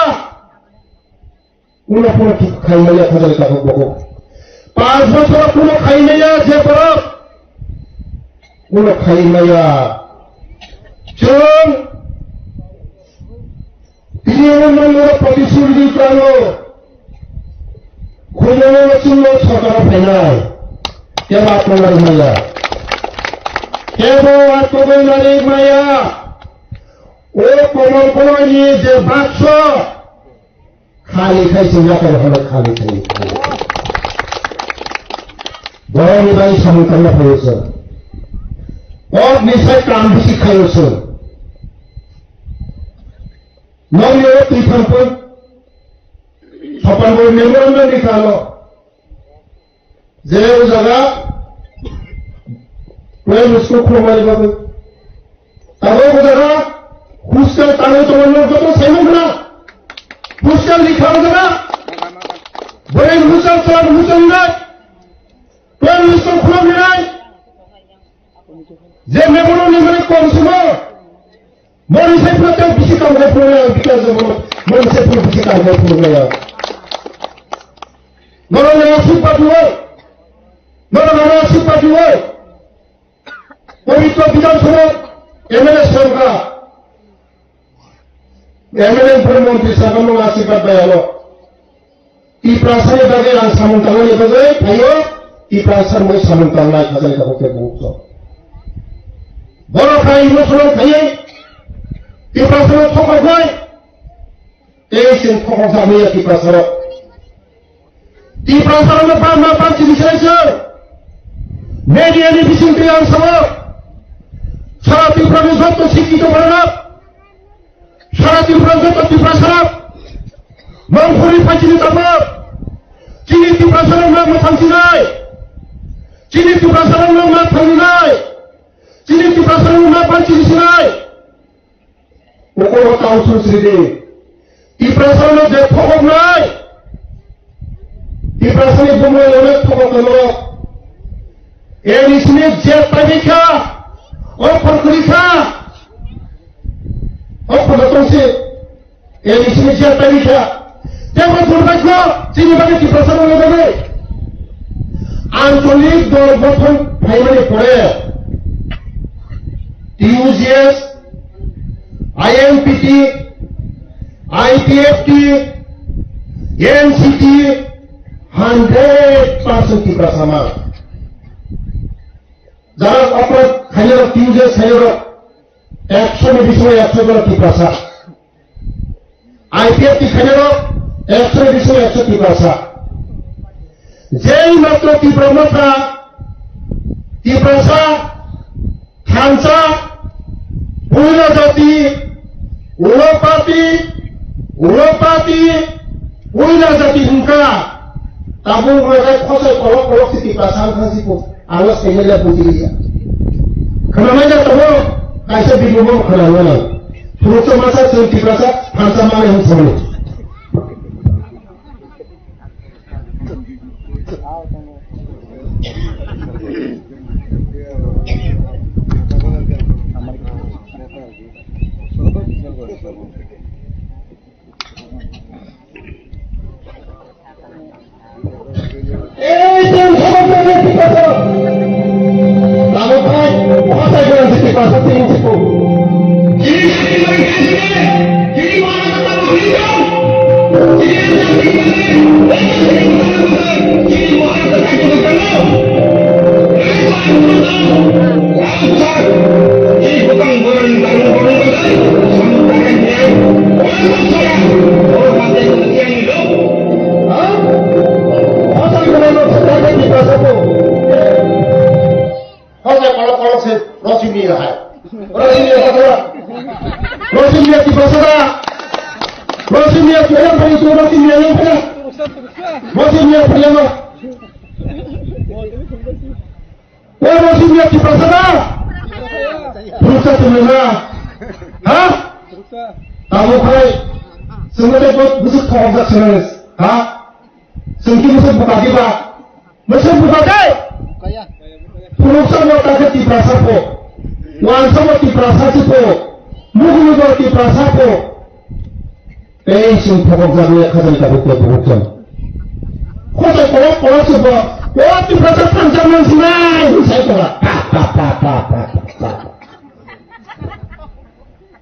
Uno phano thik khaimaya khajali tabuk bokuk. Panch bochor kuno khaimaya je borok. Uno khaimaya. Chwng tini uno mano protishruti khlaio. Khumano chwngno sorkaro phainai. Kebo atmogari maya. Kebo atmogari maya. O Komol Koloi ni je bakso. Khali khai se yakar hole khali khai. Borokni bai samung tangna phaio se. Kok ni sai kam bisi khaio se. Nokni o twi thangphai. Sopan bo memorandum ni kalo. Je o jaga primary school khulumani bagwi. Tabuk o jaga hostel tangwi tongmani joto saimung khna. Hostel ni kha o jaga. Boyang hostel, chwla hostel ni nai. Primary school khulumni nai. Je memorandum ni mane kom sumo. Mori sai pura tei bisi kam gai phuru ya, bikar je mori, mori sai pura bisi kam gai phuru ya. Norok naya suk bati wai. Norok naya suk bati wai. Pabitra Bidhan Sabha M L A sorkar. M L A phano montri sakha mung asirwad bai ano. Tiprasani bagwi ang samung tangnani bagwi phaio, Tiprasa mui samung tangnai khajani tabuk khe bukhuk. Borok hai emotional khaiwi Tiprasano thokoknai, tei chwng thokok jakmaya Tiprasano. Tiprasarokno bangma bangchini se chwng media ni bisingtwi ang sao, sara Tripura ni joto sikito borok, sara Tripura joto Tiprasarok, mangkhorwi phaisini tabuk, chini Tiprasarokno mwthangsinai, chini Tiprasarokno ma thangnai, chini Tiprasarokno ma bangchini sinai. Ukoro tang sung sridi. Tiprasano je thokoknai. Tiprasani bumung onek thokok tongmano. Eni sini je tagikha. O phorkhrikha. O phorno tongsi. Eni sini je tagikha. Tebo durbaikho, chini bagwi Tiprasa rokni bagwi. Ancholik dol gothon phaimani pore T U J S, I M P T, I P F T, N C T, hundred percent Tiprasa ma. Jara oprod khairok, T U J S khairok, ekso ni bisingo ekso jora Tiprasa. I P F T khairok, ekso ni bisingo ekso Tiprasa. Jei matro Tipra Motha, Tiprasa, Thansa, Puila Jati, Ulo Party, Ulo Party, Puila Jati hwnka. Tabuk wngkha khosai kolok kolok si Tiprasa wngkha si po. Alo sengele buji ya. Khana mai da tabo, kaisa bibu bo khana nana. Phuru to masa chwng Tiprasa, Thansa mane hwn sabo. Ei, chwng sabok tongwi Tiprasa. Tabuk khai, khasai gwnang si Tiprasa chini siku. Ha? Khasai gwnang no khasai Tiprasa bo. Khasai kolok kolok se Rosi Miya hai. Rosi Miya katra. Rosi Miya Tiprasa da. Rosi Miya tu yang pai tu Rosi Miya yang pai. Rosi Miya pai yang. Wah, Rosi Miya Tiprasa da. Tiprasa tu mana? Ha? Tabuk khai. Semua tu bujuk thok jak senes. Ha? Sengki musuh buka kiba. Mesem buka dai. Puruksa mo ta ke Tiprasa po. Wansa mo Tiprasa si po. Mugulu mo Tiprasa po. Tei sing thokok jagwi khajani tabuk te puruksa. Khotai kolok kolok si po. O Tiprasa Thansa man sinai. Sai kolok. Pa, pa, pa, pa, pa, pa.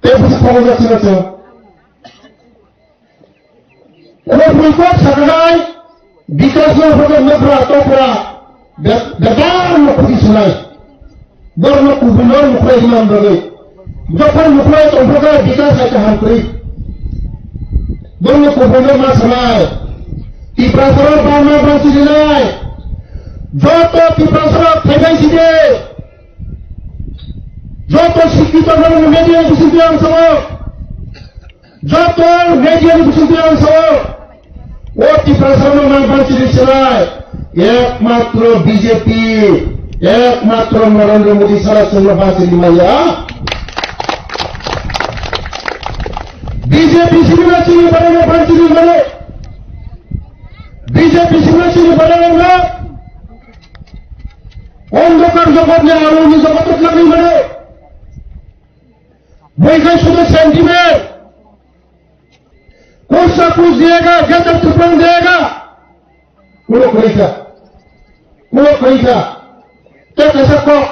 Tei busi thokok jak sinai. Abo buikok saknai, Bikash no hwnkhe nokra tokra, be-, bebak no khuti sunai. Borok no kubui no nukhwlai hwnna bagwi. Jokhon nukhwlai tongphokha Bikash hai kaham kwrwi. Borok no kubui no ma sanai. Tiprasa rok bangma bangsi rinai. Joto Tiprasa rok thaibai sidi. Joto sikito rok media bisingtwi ang sao. Joto media ni bisingtwi ang sao, o Tiprasa no nang bangchini sinai, ekmatro B J P, ekmatro Narendra Modi sara chwngno bangchini maya. B J P simi na chini barano bangchini mano. B J P simi na chini barano na. Ondokar jogotni aro uni jogoto twlangwi mano. Buikhai sudu sentiment. Kuch na kuch diyega, greater Tripura diyega. Kuno khorikha. Kuno khorikha. Te kaisa kok.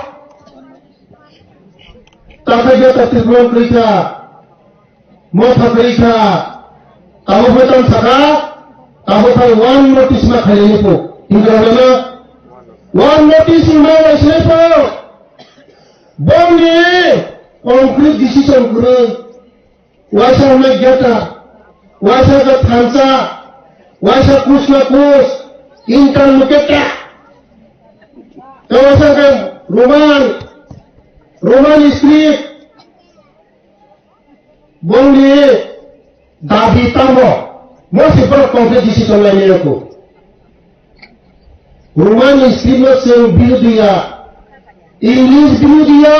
Tangkha greater Tripura khorikha. Motha kwrwi kha, tabuk bo tang sakha, tabuk kha one notice ma khailai ni po. Hingkha hwnwi ma one notice ni ma lai sinai po. Bongni concrete decision kwrwi. Waisa hwnwi geta, waisa khe thansa, waisa kusna kus, interlocutor. Tei waisa khe Roman, Roman script. Bongni dabi tamo, mo se borok concrete decision lainai rokho. Roman script no chwng birodhi ya, English birodhi ya,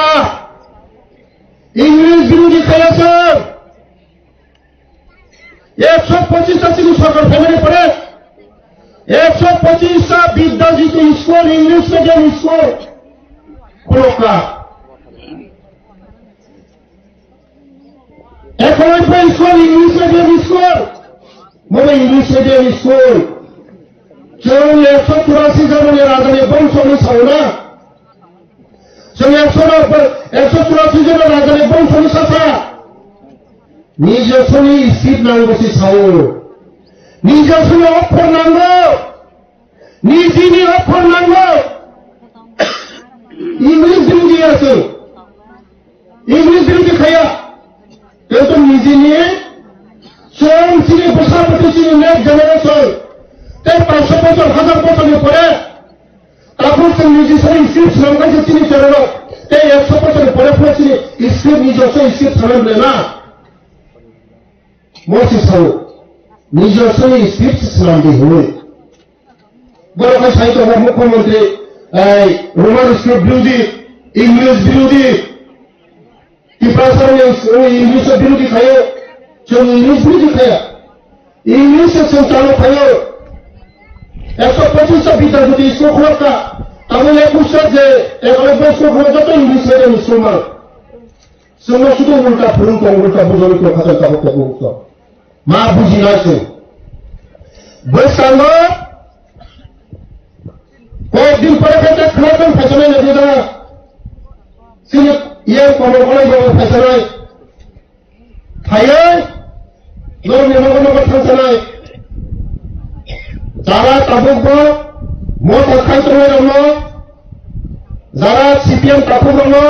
English birodhi khaya chwng. Ekso pochis ta chini sorkar phaimani pore, ekso pochis ta Bidya Jyoti school, English medium school khulokha. Ekologipur school, English medium school. Bo English medium school. Chwng ekso churasi jona ni raja ni bongso ni sauna. Chwng ekso no, ekso churasi jona raja ni bongso ni sasa. Nijosoni script nango si sao. Nijosoni ophor nango. Nijini ophor nango. English birodhi ase. English birodhi khaya. Kintu nijini chwng chini bwsa bwtwi chini next generation. Tei paanso bochor, hazar bochor ni pore tabuk chwng nijisoni script swnam kha se chini chororok. Tei ekso bochor ni pore phano chini script nijosoni script swnam le na. Mo se sao, nijosoni script swnam di hwnwi. Borok hai sai tongo mukhyamantri, ei, Roman script birodhi, English birodhi, Tiprasa ni English birodhi khayo, chwng English birodhi khaya. English se chwng chalo khayo. Ekso pochis ta Bidya Jyoti school khulokha, tabuk ekush ta je ekologipur school khulok joto English medium school man. Chwngno sudu ulta phwrwng tong, ulta bujoli tong, khatai tabuk tabuk tong. Ma bujinai chwng. Bwskango kok din pore khe tek khwlai tong phaisanai nai da. Chini yang Komol Kolai bo phaisanai. Phaiwi norokni nogo nogo thangsanai. Jara tabukbo motha khai tongnai rokno, jara C P M takhuk rokno,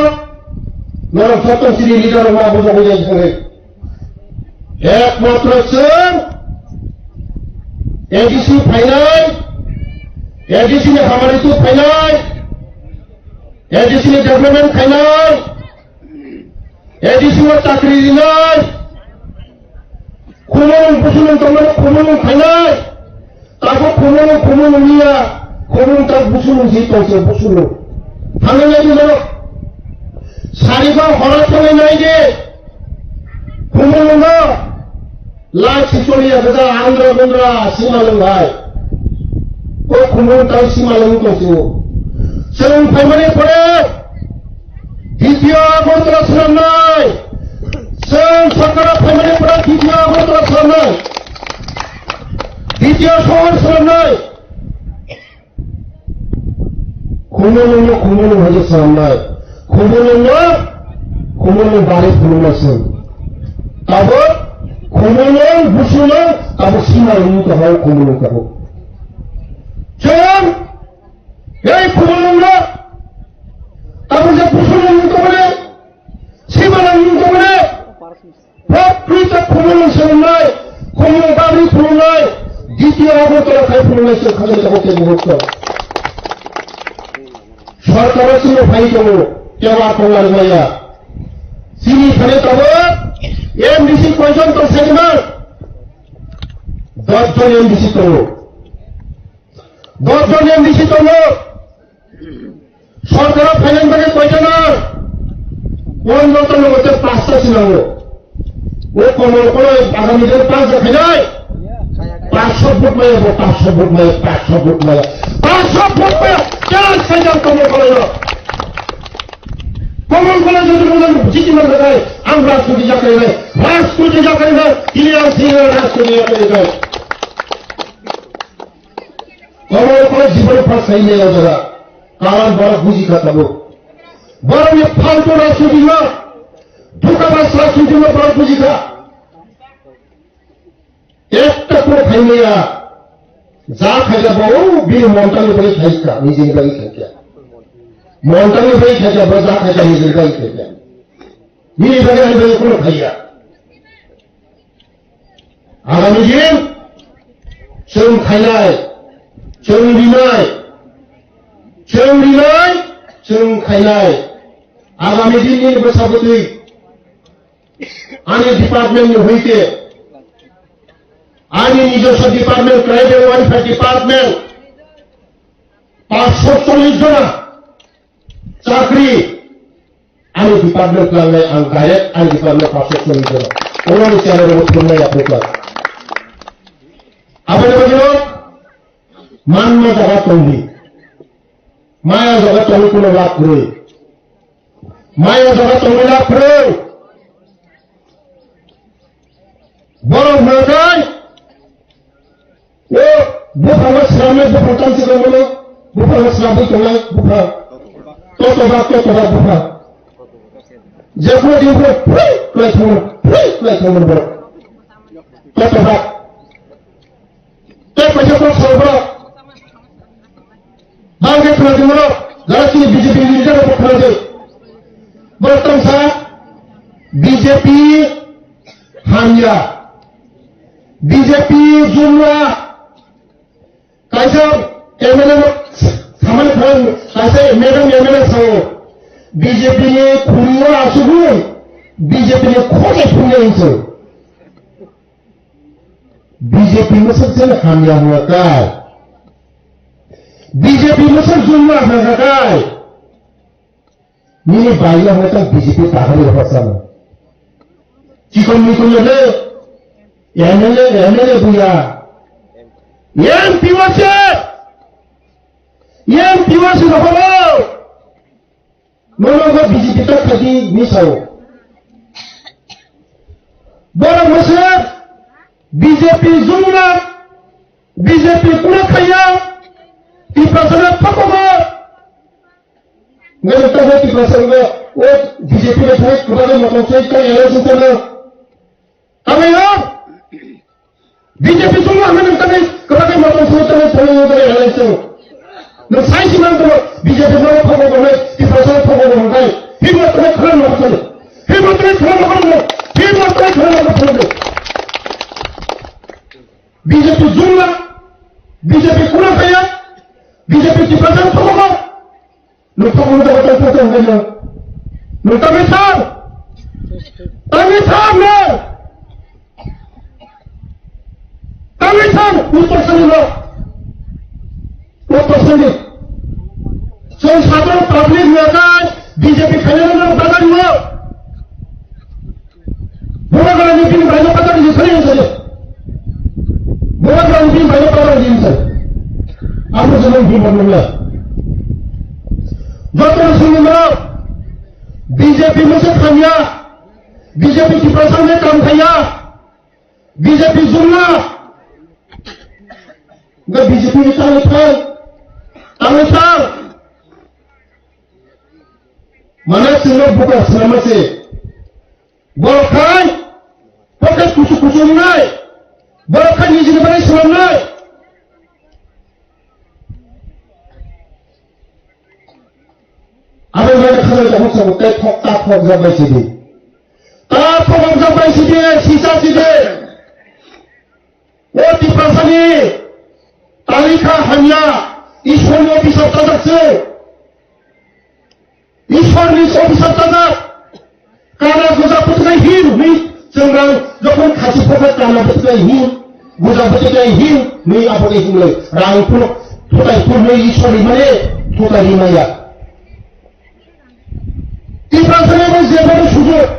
norok joto chini leader rokno abo jogoi jai thangwi. Ekmatro chwng A D C phainai, A D C ni hamari tu phainai, A D C ni development khainai, A D C o chakri rinai, khumulwng busulwng tongmani khumulwng khainai, tabuk khumulwng khumulwng liya, khumulwng tak busulwng si tongse busulwng. Thangwi naidi norok, sariba hora thangwi naidi, khumulwngo. Lai sicholiya gada andra gundra sima lwnghai. O khumung tang sima lwng tongsiwo. Chwng phaimani pore D T O Agartala swnamnai. Chwng sorkara phaimani pore D T O Agartala swnamnai. D T O sohor swnamnai. Khumulwngno khumulwng hai khe swnamnai. Khumulwngno khumulwng bari phunuknai chwng. Tabuk khumulwng busulwng tabuk sima wngwi tongkha o khumulwng tabuk. Chwng ei khumulwngno tabuk je busulwng wngwi tongmani, sima wngwi tongmani, Prakrito khumulwng swnamnai, khumulwng bagwi khulumnai, D T O Agartala khai khulumnai se khajai tongo tei muhurto. Sorkaro chini phai tongo, tei wa tongna rwmaya. Chini phane tongo, M D C koijon tong saimano? Dos jon M D C tongo. Dos jon M D C tongo. Sorkaro phainani bagwi koita nang? Pondro ta logote pasta se nango. O Komol Kolai agami din panch ta phainai. Panchsho vote maya bo, panchsho vote maya, panchsho vote maya. Panchsho vote maya. Challenge khaijak Komol Kolai no. Komol Kolai jodi mono jiti man nai, ang rajniti jakai nai, rajniti jakai nai, tini ang sini rajniti jakai nai. Komol Kolai jibon phal sai le o jaga. Karon borok buji kha tabuk. Borok ni phaltu rajniti no, dhokabaj rajniti no borok buji kha. Ekta ko khaimaya. Ja khaja bo bini montang ni bai khaika, nijini bai khaika. Montang ni bai khaika, bo ja khaika, nijini bai khaika. Bini bai ani bai ko khaiya. Agami din, chwng khainai, chwng rinai, chwng rinai, chwng khainai. Agami din ni bwsa bwtwi, ani department ni hoite, ani nijoswo department, tribal welfare department, paanch sho chollish jona chakri, ani department klangnai ang direct ani department paanch sho chollish jona. Oroni channel rok thumnai yapri klan. Aboni bagwi no manma jaga tongdi. Maya jaga tongwi kuno lab kwrwi. Maya jaga tongwi lab kwrwi. Borok hwnkhe, o buphangno swnamnai, buphang tamsi tongmano, buphangno swnamwi tongnai, buphang. Totobak, totobak buphang. Jephuru jephuru, phui, klai thangmano, phui, klai thangmano borok. Totobak. Tei kaisa kok sal borok. Bangkhe khwlaitongo, jara chini B J P leader rok khwlaidi. Borok tongsa B J P hamya, B J P jumla, kaisa M L A no samani phai, kaisa madam M L A sao, B J P ni khuri o asugwi, B J P ni khornai phungnai hinwi sao. B J P mwswk se hamya hwnka kai. B J P mwswk jumla hwnka kai. Nini baila hwnka kai B J P tahari hwnka sama. Chikon mikon le M L A, M L A buya. M P wase. M P wase no hobo. Nono bo B J P ta khadi misao. Borok mose B J P jumla, B J P kuna khaya, Tiprasa na phakogo. Ngani ta bo Tiprasa na o B J P na thai kubare motom sai ta election sana. Tamai no? B J P sung ang nang tani, kwbangma motom sung tani, tani, tani, tani, tani. Nwng sai si man tani, B J P no phogo gonai, Tiprasa phogo gonai. Himma tani khwlai no khwlai. Himma tani khwlai no khwlai. Himma tani khwlai no khwlai. B J P jumla, B J P kuna kaya, B J P Tiprasa phogo gonai. Nwng thok nwng jaga tang thok tang hwnwi nwng. Nwng tangwi thang. Tangwi thang nwng. Tangwi thang. Uttor sani no. Uttor sani. Chwng sadharon public nwng kai B J P khainai nwng badari no. Bubagrani bini baino kwtal ni thani hinsa de. Bubagrani bini baino kwtal ni hinsa. Amo jemon bini bini. Joto sini ma B J P mese khanya. B J P Tiprasa ni kam khaya. B J P jumla. Ga B J P ni tangwi thang. Tangwi thang. Mana sino buka selama se. Borok khai pocket kuchuk kuchuk wngnai. Borok khai nijini bagwi swlamnai. Aboni bagwi khajai tongo chwng tei thok ta thok jak bai sidi. Ta thok jak bai sidi, sisa sidi. O Tiprasani talikha hamya, Ishwarni officer tajak se. Ishwarni officer tajak. Kana goja bwtwknai hin hwnwi chwng rang jokhon khasi phokha kana bwtwknai hin, goja bwtwknai hin hwnwi aboni hinwi rang phunuk thutai phunwi Ishwarni mane thutai rimaya. Tiprasani bai jeboni sujok.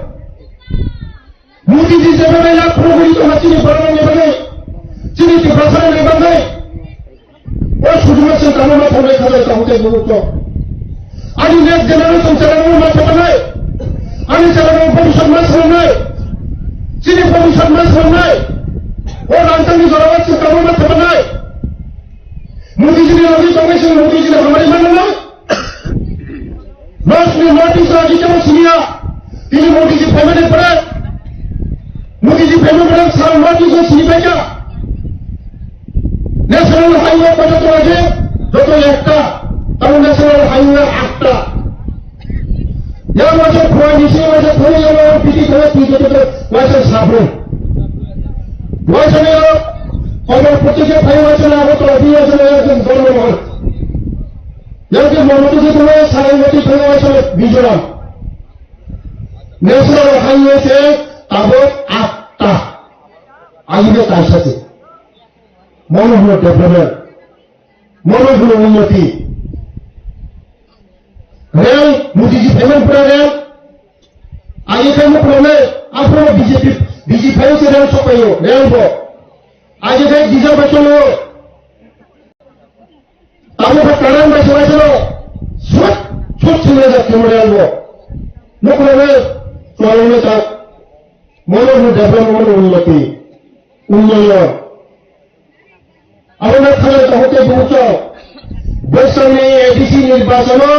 Modi ji jeba bai lakh crore koiti tongo chini borok rokni bagwi, chini Tiprasa rokni bagwi. O sujuma chwng tamo ma thangwi khajai tongo tei muhurto. Ani next generation chwla rokno ma thangwi, ani chwla rok bhobishyot ma swnamnai, chini bhobishyot ma swnamnai. O rangchakni jorao chwng tamo ma thangwi. Modi ji ni logi tongwi chwng Modi ji ni hamari manwi. North ni North East rajyo tamo siniya. Tini Modi ji phaimani pore, Modi ji phaimani pore sara North East o sini paikha. National highway কত আছে? যত একটা, তাহলে national highway আটটা। ইয়ার মাঝে খোয়া নিচে মাঝে ধরে গেল, পিটি ধরে তুই যত তো পয়সা সাফরে। পয়সা নিয়ে কবর প্রত্যেকে ভাই আছে না, আগত অফিস আছে না, একজন ধর্ম মহল। একজন মমতা যে তোমার সারাই মতি ভাই আছে না, মিজোরাম। ন্যাশনাল হাইওয়েতে তাবৎ আটটা। আগে তার সাথে মনে হলো ডেভেলপমেন্ট। মনোগুলো উন্নতি। রেল, মোদিজি ফেমেন্ট করে রেল। আগে কেন প্রবলেম? আপনারা বিজেপি, বিজেপি ফেমেন্ট রেল সব পাইও, রেল বো। আগে দেখ ডিজেল পেট্রোল। তারপর কারণ বা সবাই ছিল। সুট, সুট ছিল যে কেন রেল বো। মুখ রবে, চলনে তা। মনোগুলো ডেভেলপমেন্ট উন্নতি। উন্নয়ন। Aboni khlai kaham khe bubucho bwswkni A D C nirbachano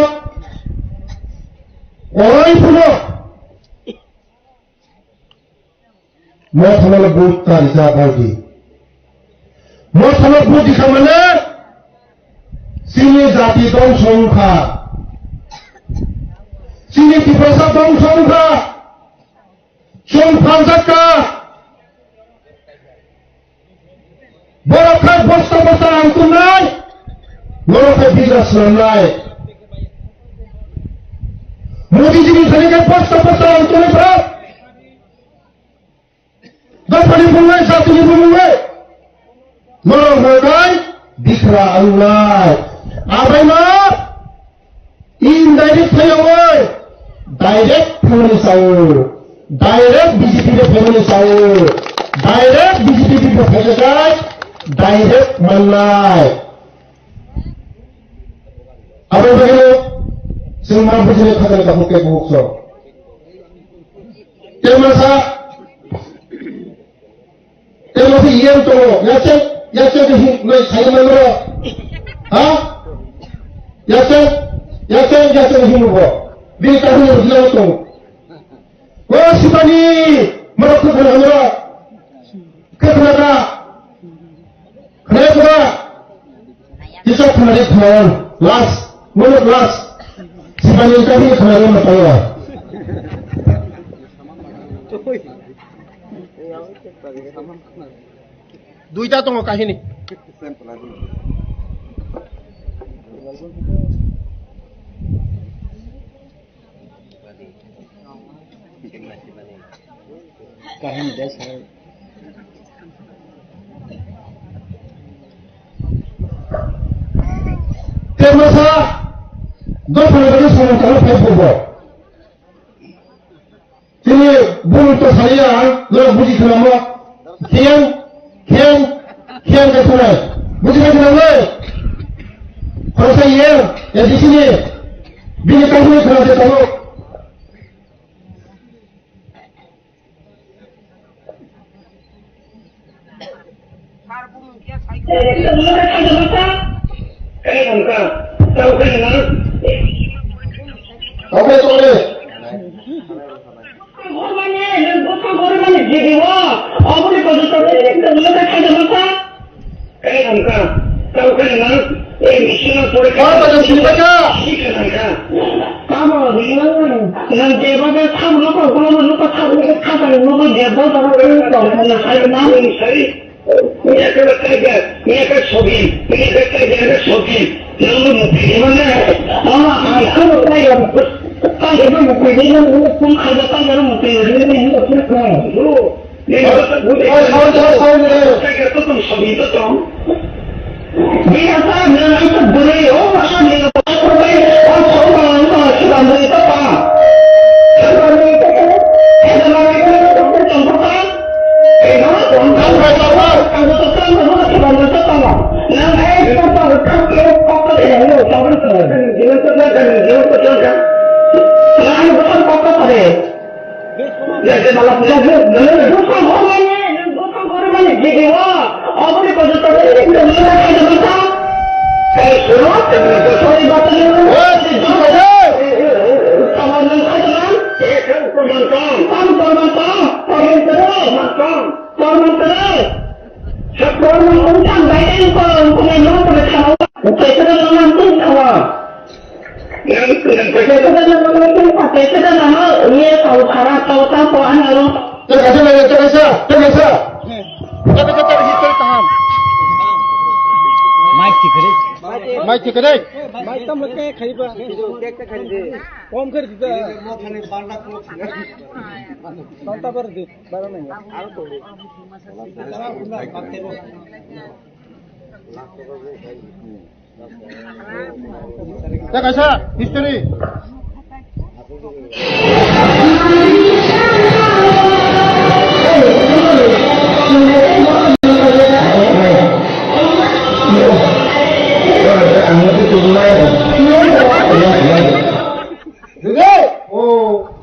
orai phano mothano vote ta rijak bagwi. Mothano vote rikha mane chini jati dongso wngkha, chini Tiprasa dongso wngkha, chwng phaljakka. Borok khe bosta bosta rang tumnai, borok khe bigra swnamnai. Modi jini thani khe bosta bosta rang tumnai borok. Dophani bumnai, jatini bumnai. Norok hwnai bigra wngnai. Abaino Indirect phaiyawi, direct phaiyawi sao, direct B J P de phaiyawi sao, direct B J P de phaiyawi, direct mannai. Abo bagwi chwng ma bujini khatai kaham khe bukhuk so. Tei masa Tei bo se yen tongo, yacheng, yacheng ke hin, noi, sai man ro. Ha? Yacheng, yacheng, yacheng hin bo. Bini kaham ni rujak tongo. O sipani, moro khe khna moro. Khe khna ka. Khna ka. Kisa khna ri khna last, moro last. Sipani kaham ni khna ri ma tayo. Duita tongo kahini. Kahini desa. Termasa, dopha ni bagwi samung tangwi phai phubo. Tini bumung to saliya, lo buji khulamo. Khian, khian, khian ke khulai. Buji khulamo. Khoroksa yen, ya di sini. Bini kahini khulai de tamo. Oke, sorry. Tamo, nang jeba be tham loko, gulo loko tham loko, tham loko, jeba be tham loko, Miya ka tiger, miya ka sogi, miya ka tiger ka sogi. Nang no mukti mana? Ama ang ka tiger, tiger no mukti ni nang no pun khaja tiger no mukti ni nang no pun khaja. Bro, ni ba ta budi. Tiger to tong sogi to tong. Biasa dengan itu beri, oh, asal dia pakai, oh, oh, oh, oh, sudah beri itu apa? Sudah beri itu apa? Sudah beri itu apa? Sudah beri itu apa? Eh, mana tuh? Sudah beri itu apa? Sudah beri itu apa? Sudah beri itu apa? Nah, eh, itu apa? Itu apa? Itu apa? Itu apa? Itu apa? Itu apa? Nah, itu kan apa tadi? Mai tikere. Mai tikere. Mai tam leke khaiba. Kom kar dita. Tanta bar de. Ta kaisa history.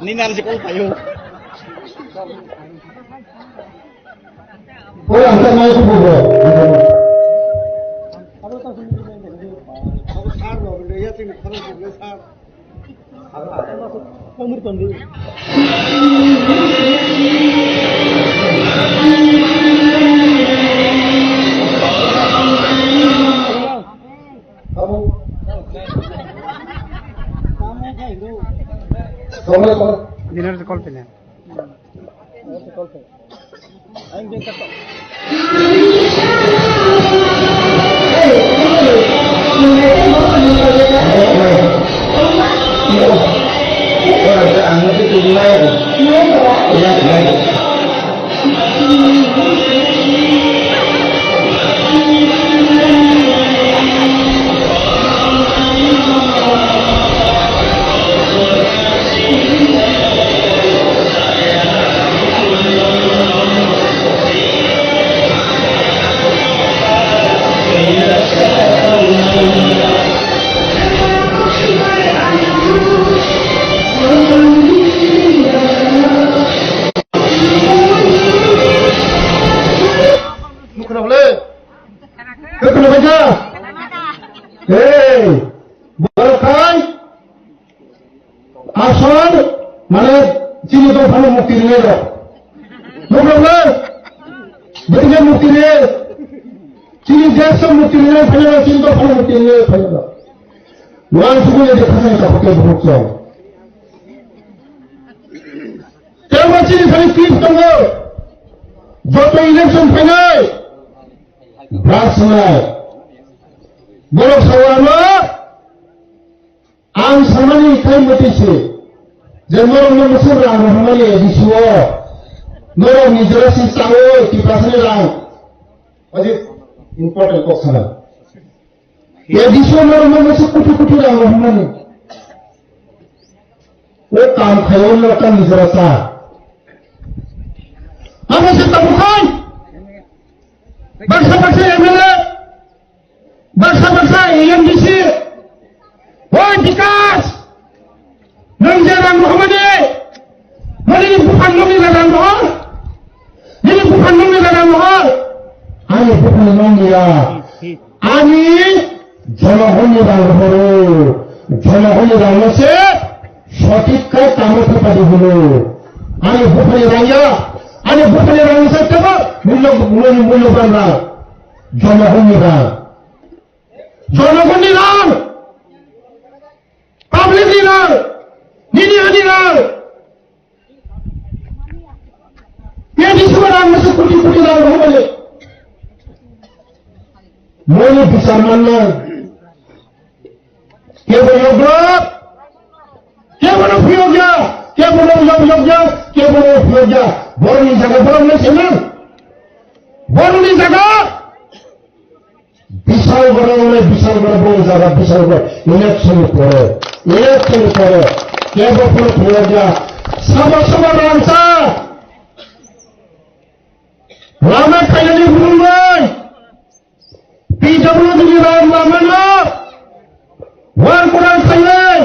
Ni nam si kong payo. Oi, ang tak naik kubur, bro. Dinner call pina. Nukhwrang le. Nukhwrang le. Hey, borok khai. Asol, mane, chini dophano mukti rwnai rok. Nukhwrang le. Bwtwi mukti rwnai. Chini desh mukti rwnai phainai, chini dophano mukti rwnai phainai. Wan sugule de khasai ka hotel bukchong. Tebo chini thani tip tongo. Joto election phainai. Bwswk nai. Borok sao ano. Ang samani khai mwtwi se. Je norok no mwswk rang rwmani A D C o. Norok ni jora si sao Tiprasani rang. Ojit important kok sana. A D C o norok no mwswk kutu kutu rang rwmani. O kam khayo no ta nijora sa. Amo se tabu khai. Baksa baksa M L A. Baksa baksa A M D C. Oi Bikas. Nwng je rang rohormani. Nini buphan nungni rang rohor. Nini buphan nungni rang rohor. Ani buphan nungni ya. Ani jonogonni rang rohoro, jonogonni rangno se sothik khe tamo thepadi hwno. Ani buphani rang ya, ani buphani rang se tebo mullo, mullo, mulloban rang, jonogonni rang. Jonogonni rang, public ni rang, nini ani rang. Kedi suara masuk kuti kuti dalam rumah ni. Moni besar mana? Kebo yobra? Kebo no phiyokya? Kebo no yobra? Kebo no phiyokya? Borni jaga borok ni sini. Borni jaga. Bisal goro, ole bisal goro, bo jaga bisal goro, election pore, election pore, kebo pore pore ja, sabo sabo rangsa, lama khainani bulungnai, P W D ni ram lama no, war kurang khainai,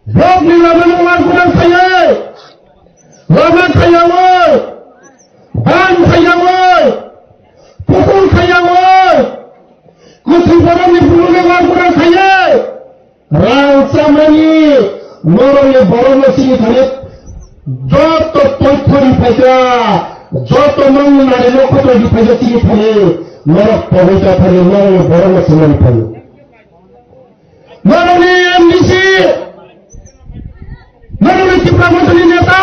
Bokni lama no war kurang khaiye. Lama khaiyawo. Ban khaiyawo. Pukul khaiyawo. Kuthwi borokni pukul no war kurang khaiye. Rang chamani norokni borokno sini thani joto poithori phaikha. Joto mangni nari no kotor di phaijak tini phani, norok pogoi ta phani, norok ni borok no sumari phani. Norok ni M D C, norok ni Tipra Mothani neta,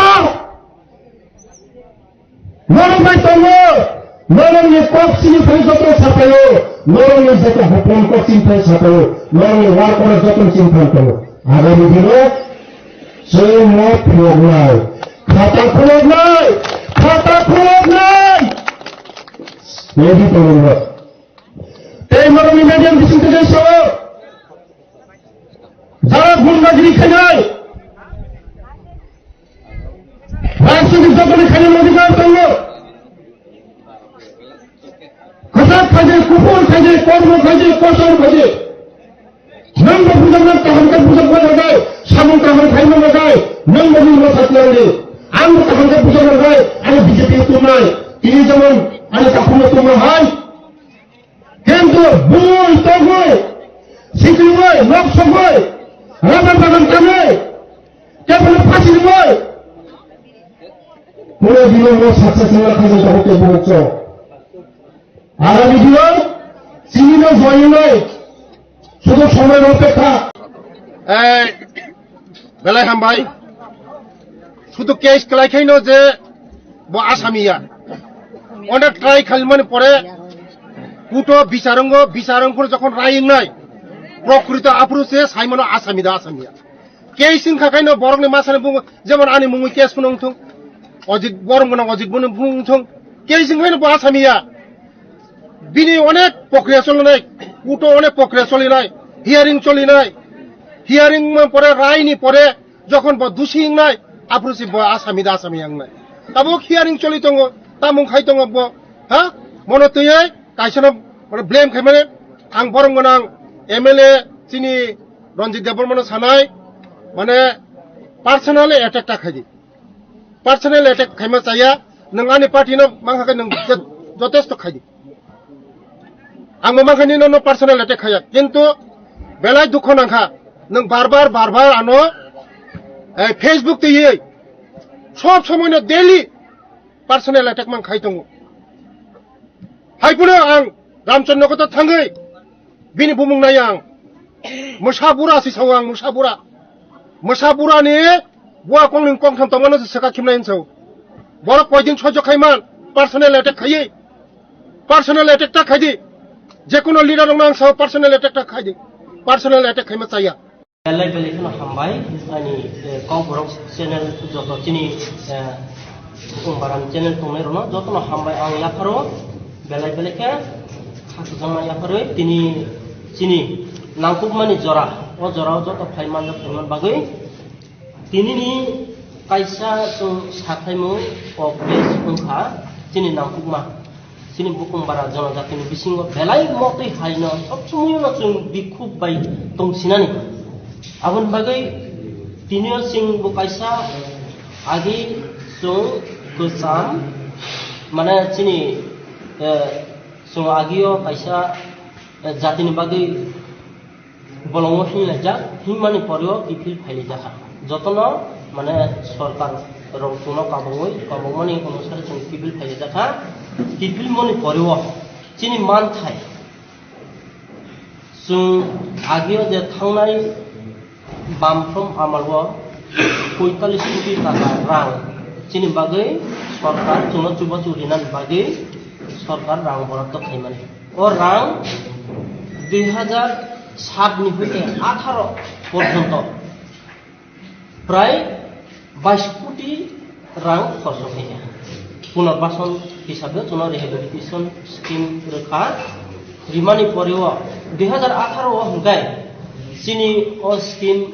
norok bai tongo, norok ni kok sini phani joto sapayo, norok ni joto hopon kok sini phani sapayo, norok ni war kora joto sini phani tongo. Agami dino, chwng no phunuknai, khata phunuknai, khata phunuknai. Ready tongo. Tei norokni media bising tei sao. Jara gundagiri khainai. Rajniti jotoni khainai adhikar tongo. Kwchak khaidi, kuphur khaidi, kormo khaidi, kosom khaidi. Nwng bo bujak nang kaham khe bujak bo nang dai, samung kaham khai nang dai, nwng bo nwng bo sakya di. Ang bo kaham khe bujak nang dai, ang B J P tumai. Tini jemon ani takhuk no tuma hai. Kintu bui togwi, sikriwi, nok sogwi, rubber bagan tanwi, kebono phasi rwi. Pura dino no saksa singla khajang tabuk kebo chok. Agami dino, chini no joyinai, sudu somoi no pekha. Eh, belai hambai. Sudu case kwlai khaino je bo asami ya. Onda try khalmani pore kuto bicharongo, bicharongo jokhon rai wngnai, prokrito aphuru se saimano asami da asami ya. Case wngkha khaino borokni masani bungo, jemon ani mungwi case phano wngthung, Ojit, borom gwnang Ojit bono phano wngthung, case wngkhaino bo asami ya. Bini onek pokriya cholinai, kuto onek pokriya cholinai, hearing cholinai, hearing man pore, raini pore, jokhon bo dusi wngnai, aphuru se bo asami da asami wngnai. Tabuk hearing choli tongo, tamung khai tongo bo, ha? Mono twiwi kaisano, mane, blame khaimani, ang borom gwnang M L A chini Ranjit Debbarmano sanai, mane, personally attack ta khaidi. Personal attack khaima chaya, nwng ani party no mankha khe nwng je-, jotesto khaidi. Ang bo mankha nino no personal attack khaya, kintu belai dukho nangkha, nwng bar bar, bar bar ano, eh, Facebook twiwi sob somoi no daily personal attack man khai tongo. Hai phano ang Ramchandra Nagar thangwi bini bumung nai ang. Mwsa bura si sao ang, mwsa bura. Mwsa bura ni bua kong ning kong tham tongmano se saka khimnai ang sao. Borok koidin sojo khaiman, personal attack khaiwi. Personal attack ta khaidi. Jekono leader rok nang sao personal attack ta khaidi. Personal attack khaima chaya. Belai belai kheno hambai, ani, eh, Kokborok channel joto chini, eh, Bukumbaram channel tongnai rokno jotono hambai ang yapharo, belai belai khe khakchangma yapharwi tini chini nangkukmani jora, o jorao joto phai manjak phaiman bagwi tinini kaisa chwng sakhaimung kok base wngkha chini nangkukma. Chini Bukumbara jonojatini bisingo belai motwi haino sob somoyono chwng bikhuk bai tongsinani. Aboni bagwi tinio chwng bo kaisa agi chwng kwcham, mane chini, eh, chwng agio kaisa, eh, jatini bagwi bolongo hinlaijak, hinmani poreo kiphil phailaijak. Jotono mane sorkar rok chwngno kabangwi, kabangmani onusare chwng kiphil phailaijak. Kiphil mani poreo chini manthai chwng agio je thangnai bamphrom amalo poitalis koti taka rang chini bagwi sorkar chwngno chubachu rinani bagwi sorkar rang borato khaimani. O rang dui hajar sat ni hoite atharo porjonto prai bais koti rang khorcho khaikha. Punarbasan hisabe chwngno rehabilitation scheme rwkha. Rimani poreo dui hajar atharo o hwnkhe chini o scheme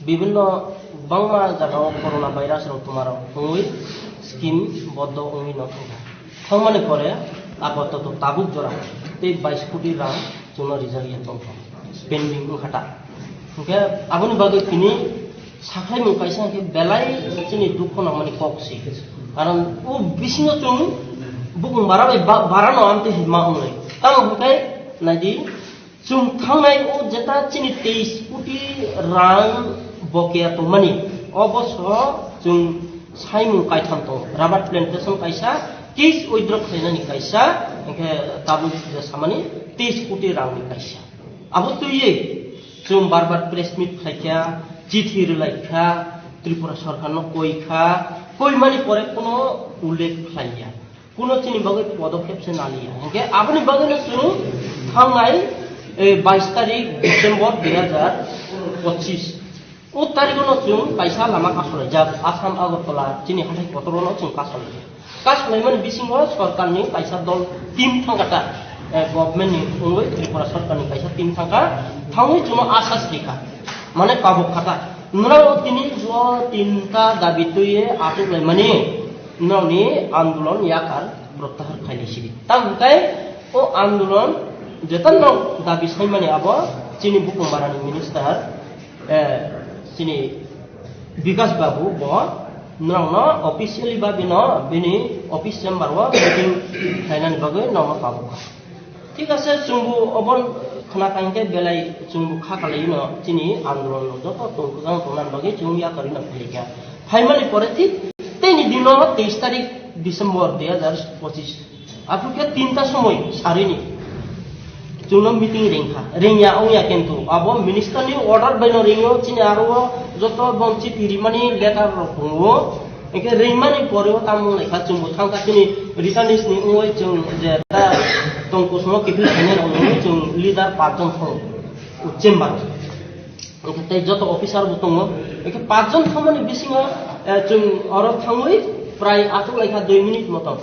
bibhinno bangma jagao corona virus rok twmarok wngwi scheme boddo wngwi no thangkha. Thangmani pore apatoto tabuk jora tei bais koti rang chwngno rijak ya tongkha, pending wngkha ta. Hwnkhe aboni bagwi tini sakhaimung kaisa hwnkhe belai chini dukho nangmani kok se. Karon o bisingo chwng bukung bara bai ba-, barano amtwi hinma wngnai. Tamo hwnkhe naidi, chwng thangnai o jeta chini teis koti rang bokeya tongmani, o bosoro chwng saimung kaitham tongo. Rubber plantation kaisa, Case withdraw khlainani kaisa, hwnkhe tabuk je samani teis koti rangni kaisa. Abo twiwi chwng bar bar press meet khlaikha, chithi rwlaikha, Tripura sorkarno koikha, koimani pore kuno ullekh khlaiya, kuno chini bagwi podokhep se naliya. Hwnkhe aboni bagwino chwng thangnai, eh, bais tarik December dui hajar pochis. O tarikno chwng kaisa lama kasolaijak, Assam Agartala chini hathai kotorno chwng kasolaijak. Kasolaimani bisingo sorkarni kaisa dol team thangkha ta, eh, government ni wngwi Tripura sorkarni kaisa team thangkha, thangwi chwngno asas rikha, mane kabuk khata. Norok tini jo tinta dabi twiwi achuk laimani norokni andolon yakar protyahar khailai sidi. Tamo hwnkhe o andolon jetanno dabi saimani abo chini bukung barani minister, eh, chini Bikas Babu bo norokno officially ba bino bini office chamber o meeting khlainani bagwi norokno kabukha. Thik ase, chwngbo obo khna kha hwnkhe belai chwngbo kha kalaino chini andolon no joto tong kwchang tongnani bagwi chwng yakarino phaikha. Phaimani pore thik teini dino teis tarik December dui hajar pochis. Aphuru khe tinta somoi sarini chwngno meeting ringkha, ringya wngya kintu abo minister ni order baino ringyo, chini aro o joto bongchi tirimani letter rok tongo, hwnkhe ringmani pore o tamo wnglaikha chwngbo thangkha chini returnees ni wngwi chwng je ta tong kusmo kiphil khainai rok wngwi chwng leader pachjon thang chamber. Hwnkhe tei joto officer bo tongo. Hwnkhe pachjon thangmani bisingo, eh, chwng oro thangwi prai achuk laikha dui minute motom.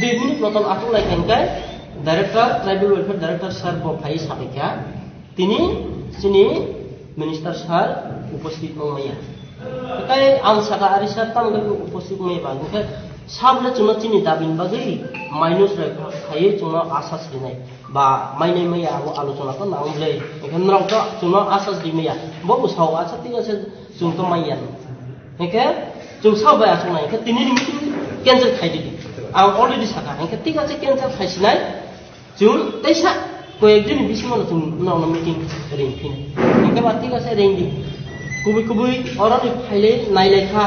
Dui minute motom achuk laikha hwnkhe director, tribal welfare director sir bo phai sabaikha. Tini chini minister sir uposthit wngmaya. Tei ang saka ari sir tamo khe uposthit wngmaya ba. Hwnkhe sir le chwngno chini dabini bagwi minus rok phaiwi chwngno asas rinai. Ba mainai maya abo alochona to nang ble. Hwnkhe norok to chwngno asas di maya. Bo bo sao, acha, thik ase, chwng to maya. Hwnkhe chwng sao bai achuk nai. Hwnkhe tini ni meeting cancel khai di. Ang already saka. Hwnkhe thik ase, cancel khai sinai. Chwng teisa koyek din bisingo no chwng norok no meeting ring phino. Hwnkhe ba thik ase, ring di. Kubui kubui oro ni phaile nai lai kha.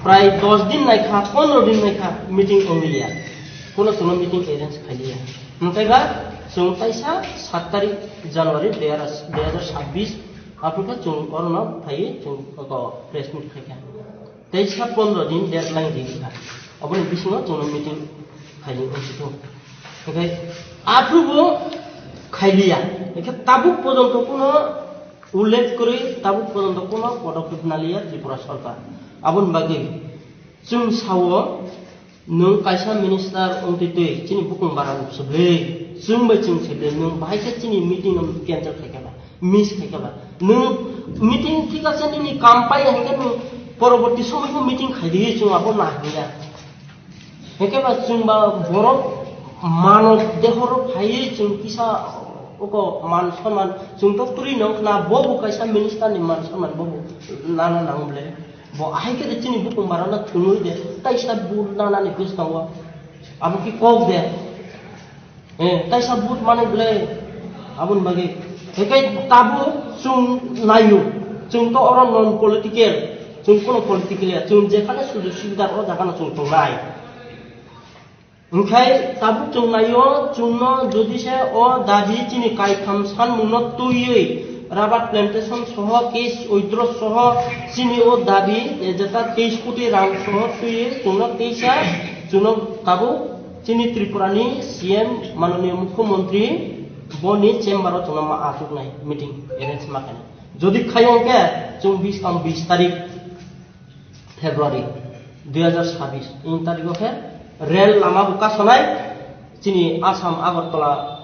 Prai dos din nai kha, pondro din nai kha meeting ongli ya. Kuno chwngno meeting arrange khai di ya. Hwnkhe ba chwng kaisa sat tarik January dui hajar, dui hajar sabbish, aphuru khe chwng orono phaiwi chwng oko press meet khaikha. Teisa pondro din deadline ri kha. Oboni bisingo chwngno meeting khaini wngsitu. Hwnkhe aphuru bo khailiya. Hwnkhe tabuk pojonto kuno ullekh kwrwi, tabuk pojonto kuno podokhep naliya Tripura sorkar. Aboni bagwi chwng sao, nwng kaisa minister wngtwi twi chini bukung bara swbli, chwng bai chwng swbli, nwng bahai khe chini meeting no cancel khai kha ba, miss khai kha ba. Nwng meeting thik ase, nini kam pai hwnkhe nwng poroborti somoi bo meeting khai di, chwng abo na hwnya. Hwnkhe ba chwng ba borok mano dehoro phaiwi chwng kisa oko man sonman chwng to kwrwi nong khna, bo bo kaisa minister ni man sonman bo bo nana nang ble. Bo ahai khe de chini bukung barana thwngwi de taisa vote nanani bwskango. Abo ki kok de. Eh, taisa vote mani ble aboni bagwi. Hekai tabuk chwng naio. Chwng to oro non political. Chwng kono political ya. Chwng jekhane sujog subidar o jaga no chwng tongnai. Hwnkhe tabuk chwng naio, chwngno jodi se o dabi chini kaitham sanmungno twiwi rubber plantation soho case withdraw soho chini o dabi, eh, jeta teis koti rang soho twiwi chwngno teisa chwngno tabuk chini Tripura ni C M mananiya Mukhyamantri boni chamber o chwngno ma achuknai meeting arrange ma khainai. Jodi khaio hwnkhe chwng bis, tamo bis tarik February dui hajar sabbish, in tariko khe rel lama bo kasonai, chini Assam Agartala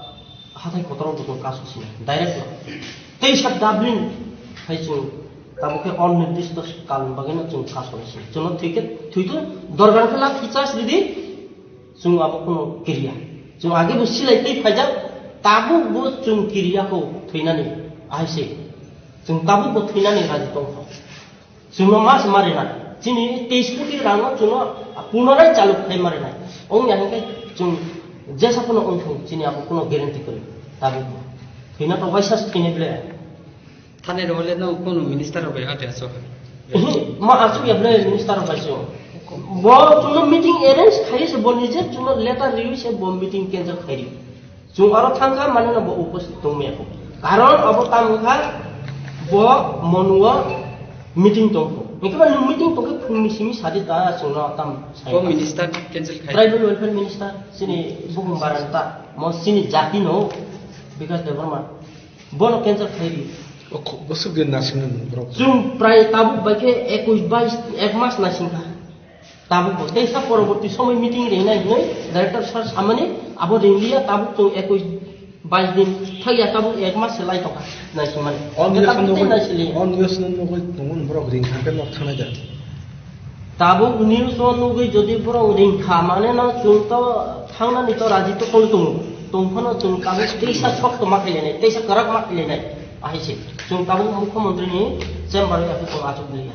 hathai kotorok bo chwng kaso sini direct no. Teisa Dublin hai chwng tabuk khe onirdisto kalni bagwi no chwng kasonai sini. Chwngno thwi khe thwi thung, dorkar khe lathi charge ridi, chwng abo kheno kiriya. Chwng age bo silai twi phaijak, tabuk bo chwng kiriya kho thwinani ahai se. Chwng tabuk bo thwinani raji tongkha. Chwngno mas marinai. Chini teis koti rangno chwngno punorai chalu khlai marinai. Wngya hwnkhe chwng jesa phano wngthung, chini abo kuno guarantee kwrwi. Tabuk thwina to waisa se thwinai ble. Thani rwle no kuno minister rok bai ate aso. Ehe, ma achukya ble minister rok bai se. Bo chwngno meeting arrange khai se, bo nije chwngno letter riwi se bo meeting cancel khai ri. Chwng aro thangkha, mane no bo upasthit tongmaya kho. Karon abo tamo kha, bo monuo meeting tongkho. Hingke ba nwng meeting tongkhe phungni simi sadi ta chwngno tam sai. Bo minister cancel khai. Tribal Welfare Minister, sini bukung baranta, mo sini jati no, Bikash Debbarma. Bono cancel khai di. O kho-, bwswk din naisingno borok. Chwng prai tabuk bai khe ekush bais ek mas naising kha. Tabuk bo teisa poroborti somoi meeting ringnai hinwi director sir samani abo ringliya, tabuk chwng ekush bais din thakya, tabuk ek mas se lai tongkha naisingmani. O news tabuk no tei nugwi, naisili. O news no nugwi tongo borok ringkha khe nok thanai da. Tabuk news o nugwi jodi borok ringkha mane no chwng to thangnani to raji to kol tongo. Tongphano chwng tabuk teisa sok to ma khainai, teisa kwrak ma khainai. Ahai se chwng tabuk mukhyamantri ni chamber o yakung achuk liya.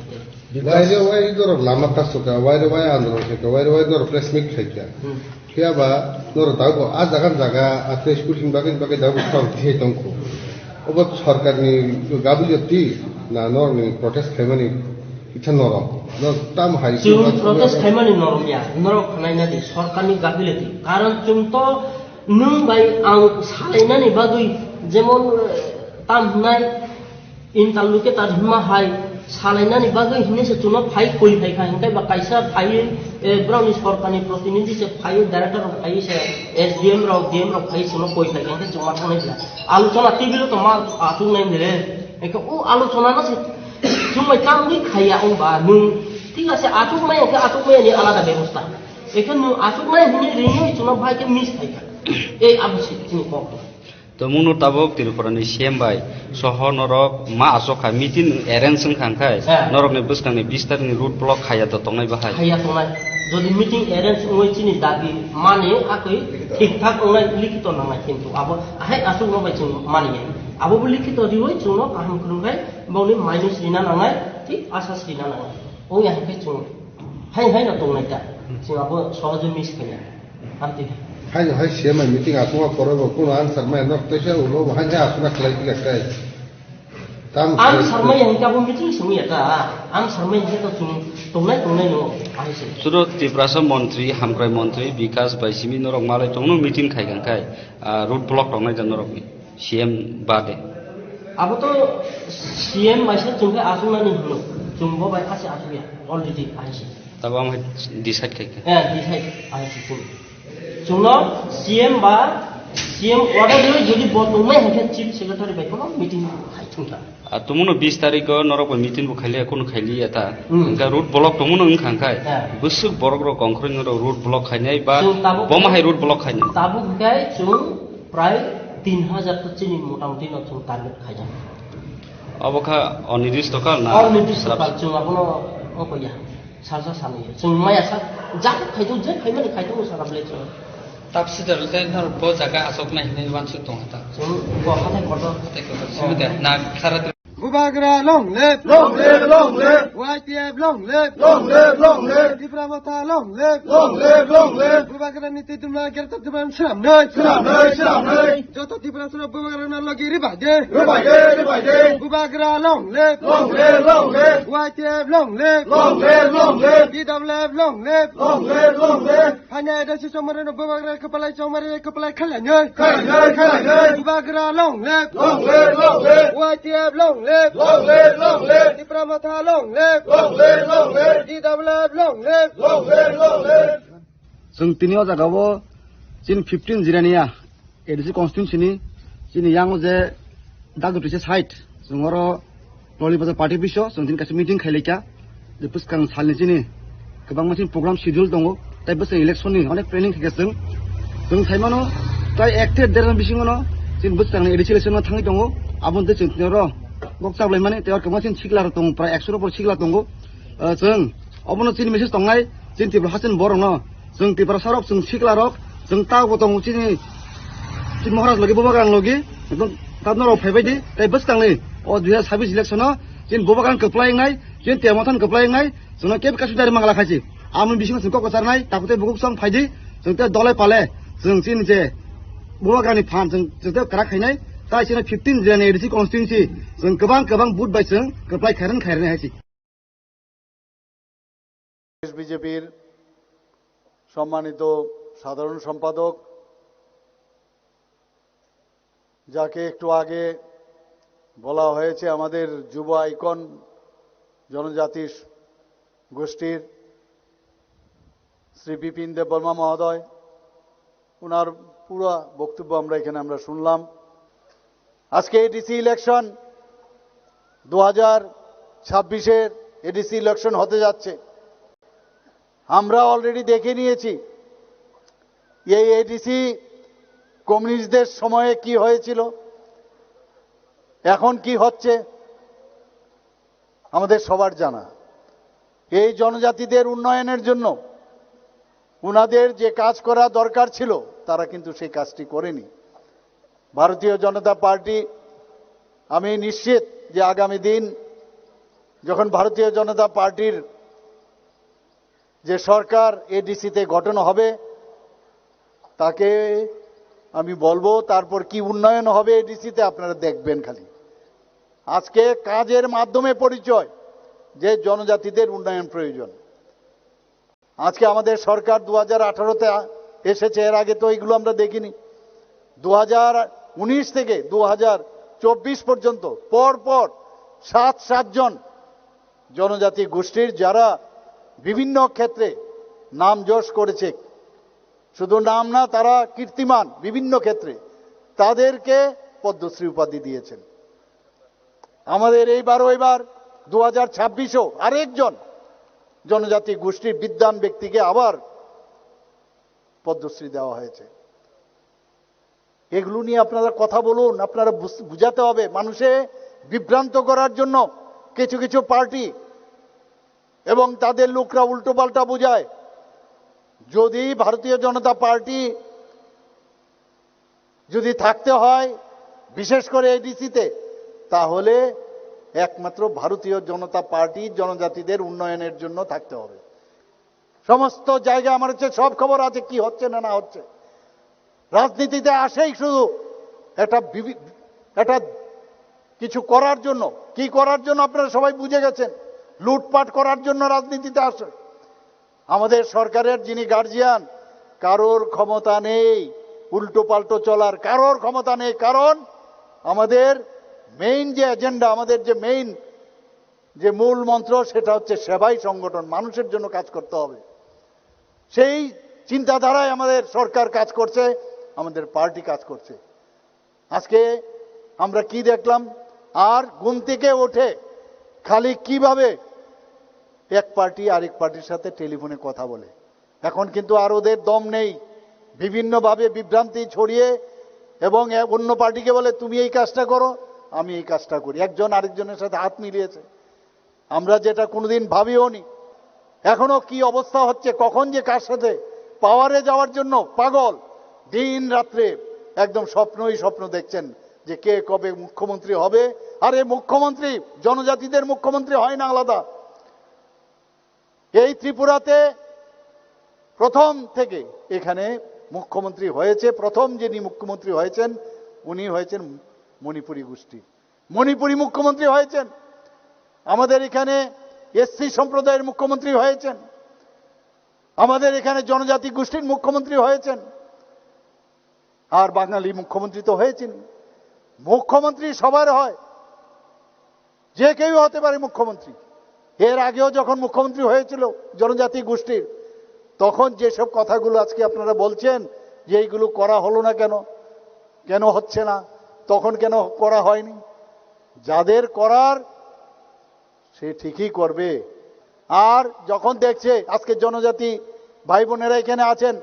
Waire wai norok lama tasoka, waire wai andolon khaika, waire wai norok press meet khaika. Hmm. Phiya ba norok dago a jaga jaga a press meet ni bagwi bagwi dago tong thai tongkho. Obo sorkar ni gabiliyoti na norok ni protest khaimani kisa norok. Norok tam hai. Chwng protest khaimani norok ya, norok khnai na di sorkar ni gabiliyoti. Karon chwng to nwng bai ang salainani bagwi jemon, eh, tam hwnai Interlocutor hwnma hai salainani bagwi hinwi se chwngno phai koi phai kha, hwnkhe ba kaisa phaiwi, eh, borokni sorkarni protinidhi se phaiwi, director rok phaiwi se S D M rok, D M rok phaiwi chwngno koi phai kha, hwnkhe chwngma thangnai pila. Alochona table o tongma achuk nai de. Hwnkhe o alochona no se chwngbai tamni khaiya wngba nwng thik ase achuk mai hwnkhe achuk mai ni alada bebosta. Hwnkhe nwng achuk mai hwnwi ringwi chwngno bai khe miss khai kha. Ei abo se chini kok. Tongmungno tabuk Tripura ni C M bai soho norok ma achuk kha, meeting arrange wng kha, hwnkhe norokni bwskangni bis tarikni road block khaiya to tongnai bahai. Khaiya tongnai. Jodi meeting arrange wngwi chini dabi mani akwi thik thak wngnai likhito nangnai, kintu abo ahai achukno bai chwng mani ya. Abo bo likhito riwi chwngno kaham khwrwng khai bongni minus rina nangnai, thik asas rina nangnai. Wngya hwnkhe chwng hai hai no tongnai ta. Chwng abo sohojo miss khaiya. Amtwi. Hai hai C M I meeting aswk ma koroi bo kuno answer maya nok teisa ulo bo hai hai aswk na khlai khlai kai. Tam Ang khlai sarmai khlai. Yang kabo meeting simi ya ta. Ang sarmai yang to chung tongnai tongnai no ahai se. Sudo Tiprasa montri, hamkrai montri, Bikas bai simi norok malai tongno meeting khai kang khai. Ah, road block rok nai da norok ni C M bade. Abo to C M bai se chung khe aswk nani hino. Chung bo bai khasi aswk ya already ahai se. Tabo ang hai decide khai kha. Eh, decide, ahai se chwng. Chwngno C M ba, C M order rwi jodi bo tongnai hwnkhe Chief Secretary bai kono meeting khai thung kha. Ah, tongmano bis tarikh o norok bai meeting bo khailiya, kono khailiya ta. Hmm. Hwnkhe road block tongmano wngkha hwnkhe. Hya. Bwswk borok rok kongkhoroi norok road block khainai ba chwng tabuk bomo hai road block khainai. Tabuk hwnkhe chwng prai tin hajar to chini motamoti no chwng target khaijak. Obo kha onirdisto kal na? Onirdisto kal, chwng abono oko ya. Salsa sanwi. Chwng maya sak, jak khaito, je khaimani khaito, sara belai chwng. Tap sidar le nor bo jaga asok nai hinwi wansuk tong ta. Chwng bo hathai kotor. Hathai kotor. Simi de, na khara. Bubagra long live! Long live, long live! Y T F long live! Long live, long live! Tipra Motha long live! Long live, long live! Bubagra ni twi tumla gerta tuban sram noi! Sram noi, sram noi! Joto Tiprasarok Bubagrano logi ribai de. Ribai de, ribai de. Bubagra long live. Long live, long live. Y T F long live. Long live, long live. T W F long live. Long live, long live. Hanya ada si somare no Bubagra kepala somare kepala khalanya. Khalanya, khalanya. Bubagra long live. Long live, long live. Y T F long live. Long live, long live. Tipra Motha long live. Long live, long live. T W F long live. Long live, long live. Chwng tini o jaga o chini fifteen Jirania A D C constituency ni chini yang o je Dagda twisa side, chwng oro Loli Bazar party office o chwng tini kaisa meeting khai laikha. Je bwskang salni chini kwbangma chini program schedule tongo, tai bwskang election ni onek planning khaikha chwng. Chwng saimano tai ek tei der bisingo no chini bwskang ni A D C election no thangwi tongo. Aboni tei chwng tini oro kok chaplaimani tei oro kwbangma chini sikla rok tongo, prai ekso rok sikla tongo. Ah, chwng obono chini message tongnai, chini Tripura hasteni borokno, chwng Tiprasarok, chwng siklarok, chwng taobo tongo chini, chini Maharaj logi, Bubagrani logi, ekdom tabno rok phaibai di, tei bwskangni o dui hajar sabis election o chini Bubagrani kwplai wngnai, chini T M Mothan kwplai wngnai, chwngno kebo kasu dari mangla khaisi. Amoni bisingo chwng kok kwcharnai, takhuk tei bukhuk song phaidi, chwng tei dolai pale, chwng chini je Bubagrani phan chwng, chwng tei kwrak khainai, tai chini fifteen Jirania A D C constituency, chwng kwbang kwbang booth bai chwng kwplai khairan khairanai haisi. বিজেপির সম্মানিত সাধারণ সম্পাদক, যাকে একটু আগে বলা হয়েছে আমাদের যুব আইকন জনজাতি গোষ্ঠীর শ্রী বিপিন দেববর্মা মহোদয়, ওনার পুরো বক্তব্য আমরা এখানে আমরা শুনলাম। আজকে এডিসি ইলেকশন, দু হাজার ছাব্বিশের এডিসি ইলেকশন হতে যাচ্ছে। আমরা অলরেডি দেখে নিয়েছি এই এডিসি কমিউনিস্টদের সময়ে কি হয়েছিল, এখন কি হচ্ছে, আমাদের সবার জানা। এই জনজাতিদের উন্নয়নের জন্য ওনাদের যে কাজ করা দরকার ছিল, তারা কিন্তু সেই কাজটি করেনি। ভারতীয় জনতা পার্টি, আমি নিশ্চিত যে আগামী দিন যখন ভারতীয় জনতা পার্টির যে সরকার এডিসিতে গঠন হবে, তাকে আমি বলবো, তারপর কি উন্নয়ন হবে এডিসিতে, আপনারা দেখবেন খালি। আজকে কাজের মাধ্যমে পরিচয় যে জনজাতিদের উন্নয়ন প্রয়োজন। আজকে আমাদের সরকার দু হাজার আঠারোতে এসেছে, এর আগে তো এইগুলো আমরা দেখিনি। দু হাজার উনিশ থেকে দু হাজার চব্বিশ পর্যন্ত পর পর সাত সাতজন জনজাতি গোষ্ঠীর, যারা বিভিন্ন ক্ষেত্রে নাম যশ করেছে, শুধু নাম না, তারা কীর্তিমান বিভিন্ন ক্ষেত্রে, তাদেরকে পদ্মশ্রী উপাধি দিয়েছেন। আমাদের এইবারও, এবার দু হাজার ছাব্বিশেও আরেকজন জনজাতি গোষ্ঠীর বিদ্বান ব্যক্তিকে আবার পদ্মশ্রী দেওয়া হয়েছে। এগুলো নিয়ে আপনারা কথা বলুন, আপনারা বুঝ- বুঝাতে হবে। মানুষে বিভ্রান্ত করার জন্য কিছু কিছু পার্টি এবং তাদের লোকরা উল্টোপাল্টা বুঝায়। যদি ভারতীয় জনতা পার্টি যদি থাকতে হয়, বিশেষ করে এডিসিতে, তাহলে একমাত্র ভারতীয় জনতা পার্টি জনজাতিদের উন্নয়নের জন্য থাকতে হবে। সমস্ত জায়গায় আমার হচ্ছে সব খবর আছে, কি হচ্ছে না না হচ্ছে। রাজনীতিতে আসেই শুধু একটা বিভি- একটা কিছু করার জন্য। কি করার জন্য আপনারা সবাই বুঝে গেছেন, লুটপাট করার জন্য রাজনীতিতে আসে। আমাদের সরকারের যিনি গার্জিয়ান, কারোর ক্ষমতা নেই উল্টো পাল্টো চলার, কারোর ক্ষমতা নেই। কারণ আমাদের মেইন যে এজেন্ডা, আমাদের যে মেইন যে মূল মন্ত্র, সেটা হচ্ছে সেবাই সংগঠন, মানুষের জন্য কাজ করতে হবে। সেই চিন্তাধারায় আমাদের সরকার কাজ করছে, আমাদের পার্টি কাজ করছে। আজকে আমরা কি দেখলাম? আর ঘুম থেকে উঠে খালি কিভাবে এক পার্টি আরেক পার্টির সাথে টেলিফোনে কথা বলে। এখন কিন্তু আর ওদের দম নেই, বিভিন্নভাবে বিভ্রান্তি ছড়িয়ে এবং এ-, অন্য পার্টিকে বলে, "তুমি এই কাজটা করো, আমি এই কাজটা করি।" একজন আরেকজনের সাথে হাত মিলিয়েছে। আমরা যেটা কোনোদিন ভাবিও নি। এখনো কি অবস্থা হচ্ছে, কখন যে কার সাথে পাওয়ারে যাওয়ার জন্য পাগল, দিন রাত্রে একদম স্বপ্নই স্বপ্ন দেখছেন যে কে কবে মুখ্যমন্ত্রী হবে। আরে মুখ্যমন্ত্রী জনজাতিদের মুখ্যমন্ত্রী হয় না আলাদা? এই ত্রিপুরাতে প্রথম থেকে এখানে মুখ্যমন্ত্রী হয়েছে, প্রথম যিনি মুখ্যমন্ত্রী হয়েছেন, উনি হয়েছেন মণিপুরী গোষ্ঠী। মণিপুরী মুখ্যমন্ত্রী হয়েছেন, আমাদের এখানে এসসি সম্প্রদায়ের মুখ্যমন্ত্রী হয়েছেন, আমাদের এখানে জনজাতি গোষ্ঠীর মুখ্যমন্ত্রী হয়েছেন, আর বাঙালি মুখ্যমন্ত্রী তো হয়েছেন। মুখ্যমন্ত্রী সবার হয়, যে কেউ হতে পারে মুখ্যমন্ত্রী। এর আগেও যখন মুখ্যমন্ত্রী হয়েছিল জনজাতি গোষ্ঠীর, তখন যেসব কথাগুলো আজকে আপনারা বলছেন যে এইগুলো করা হলো না কেন, কেন হচ্ছে না, তখন কেন করা হয়নি, যাদের করার সে ঠিকই করবে। আর যখন দেখছে আজকে জনজাতি ভাই বোনেরা এখানে আছেন,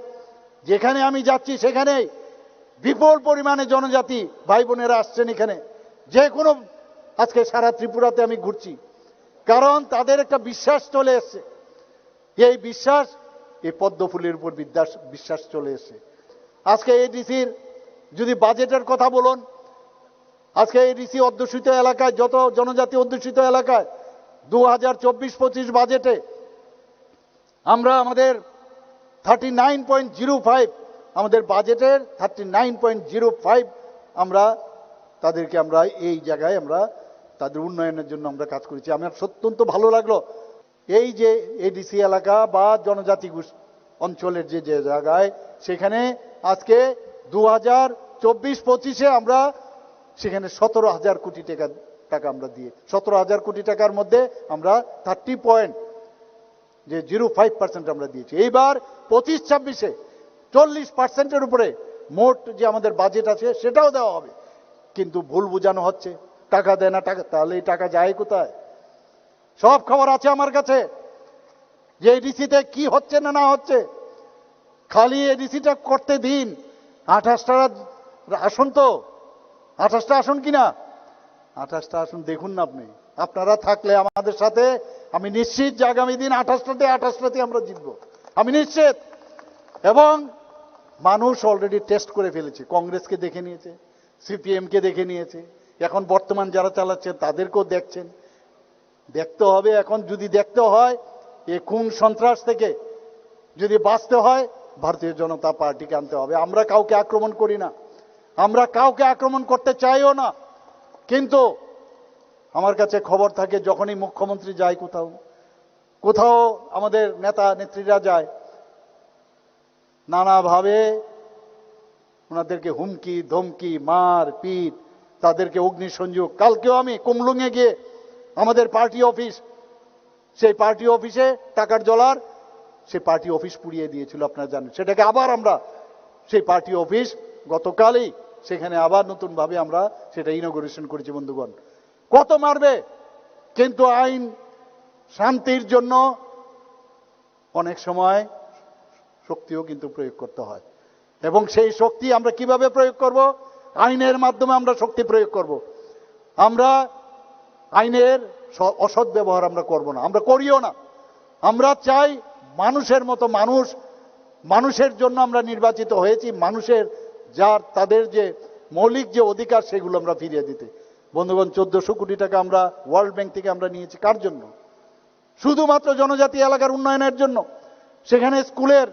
যেখানে আমি যাচ্ছি সেখানেই বিপুল পরিমাণে জনজাতি ভাই বোনেরা আসছেন এখানে, যে কোনো, আজকে সারা ত্রিপুরাতে আমি ঘুরছি, কারণ তাদের একটা বিশ্বাস চলে এসছে। এই বিশ্বাস, এই পদ্মফুলের উপর বিদ্যাস- বিশ্বাস চলে এসছে। আজকে এডিসির যদি বাজেটের কথা বলুন, আজকে এডিসি অধ্যুষিত এলাকায়, যত জনজাতি অধ্যুষিত এলাকায় দু হাজার চব্বিশ পঁচিশ বাজেটে আমরা আমাদের thirty nine point zero five, আমাদের বাজেটের thirty nine point zero five আমরা তাদেরকে, আমরা এই জায়গায় আমরা তাদের উন্নয়নের জন্য আমরা কাজ করেছি। আমার অত্যন্ত ভালো লাগলো। এই যে এডিসি এলাকা বা জনজাতি গোষ্- অঞ্চলের যে যে জায়গায়, সেখানে আজকে দু হাজার চব্বিশ পঁচিশে আমরা সেখানে সতেরো হাজার কোটি টাকা টাকা আমরা দিয়ে, সতেরো হাজার কোটি টাকার মধ্যে আমরা থার্টি পয়েন্ট যে জিরো ফাইভ পার্সেন্ট আমরা দিয়েছি। এইবার পঁচিশ ছাব্বিশে চল্লিশ পার্সেন্টের উপরে মোট যে আমাদের বাজেট আছে, সেটাও দেওয়া হবে। কিন্তু ভুল বোঝানো হচ্ছে, টাকা দেয় না, টাকা, তাহলে এই টাকা যায় কোথায়? সব খবর আছে আমার কাছে যে এডিসিতে কি হচ্ছে না না হচ্ছে। খালি এডিসিটা করতে দিন, আঠাশটা আসন তো, আঠাশটা আসন কিনা, আঠাশটা আসন দেখুন না আপনি। আপনারা থাকলে আমাদের সাথে, আমি নিশ্চিত যে আগামী দিন আঠাশটাতে আঠাশটাতে আমরা জিতবো, আমি নিশ্চিত। এবং মানুষ অলরেডি টেস্ট করে ফেলেছে, কংগ্রেসকে দেখে নিয়েছে, সিপিএম কে দেখে নিয়েছে, এখন বর্তমান যারা চালাচ্ছেন তাদেরকেও দেখছেন। দেখতে হবে, এখন যদি দেখতে হয়, এই খুন সন্ত্রাস থেকে যদি বাঁচতে হয়, ভারতীয় জনতা পার্টিকে আনতে হবে। আমরা কাউকে আক্রমণ করি না, আমরা কাউকে আক্রমণ করতে চাইও না। কিন্তু আমার কাছে খবর থাকে, যখনই মুখ্যমন্ত্রী যায় কোথাও, কোথাও আমাদের নেতা নেত্রীরা যায়, নানাভাবে ওনাদেরকে হুমকি ধমকি, মার পিট, তাদেরকে অগ্নিসংযোগ। কালকেও আমি কুমলুঙে গিয়ে আমাদের পার্টি অফিস, সেই পার্টি অফিসে টাকার জলার, সেই পার্টি অফিস পুড়িয়ে দিয়েছিল, আপনারা জানেন। সেটাকে আবার আমরা, সেই পার্টি অফিস গতকালই সেখানে আবার নতুনভাবে আমরা সেটা ইনোগুরেশন করেছি, বন্ধুগণ। কত মারবে, কিন্তু আইন শান্তির জন্য অনেক সময় শক্তিও কিন্তু প্রয়োগ করতে হয়। এবং সেই শক্তি আমরা কিভাবে প্রয়োগ করব? আইনের মাধ্যমে আমরা শক্তি প্রয়োগ করব। আমরা আইনের স- অসৎ ব্যবহার আমরা করব না, আমরা করিও না। আমরা চাই মানুষের মতো মানুষ, মানুষের জন্য আমরা নির্বাচিত হয়েছি, মানুষের যার, তাদের যে মৌলিক যে অধিকার, সেগুলো আমরা ফিরিয়ে দিতে। বন্ধুগণ, চোদ্দশো কোটি টাকা আমরা ওয়ার্ল্ড ব্যাংক থেকে আমরা নিয়েছি। কার জন্য? শুধুমাত্র জনজাতি এলাকার উন্নয়নের জন্য। সেখানে স্কুলের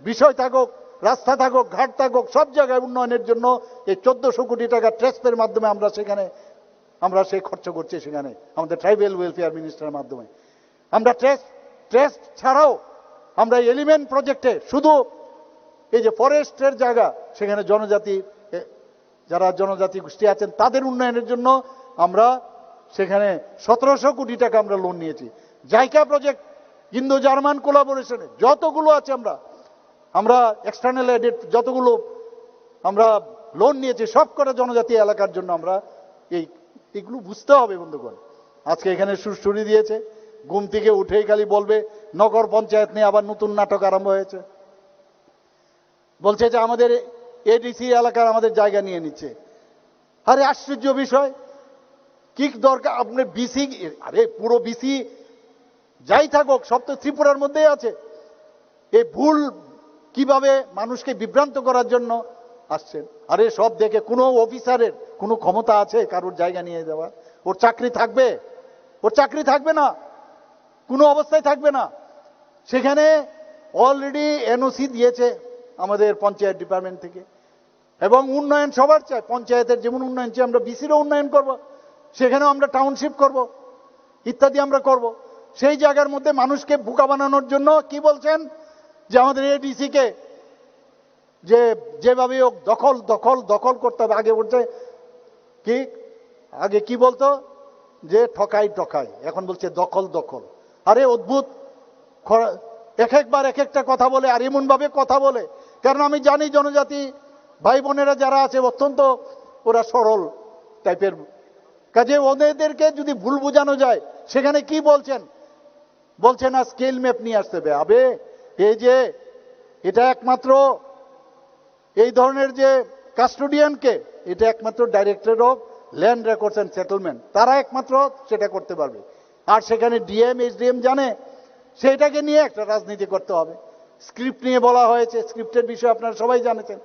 বিষয় থাকুক, রাস্তা থাকুক, ঘাট থাকুক, সব জায়গায় উন্নয়নের জন্য এই চোদ্দশো কোটি টাকা ট্রাস্টের মাধ্যমে আমরা সেখানে, আমরা সেই খরচ করছি। সেখানে আমাদের ট্রাইবাল ওয়েলফেয়ার মিনিস্টারের মাধ্যমে আমরা ট্রাস্ট, ট্রাস্ট ছাড়াও আমরা এলিমেন্ট প্রজেক্টে শুধু এই যে ফরেস্টের জায়গা, সেখানে জনজাতি, এ, যারা জনজাতি গোষ্ঠী আছেন, তাদের উন্নয়নের জন্য আমরা সেখানে সতেরোশো কোটি টাকা আমরা লোন নিয়েছি। জাইকা প্রজেক্ট, ইন্দো জার্মান কোলাবোরেশনে যতগুলো আছে, আমরা, আমরা এক্সটার্নাল এডেড যতগুলো আমরা লোন নিয়েছি, সব কটা জনজাতি এলাকার জন্য আমরা এই, এগুলো বুঝতে হবে, বন্ধুগণ। আজকে এখানে সুরসুরি দিয়েছে, ঘুম থেকে উঠেই খালি বলবে, নগর পঞ্চায়েত নিয়ে আবার নতুন নাটক আরম্ভ হয়েছে। বলছে যে আমাদের এডিসি এলাকার আমাদের জায়গা নিয়ে নিচ্ছে। আরে, আশ্চর্য বিষয়, কি দরকার আপনি বিসি? আরে, পুরো বিসি যাই থাকুক, সব তো ত্রিপুরার মধ্যেই আছে। এই ভুল কিভাবে মানুষকে বিভ্রান্ত করার জন্য আসছেন। আরে, সব দেখে কোনো অফিসারের কোনো ক্ষমতা আছে কারোর জায়গা নিয়ে দেওয়ার? ওর চাকরি থাকবে? ওর চাকরি থাকবে না, কোনো অবস্থায় থাকবে না। সেখানে অলরেডি এনওসি দিয়েছে আমাদের পঞ্চায়েত ডিপার্টমেন্ট থেকে। এবং উন্নয়ন সবার চাই, পঞ্চায়েতের যেমন উন্নয়ন চাই, আমরা বিসিরও উন্নয়ন করব, সেখানেও আমরা টাউনশিপ করব, ইত্যাদি আমরা করব। সেই জায়গার মধ্যে মানুষকে বোকা বানানোর জন্য কি বলছেন যে আমাদের এডিসি কে যে যেভাবে হোক দখল, দখল, দখল করতে হবে। আগে বলছে কি, আগে কি বলতো যে ঠকাই, ঠকাই, এখন বলছে দখল, দখল। আরে, অদ্ভুত, খ- এক একবার এক একটা কথা বলে, আর এমন ভাবে কথা বলে, কারণ আমি জানি জনজাতি ভাই বোনেরা যারা আছে অত্যন্ত ওরা সরল টাইপের। কাজে ওদেরকে যদি ভুল বোঝানো যায়, সেখানে কি বলছেন? বলছে না, স্কেল ম্যাপ নিয়ে আসতে হবে। আবে, এই যে এটা একমাত্র এই ধরনের যে কাস্টোডিয়ানকে, এটা একমাত্র directorate of land records and settlement, তারা একমাত্র সেটা করতে পারবে। আর সেখানে ডিএম, এসডিএম জানে, সেটাকে নিয়ে একটা রাজনীতি করতে হবে। স্ক্রিপ্ট নিয়ে বলা হয়েছে, স্ক্রিপ্টের বিষয়ে আপনারা সবাই জানেন।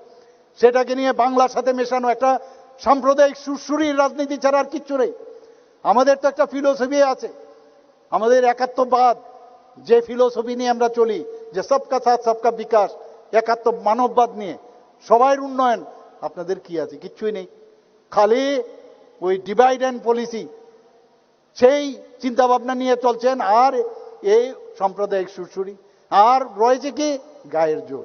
সেটাকে নিয়ে বাংলার সাথে মেশানো একটা সাম্প্রদায়িক সুরসুরির রাজনীতি ছাড়া আর কিচ্ছু নেই। আমাদের তো একটা ফিলোসফি আছে, আমাদের একাত্মবাদ, যে ফিলোসফি নিয়ে আমরা চলি, যে সবকা সাথ সবকা বিকাশ, একাত্ম মানববাদ নিয়ে, সবাই উন্নয়ন। আপনাদের কি আছে? কিচ্ছুই নেই। খালি ওই ডিভাইড অ্যান্ড পলিসি, সেই চিন্তা ভাবনা নিয়ে চলছেন। আর এই সাম্প্রদায়িক সুরসুরি। আর রয়েছে কি? গায়ের জোর।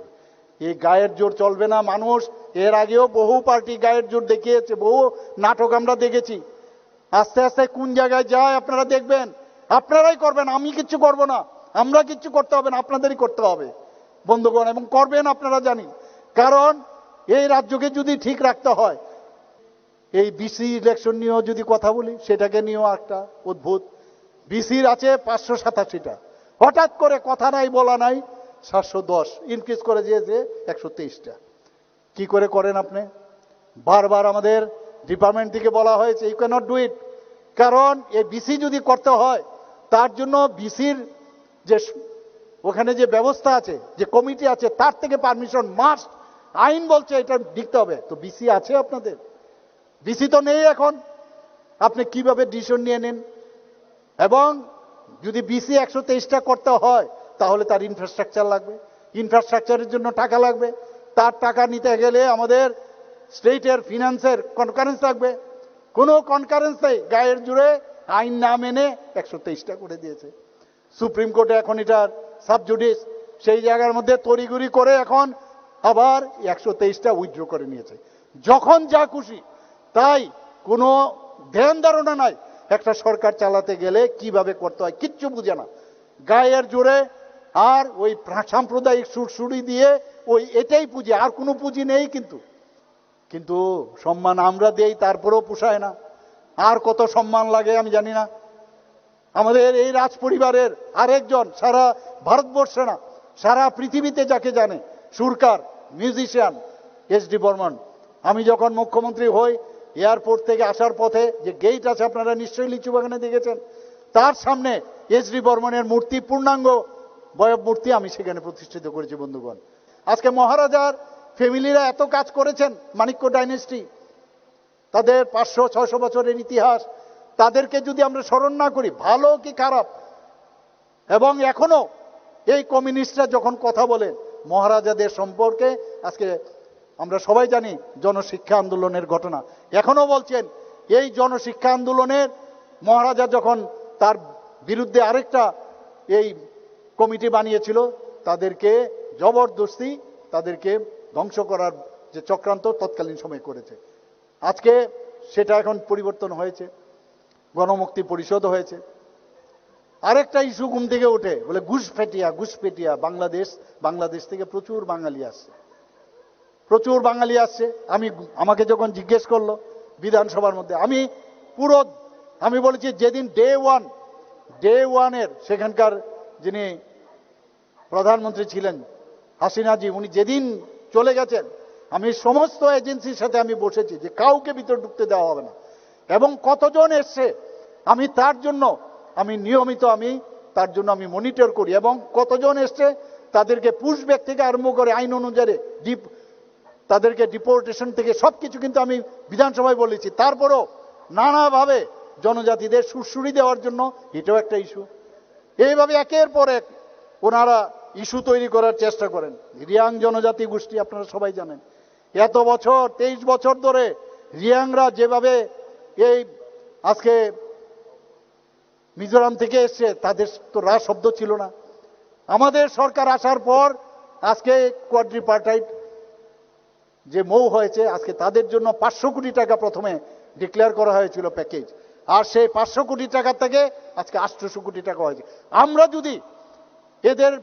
এই গায়ের জোর চলবে না। মানুষ এর আগেও বহু পার্টি গায়ের জোর দেখিয়েছে, বহু নাটক আমরা দেখেছি। আস্তে আস্তে কোন জায়গায় যায় আপনারা দেখবেন, আপনারাই করবেন, আমি কিচ্ছু করব না, আমরা কিচ্ছু করতে হবে না, আপনাদেরই করতে হবে বন্ধুগণ, এবং করবেন আপনারা জানি। কারণ এই রাজ্যকে যদি ঠিক রাখতে হয়, এই ভিসি ইলেকশন নিয়েও যদি কথা বলি, সেটাকে নিয়েও একটা অদ্ভুত। ভিসির আছে পাঁচশো সাতাশিটা, হঠাৎ করে কথা নাই বলা নাই সাতশো দশ ইনক্রিজ করে দিয়েছে একশো তেইশটা। কি করে করেন আপনি? বারবার আমাদের ডিপার্টমেন্ট থেকে বলা হয়েছে, ইউ ক্যানট ডু ইট। কারণ এই ভিসি যদি করতে হয়, তার জন্য ভিসির যে স- ওখানে যে ব্যবস্থা আছে, যে কমিটি আছে, তার থেকে পারমিশন মাস্ট। আইন বলছে এটা নিতে হবে। তো ভিসি আছে আপনাদের? ভিসি তো নেই এখন, আপনি কিভাবে ডিসিশন নিয়ে নিন? এবং যদি ভিসি একশো তেইশটা করতে হয়, তাহলে তার ইনফ্রাস্ট্রাকচার লাগবে, ইনফ্রাস্ট্রাকচারের জন্য টাকা লাগবে। তার টাকা নিতে গেলে আমাদের স্টেটের ফিনান্সের কনকারেন্স লাগবে। কোনো কনকারেন্স নেই। গায়ের জোরে আইন না মেনে একশো তেইশটা করে দিয়েছে সুপ্রিম কোর্টে। এখন এটার সাবজুডিস, সেই জায়গার মধ্যে তড়িঘড়ি করে এখন আবার একশো তেইশটা উইথড্র করে নিয়েছে। যখন যা খুশি তাই, কোনো ধ্যান ধারণা নাই। একটা সরকার চালাতে গেলে কিভাবে করতে হয় কিচ্ছু বুঝে না। গায়ের জোরে আর ওই প্রা- সাম্প্রদায়িক সুরসুরি দিয়ে ওই এটাই পুঁজি, আর কোনো পুঁজি নেই। কিন্তু কিন্তু সম্মান আমরা দেই, তারপরেও পোষায় না। আর কত সম্মান লাগে আমি জানি না। আমাদের এই রাজ পরিবারের আরেকজন, সারা ভারতবর্ষে না, সারা পৃথিবীতে যাকে জানে, সুরকার, মিউজিশিয়ান, এস ডি বর্মন। আমি যখন মুখ্যমন্ত্রী হই, এয়ারপোর্ট থেকে আসার পথে যে গেট আছে, আপনারা নিশ্চয়ই লিচু বাগানে দেখেছেন, তার সামনে এস ডি বর্মনের মূর্তি, পূর্ণাঙ্গ বয়ব মূর্তি আমি সেখানে প্রতিষ্ঠিত করেছি বন্ধুগণ। আজকে মহারাজার ফ্যামিলিরা এত কাজ করেছেন, মাণিক্য ডাইনেস্টি, তাদের পাঁচশো ছয়শো বছরের ইতিহাস, তাদেরকে যদি আমরা স্মরণ না করি, ভালো কি খারাপ, এবং এখনো এই কমিউনিস্টরা যখন কথা বলে মহারাজাদের সম্পর্কে, আজকে আমরা সবাই জানি জনশিক্ষা আন্দোলনের ঘটনা, এখনো বলছেন এই জনশিক্ষা আন্দোলনের মহারাজা যখন তার বিরুদ্ধে আরেকটা এই কমিটি বানিয়েছিল, তাদেরকে জবরদস্তি তাদেরকে ধ্বংস করার যে চক্রান্ত তৎকালীন সময় করেছে। আজকে সেটা এখন পরিবর্তন হয়েছে, গণমুক্তি পরিষদ হয়েছে। আরেকটা ইস্যু ঘুম থেকে ওঠে, বলে ঘুষপেটিয়া, ঘুষপেটিয়া। বাংলাদেশ, বাংলাদেশ থেকে প্রচুর বাঙালি আসছে, প্রচুর বাঙালি আসছে। আমি, আমাকে যখন জিজ্ঞেস করলো বিধানসভার মধ্যে, আমি পুরো, আমি বলেছি, যেদিন ডে ওয়ান, ডে ওয়ানের সেখানকার যিনি প্রধানমন্ত্রী ছিলেন হাসিনাজি, উনি যেদিন চলে গেছেন, আমি সমস্ত এজেন্সির সাথে আমি বসেছি যে কাউকে ভিতরে ঢুকতে দেওয়া হবে না, এবং কতজন এসছে আমি তার জন্য, আমি নিয়মিত আমি তার জন্য আমি মনিটর করি, এবং কতজন এসছে তাদেরকে পুশব্যাক থেকে আরম্ভ করে আইন অনুযায়ী ডিপ তাদেরকে ডিপোর্টেশন থেকে সবকিছু কিন্তু আমি বিধানসভায় বলেছি। তারপরেও নানাভাবে জনজাতিদের সুরসুরি দেওয়ার জন্য এটাও একটা ইস্যু। এইভাবে একের পর এক ওনারা ইস্যু তৈরি করার চেষ্টা করেন। রিয়াং জনজাতি গোষ্ঠী, আপনারা সবাই জানেন, এত বছর, তেইশ বছর ধরে রিয়াংরা যেভাবে এই আজকে মিজোরাম থেকে এসছে, তাদের তো রা শব্দ ছিল না। আমাদের সরকার আসার পর আজকে কোয়াড্রিপার্টাইট যে মৌ হয়েছে, আজকে তাদের জন্য পাঁচশো কোটি টাকা প্রথমে ডিক্লেয়ার করা হয়েছিল প্যাকেজ, আর সেই পাঁচশো কোটি টাকা থেকে আজকে আটশোশো কোটি টাকা হয়েছে। আমরা যদি এদের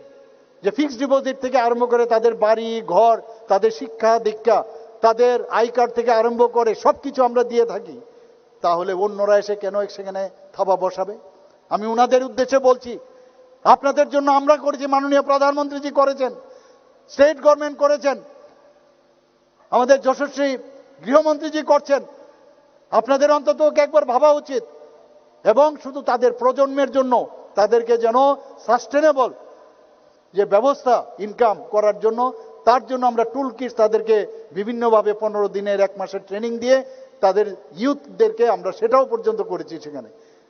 যে ফিক্সড ডিপোজিট থেকে আরম্ভ করে তাদের বাড়ি ঘর, তাদের শিক্ষা দীক্ষা, তাদের আই কার্ড থেকে আরম্ভ করে সবকিছু আমরা দিয়ে থাকি, তাহলে অন্যরা এসে কেন সেখানে থাবা বসাবে? আমি ওনাদের উদ্দেশ্যে বলছি, আপনাদের জন্য আমরা করেছি, মাননীয় প্রধানমন্ত্রীজি করেছেন, স্টেট গভর্নমেন্ট করেছেন, আমাদের যশস্বী গৃহমন্ত্রীজি করছেন। আপনাদের অন্তত একবার ভাবা উচিত, এবং শুধু তাদের প্রজন্মের জন্য, তাদেরকে যেন সাস্টেনেবল যে ব্যবস্থা ইনকাম করার জন্য, তার জন্য আমরা টুল কিটস তাদেরকে বিভিন্নভাবে পনেরো দিনের, এক মাসের ট্রেনিং দিয়ে তাদের ইউথদেরকে আমরা সেটাও পর্যন্ত করেছি সেখানে।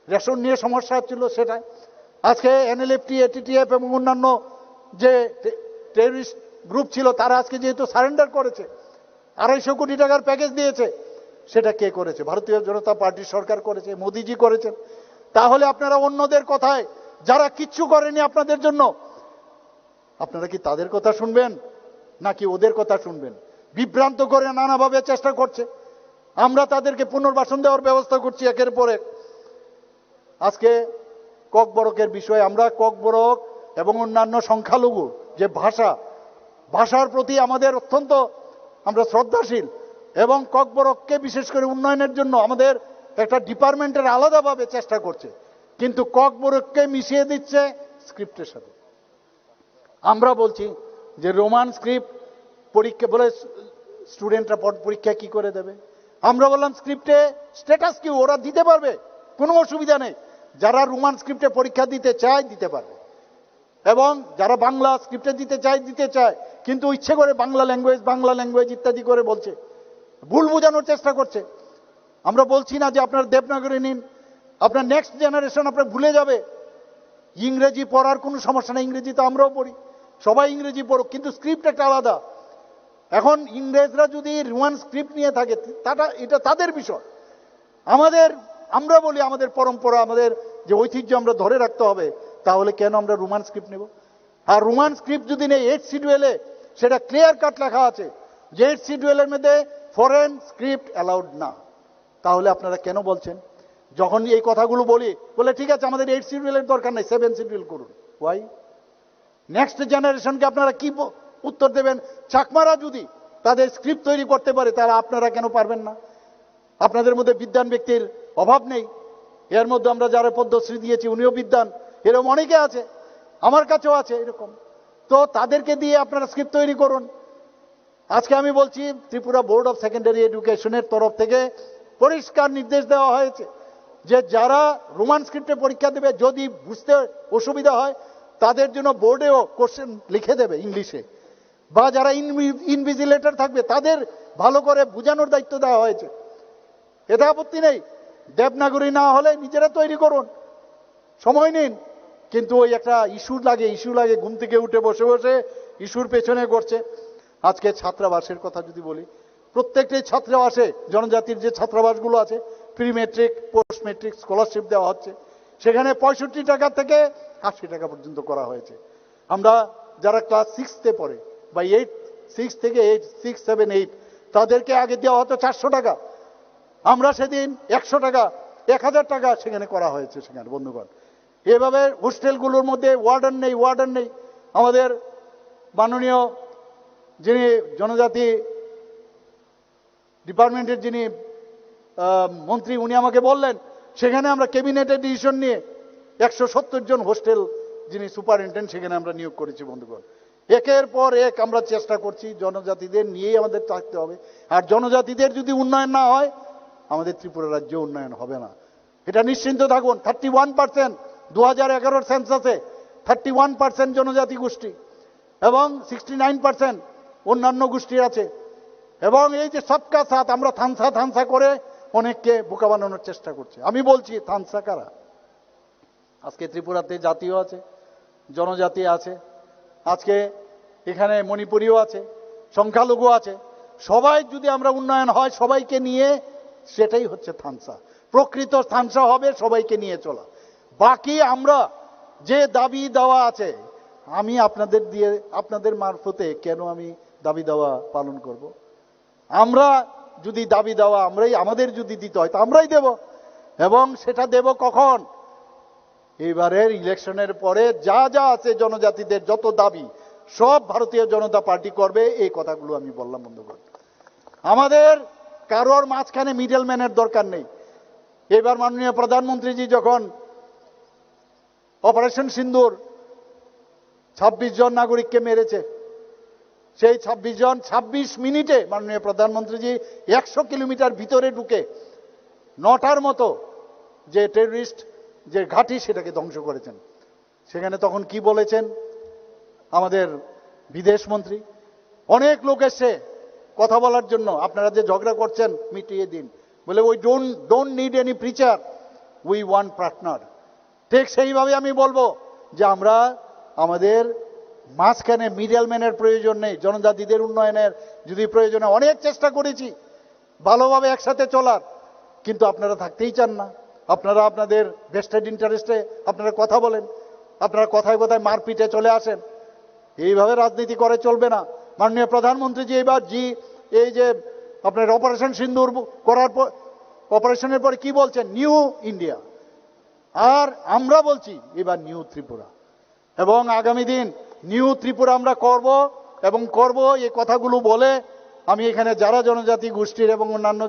রেশন নিয়ে সমস্যা হচ্ছিল সেটা। আজকে এনএলএফটি, এটিটিএফ এবং অন্যান্য যে টেররিস্ট গ্রুপ ছিল, তারা আজকে যেহেতু সারেন্ডার করেছে, আড়াইশো কোটি টাকার প্যাকেজ দিয়েছে, সেটা কে করেছে? ভারতীয় জনতা পার্টির সরকার করেছে, মোদিজি করেছেন। তাহলে আপনারা অন্যদের কথায় যারা কিচ্ছু করেনি আপনাদের জন্য, আপনারা কি তাদের কথা শুনবেন নাকি ওদের কথা শুনবেন? বিভ্রান্ত করে নানাভাবে চেষ্টা করছে। আমরা তাদেরকে পুনর্বাসন দেওয়ার ব্যবস্থা করছি একের পর এক। আজকে ককবরকের বিষয়ে আমরা ককবরক এবং অন্যান্য সংখ্যালঘু যে ভাষা, ভাষার প্রতি আমাদের অত্যন্ত আমরা শ্রদ্ধাশীল এবং ককবরককে বিশেষ করে উন্নয়নের জন্য আমাদের একটা ডিপার্টমেন্টের আলাদাভাবে চেষ্টা করছে, কিন্তু ককবরককে মিশিয়ে দিচ্ছে স্ক্রিপ্টের সাথে। আমরা বলছি যে রোমান স্ক্রিপ্ট পরীক্ষা বলে স্টুডেন্টরা পরীক্ষা কি করে দেবে? আমরা বললাম স্ক্রিপ্টে স্ট্যাটাস কি, ওরা দিতে পারবে, কোনো অসুবিধা নেই। যারা রোমান স্ক্রিপ্টে পরীক্ষা দিতে চায় দিতে পারবে, এবং যারা বাংলা স্ক্রিপ্টে দিতে চায় দিতে চায়, কিন্তু ইচ্ছে করে বাংলা ল্যাঙ্গুয়েজ, বাংলা ল্যাঙ্গুয়েজ ইত্যাদি করে বলছে, ভুল বোঝানোর চেষ্টা করছে। আমরা বলছি না যে আপনারা দেবনাগরী নিন, আপনার নেক্সট জেনারেশন আপনার ভুলে যাবে। ইংরেজি পড়ার কোনো সমস্যা নেই, ইংরেজি তো আমরাও পড়ি, সবাই ইংরেজি পড়ুক, কিন্তু স্ক্রিপ্ট একটা আলাদা। এখন ইংরেজরা যদি রোমান স্ক্রিপ্ট নিয়ে থাকে, তাটা, এটা তাদের বিষয়। আমাদের, আমরা বলি আমাদের পরম্পরা, আমাদের যে ঐতিহ্য আমরা ধরে রাখতে হবে, তাহলে কেন আমরা রোমান স্ক্রিপ্ট নেব? আর রোমান স্ক্রিপ্ট যদি নেই, এইট শিডিউলে সেটা ক্লিয়ার কাট লেখা আছে যে এইট শিডিউলের মধ্যে ফরেন স্ক্রিপ্ট অ্যালাউড না। তাহলে আপনারা কেন বলছেন? যখন এই কথাগুলো বলি, বলে ঠিক আছে, আমাদের এইট শিডিউলের দরকার নেই, সেভেন শিডিউল করুন। ওয়াই? নেক্সট জেনারেশনকে আপনারা কি ব- উত্তর দেবেন? চাকমারা যদি তাদের স্ক্রিপ্ট তৈরি করতে পারে, তাহলে আপনারা কেন পারবেন না? আপনাদের মধ্যে বিদ্বান ব্যক্তির অভাব নেই। এর মধ্যে আমরা যারা পদ্মশ্রী দিয়েছি, উনিও বিদ্বান, এরকম অনেকে আছে, আমার কাছেও আছে এরকম। তো তাদেরকে দিয়ে আপনারা স্ক্রিপ্ট তৈরি করুন। আজকে আমি বলছি, ত্রিপুরা বোর্ড অফ সেকেন্ডারি এডুকেশনের তরফ থেকে পরিষ্কার নির্দেশ দেওয়া হয়েছে যে যারা রোমান স্ক্রিপ্টে পরীক্ষা দেবে, যদি বুঝতে অসুবিধা হয়, তাদের জন্য বোর্ডেও কোশ্চেন লিখে দেবে ইংলিশে, বা যারা ইনভি- ইনভিজিলেটর থাকবে, তাদের ভালো করে বোঝানোর দায়িত্ব দেওয়া হয়েছে। এতে আপত্তি নেই। দেবনাগরী না হলে নিজেরা তৈরি করুন, সময় নিন। কিন্তু ওই একটা ইস্যু লাগে, ইস্যু লাগে, ঘুম থেকে উঠে বসে বসে ইস্যুর পেছনে করছে। আজকে ছাত্রাবাসের কথা যদি বলি, প্রত্যেকটি ছাত্রাবাসে, জনজাতির যে ছাত্রাবাসগুলো আছে, pre metric, post metric scholarship দেওয়া হচ্ছে, সেখানে পঁয়ষট্টি টাকা থেকে আশি টাকা পর্যন্ত করা হয়েছে। আমরা যারা ক্লাস সিক্সতে পড়ে বা এইট, সিক্স থেকে এইট, সিক্স সেভেন এইট, তাদেরকে আগে দেওয়া হতো চারশো টাকা, আমরা সেদিন একশো টাকা, এক হাজার টাকা সেখানে করা হয়েছে। সেখানে বন্ধুগণ, এভাবে হোস্টেলগুলোর মধ্যে ওয়ার্ডেন নেই, ওয়ার্ডেন নেই। আমাদের মাননীয় যিনি জনজাতি ডিপার্টমেন্টের যিনি আহ, মন্ত্রী, উনি আমাকে বললেন, সেখানে আমরা ক্যাবিনেটের ডিসিশন নিয়ে একশো সত্তর জন হোস্টেল যিনি সুপারিনটেন্ডেন্ট, সেখানে আমরা নিয়োগ করেছি। বন্ধুগণ, একের পর এক আমরা চেষ্টা করছি, জনজাতিদের নিয়েই আমাদের থাকতে হবে। আর জনজাতিদের যদি উন্নয়ন না হয়, আমাদের ত্রিপুরা রাজ্য উন্নয়ন হবে না। এটা নিশ্চিন্ত থাকুন। থার্টি ওয়ান পার্সেন্ট দু হাজার এগারোর সেন্সাসে থার্টি ওয়ান পার্সেন্ট জনজাতি গোষ্ঠী এবং সিক্সটি নাইন পার্সেন্ট অন্যান্য গোষ্ঠী আছে। এবং এই যে সবকা সাথ, আমরা থানসা থানসা করে অনেককে বোকা বানানোর চেষ্টা করছি। আমি বলছি, থানসা কারা? আজকে ত্রিপুরাতে জাতিও আছে, জনজাতি আছে, আজকে এখানে মণিপুরিও আছে, সংখ্যালঘু আছে। সবাই যদি আমরা উন্নয়ন হয় সবাইকে নিয়ে, সেটাই হচ্ছে থানসা। প্রকৃত থানসা হবে সবাইকে নিয়ে চলা। বাকি আমরা যে দাবি দাওয়া আছে, আমি আপনাদের দিয়ে, আপনাদের মারফতে কেন আমি দাবি দাওয়া পালন করব? আমরা যদি দাবি দাওয়া আমরাই, আমাদের যদি দিতে হয়, তো আমরাই দেব। এবং সেটা দেব কখন? এবারের ইলেকশনের পরে যা যা আছে জনজাতিদের যত দাবি, সব ভারতীয় জনতা পার্টি করবে। এই কথাগুলো আমি বললাম। বন্ধুগণ, আমাদের কারোর মাঝখানে মিডলম্যানের দরকার নেই। এবার মাননীয় প্রধানমন্ত্রীজি যখন অপারেশন সিন্দুর ছাব্বিশ জন নাগরিককে মেরেছে, সেই ছাব্বিশ জন ছাব্বিশ মিনিটে মাননীয় প্রধানমন্ত্রীজি একশো কিলোমিটার ভিতরে ঢুকে নটার মতো যে টেররিস্ট যে ঘাঁটি, সেটাকে ধ্বংস করেছেন। সেখানে তখন কি বলেছেন আমাদের বিদেশ মন্ত্রী? অনেক লোক এসে কথা বলার জন্য, "আপনারা যে ঝগড়া করছেন মিটিয়ে দিন।" বলে, "We don't, don't need any preacher, we want partner." ঠিক সেইভাবে আমি বলবো যে আমরা আমাদের মাঝখানে মিডলম্যানের প্রয়োজন নেই। জনজাতিদের উন্নয়নের যদি প্রয়োজনে অনেক চেষ্টা করেছি ভালোভাবে একসাথে চলার, কিন্তু আপনারা থাকতেই চান না। আপনারা আপনাদের ভেস্টেড ইন্টারেস্টে আপনারা কথা বলেন। আপনারা কথায় কথায় মারপিটে চলে আসেন। এইভাবে রাজনীতি করে চলবে না। মাননীয় প্রধানমন্ত্রী যে এবার জি, এই যে আপনার অপারেশন সিন্দুর করার পর, অপারেশনের পরে কি বলছেন? New India. আর আমরা বলছি এবার নিউ ত্রিপুরা। এবং আগামী দিন নিউ ত্রিপুরা আমরা করব এবং করব। এই কথাগুলো বলে আমি এখানে যারা জনজাতি গোষ্ঠীর এবং অন্যান্য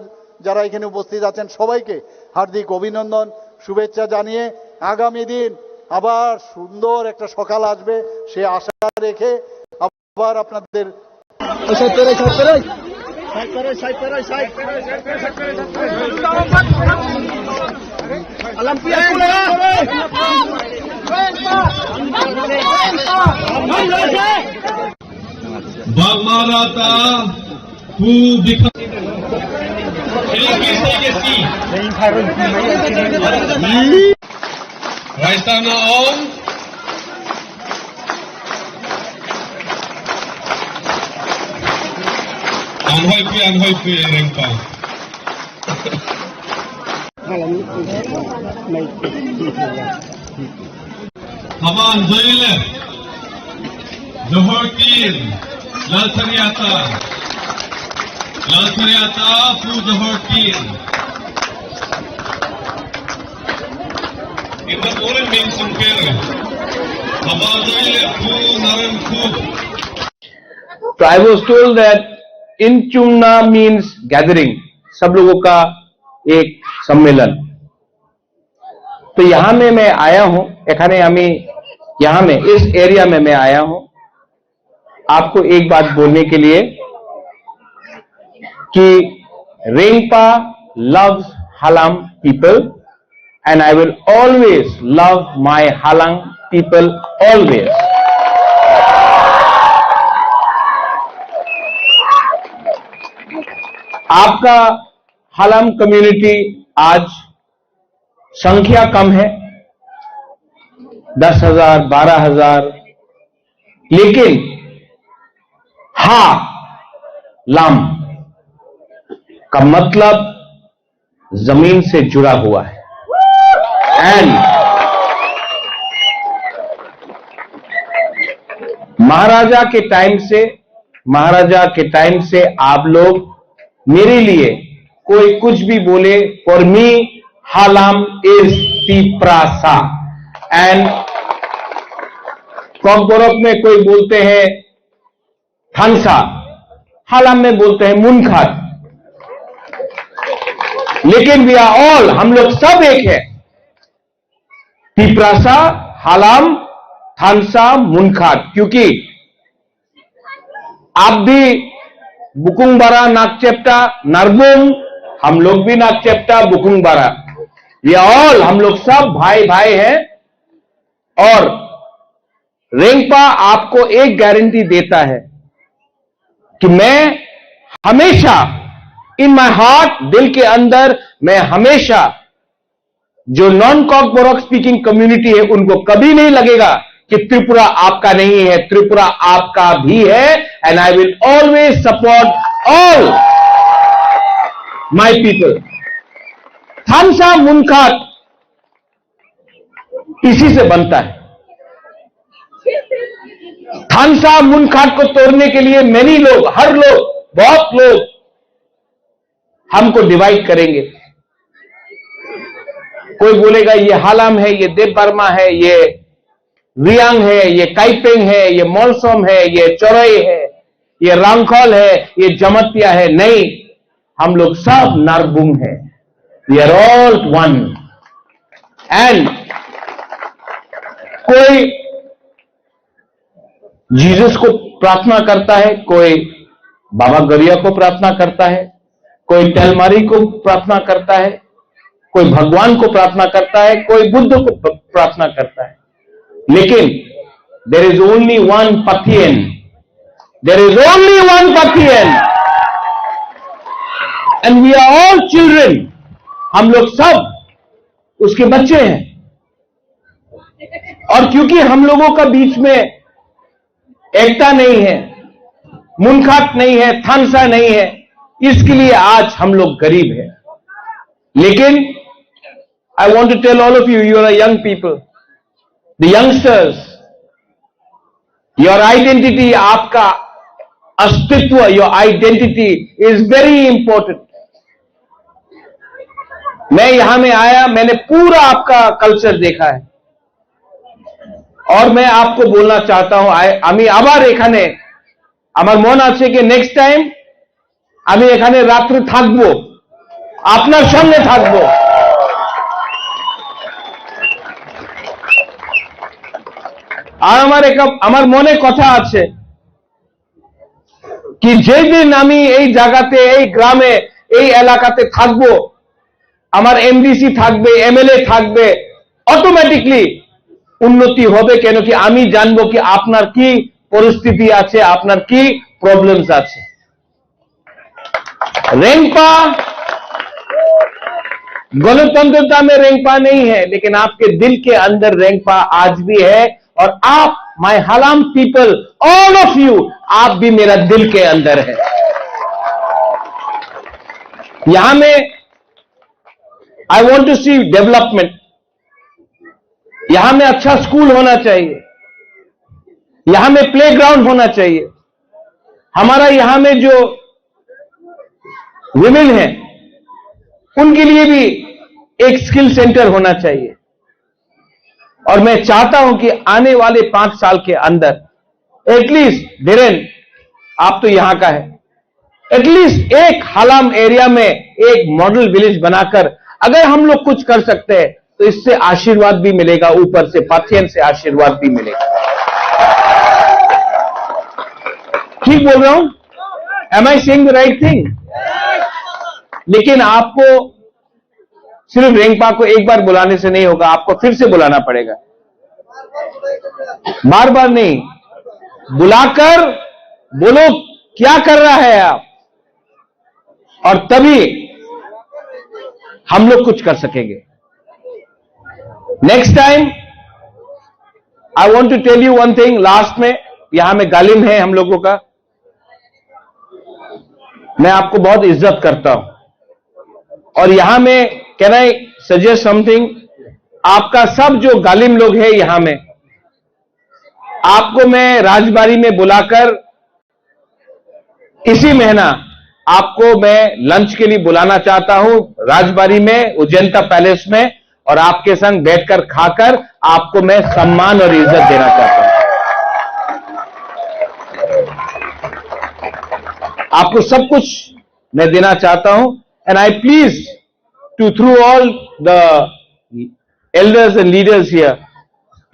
যারা এখানে উপস্থিত আছেন সবাইকে হার্দিক অভিনন্দন, শুভেচ্ছা জানিয়ে আগামী দিন আবার সুন্দর একটা সকাল আসবে সে আশা রেখে আবার আপনাদের Bagmarata pu bikha. Raisana ong. Anhoi pui, anhoi pui, rengpa. Haban Joile, Johor Tin, Lalsariata, Lalsariata, Pu Johor Tin. Kita boleh mention kere. Haban Joile, Pu Naran Pu. तो आई वॉज टोल्ड दैट इंचुमना means gathering, सब लोगों का एक सम्मेलन। तो यहाँ में मैं आया हूँ, এখানে আমি, यहाँ में, इस एरिया में मैं आया हूँ आपको एक बात बोलने के लिए कि Rengpa loves Halam people and I will always love my Halang people always. आपका हालाम कम्युनिटी आज संख्या कम है, दस हजार, बारह हजार, लेकिन हा लाम का मतलब जमीन से जुड़ा हुआ है। एंड महाराजा के टाइम से, महाराजा के टाइम से आप लोग मेरे लिए कोई कुछ भी बोले, for me, Halam is Tiprasa. And कॉकबोरोक में कोई बोलते हैं थानसा, हालाम में बोलते हैं मुनखात, लेकिन वी आर ऑल, हम लोग सब एक है। तिप्रासा, हालाम, थानसा, मुनखात, क्योंकि आप भी बुकुंगबारा, नाकचेप्टा, नारबुंग, हम लोग भी नाकचेप्टा, बुकुंगबारा, वी आर ऑल, हम लोग सब भाई भाई हैं। और रेंगपा आपको एक गारंटी देता है कि मैं हमेशा, इन माय हार्ट, दिल के अंदर मैं हमेशा जो नॉन कॉकबोरोक स्पीकिंग कम्युनिटी है उनको कभी नहीं लगेगा कि त्रिपुरा आपका नहीं है, त्रिपुरा आपका भी है। And I will always support all my people. थानसा मुनखात इसी से बनता है। थानसा मुनखाट को तोड़ने के लिए मैनी लोग, हर लोग, बहुत लोग हमको डिवाइड करेंगे। कोई बोलेगा ये हालाम है, ये देव वर्मा है, ये रियांग है, ये काइपेंग है, ये मॉलसोम है, ये चोरई है, ये रांगखल है, ये जमतिया है। नहीं, हम लोग सब नारबुंग हैं। We are all one. And कोई जीसस को प्रार्थना करता है, कोई बाबा गरिया को प्रार्थना करता है, कोई तेलमारी को प्रार्थना करता है, कोई भगवान को प्रार्थना करता है, कोई बुद्ध को प-, प्रार्थना करता है, लेकिन there is only one Pathian. There is only one Pathian. And we are all children. हम लोग सब उसके बच्चे हैं। और क्योंकि हम लोगों का बीच में एकता नहीं है, मुनखाट नहीं है, थानसा नहीं है, इसके लिए आज हम लोग गरीब हैं। लेकिन I want to tell all of you, you are a young people. The youngsters, your identity, आपका अस्तित्व, your identity is very important. मैं यहां में आया, मैंने पूरा आपका कल्चर देखा है। और मैं आपको बोलना चाहता हूं, আই- আমি আবার এখানে, আমার মন আছে কি নেক্সট টাইম আমি এখানে রাত্রে থাকবো, আপনার সঙ্গে থাকবো। আর আমার একটা, আমার মনে কথা আছে কি যেদিন আমি এই জায়গাতে, এই গ্রামে, এই এলাকাতে থাকবো, আমার এমডিসি থাকবে, এমএলএ থাকবে, অটোমেটিকলি উন্নতি হবে। কেন কি আমি জানবো কি আপনার কি পরিস্থিতি আছে, আপনার কি প্রবলেমস আছে। रेंगपा गणतंत्रता में रेंगपा नहीं है, लेकिन आपके दिल के अंदर रेंगपा आज भी है। और आप, my Halam people, all of you, आप भी मेरा दिल के अंदर है। यहां में I want to see development। यहां में अच्छा स्कूल होना चाहिए, यहां में प्लेग्राउंड होना चाहिए। हमारा यहां में जो विमेन है, उनके लिए भी एक स्किल सेंटर होना चाहिए। और मैं चाहता हूं कि आने वाले पांच साल के अंदर एटलीस्ट, धीरेन, आप तो यहां का है, एटलीस्ट एक हालाम एरिया में एक मॉडल विलेज बनाकर अगर हम लोग कुछ कर सकते हैं, तो इससे आशीर्वाद भी मिलेगा, ऊपर से पाथियन से आशीर्वाद भी मिलेगा। ठीक बोल रहा हूं? Am I saying the right thing? लेकिन आपको सिर्फ रेंगपा को एक बार बुलाने से नहीं होगा, आपको फिर से बुलाना पड़ेगा। बार बार नहीं, बुलाकर बोलो क्या कर रहा है आप, और तभी हम लोग कुछ कर सकेंगे। Next time I want to tell you one thing, last में, यहां में गालिम है हम लोगों का, मैं आपको बहुत इज्जत करता हूं। और यहां में, can I suggest something, आपका सब जो गालिम लोग है यहां में, आपको मैं राजबाड़ी में बुलाकर इसी महीना आपको मैं लंच के लिए बुलाना चाहता हूं, राजबाड़ी में, उज्जैनता पैलेस में, और आपके संग बैठकर खाकर आपको मैं सम्मान और इज्जत देना चाहता हूं। आपको सब कुछ मैं देना चाहता हूं, and I please to through all the elders and leaders here,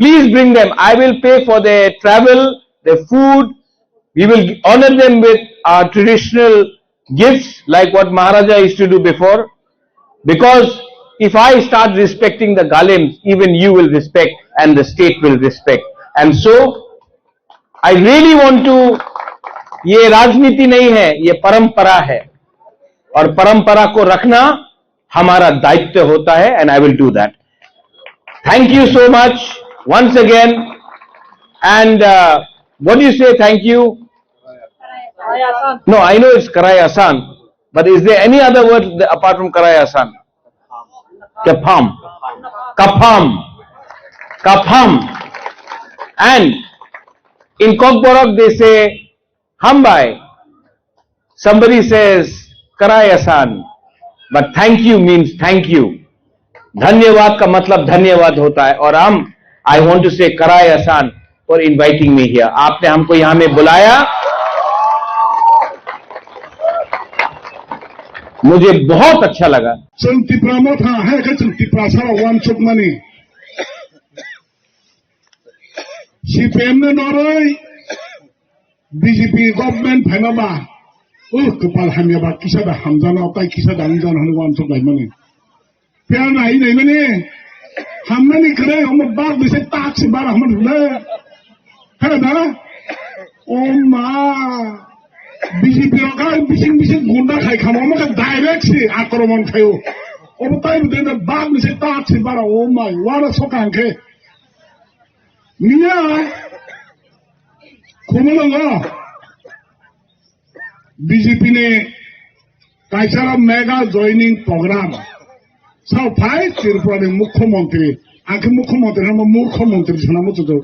please bring them. I will pay for their travel, their food. We will honor them with our traditional gifts like what Maharaja used to do before. Because if I start respecting the Galims, even you will respect and the state will respect. And so, I really want to, ये राजनीति नहीं है, ये परंपरा है, और परंपरा को रखना हमारा दायित्व होता है, and I will do that. Thank you so much once again. And uh, what do you say? Thank you. No, I know it's Karai Asan, but is there any other word th- apart from Karai Asan? Kapham. Kapham. Kapham. And in Kokborok they say hambai. Somebody says Karai Asan, but thank you means thank you. धन्यवाद का मतलब धन्यवाद होता है। और हम, I want to say Karai Asan for inviting me here. आपने हमको यहां में बुलाया, मुझे बहुत अच्छा लगा। Chwng Tipra Motha hai khe chwng Tiprasa rok uansukmani. C P M ni noroi B J P government phaima ba, uh, kwpal hamya ba, kisa da hamjano, tai kisa da hamjano hwnwi uansuk laimani. Phiya nai naimani, hamnani kwrwi omo bak bisi tak se bara hwnwi le. Hera da? O ma, B J P rok kha bising bising gunda khai khamo, omo khe direct se akromon khaio. Obo tai bo de bak bisi tak se bara, o ma, wara soka hwnkhe. Miya, Khumulwngo B J P ni kaisa mega joining program. Sao phai Tripura ni Mukhyamantri Ang khe mukho montri hwnma murkho montri swnamo chuto.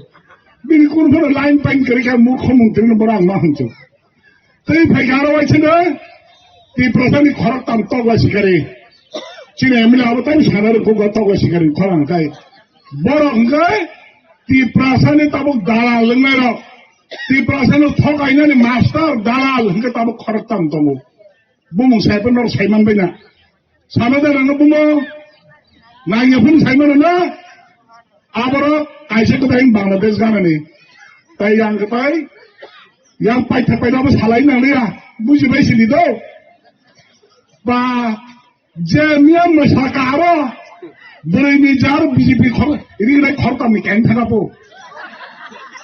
Bini kun phano line pain kwrwi kha murkho montri no borok ang ma hwnchu. Tei phai kha aro waisa no Tiprasa ni khorok tam tokla sikari. Chini M L A abo tam sana rwkho ga tokla sikari khorang kai. Borok hwnkhe Tiprasa ni tabuk dalal wngnai rok. Tiprasa no thokainani master dalal hwnkhe tabuk khorok tam tongo. Bumung sai phano norok sai man bai na. Sama da nang bumo. Nang ya phun sai man na. Aboro kaisa kwtai Bangladesh ganani. Tai yang kwtai. Yang paitha paina bo salai nang liya. Buji bai sini do. Ba je miya masa karo. Bwrwi ni jar B J P khor, ri rai khor tam ni keng thaka po.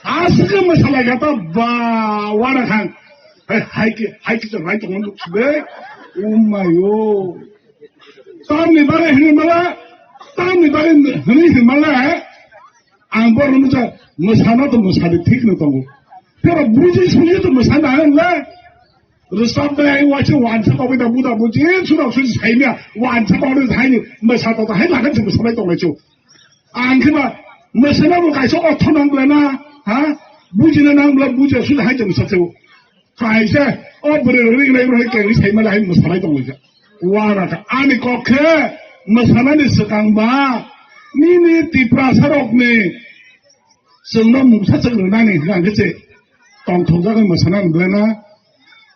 Asike masa lai gata ba wana khang. Hai, hai ki, hai ki rai tong be. Umayo. Tamni bagwi hwnwi mala, tamni bagwi hwnwi hwnwi mala, eh? Ang borokno nukha, mwsana to mwsadi thik no tongo. Phero buji suji to mwsana hwnle. Rwchapnai waisa wansa tongwi da buda buji, suda suji saimya, wansa tongwi saini, mwsa to hai lagan se mwsanai tonglai chu. Ang khe ba, mwsana bo kaisa ortho nang bla na, ha? Bujina nang bla, buja suji hai se mwsa chu. Kaisa, o bwrwi rwgwi nai bwrwi kengwi sai mali hai mwsanai tonglaijak. Wana kha ani kok khe mwsanani swkang ba nini Tiprasa rokni chwngno mungsa chwng rwnani hwnkhe se tongthokjagwi mwsana rwna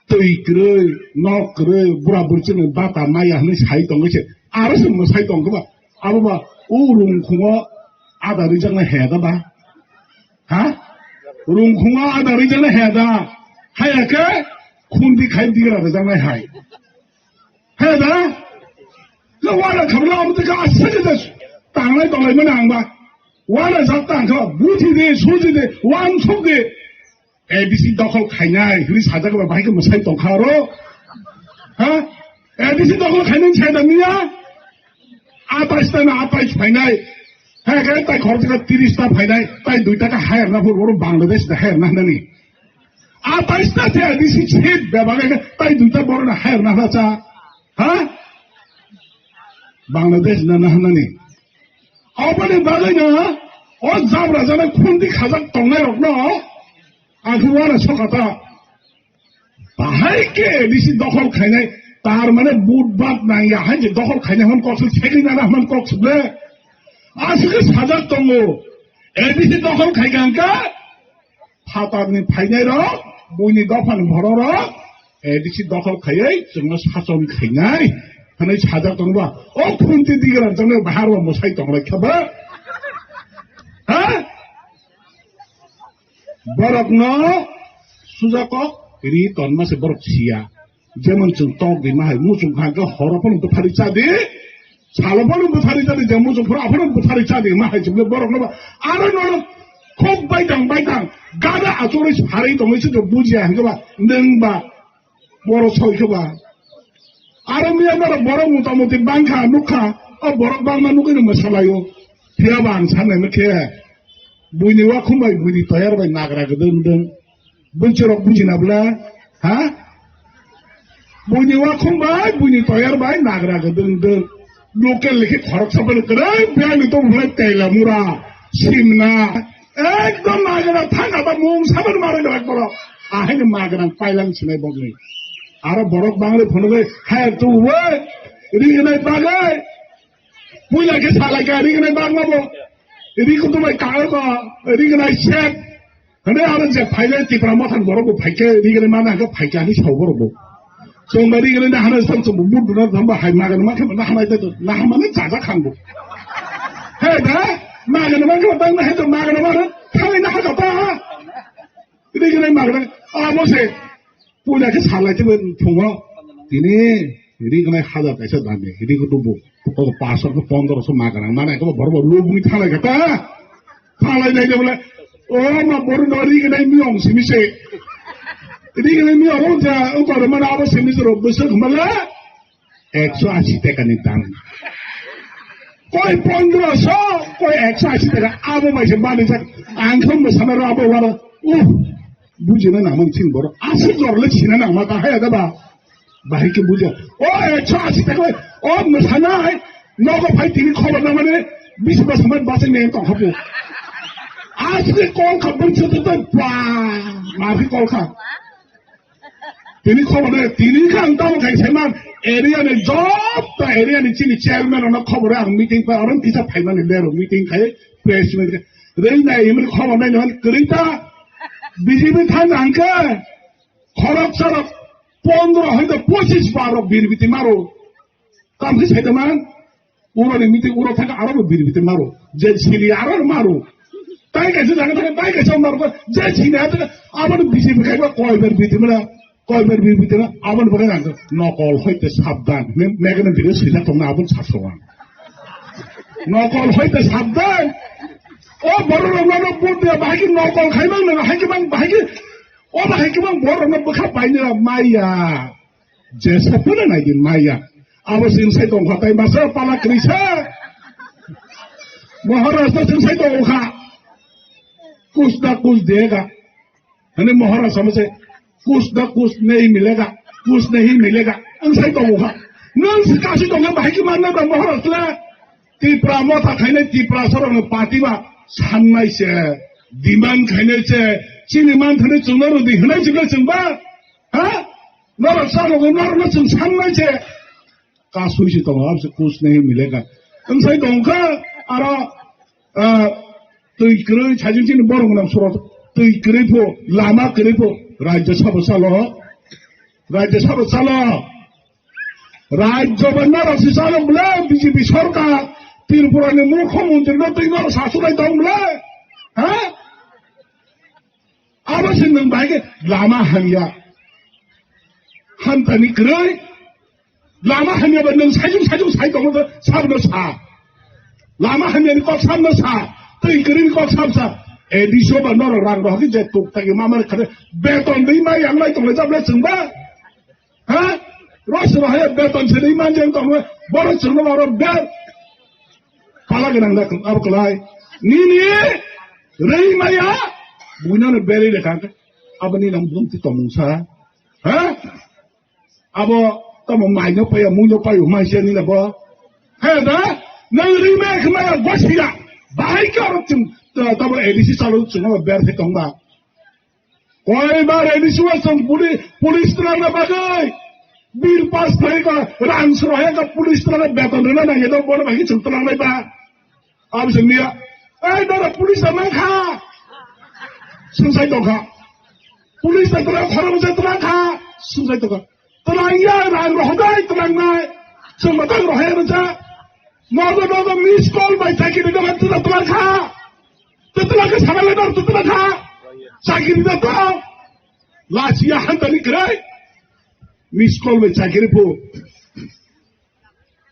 twi kwrwi, nok kwrwi, bura bwrwi chwngno bata maya hwnwi sai tongwi se aro se mwsai tongkhe ba abo ba o rungkhungo ada rijaknai haya da ba. Ha? Rungkhungo ada rijana heda. Haya khe khundi khai digra rijaknai hai. Heda? Lo wala khamla amte ka asage das. Tanglai tanglai mana angba. Wala jat tang kha buthi de, suji de, wan suk de. A D C dokhol khainai hri sajak ba bahai khe mwsai tong kha ro. Ha? A D C dokhol khainai sai da miya. Atais ta na atais phainai. Hai khe tai khorok jora tiris ta phainai, tai dui taka hire na phuru, oro Bangladesh da hire na nani. Atais ta se A D C seat bebak khe tai dui ta borok na hire na cha. Ha? Bangladesh na na nani. Oboni bagwi no, o jabra jana khundi khajak tongnai rok no, ang khe wara sokata. Bahai khe A D C dokhol khainai, tar mane but bat nang ya, hai je dokhol khainai hwn kok suk, segwi nana hwn kok suk le. Aswk khe sajak tongo, A D C dokhol khai kha hwnkhe, phatarni phainai rok, buini dophani borok rok, A D C dokhol khaiwi chwngno sason khainai, hwnwi sajak tongo ba. O khunti digra chwngno bahar bo mwsai tong lai kha ba. Ha? Borokno sujakok ri tonma se borok siya. Jemon chwng tok di ma hai, muchung kha khe horo phano bwthari cha di, salo phano bwthari cha di, je muchung phano aphano bwthari cha di ma hai chwng borokno ba. Aro nono khok baitang baitang gada achorwi sarwi tongwi se bujiya hwnkhe ba nwng ba. Borok soi khe ba. Aro miya borok, borok mota moti bangkha, nukha, o borok bangma nugwi no mwsalaio. Phiya ba ang sanai no khe, buini wakhum bai, buini toyar bai nagra gdwng dwng. Bwswrok bujina bwla, ha? Buini wakhum bai, buini toyar bai nagra gdwng dwng. Local ni khe khoroksa bai kwrwi biyang ni tong bwlai Teilamura, Simna. Ekdom nagra thang aba mung sabar mara grak borok. Ahai ni magra pailang sinai bokni. Aro borok bangre phunugwi hai tu we rignai bagai. Puila khe salai ka rignai bagma bo. Ri kutu bai ka ko rignai set. Hane aro je phaile Tipra Motha ni borok bo phaikhe rignai mana khe phaikhe ani sao borok bo. Chwng bai rignai na hana sam chwng bo but duna thamba hai magra ma khe na hana ito na hana ni jaja khang bo. He da magra ma khe tang na he to magra ma thai na ha ta ha. Rignai magra amo se. Puila khe salai khe phungo tini rignai hajar kaisa dami ri kutu bo. Ko paso ko pondro so magra mana ko borok bo lubung thalai kha ta. Thalai nai de bole. O ma boru no rignai miyong simi se. Rignai miyong o ja o tor mana abo simi se ro bwswk mala. Ekso ashi taka ni dam. Koi pondro so, koi ekso ashi taka. Abo bai se bani jak. Ang khe mwsana ro abo waro. Uh, bujina nangmani chini borok. Aswk jor le sina nangma ta haya da ba. Bahai khe buja. O ekso ashi taka. O mwsana hai. Nogo phai tini khobor na mane. Bisi bwsa mai bachai neng tong kha bo. Asli kol kha bwsa to to ba. Ma phi kol kha. Tini khobor de, tini kha ang tamo khai saiman area ni joto area ni chini chairman ono khobor ang meeting pa aron kisa phaimani lero meeting khai press meet. Rei nai imri khobor nai nang kwrwi ta. B J P thang ang khe. Khorok sarok pondro hai to pochis bar rok bir biti maro. Kam khe sai tama? Uro ni meeting uro thang aro bo bir biti maro. Je sini aro maro. Tai kaisa jaga thang tai kaisa maro. Je sini aro abo ni B J P khai ba koi ber biti mara. Koi ber bir biti na abo ni bagai nang nokol hoite sabdan. Me mega ni video sida tong na abo ni sabso. Nokol hoite sabdan. O borok rok no bud dia bahai ki nokol khai mang na hai ki mang bahai ki O bahai khe bang borok no bwkha painira maya. Jesa phano nai di maya. Abo sing sai tong kha tai masa pala krisa. Maharaj ta sing sai tong kha. Kuch na kuch dega. Hani Maharaj samse kuch na kuch nahi milega. Kuch nahi milega. Ang sai tong kha. Nang si kasi tong kha bahai khe man na Maharaj la. Tipra motha khainai Tipra sorokno party ba sannai se, demand khainai se, chini man thani chwngno rwdi hwnai chwngno chwngba, ha? Norok chalogo norokno chwng sannai se. Kasui se tongo, abse kuch nahi milega. Wngsai tongkha, aro, ah, twi kwrwi sajwk chini borok gwnang sorok twi kwrwi pho, lama kwrwi pho, Rajya Sabha chalo, Rajya Sabha chalo. Rajya bana rasi salong bole B J P sorkar, Tripura ni mukhyamantri no twi no sasulai tong bole, ha? Abo se nwng bai khe lama hamya, hamtani kwrwi, lama hamya ba nwng sajung sajung sai tong sabo no sa, lama hamya ni kok sabo no sa, twi kwrwi ni kok sabo sa, A D C o ba norok rang rohor khe je tuk tagi mama khade beton dei ma yang lai tong le jab le chwng ba. Ha? Rosro hai beton se dei manjeng tong, boro chwngno aro ber. Pala gwnang da abo kwlai. Nini rei maya buino no beri de kang. Abo ni nam bumti tomung sa. Ha? Abo tamo mai no paya, mui no payo, mai se ni na bo. He da? Nang rei maya khmaya gosia. Bahai ka ro chwng tamo A D C chalo chwngno ber se tong ba. Koibar A D C o chwng puli-, police twlangna bagwi bill pass khlai kha, rang srohya kha police twlangna beton rwna nangya dok bono bagwi chwng twlanglai ba. Abo chwng niya, "Ei, noro police da mang kha?" Swngsai tong kha. "Police da twlang khorang se twlang kha?" Swngsai tong kha. Twlangya, rang rohodai twlangnai. Chwng batang rohya rwja. Nogo nogo miss call bai chakiri dogan twla twlang kha. Twla khe sana le dor twla kha. Chakiri da to. Lachiya hantani krai. Miss call bai chakiri phu.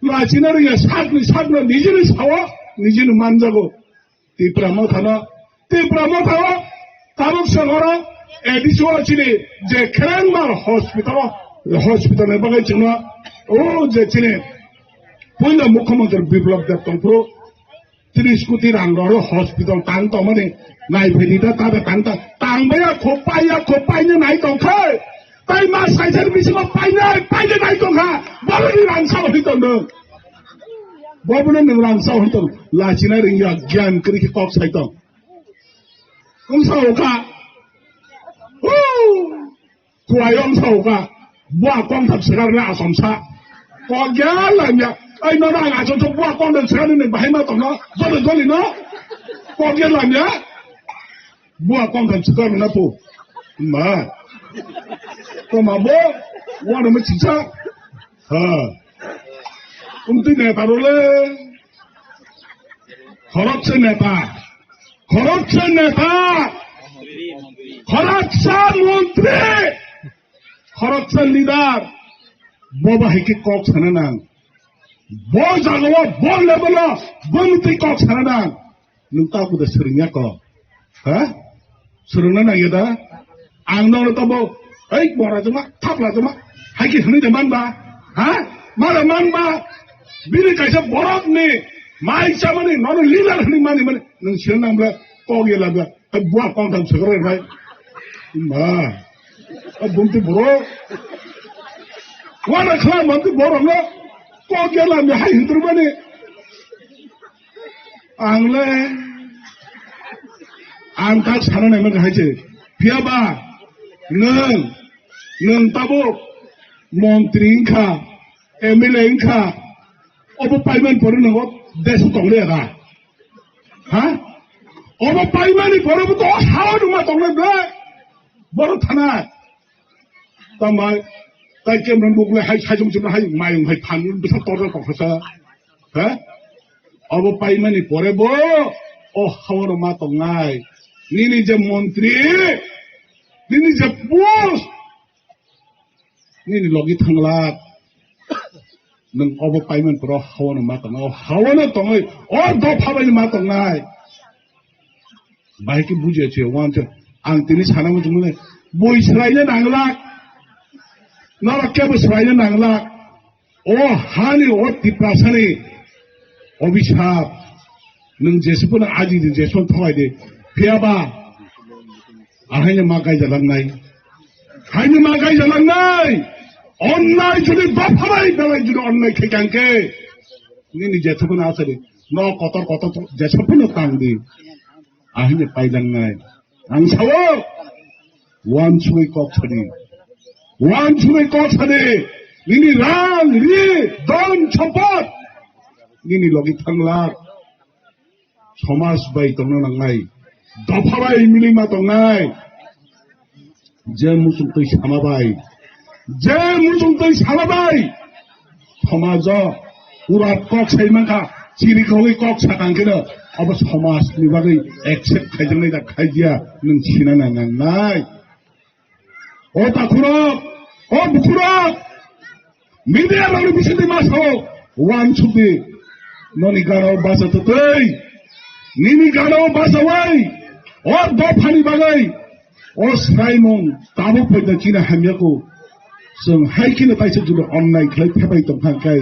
Lachina riya sakni sakno nijini sawa, nijini manjago. Tipra Mothano, Tipra Mothao tabuk songoro A D C o chini je Kherengmar hospital, hospital ni bagwi chwngno o je chini puila Mukhyamantri Biplab Deb tongphuru tris koti rang rw hospital tang tongmani naiphai di da tada tang ta tang baya kho paiya kho paina nai tongkhe. Tai mas kaisar bisingo painai, painai nai tongkha. Boroni rang sao hoi tong nung. Bobono nung rang sao hoi tong. Lachina ringya gyan kri khe kok sai tong. Kung sao kha. Huu. Kuai ong sao kha. Bua kong thap sekar na asom sa. Kok gya lamya. Ai no na asom so bua kong thap sekar ni bahai ma tong no. Jole jole no. Kok gya lamya. Bua kong thang chikar na po. Ma. Toma bo. Wana ma chicha. Ha. Umti neta role. Khoroksa neta. Khoroksa neta. Khoroksa montri. Khoroksa leader. Boba hai khe kok sana nang. Bo jagao, bo level o, bo mutwi kok sana nang. Nwng ta kuda swrwngya ko. Ha? Swrwngna nangya da? Ang nono tabo, "Ei, bora joma, thapla joma." Hai khe hwnwi da manba? Ha? Mara manba? Bini kaisa borokni mai chamani, nono leader hwnwi mani mani, nwng swrwng nang bla, kok ya labla. Tei bua kong thang swrwng bai. Ma. A bumti borok. Wana khla manti borok no. Kok ya lamya hai hindru mani. Ang le, ang tak sana nai mani hai se. Phiya ba, nwng, nwng tabuk montri wngkha, M L A wngkha, obo paimani pore nwng o desh o tong le da? Ha? Obo paimani pore bo to o ha o nwng ma tong le ble? Boro thana. Tambai, tai kemran bukle hai sajong chibra hai mayung hai phan bwsa torjak tongkha sa. Ha? Obo paimani pore bo o ha o no ma tongnai. Nini je montri, nini je post, nini logi thanglak. Nwng obo paimani pore o ha o no ma tongnai. O ha o no tongwi o dopha bai ma tongnai. Bahai khe bujiya se, uansuk ang tini sana muchung mani, bui swraina nanglak, norok kebo swraina nanglak. O hani, o Tiprasani obisap, nwng jesupano aji di, jesupano thogai di, phiya ba ahaino ma gaijalangnai, haino ma gaijalangnai. Onnai jodi dopha bai belai jodi onnai khe kang khe, nini jesupano asari, no kotor kotor jesupano tang di. Ahini pailangnai. Ang sao, uansugwi kok sadi. Uansugwi kok sadi. Nini rang, ri, don, sompot. Nini logi thanglak. Somaj bai tongna nangnai. Dopha bai milima tongnai. Je muchung twi sama bai, je muchung twi sama bai, somajo urat kok sai mankha, chiri kogwi kok sakang khe no, abo somaj ni bagwi accept khaijaknai da khaiya, nwng sinana nangnai. O takhurok, o bukhurok, media rokni bisingtwi ma sao, uansukdi, noni gana o basa twtwi, nini gana o basa wai, o dophani bagwi, o swraimung tabuk poito chini hamya kho. Chwng hai kheno kaisa jora onnai khlai thepai tongkha khe,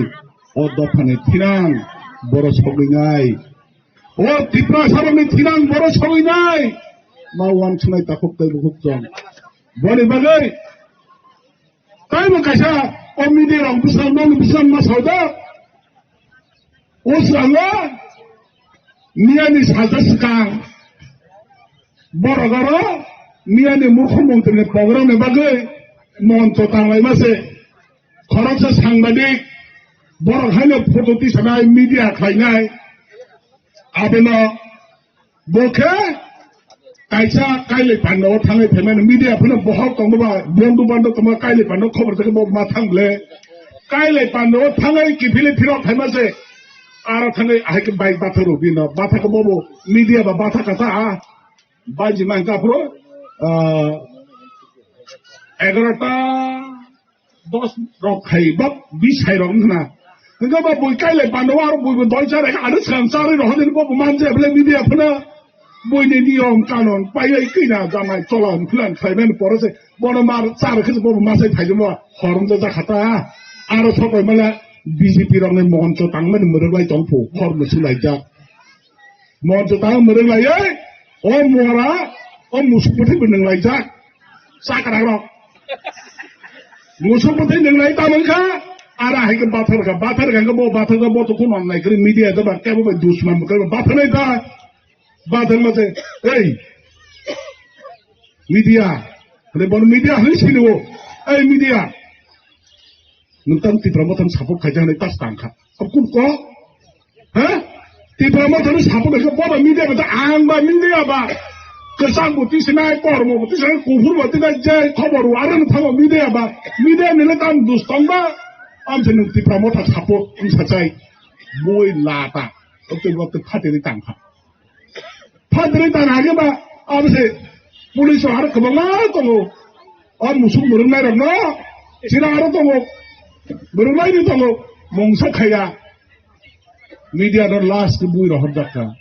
o dophani thinang borok sogwinai, o Tiprasarokni thinang borok sogwinai, ma uansuknai takhuk tei bukhuk chwng. Boni bagwi Taibo kaisa o media rok bwskango, nokni bwskango ma sao da. O srango miyani salsa swkang borok oro miyani mukhyamantri ni program ni bagwi moncho tanglaima se. Khoroksa sangbadik borok haino photo tisanai, media khlainai. Abono Bo khe kaisa kailai panda o thangwi phaimani media phano bohok tongma ba, bondu bando tongma kailai panda o khobor tongma bo ma thang ble. Kailai panda o thangwi kiphilwi phirok phaima se. Aro thangwi ahai khe bike bathak rw bino. Bathak khe bobo media ba bathak kasa a. Baji man kha phuru, ah, egarota dos rok khai ba bis hai rok wngkha na. Hingke ba bui kailai panda o aro bui bo doi chari ano swkang charwi rok hwnwi bo bo manja bwle media phano bui ni niyom kanon pailai kwi na jamai chola hwn philan khlai mani poro se bono mar char khe bo bo masai phai jamo hor wng jak kha ta. Aro sokoi mala B J P rok ni moncho tang mani mwrwk lai tong phu hor mwswk lai jak. Moncho tang mwrwk lai ei o mora o musuk bwthai bo nwng lai jak. Chakra rok. Musuk bwthai nwng lai tamo wngkha, ara hai khe bathar kha, bathar kha khe bo bathar kha bo to khun nai khe media da ba kebo bai dusman bo kebo bathar nai da. Bathar ma se, ei. Media. Hale bon media hai sini o. Ei media. Nwng tang Tipra Motha ni support khaijak hinwi tas tang kha. Abkun ko? Ha? Tipra Motha ni support khe boba media ba ang ba media ba. Kwchang bo tisinai, kormo bo tisinai, kuphur bo tisinai, je khobor o aro no thango media ba. Media ni le tam dus tong ba. Am se nwng Tipra Motha support wng sa chai. Boi lata. Ote bo te phate ni tang kha. Phatri tan hage ba, abo se police rok aro kwbangma tongo. O musuk mwrwknai rokno, chira aro tongo. Mwrwknai ni tongo, mungsa khaiya. Media no last ke bui rohor dakka.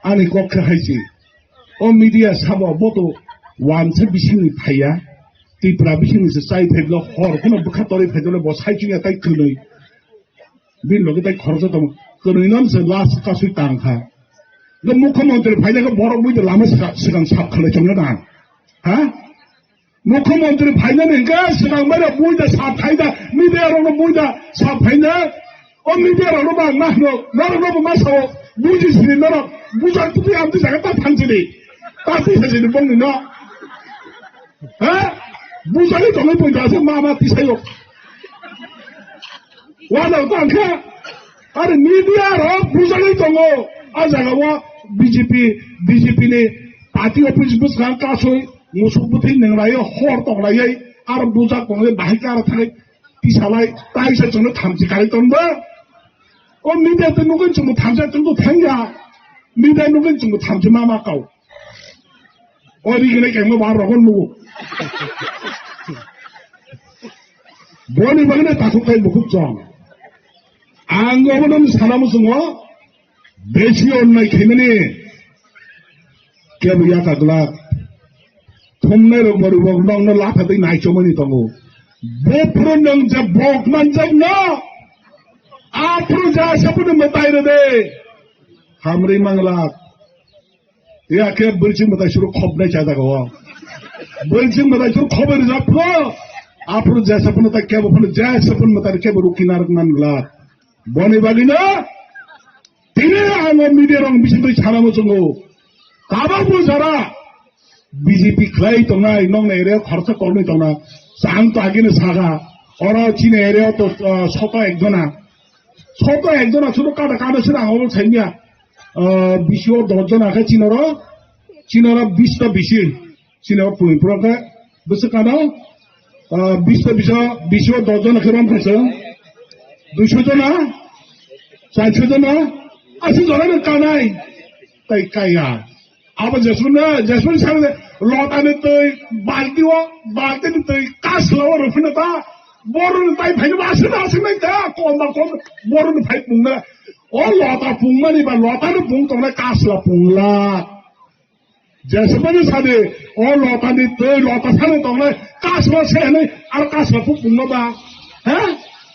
Ani kok khe hai se. O media sabo boto wansa bisingni phaiya. Tipra bisingni se chai phai bwla hor kheno bwkha torwi phai bwla bo sai chungya tai kwnwi. Bini loge tai khoroksa tongo. Kwnwi no se last kasui tang kha. Nw mukhyamantri phaina khe borok bui de lama swkang swkang sap khalai chongna nang. Ha? Mukhyamantri phaina ni hwnkhe swkang bai rok bui de sap khai da, media rok no bui da sap khai da. O media rok no ba na hwno, norok no bo ma sao. Buji sini norok, bujak tupi amti jaga ta thansini. Ta tisasini bongni no. Ha? Bujali tongwi poito ase ma ma tisayo. Wala ta kha. Are media rok bujali tongo. A jaga o B J P, B J P ni party office bwskang kasoi, musuk bwthwi nenglaio, hor tonglaio, ar bujak tonglai bahai kara thai. Tisalai, taisa chwngno thamchi kari tongba. O media twi nugwi chwngno thamchi tongbo thangya. Media nugwi chwngno thamchi ma ma kau. O rigini kengma bar rogon nugo. Boni bagwi takhuk tai bukhuk chong. Ang obono sana muchungo. Besi onnai khaimani kebo yaka glak. Thumnai rok borok rok nokno lapha twi naichomani tongo. Bophuru nwng je bok manjak no. Aphuru ja saphuru mwtai rwde. Hamri manglak. Ya khe bwrwi chwng mwtai suru khobnai chajago. Bwrwi chwng mwtai suru khobai rwjak phuru. Aphuru ja saphuru tai kebo phuru ja saphuru mwtai kebo rukina rwk man glak. Boni bagwino tini ang o media rok bisingtwi sana muchungo. Tabukbo jora B J P khlai tongnai, nokni area o khoroksa koknwi tongna. Ang to agini saga, oro chini area o to, ah, soto ekjona. Soto ekjona sudo kada kada sira ang obo saimya. Ah, bisi o dos jona khe chinoro, chinoro bis ta bisi. Chini o pui pura khe bwswk ano, ah, bis ta bisa, bisi o dos jona khe rom khaisa, duiso jona, charso jona, aswk jona no kanai, tai kaya. Abo jesmani, jesmani sari lota ni twi, balti o, balti ni twi, kasla o rw phino ta, boru ni tai phai no aswk aswk nai ta, kom ba kom, boru ni phai pung na, o lota pung mani ba lota ni pung tong nai kasla pung la. Jesmani sadi, o lota ni twi lota sani tongnai, kasma se hinwi, aro kasma phu pungno ba, he?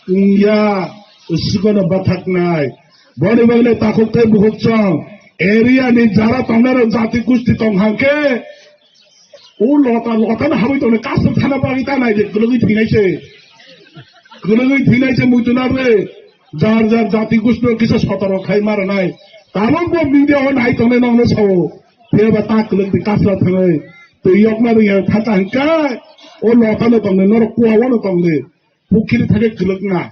Pungya, usikono bathaknai. Boni bagwi takhuk tei bukhuk chong, area ni jara tongnai rok jati gusti tong hangkhe, o lota, lota no habwi tongnai, kasma thana bagwi ta nai de, kwlwgwi thinai se. Kwlwgwi thinai se muitu na re, jar jar jati gusti no kisa sotoro khai mara nai. Tabuk bo media o nai tongnai nokno sao. Phiya ba ta kwlwng di kasla thangwi twi yokna rwngya thata hwnkhe o lota no tongdi, norok kuwa wano tongdi, pukhiri thangwi kwlwkna,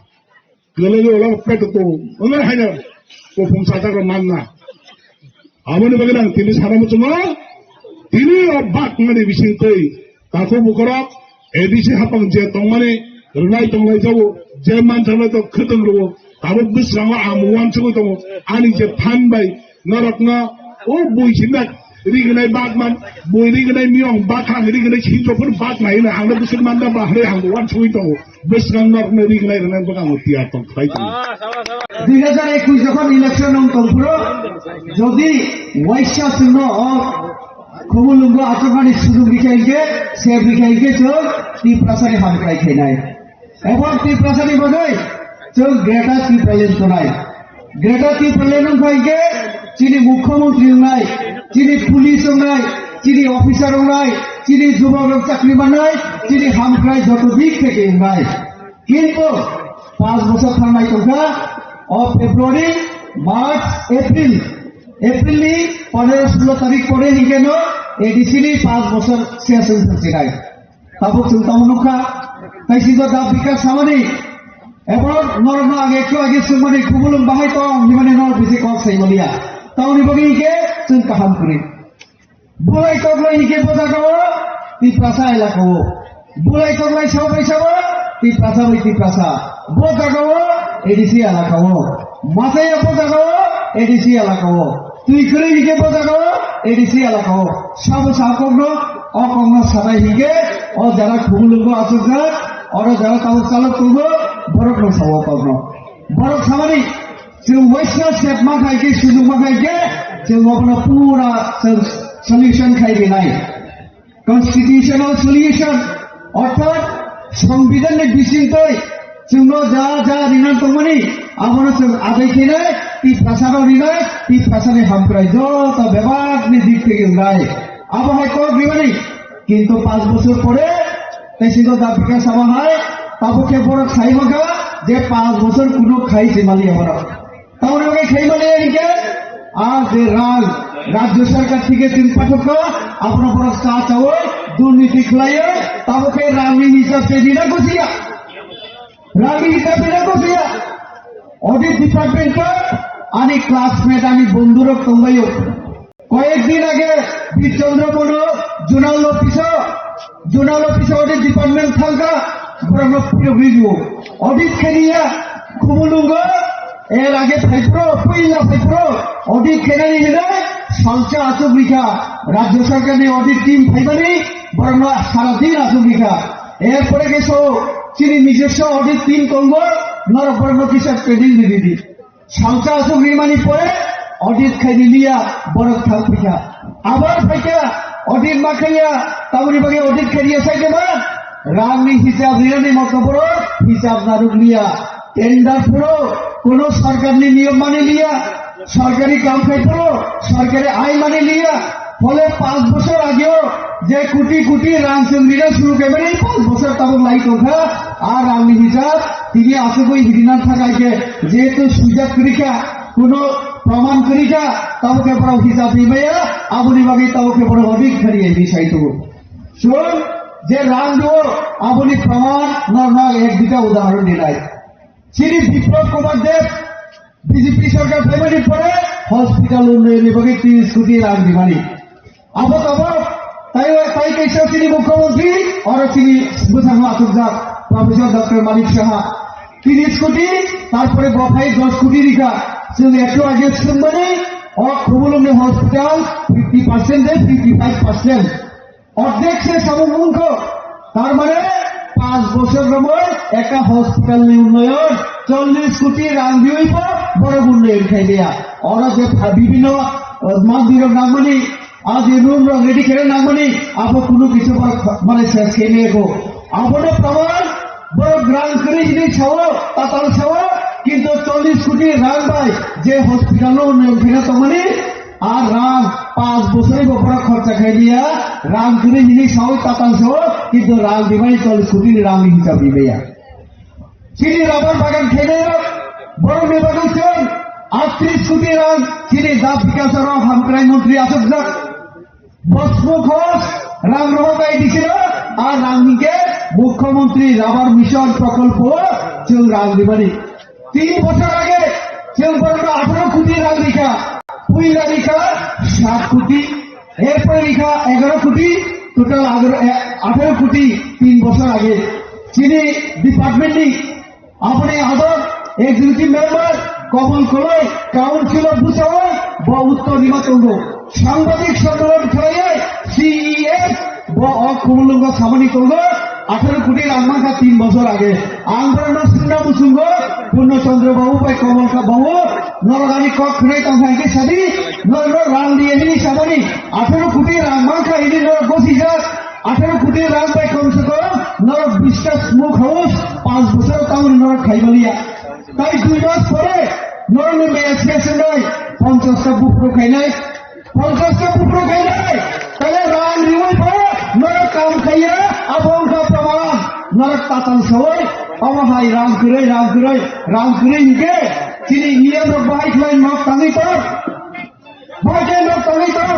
kwlwgwi ulo peto tong wngwi haino kuphum sajak rok manna. Aboni bagwi ang tini sana muchungo, tini o bak mani bisingtwi takhuk bukhurok A D C hapang je tongmani rwnai tonglai jago, je manthoknai to khwtwng rwo, tabuk bwskango ang uansugwi tongo, ani je phan bai norokno o bui sinda rignai bakman, bui rignai miyong bakhang rignai sinjo phun bak nai na ang bwswk manda ba hwnwi ang uansugwi tongo, bwskang norokno rignai rwnai bwkhango tiyar tong khlai tongo. Dui hajar ekush jokhon election wng tongphuru jodi waisa chwngno o Khumulwngo achukmani sujuk rikha hinkhe, sep rikha hinkhe chwng Tiprasani hamkrai khainai. Ebong Tiprasani bagwi chwng Greater Tipraland tonai. Greater Tipraland wngkha hinkhe chini mukhyamantri wngnai, chini police wngnai, chini officer wngnai, chini jubokrok chakri mannai, chini hamkrai joto dik theke wngnai. Kintu panch bochor thangnai tongkha, o February, March, April, April ni pondro solo tarik pore hinkhe no A D C ni panch bochor ses wng thangsinai. Tabuk chwng tamo nukha, tei sijak da bikas samani, ebong norokno ang ektu age swngmani Khumulwng bahai tong himani norok bisi kok sai maliya. Tamoni bagwi hinkhe chwng kaham kwrwi. Bulai toklai hinkhe bo jagao Tiprasa elakao. Bulai toklai sao bai sao Tiprasa bai Tiprasa. Bo jagao A D C elakao. Masaya bo jagao A D C elakao. Twi kwrwi hinkhe bo jagao A D C elakao. Sabo sa kokno, o kokno sanai hinkhe o jara Khumulwngo achukjak, oro jara tabuk chalok tongo, borokno sao kokno. Borok samani Chwng waisa step ma khai khe, sujuk ma khai khe, chwng obono pura chwng solution khai rinai. Constitutional solution, orthat Songbidan ni bisingtwi chwngno ja ja rinani tongmani, abono chwng adai khenai, Tiprasano rinai, Tiprasani hamkrai joto bebak ni dik thwgwi wngnai. Abo hai kok rimani, kintu panch bochor pore, tei sino da Bikash Sabha hai, tabuk khe borok sai mankha je panch bochor kuno khai se maliya borok. Tamoni bagwi khai maliya hinkhe, Ar je rang rajya sarkar thike tin pathokha, abono borok cha chawi durniti khlaiwi, tamo khe rangni hisab se rina gosiya. Rangni hisab rina gosiya. Audit department o ani classmate, ani bondhurok tongbaio. Koyek din age Bir Chandra Mono zonal office o, zonal office o audit department thangkha, borokno phirogwi rwo. Audit khainiya, Khumulwngo, er age phaipro, puila phaipro, audit khainani hinwi salsa achuk rikha, rajya sarkarni audit team phaimani, borokno sara din achuk rikha. Erpore khe so, chini nijoswo audit team tongo, norok borokno kisa training ridi di. Salsa aswk rimani pore audit khaini liya, borok thang phikha. Abar phaikha, audit ma khaiya, tamoni bagwi audit khairiya sai khe ma? Rangni hisab rinani motlo borok hisab narwk liya. Tender phuro kono sarkarni niyom mani liya, sarkari kam khai phuro sarkari ain mani liya. Phole panch bochor ageo je koti koti rang chwng rina suru khaimani, panch bochor tabuk lai tongkha, a rangni hisab tini asugwi hirina thakai khe, jehetu swijak kwrwikha, kuno praman kwrwikha, tabuk khe borok hisab rimaya, aboni bagwi tabuk khe borok audit khariya hinwi sai tongo. Chwng je rang rwo, aboni praman norno ek duita udahoron dinai. Chini Biplab Kumar Deb, B J P sarkar phaimani pore hospital unnayonni bagwi tris koti rang dimani. Abo tabok tai, tai kaisa chini mukhyamantri, oro chini bwskango achukjak Professor Doctor Manik Saha. Tris koti, tarpore bo phai dos koti rikha. Chwng ektu age swngmani, o Khumulwngni hospital fifty percent de fifty five percent. Ordek se samung wngkho. Tar mane panch bochor romoi ekta hospital ni unnoyon chollish koti rang diwi bo borok unnoyon khai liya. Oro je pha-, bibhinno, eh, mandir rok nangmani, a je room rok ready khe nangmani, abo kunu kisu borok mane ses khe niyakho. Abono praman borok rang kwrwi hinwi sao, tatal sao, kintu chollish koti rang bai je hospital no unnoyon khaina tongmani, ar rang panch bochorni bo borok khorcha khai liya, rang kwrwi hinwi sao, tatal sao, kintu rang dimani chollish koti ni rang ni hisab rimaya. Chini rubber bagan khainai rok, borok ni bagwi chwng aatris koti rang chini da bikas aro hamkrai montri achukjak. Bosmuk hos rang rohor bai disino, a rang hingke Mukhyamantri Rubber Mission Prokolpo chwng rang dimani. Tini bochor age chwng borokno atharo koti rang rikha, puila rikha sat koti, erpore rikha egaro koti, total agaro, eh, atharo koti tin bochor age. Chini department ni Aboni ador executive member Komol Koloi, council of Bhusaon, bo uttor rima tongo. Sangbadik sommilon khlaiwi C E S, bo o Khumulwngo samani tongo, atharo koti rang mankha tin bochor age. Ang borokno swngna muchungo, Purno Chandra babu bai Komol ka babu, norok ani kok khwnai tongkha hingke sadi, norok rang diye hini samani, atharo koti rang mankha hini norok gosijak, atharo koti rang bai kom se kom norok bish ta smoke house panch bochor tamoni norok khaimaliya. Tai dui mas pore norok ni maya siya senai ponchas ta bupro khainai, ponchas ta bupro khainai. Tale rang riwi pore norok kam khaiya, abo wngkha praman. Norok tatal sawai, omo hai rang kwrwi, rang kwrwi, rang kwrwi hingke chini E M rok bahai khlai nok tangwi tor. Bahai khe nok tangwi tongo.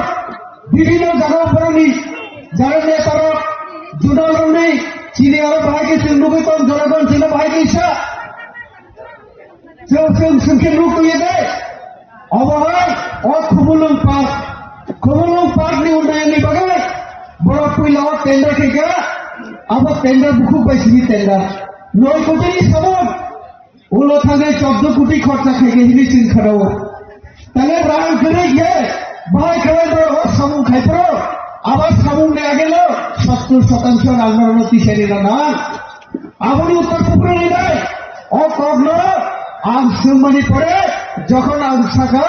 Bibhinno jaga borokni jara netarok, judarokni chini aro bahai khe chwng nugwi tong, jonagon chwngno bahai khe sa. Chwng, chwng, chwng khe nuk tongya de. Obo hai o Khumulwng Park. Khumulwng Park ni unnayonni bagwi borok puila o tender khe kha. Abo tender bukhuk bai simi tender. Noi koti ni samung. Ulo thangwi chordo koti khorcha khaikha hinwi chwng kharao. Tale rang kwrwi khe bahai khlai borok o samung khai phro. Abo samung ni age lo sottor sotangsho rang norokno tisani rana. Aboni uttor kupru rinai. O kokno ang swngmani pore jokhon ang sakha,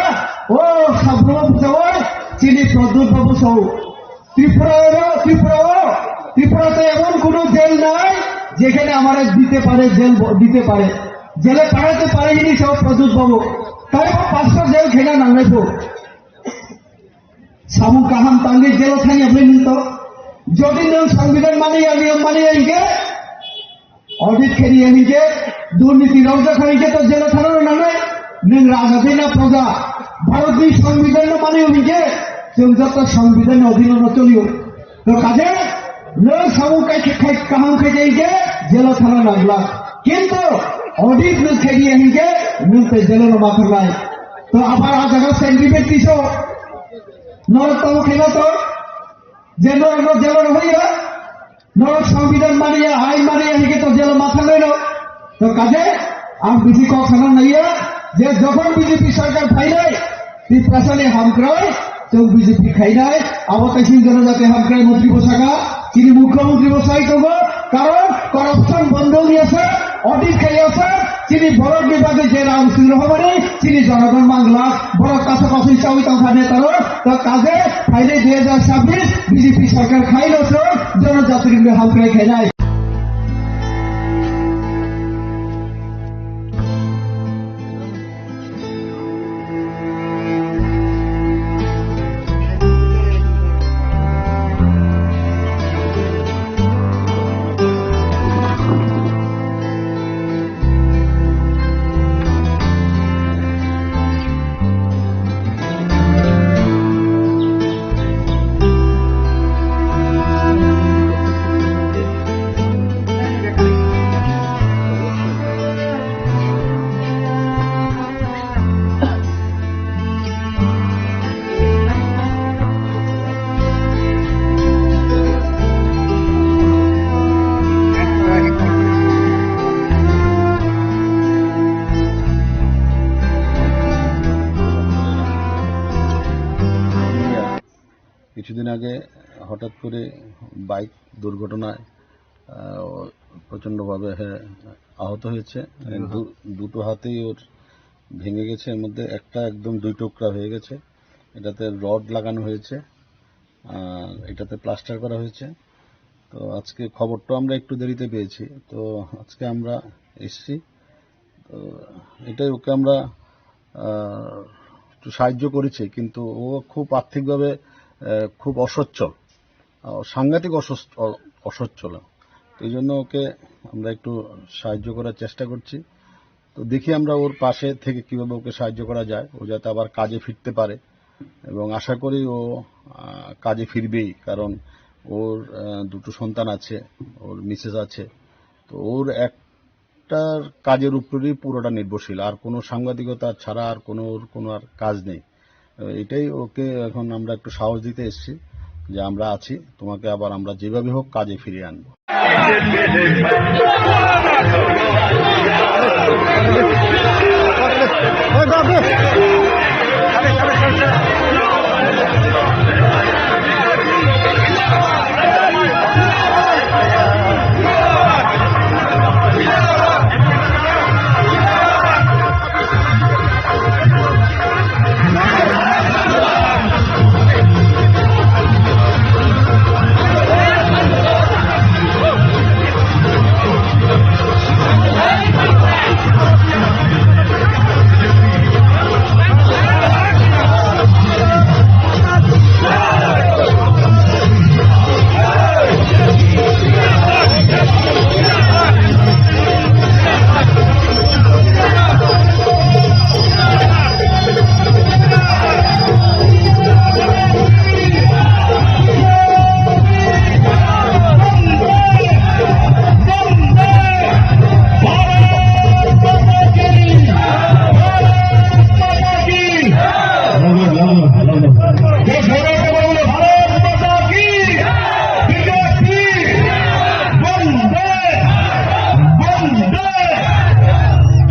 o sabromo bujawai chini Pradyut babu sao. Tripura এরা, ত্রিপুরা ও, ত্রিপুরাতে এমন কোনো জেল নাই যেখানে আমারে দিতে পারে, জেল ব-, দিতে পারে, জেলে পাঠাতে পারে ইনি সব প্রদ্যুৎ বাবু। তাই ও পাঁচশো জেল খেলা নাংলাইবো। Samung kaham tangwi jelo thangya bwlai nung to. Jodi nung সংবিধান maniya, niyom maniya hingke, audit kheriya hingke, durniti rojak hingke to jelo thana nangnai. Nung raja de na proja? Bharatni Songbidanno mani hwnkhe chwng joto Songbidanni odhinono cholio. To kaje nwng samung kai, kai, kaham khai khe jelo thana nangla. Kintu audit nwng khai diya hwnkhe nwng tei jelono ma thangnai. To abar a jaga scientific tiso norok tamo khaina to je norokno jelono hoiya. Norok Songbidan maniya, ain maniya hingke to jelo ma thangnai no. To kaje ang bisi kok sana naiya je jokhon B J P sarkar phainai, Tiprasani hamkrai, chwng B J P khainai, abo kaising jonojati hamkrai montri bo saka, chini mukhyamantri bo sai tongo, karon corruption bondo wngya sa, audit khaiya sa, chini borok ni bagwi je rang sing rohormani, chini jonogon mangla, borok kaso kaso chawi tongkha netarok, to kaje phainai dui hajar chabbish B J P sarkar khaino chwng jonojatirokni hamkrai khainai. কিছুদিন আগে হঠাৎ করে বাইক দুর্ঘটনায়, আহ, ও প্রচণ্ডভাবে, হ্যাঁ, আহত হয়েছে। দু-, দুটো হাতেই ওর ভেঙে গেছে, এর মধ্যে একটা একদম দুই টুকরা হয়ে গেছে। এটাতে রড লাগানো হয়েছে, আর এটাতে প্লাস্টার করা হয়েছে। তো আজকে খবরটা আমরা একটু দেরিতে পেয়েছি, তো আজকে আমরা এসছি। তো এটাই ওকে আমরা, আহ, একটু সাহায্য করেছি, কিন্তু ও খুব আর্থিকভাবে, আহ, খুব অসচ্ছল, আহ, সাংঘাতিক অসচ্ছ-, অ-, অসচ্ছল। তো এই জন্য ওকে আমরা একটু সাহায্য করার চেষ্টা করছি। তো দেখি আমরা ওর পাশে থেকে কিভাবে ওকে সাহায্য করা যায়, ও যাতে আবার কাজে ফিরতে পারে। এবং আশা করি ও, আহ, কাজে ফিরবেই, কারণ ওর, আহ, দুটো সন্তান আছে, ওর মিসেস আছে। তো ওর একটার কাজের উপরেই পুরোটা নির্ভরশীল, আর কোনো সাংবাদিকতা ছাড়া আর কোনো, ওর কোনো আর কাজ নেই। এটাই ওকে এখন আমরা একটু সাহস দিতে এসেছি যে আমরা আছি, তোমাকে আবার আমরা যেভাবে হোক কাজে ফিরিয়ে আনবো।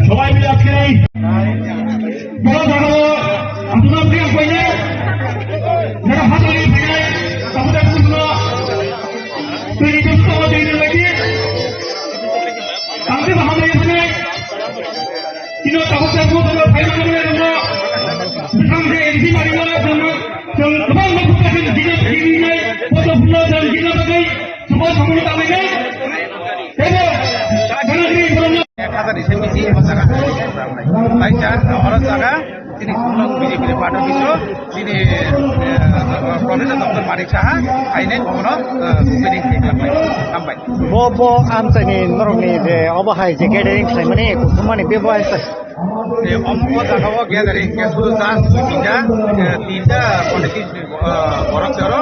সবাই মিলে আজকে এই বড় ধরো আপনার প্রিয় কইলে যারা হাজারি ফিরে তাদের জন্য তৈরি করতে হবে এই লাগে। তাদের হাজারি ফিরে কিন্তু তখন তার মধ্যে ভাই বোনের জন্য বিশাল যে এমপি বাড়িওয়ালার জন্য এবং গোপাল গিরি গিরি পদ্মফুল জল গিরি Ek hazar ise bisi ebo jaga. Bai cha, oro jaga, chini khulok bini bini pato biso, chini, eh, professor doctor Manik Saha, aine kono, eh, opening khe khlai. Hambai. Bo, bo, amchaini norokni je obo hai je gathering khlaimani, kuthumani bebo hai se. Tei omo o jaga o gathering hwnkhe suru just dui tinta, eh, tinta politics ni, eh, borok se oro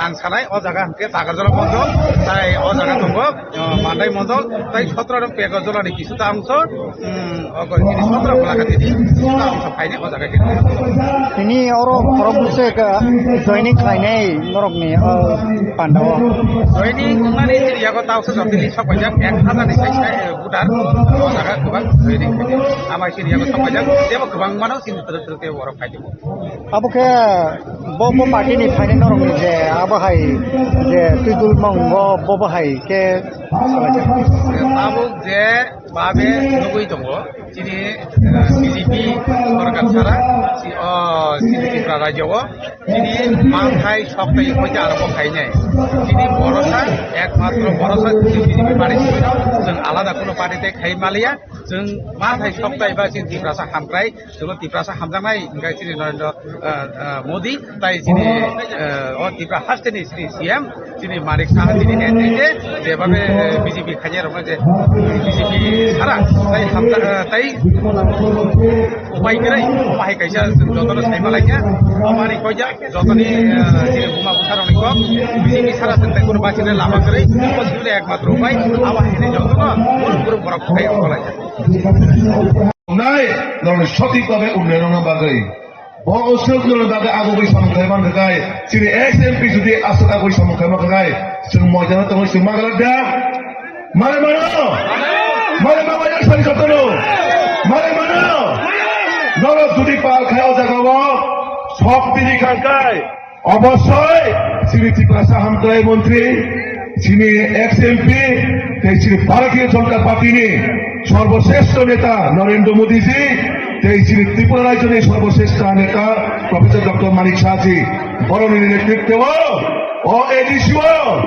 ang sanai o jaga hwnkhe Takarjala Monjol, tai o jaga tongo, eh, Mandai Monjol, tai sotro rok Pekajala ni kisuta angso, hmm, o koi chini sotro Golagati ni kisuta angso phaini o jaga khe. Tini oro borok bwswk, eh, joining khlainai norokni o panda o. Joining wngnani chini yago tauksa jotoni sok paijak ek hajar ni sai sai, eh, voter o jaga kwbang joining khaidi. Ama chini yago sok paijak tebo kwbang mano chini twrwk twrwk tebo borok khaidi. Abo khe bo, bo party ni phainai norokni je abo hai je twidul mong bo, bo, bo hai khe salai. Tabuk je babe nugui tongo, chini, eh, B J P sorkar sara, chi-, o, chini Tripura rajyo o, chini manthai soktai hoite arokbo khainai. Chini borosa, ekmatro borosa chini B J P party sino, chwng alada kuno party tei khai maliya, chwng manthai soktai ba chini Tiprasa hamkrai, chwngno Tiprasa hamjaknai, hwnkhe chini Narendra, eh, eh, Modi, tai chini, eh, o Tipra hasteni chini C M, chini Manik Saha chini netrite, jebabe, eh, B J P khainai rokno je, B J P sara, tai hamjak, eh, tai upai kwrwi, omo hai kaisa chwng jotono saima laikha, omo ani koijak, jotoni, eh, chini buma bwsa rokni kok, B J P sara chwng tai kuno bachina lama kwrwi, omo sibile ekmatro upai, abo hai jotono, borok borok khai rokno laikha. Nai, norokni sothik babe unnayon wngna bagwi. Bo oswk norokni bagwi agugwi samung khlai mankha khai, chini ex M P jodi aswk agugwi samung khlai mankha khai, chwng moidano tongwi chwng ma glak da? Mare mano? Mare mano ya sari jotono? Mare mano? Norok jodi pal khai o jagao, sok tini khan khai. Obossoi, chini Tiprasa hamkrai montri, chini ex M P, tei chini Bharatiya Janata Party ni sorboshreshto neta Narendra Modi ji, tei chini Tripura rajyo ni sorboshreshto neta Professor Doctor Manik Saha ji, borokni netritwo o A D C o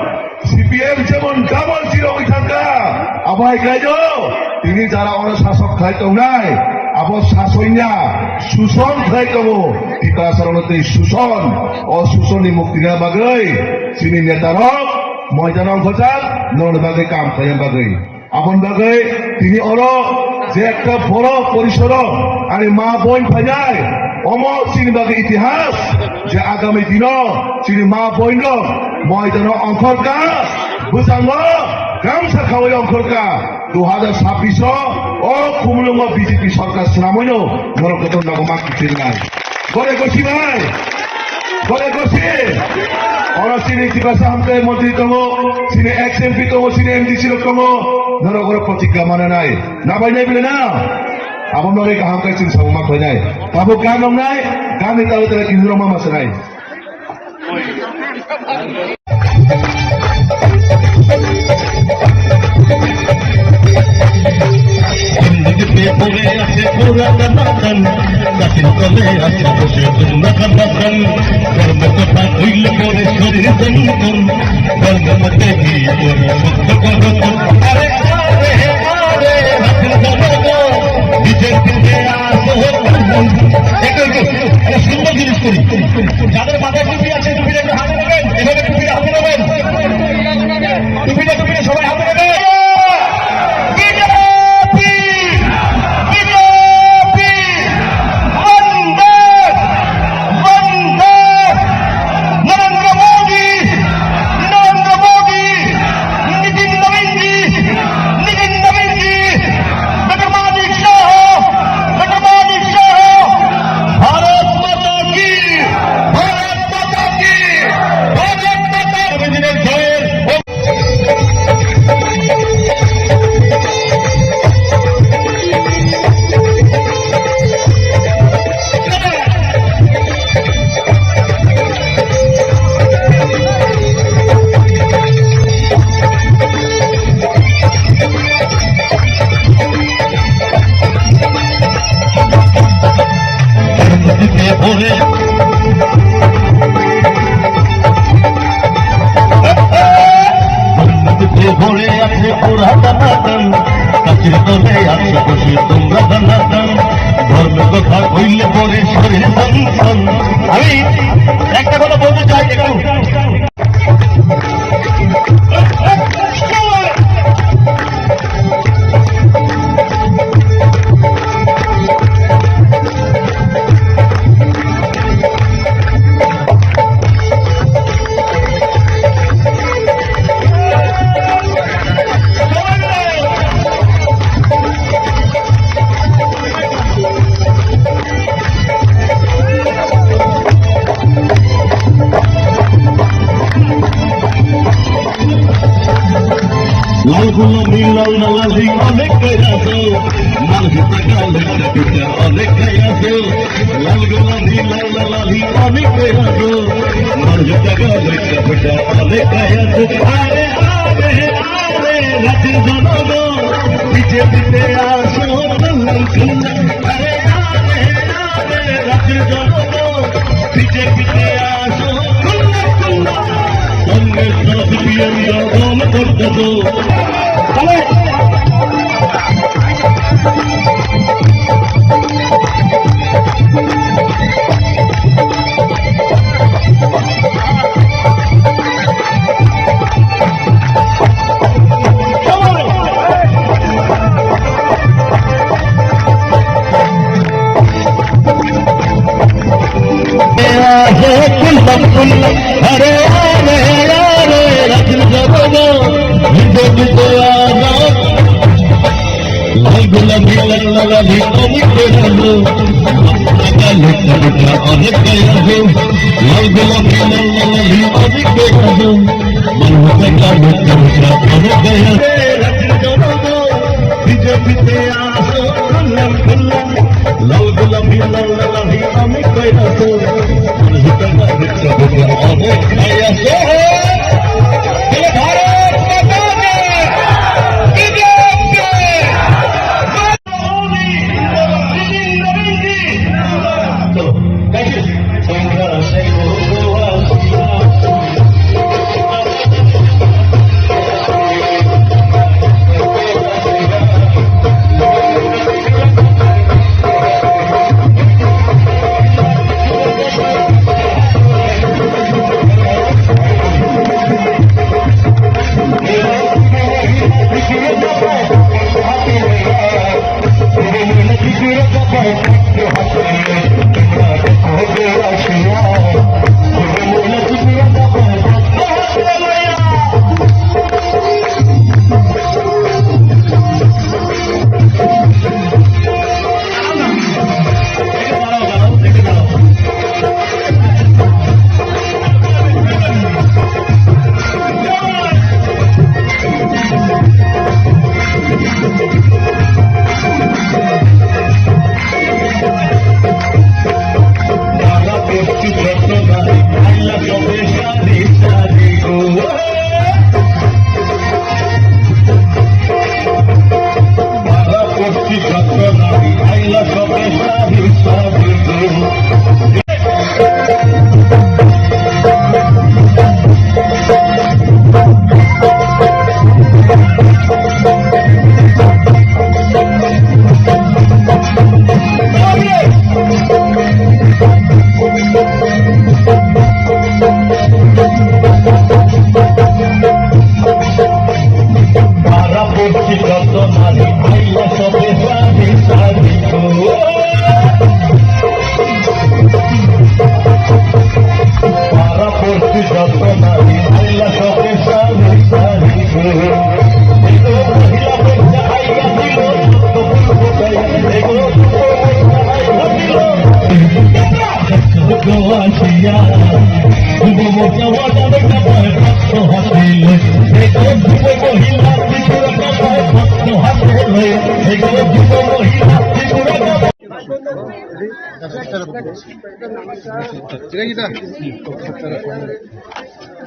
C P M jemon double zero wngwi thangkha, abo hai khlai do, tini jara ono sasok khlai tongnai, abo sasoinya, suson khlai tongo, Tiprasarokno tei suson, o susonni mukti rwna bagwi, chini netarok, moidano ongkhorjak, norokni bagwi kam khlaina bagwi. Aboni bagwi tini oro je ekta boro porisoro ani ma boin phainai, omo chini bagwi itihas je agami dino chini ma boinrok moidano ongkhorka, bwskango gamsa khaui ongkhorka, dui hajar sabbish o, o Khumulwngo B J P sorkar swnamwino norok joto nogo ma kiphilnai. Gore gosi bai. Gore gosi. Oro chini Tiprasa hamkrai montri tongo, chini ex M P tongo, chini M D C rok tongo. Norok oro protigya mananai. Nabai nai bile na? Abo nore kaham kai chini samung ma khlainai. Abo gan wngnai, gan ni talo talo kintu rok ma masanai. একটু, একটু, একটা সুন্দর জিনিস করি। যাদের মাথায় টুপি আছে, টুপিটা একটু হাতে নেবেন, এভাবে টুপিটা হাতে নেবেন। টুপিটা, টুপিটা সবাই হাতে নেবেন। বিজেপি! বিজেপি! বন্দে! বন্দে! নরেন্দ্র মোদী! নরেন্দ্র মোদী! নীতিন নবীন জি! নীতিন নবীন জি! ডক্টর মানিক সাহা! ডক্টর মানিক সাহা! ভারত মাতা কি! ভারত মাতা কি! ভারত মাতা কি! জয়! ধর্মের কথা কইলে পরে শরীর সন সন। আমি একটা কথা বলতে চাই একটু। Lal lal lal hi onek kaya so, mal hita ka lita pita onek kaya so. Lal gulal hi lal lal lal hi onek kaya so, mal hita ka lita pita onek kaya so. Are are are rajir jonogon, pite pite aso, lal lal lal. Are are are rajir jonogon, pite pite aso, lal lal lal. Congress na CPM ya dol korta so. Are, are, are, rajir jonogon, pite pite aso. Lal gulal hi lal lal lal hi onek kaya so. Mal hita ka lita pita onek kaya so. Lal gulal hi lal lal lal hi onek kaya so. Mal hita ka lita pita onek kaya so. Rajir jonogon, pite pite aso, lal lal lal. Lal gulal hi lal lal lal hi onek kaya so. Mal hita ka lita pita onek kaya so. Bole Bharat Mata ki! B J P! Thank you.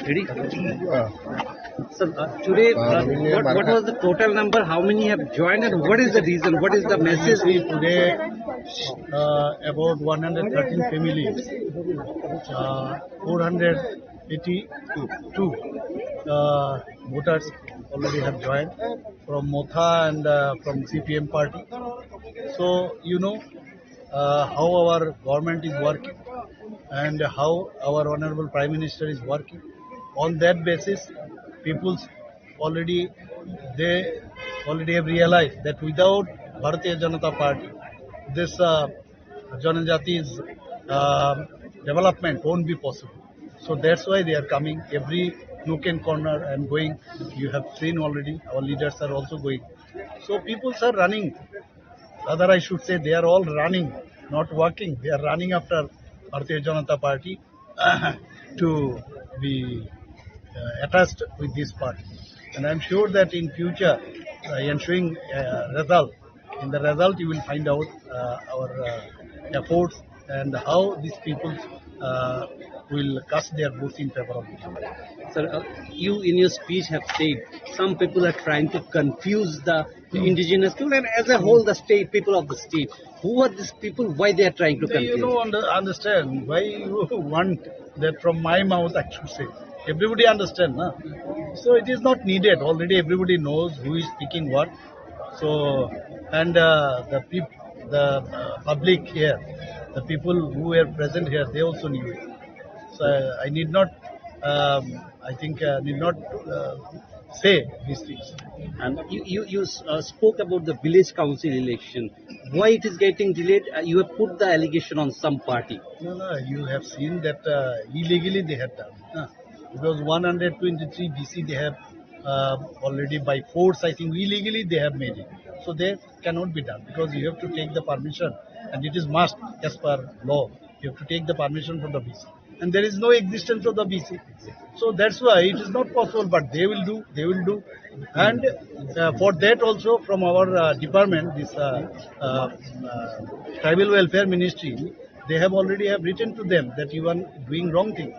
Ready? Sir, uh, today, uh, what, what was the total number? How many have joined and what is the reason? What is the message? See, today, uh, about one hundred thirteen families, uh, four hundred eighty-two, uh, voters already have joined from Motha and, uh, from C P M party. So, you know, uh, how our government is working and how our Honorable Prime Minister is working. On that basis, people's already, they already have realized that without Bharatiya Janata Party, this, uh, Janajati's, uh, development won't be possible. So that's why they are coming every nook and corner and going. You have seen already, our leaders are also going. So peoples are running. Rather, I should say they are all running, not walking. They are running after Bharatiya Janata Party to be, uh, attached with this party. And I'm sure that in future, uh, ensuing uh, result. In the result, you will find out uh, our uh, efforts and how these people uh, will cast their votes in favor of the government. Sir, uh, you in your speech have said some people are trying to confuse the indigenous people and as a whole the state people of the state. Who are these people? Why they are trying to confuse? You know, under, understand why you want that from my mouth I should say. Everybody understand, na? So it is not needed. Already everybody knows who is speaking what. So, and uh, the peop- the uh, public here, the people who were present here, they also knew it. So I, I need not, um, I think, uh, need not uh, say these things. And you, you, you uh, spoke about the village council election. Why it is getting delayed? Uh, you have put the allegation on some party. No, no, you have seen that uh, illegally they have done. Huh? Because one hundred twenty-three B C they have uh, already by force, I think illegally they have made it. So they cannot be done because you have to take the permission and it is must as per law. You have to take the permission from the B C. And there is no existence of the B C. So that's why it is not possible, but they will do, they will do. And uh, for that also from our uh, department, this uh, uh, uh, tribal welfare ministry, they have already have written to them that you are doing wrong thing.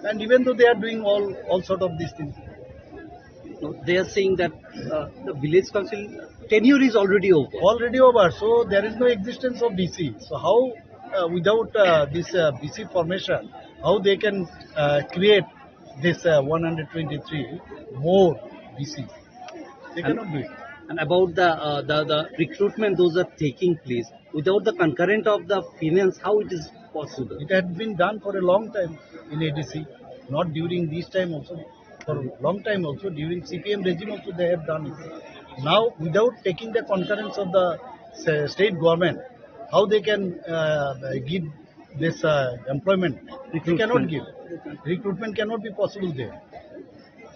And even though they are doing all, all sort of these things. No, they are saying that uh, the village council tenure is already over. Already over, so there is no existence of B C. So how, uh, without uh, this uh, B C formation, how they can uh, create this uh, one hundred twenty-three more B C? They cannot do it. And about the, uh, the the recruitment, those are taking place without the concurrent of the finance. How it is possible? It had been done for a long time in A D C, not during this time also. For a long time also, during C P M regime also they have done it. Now, without taking the concurrence of the sa- state government, how they can uh, give this uh, employment? They cannot give. Recruitment cannot be possible there.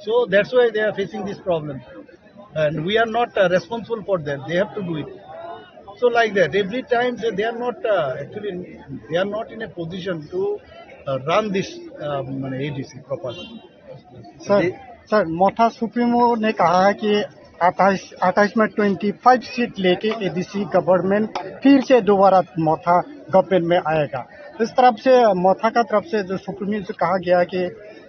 So that's why they are facing this problem. And we are not uh, responsible for that. They have to do it. So like that, every time say they are not uh, actually, they are not in a position to uh, run this uh, মানে, A D C properly. Sir, sir, Motha supremo ने कहा है कि अट्ठाईस, अट्ठाईस में twenty five seat लेके ADC government फिर से दोबारा मोथा गवर्नमेंट में आएगा। इस तरफ से मोथा का तरफ से जो सुप्रीमो से कहा गया कि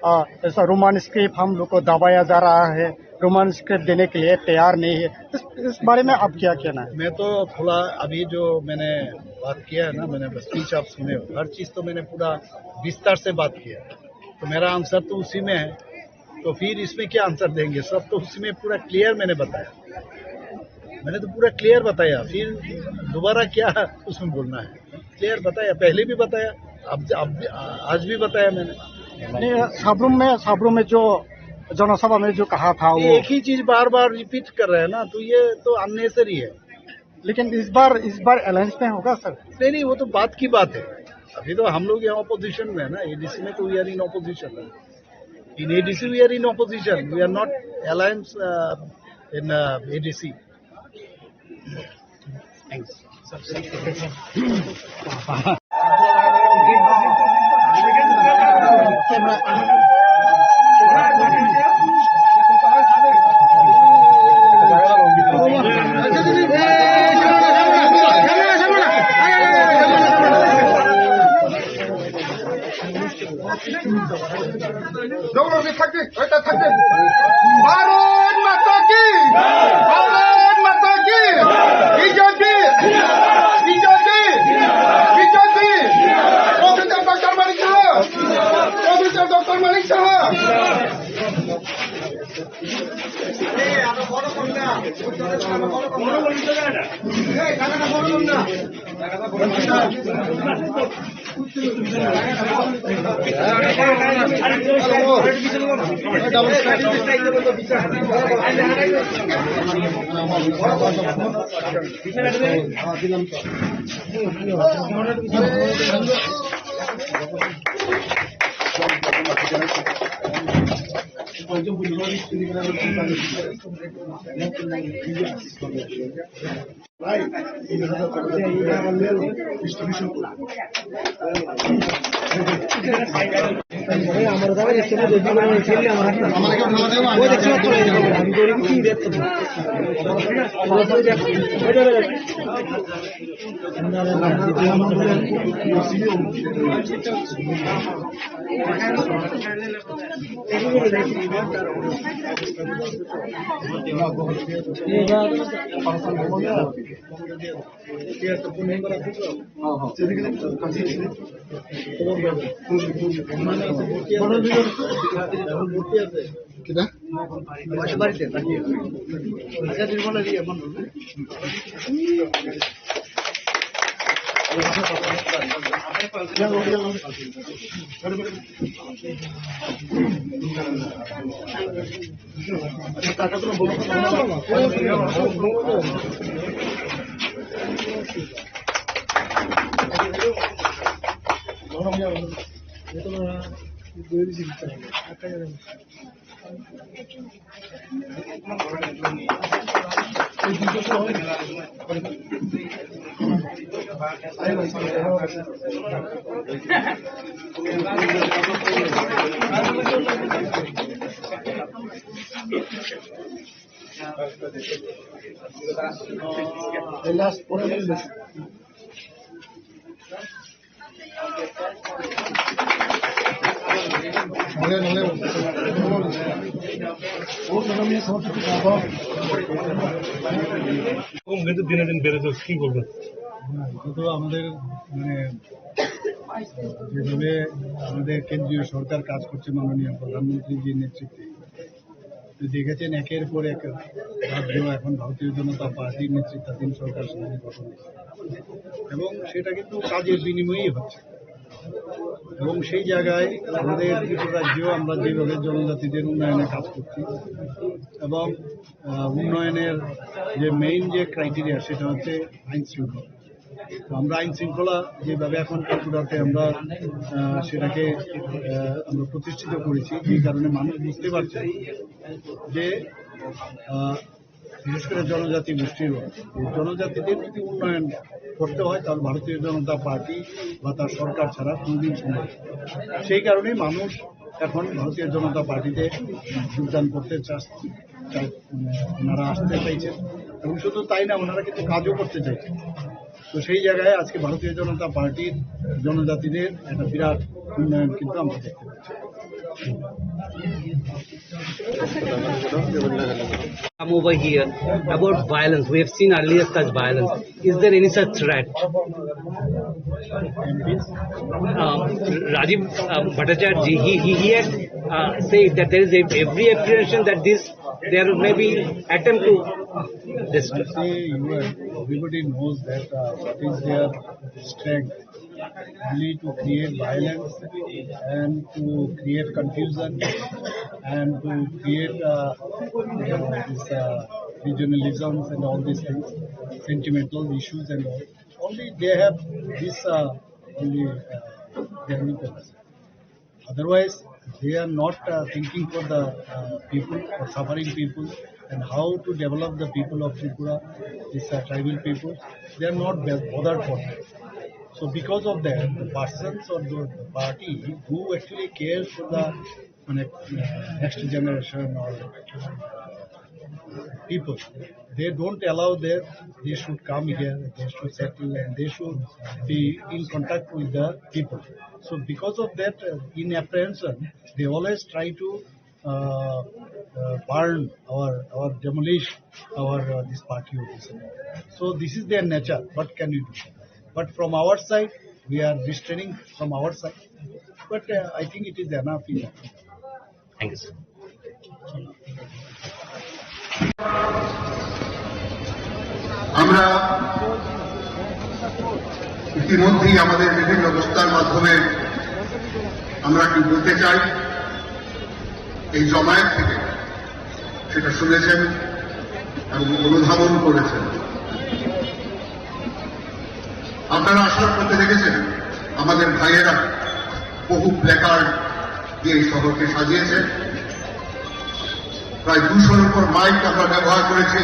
आ, ऐसा रोमन स्क्रिप्ट हम लोग को दबाया जा रहा है, रोमन स्क्रिप्ट देने के लिए तैयार नहीं है। इस, इस बारे में आप क्या कहना है? मैं तो खुला, अभी जो मैंने बात किया है ना, मैंने स्पीच आप सुने हो, हर चीज तो मैंने पूरा विस्तार से बात किया। तो मेरा आंसर तो उसी में है, तो फिर इसमें क्या आंसर देंगे? सब तो उसी में पूरा क्लियर मैंने बताया। मैंने तो पूरा क्लियर बताया, फिर दोबारा क्या उसमें बोलना है? क्लियर बताया, पहले भी बताया, अब, अब भी, आज भी बताया मैंने। नहीं, साब्रुम में, साब्रुम में जो जनसभा में जो कहा था वो, एक ही चीज बार बार रिपीट कर रहे हैं ना, तो ये तो अननेसेसरी है। लेकिन इस बार, इस बार अलायंस में होगा सर? नहीं, नहीं, वो तो बात की बात है। अभी तो हम लोग यहाँ अपोजिशन में है ना, एडीसी में तो we are in opposition. In A D C we are in opposition. We are not alliance uh, in uh, A D C. Thanks. জনগণকে থাকতে, এটা থাকতে। ভারত মাতা কি? ভারত মাতা কি? BJP! BJP! BJP! Professor doctor Manik Saha! Professor doctor Manik Saha! কিতা? কম কিন্তু দিনে দিন বেড়ে চলেছে, কি বলবেন? না, এটা তো আমাদের, মানে, যেভাবে আমাদের কেন্দ্রীয় সরকার কাজ করছে মাননীয় প্রধানমন্ত্রীজির নেতৃত্বে, তো দেখেছেন, একের পর এক রাজ্য এখন ভারতীয় জনতা পার্টির নেতৃত্বাধীন সরকার সেখানে গঠন হয়েছে। এবং সেটা কিন্তু কাজের বিনিময়েই হচ্ছে। এবং সেই জায়গায় আমাদের ত্রিপুরা রাজ্যেও আমরা যেভাবে জনজাতিদের উন্নয়নে কাজ করছি এবং, আহ, উন্নয়নের যে মেইন যে ক্রাইটেরিয়া, সেটা হচ্ছে আইন শৃঙ্খলা। তো আমরা আইন শৃঙ্খলা যেভাবে এখন ত্রিপুরাতে আমরা, আহ, সেটাকে, আহ, আমরা প্রতিষ্ঠিত করেছি, যে কারণে মানুষ বুঝতে পারছে যে, আহ, বিশেষ করে জনজাতি গোষ্ঠীর, এই জনজাতিদের যদি উন্নয়ন করতে হয়, তাহলে ভারতীয় জনতা পার্টি বা তার সরকার ছাড়া কোনোদিন সম্ভব নয়। সেই কারণেই মানুষ এখন ভারতীয় জনতা পার্টিতে যোগদান করতে চাস-, চাই-, মানে, ওনারা আসতে চাইছেন। এবং শুধু তাই না, ওনারা কিন্তু কাজও করতে চাইছেন। তো সেই জায়গায় আজকে ভারতীয় জনতা পার্টির জনজাতিদের একটা বিরাট উন্নয়ন কিন্তু আমরা দেখতে পাচ্ছি। Come over here about violence. We have seen earlier such violence. Is there any such threat? Um, Rajiv, um, Bhattacharya ji, he, he, he had, uh, said that there is a, every apprehension that this, there may be attempt to destroy. I say you and everybody knows that, uh, what is their strength, only to create violence and to create confusion and to create, uh, uh, this, uh, regionalisms and all these things, sentimental issues and all. Only they have this, uh, only, uh, their weapons. Otherwise, they are not, uh, thinking for the, uh, people, for suffering people, and how to develop the people of Tripura, these, uh, tribal people. They are not bo-, bothered for that. So because of that, the persons or the, the party who actually cares for the, মানে, uh, next generation or people, they don't allow their, they should come here, they should settle, and they should be in contact with the people. So because of that, uh, in apprehension, they always try to, uh, uh, burn our, our demolish our, uh, this party or this. So this is their nature. What can you do? But from our side, we are restraining from our side. But, uh, I think it is enough. Thank you, sir. আমরা ইতিমধ্যেই আমাদের বিভিন্ন বক্তার মাধ্যমে আমরা কি বলতে চাই, এই জমায়েত থেকে সেটা শুনেছেন এবং অনুধাবন করেছেন। আপনারা আসার পথে দেখেছেন আমাদের ভাইয়েরা বহু প্ল্যাকার্ড দিয়ে এই শহরকে সাজিয়েছেন। প্রায় দুশোর উপর মাইক আমরা ব্যবহার করেছি।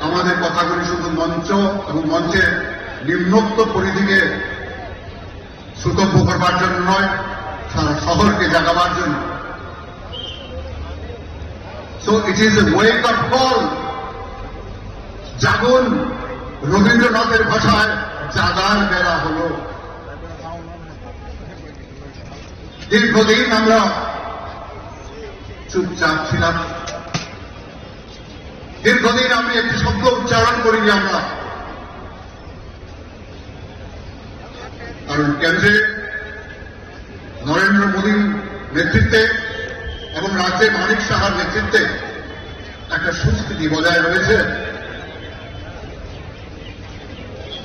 আমাদের কথাগুলি শুধু মঞ্চ এবং মঞ্চের নিম্নোক্ত পরিধিকে সুতব্য করবার জন্য নয়, সারা শহরকে জাগাবার জন্য। So it is a wake up call. Jagun, রবীন্দ্রনাথের ভাষায় জাগার বেলা হলো। দীর্ঘদিন আমরা চুপচাপ ছিলাম। দীর্ঘদিন আমি একটি শব্দ উচ্চারণ করিনি আমরা। কারণ কেন্দ্রে নরেন্দ্র মোদীর নেতৃত্বে এবং রাজ্যে মানিক সাহার নেতৃত্বে একটা সুস্থিতি বজায় রয়েছে।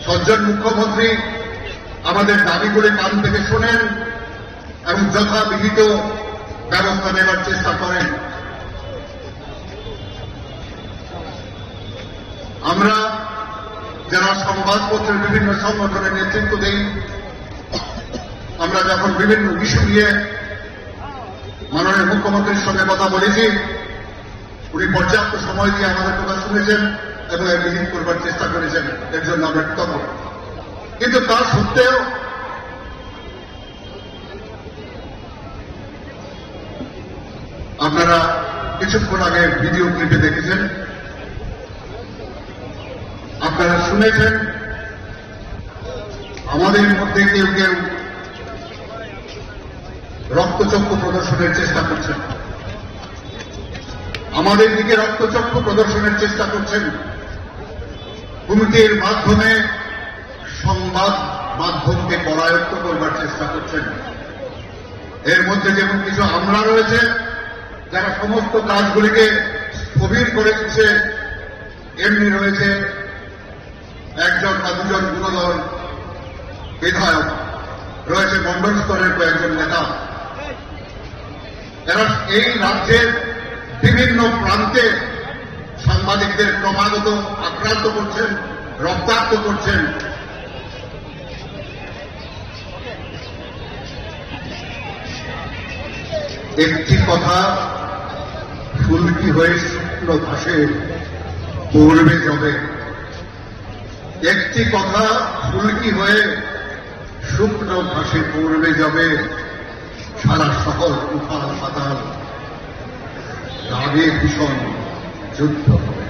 সজ্জন মুখ্যমন্ত্রী আমাদের দাবিগুলি কান থেকে শোনেন এবং যথাবিহিত ব্যবস্থা নেবার চেষ্টা করেন। আমরা যারা সংবাদপত্রের বিভিন্ন সংগঠনের নেতৃত্ব দেই, আমরা যখন বিভিন্ন ইস্যু নিয়ে মাননীয় মুখ্যমন্ত্রীর সঙ্গে কথা বলেছি, উনি পর্যাপ্ত সময় দিয়ে আমাদের কথা শুনেছেন এবং এর বিহিত করবার চেষ্টা করেছেন, এর জন্য আমরা কৃতজ্ঞ। কিন্তু তা সত্ত্বেও আপনারা কিছুক্ষণ আগে ভিডিও ক্লিপে দেখেছেন, আপনারা শুনেছেন, আমাদের মধ্যে কেউ কেউ রক্তচক্ষু প্রদর্শনের চেষ্টা করছেন, আমাদের দিকে রক্তচক্ষু প্রদর্শনের চেষ্টা করছেন, হুমকির মাধ্যমে সংবাদ মাধ্যমকে করায়ত্ত করবার চেষ্টা করছেন। এর মধ্যে যেমন কিছু আমলা রয়েছে, যারা সমস্ত কাজগুলিকে স্থবির করে দিচ্ছে, এমনি রয়েছে একজন বা দুজন গুণধর বিধায়ক, রয়েছে মণ্ডল স্তরের কয়েকজন নেতা। এরা এই রাজ্যের বিভিন্ন প্রান্তে সাংবাদিকদের ক্রমাগত আক্রান্ত করছেন, রক্তাক্ত করছেন। একটি কথা ফুলকি হয়ে শুকনো ঘাসে পড়বে যবে, একটি কথা ফুলকি হয়ে শুকনো ঘাসে পড়বে যবে, সারা শহর উথাল পাতাল, রাগে ভীষণ যুদ্ধ হবে।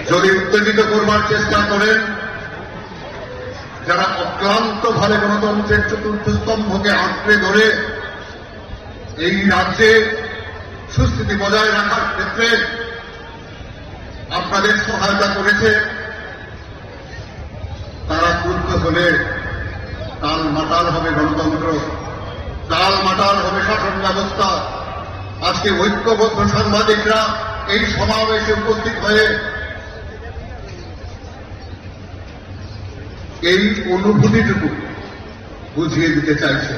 যদি উত্তেজিত করবার চেষ্টা করেন, যারা অক্লান্ত ভাবে গণতন্ত্রের চতুর্থ স্তম্ভকে আঁকড়ে ধরে এই রাজ্যে সুস্থিতি বজায় রাখার ক্ষেত্রে আপনাদের সহায়তা করেছে, তারা ক্রুদ্ধ হলে টালমাটাল হবে গণতন্ত্র, টালমাটাল হবে শাসন ব্যবস্থা। আজকে ঐক্যবদ্ধ সাংবাদিকরা এই সমাবেশে উপস্থিত হয়ে এই অনুভূতিটুকু বুঝিয়ে দিতে চাইছে।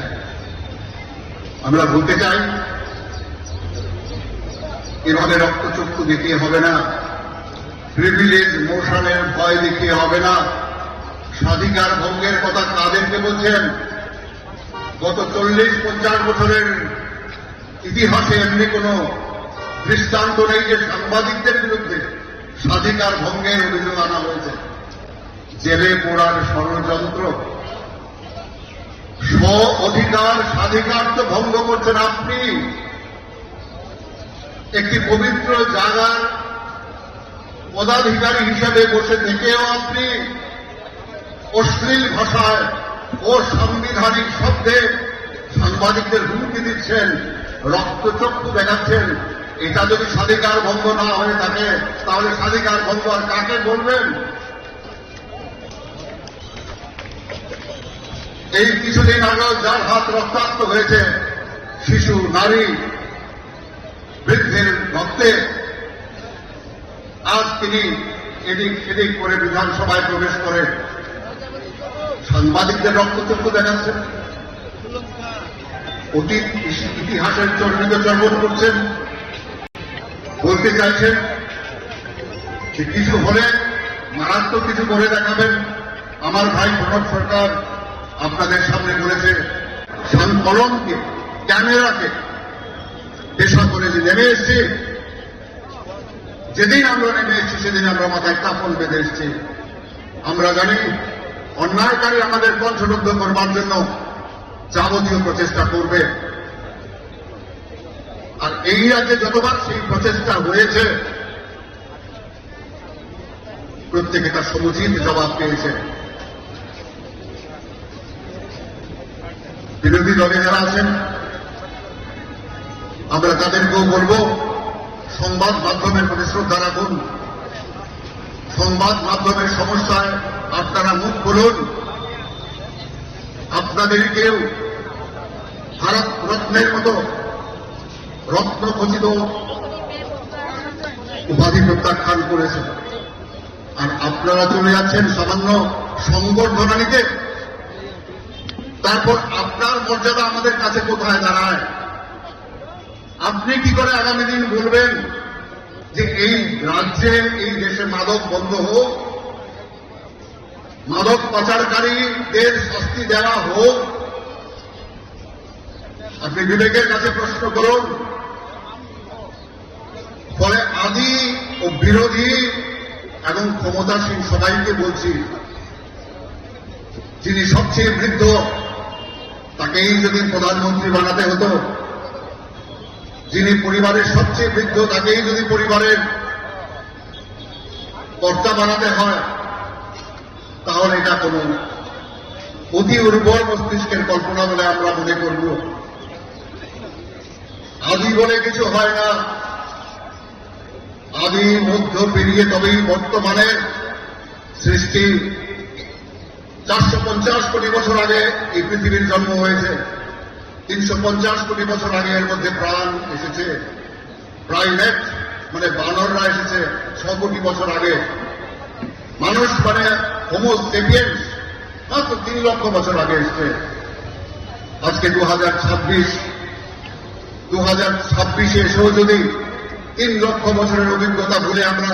আমরা বলতে চাই, এভাবে রক্তচক্ষু দেখিয়ে হবে না, প্রিভিলেজ মোশনের ভয় দেখিয়ে হবে না। স্বাধিকার ভঙ্গের কথা কাদেরকে বলছেন? গত চল্লিশ পঞ্চাশ বছরের ইতিহাসে এমনি কোনো দৃষ্টান্ত নেই যে সাংবাদিকদের বিরুদ্ধে স্বাধিকার ভঙ্গের অভিযোগ আনা হয়েছে। জেলে পোড়ার ষড়যন্ত্র, স্ব অধিকার, স্বাধিকার তো ভঙ্গ করছেন আপনি। একটি পবিত্র জায়গার পদাধিকারী হিসাবে বসে থেকেও আপনি অশ্লীল ভাষায়, অসাংবিধানিক শব্দে সাংবাদিকদের হুমকি দিচ্ছেন, রক্তচক্ষু দেখাচ্ছেন। এটা যদি স্বাধিকার ভঙ্গ না হয়ে থাকে, তাহলে স্বাধিকার ভঙ্গ আর কাকে বলবেন? এই কিছুদিন আগেও যার হাত রক্তাক্ত হয়েছে, শিশু, নারী, বৃদ্ধের রক্তে, আজ তিনি এদিক সেদিক করে বিধানসভায় প্রবেশ করে সাংবাদিকদের রক্তচক্ষু দেখাচ্ছেন, অতীত ইস-, ইতিহাসের চর্বিত চর্বণ করছেন। বলতে চাইছেন যে কিছু হলে মারাত্মক কিছু করে দেখাবেন। আমার ভাই প্রণব সরকার আপনাদের সামনে বলেছে, সাং-, কলমকে, ক্যামেরাকে পেশা করে যে নেমে এসেছি, যেদিন আমরা নেমে এসেছি সেদিন আমরা মাথায় কাফন বেঁধে এসেছি। আমরা জানি অন্যায়কারী আমাদের কণ্ঠরুদ্ধ করবার জন্য যাবতীয় প্রচেষ্টা করবে। আর এই রাজ্যে যতবার সেই প্রচেষ্টা হয়েছে, প্রত্যেকে তার সমুচিত জবাব পেয়েছে। বিরোধী দলে যারা আছেন, আমরা তাদেরকেও বলবো, সংবাদ মাধ্যমের প্রতি শ্রদ্ধা রাখুন। সংবাদ মাধ্যমের সমস্যায় আপনারা মুখ খুলুন। আপনাদেরকেও ভারত রত্নের মতো রত্ন খচিত উপাধি প্রত্যাখ্যান করেছে। আর আপনারা চলে যাচ্ছেন সামান্য সংবর্ধনা নিতে। তারপর আপনার মর্যাদা আমাদের কাছে কোথায় দাঁড়ায়? আপনি কি করে আগামী দিন বলবেন যে এই রাজ্যে, এই দেশে মাদক বন্ধ হোক, মাদক পাচারকারীদের শাস্তি দেওয়া হোক? আপনি বিবেকের কাছে প্রশ্ন করুন। ফলে আদি ও বিরোধী এবং ক্ষমতাসীন সবাইকে বলছি, যিনি সবচেয়ে বৃদ্ধ, তাকেই যদি প্রধানমন্ত্রী বানাতে হতো, যিনি পরিবারের সবচেয়ে বৃদ্ধ, তাকেই যদি পরিবারের কর্তা বানাতে হয়, তাহলে এটা কোনো অতি উর্বর মস্তিষ্কের কল্পনা বলে আমরা মনে করব। আদি বলে কিছু হয় না, আদি মধ্য পেরিয়ে তবেই বর্তমানের সৃষ্টি। চারশো পঞ্চাশ কোটি বছর আগে এই পৃথিবীর জন্ম হয়েছে, তিনশো পঞ্চাশ কোটি বছর আগে এর মধ্যে প্রাণ এসেছে। প্রাইমেট মানে বানররা এসেছে ছ কোটি বছর আগে। মানুষ মানে হোমো সেপিয়েন্স মাত্র তিন লক্ষ বছর আগে এসছে। আজকে দু হাজার ছাব্বিশ, দু হাজার ছাব্বিশে এসেও যদি তিন লক্ষ বছরের অভিজ্ঞতা ভুলে আমরা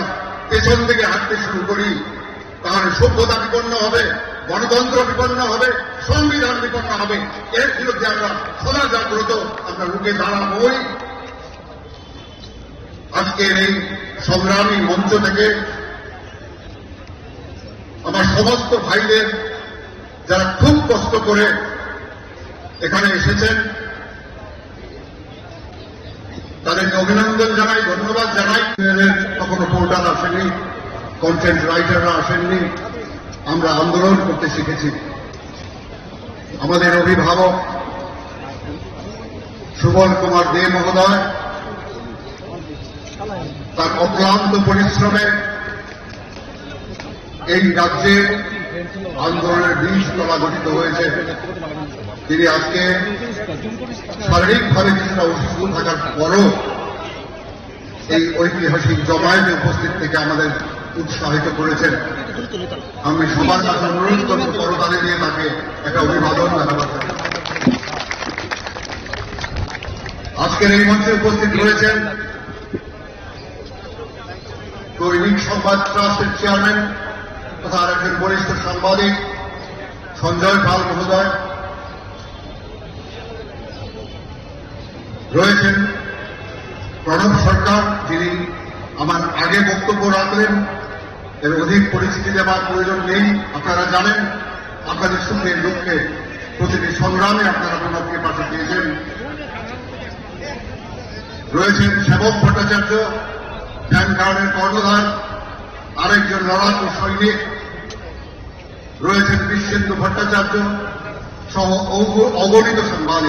পেছন দিকে হাঁটতে শুরু করি, তাহলে সভ্যতা বিপন্ন হবে, গণতন্ত্র বিপন্ন হবে, সংবিধান বিপন্ন হবে। এর বিরুদ্ধে আমরা সদা জাগ্রত, আমরা রুখে দাঁড়াবই। আজকের এই সংগ্রামী মঞ্চ থেকে আমার সমস্ত ভাইদের, যারা খুব কষ্ট করে এখানে এসেছেন, তাদেরকে অভিনন্দন জানাই, ধন্যবাদ জানাই। তখন রিপোর্টার আসেনি, কন্টেন্ট রাইটাররা আসেননি, আমরা আন্দোলন করতে শিখেছি। আমাদের অভিভাবক সুবল কুমার দে মহোদয়, তার অক্লান্ত পরিশ্রমে এই রাজ্যে আন্দোলনের বীজ তলা গঠিত হয়েছে। তিনি আজকে শারীরিকভাবে কিছুটা অসুস্থ থাকার পরও এই ঐতিহাসিক জমায়েতে উপস্থিত থেকে আমাদের উৎসাহিত করেছেন। আমি সবার কাছে অনুরোধ করব করতালি দিয়ে তাকে একটা অভিবাদন জানাবার জন্য। আজকের এই মঞ্চে উপস্থিত রয়েছেন দৈনিক সংবাদ ট্রাস্টের চেয়ারম্যান তথা আরেকজন বরিষ্ঠ সাংবাদিক সঞ্জয় পাল মহোদয়, রয়েছেন প্রণব সরকার, যিনি আমার আগে বক্তব্য রাখলেন, এর অধিক পরিচিতি দেবার প্রয়োজন নেই। আপনারা জানেন, আপনাদের সুখের দুঃখে প্রতিটি সংগ্রামে আপনারা প্রণবকে পাশে পেয়েছেন। রয়েছেন সেবক ভট্টাচার্য, ভ্যানগার্ডের কর্ণধার, আরেকজন লড়াকু সৈনিক। রয়েছেন কৃষ্ণেন্দু ভট্টাচার্য সহ অগ-, অগণিত সাংবাদিক।